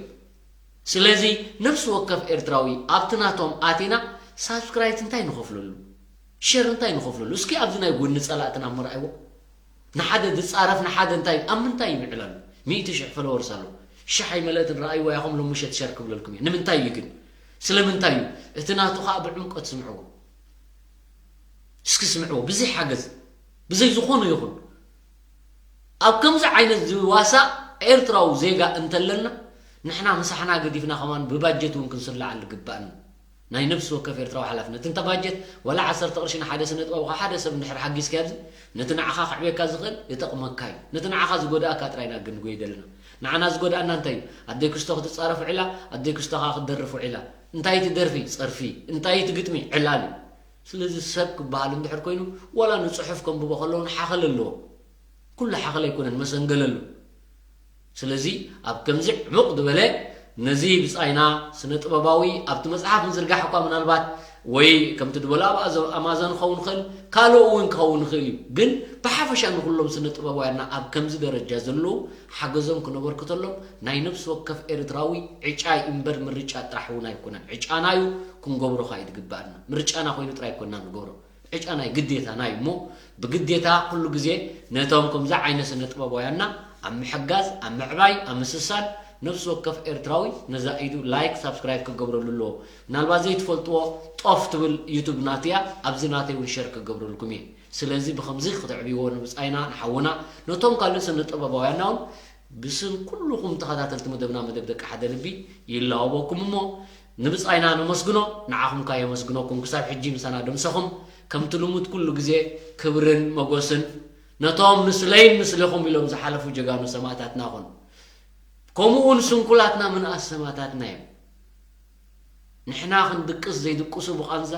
ስለዚ ነፍሲ ወከፍ ኤርትራዊ ኣብቲ ናቶም ኣቲና ሳብስክራይት እንታይ ንኸፍለሉ ሸር እንታይ ንኸፍለሉ? እስኪ ኣብዚ ናይ ጎኒ ጸላእትና ምርኣይዎ። ንሓደ ዝጻረፍ ንሓደ እንታይ ኣብ ምንታይ እዩ ምዕላሉ? ሚእቲ ሽሕ ፎሎወርስ ኣሎ። ሽሕ ኣይመለእትን፣ ረኣይዎ ኢኹም፣ ሎሚ ምሸት ሸር ክብለልኩም እየ። ንምንታይ እዩ ግን? ስለምንታይ እዩ? እቲ ናቱ ኸኣ ብዕምቆት ስምዕዎ። እስኪ ስምዕዎ፣ ብዘይ ሓገዝ፣ ብዘይ ዝኾነ ይኹን። ኣብ ከምዚ ዓይነት ዝዋሳእ ኤርትራዊ ዜጋ እንተለና፣ ንሕና ምሳሕና ገዲፍና ከማን ብባጀት እውን ክንስለዓሉ ግባእና። ናይ ነፍሲ ወከፍ ኤርትራዊ ሓላፍነት። እንተ ባጀት ዋላ ዓሰርተ ቅርሺ ንሓደ ስነ ጥበብ ካብ ሓደ ሰብ እንድሕር ሓጊዝካዮ ኣብዚ፣ ነቲ ንዓኻ ከዕብየካ ዝኽእል ይጠቕመካ እዩ። ነቲ ንዓኻ ዝጎድኣካ ጥራይ ኢና ግን ንጎይ ዘለና። ንዓና ዝጎድኣና እንታይ እዩ? ኣደይ ክስቶ ክትጻረፍ ውዒላ፣ ኣደይ ክስቶ ከኣ ክትደርፍ ውዒላ። እንታይ እቲ ደርፊ? ጸርፊ። እንታይ እቲ ግጥሚ? ዕላል እዩ። ስለዚ ሰብ ክበሃል እንድሕር ኮይኑ፣ ዋላ ንጽሑፍ ከንብቦ ከለዉ ሓኸል ኣለዎ። ኩሉ ሓኸል ኣይኮነን፣ መሰንገል ኣሎ። ስለዚ ኣብ ከምዚ ዕሙቕ ዝበለ ነዚ ብጻይና ስነ ጥበባዊ ኣብቲ መጽሓፍ ምዝርጋሕ እኳ ምናልባት ወይ ከምቲ ድበሎ ኣብ ኣዘ- ኣማዞን ክኸውን ይኽእል፣ ካልኦ እውን ክኸውን ይኽእል እዩ። ግን ብሓፈሻ ንኹሎም ስነ ጥበባውያንና ኣብ ከምዚ ደረጃ ዘለዉ ሓገዞም ክነበርክተሎም ናይ ነፍሲ ወከፍ ኤርትራዊ ዕጫ እዩ እምበር ምርጫ ጥራሕ እውን ኣይኮነን። ዕጫና እዩ፣ ክንገብሮ ኸኣ እዩ ዝግባኣና። ምርጫና ኮይኑ ጥራይ ኣይኮንና ንገብሮ። ዕጫ ናይ ግዴታና እዩ እሞ ብግዴታ ኩሉ ግዜ ነቶም ከምዚ ዓይነት ስነ ጥበባውያንና ኣብ ምሕጋዝ፣ ኣብ ምዕባይ፣ ኣብ ምስሳል ነፍሲ ወከፍ ኤርትራዊ ነዛ ኢዱ ላይክ ሳብስክራይብ ክገብረሉ ኣለዎ። ምናልባት ዘይትፈልጥዎ ጦፍ ትብል ዩቱብ ናትያ ኣብዚ ናተይ እውን ሸር ክገብረልኩም እየ። ስለዚ ብኸምዚ ክትዕብይዎ ንብጻይና ንሓውና ነቶም ካልእ ስነ ጥበባውያንና እውን ብስም ኩልኹም ተኸታተልቲ መደብና መደብ ደቂ ሓደ ልቢ ይላወበኩም እሞ ንብጻይና ነመስግኖ፣ ንዓኹም ከኣ የመስግነኩም። ክሳብ ሕጂ ምሳና ደምሰኹም ከምቲ ልሙድ ኩሉ ግዜ ክብርን መጎስን ነቶም ምስለይን ምስልኹም ኢሎም ዝሓለፉ ጀጋኑ ሰማእታትና ኹን። ከምኡ እውን ስንኩላትና ምንኣስ ሰማእታትና እዮም። ንሕና ክንድቅስ ዘይድቅሱ ብቓንዛ፣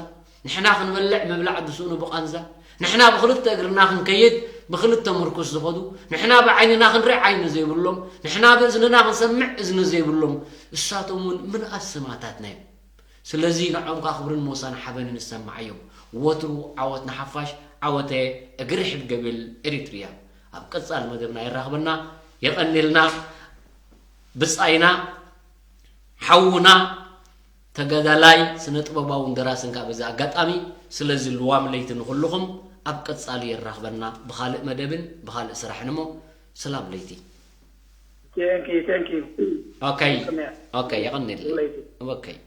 ንሕና ክንበልዕ ምብላዕ ዝስእኑ ብቓንዛ፣ ንሕና ብኽልተ እግርና ክንከይድ ብኽልተ ምርኩስ ዝኸዱ፣ ንሕና ብዓይንና ክንርኢ ዓይኒ ዘይብሎም፣ ንሕና ብእዝንና ክንሰምዕ እዝኒ ዘይብሎም፣ እሳቶም እውን ምንኣስ ሰማእታትና እዮም። ስለዚ ንዕኦም ከኣ ክብርን ሞሳን ሓበንን ይሰማዓዮም። ወትሩ ዓወት ንሓፋሽ፣ ዓወተ እግሪ ሕድ ገብል ኤሪትሪያ። ኣብ ቀጻሊ መደብና የራኽበና። የቐንየልና ብጻይና ሓውና ተጋዳላይ ስነ ጥበባውን ደራስን ከኣ በዚ ኣጋጣሚ። ስለዚ ልዋም ለይቲ ንኹልኹም። ኣብ ቀጻሊ የራኽበና ብኻልእ መደብን ብኻልእ ስራሕን እሞ ሰላም ለይቲ። Thank you, thank you. ኦከይ ቅድሚያ ኦከይ፣ የቐንየልና። ለይቲ። ኦከይ።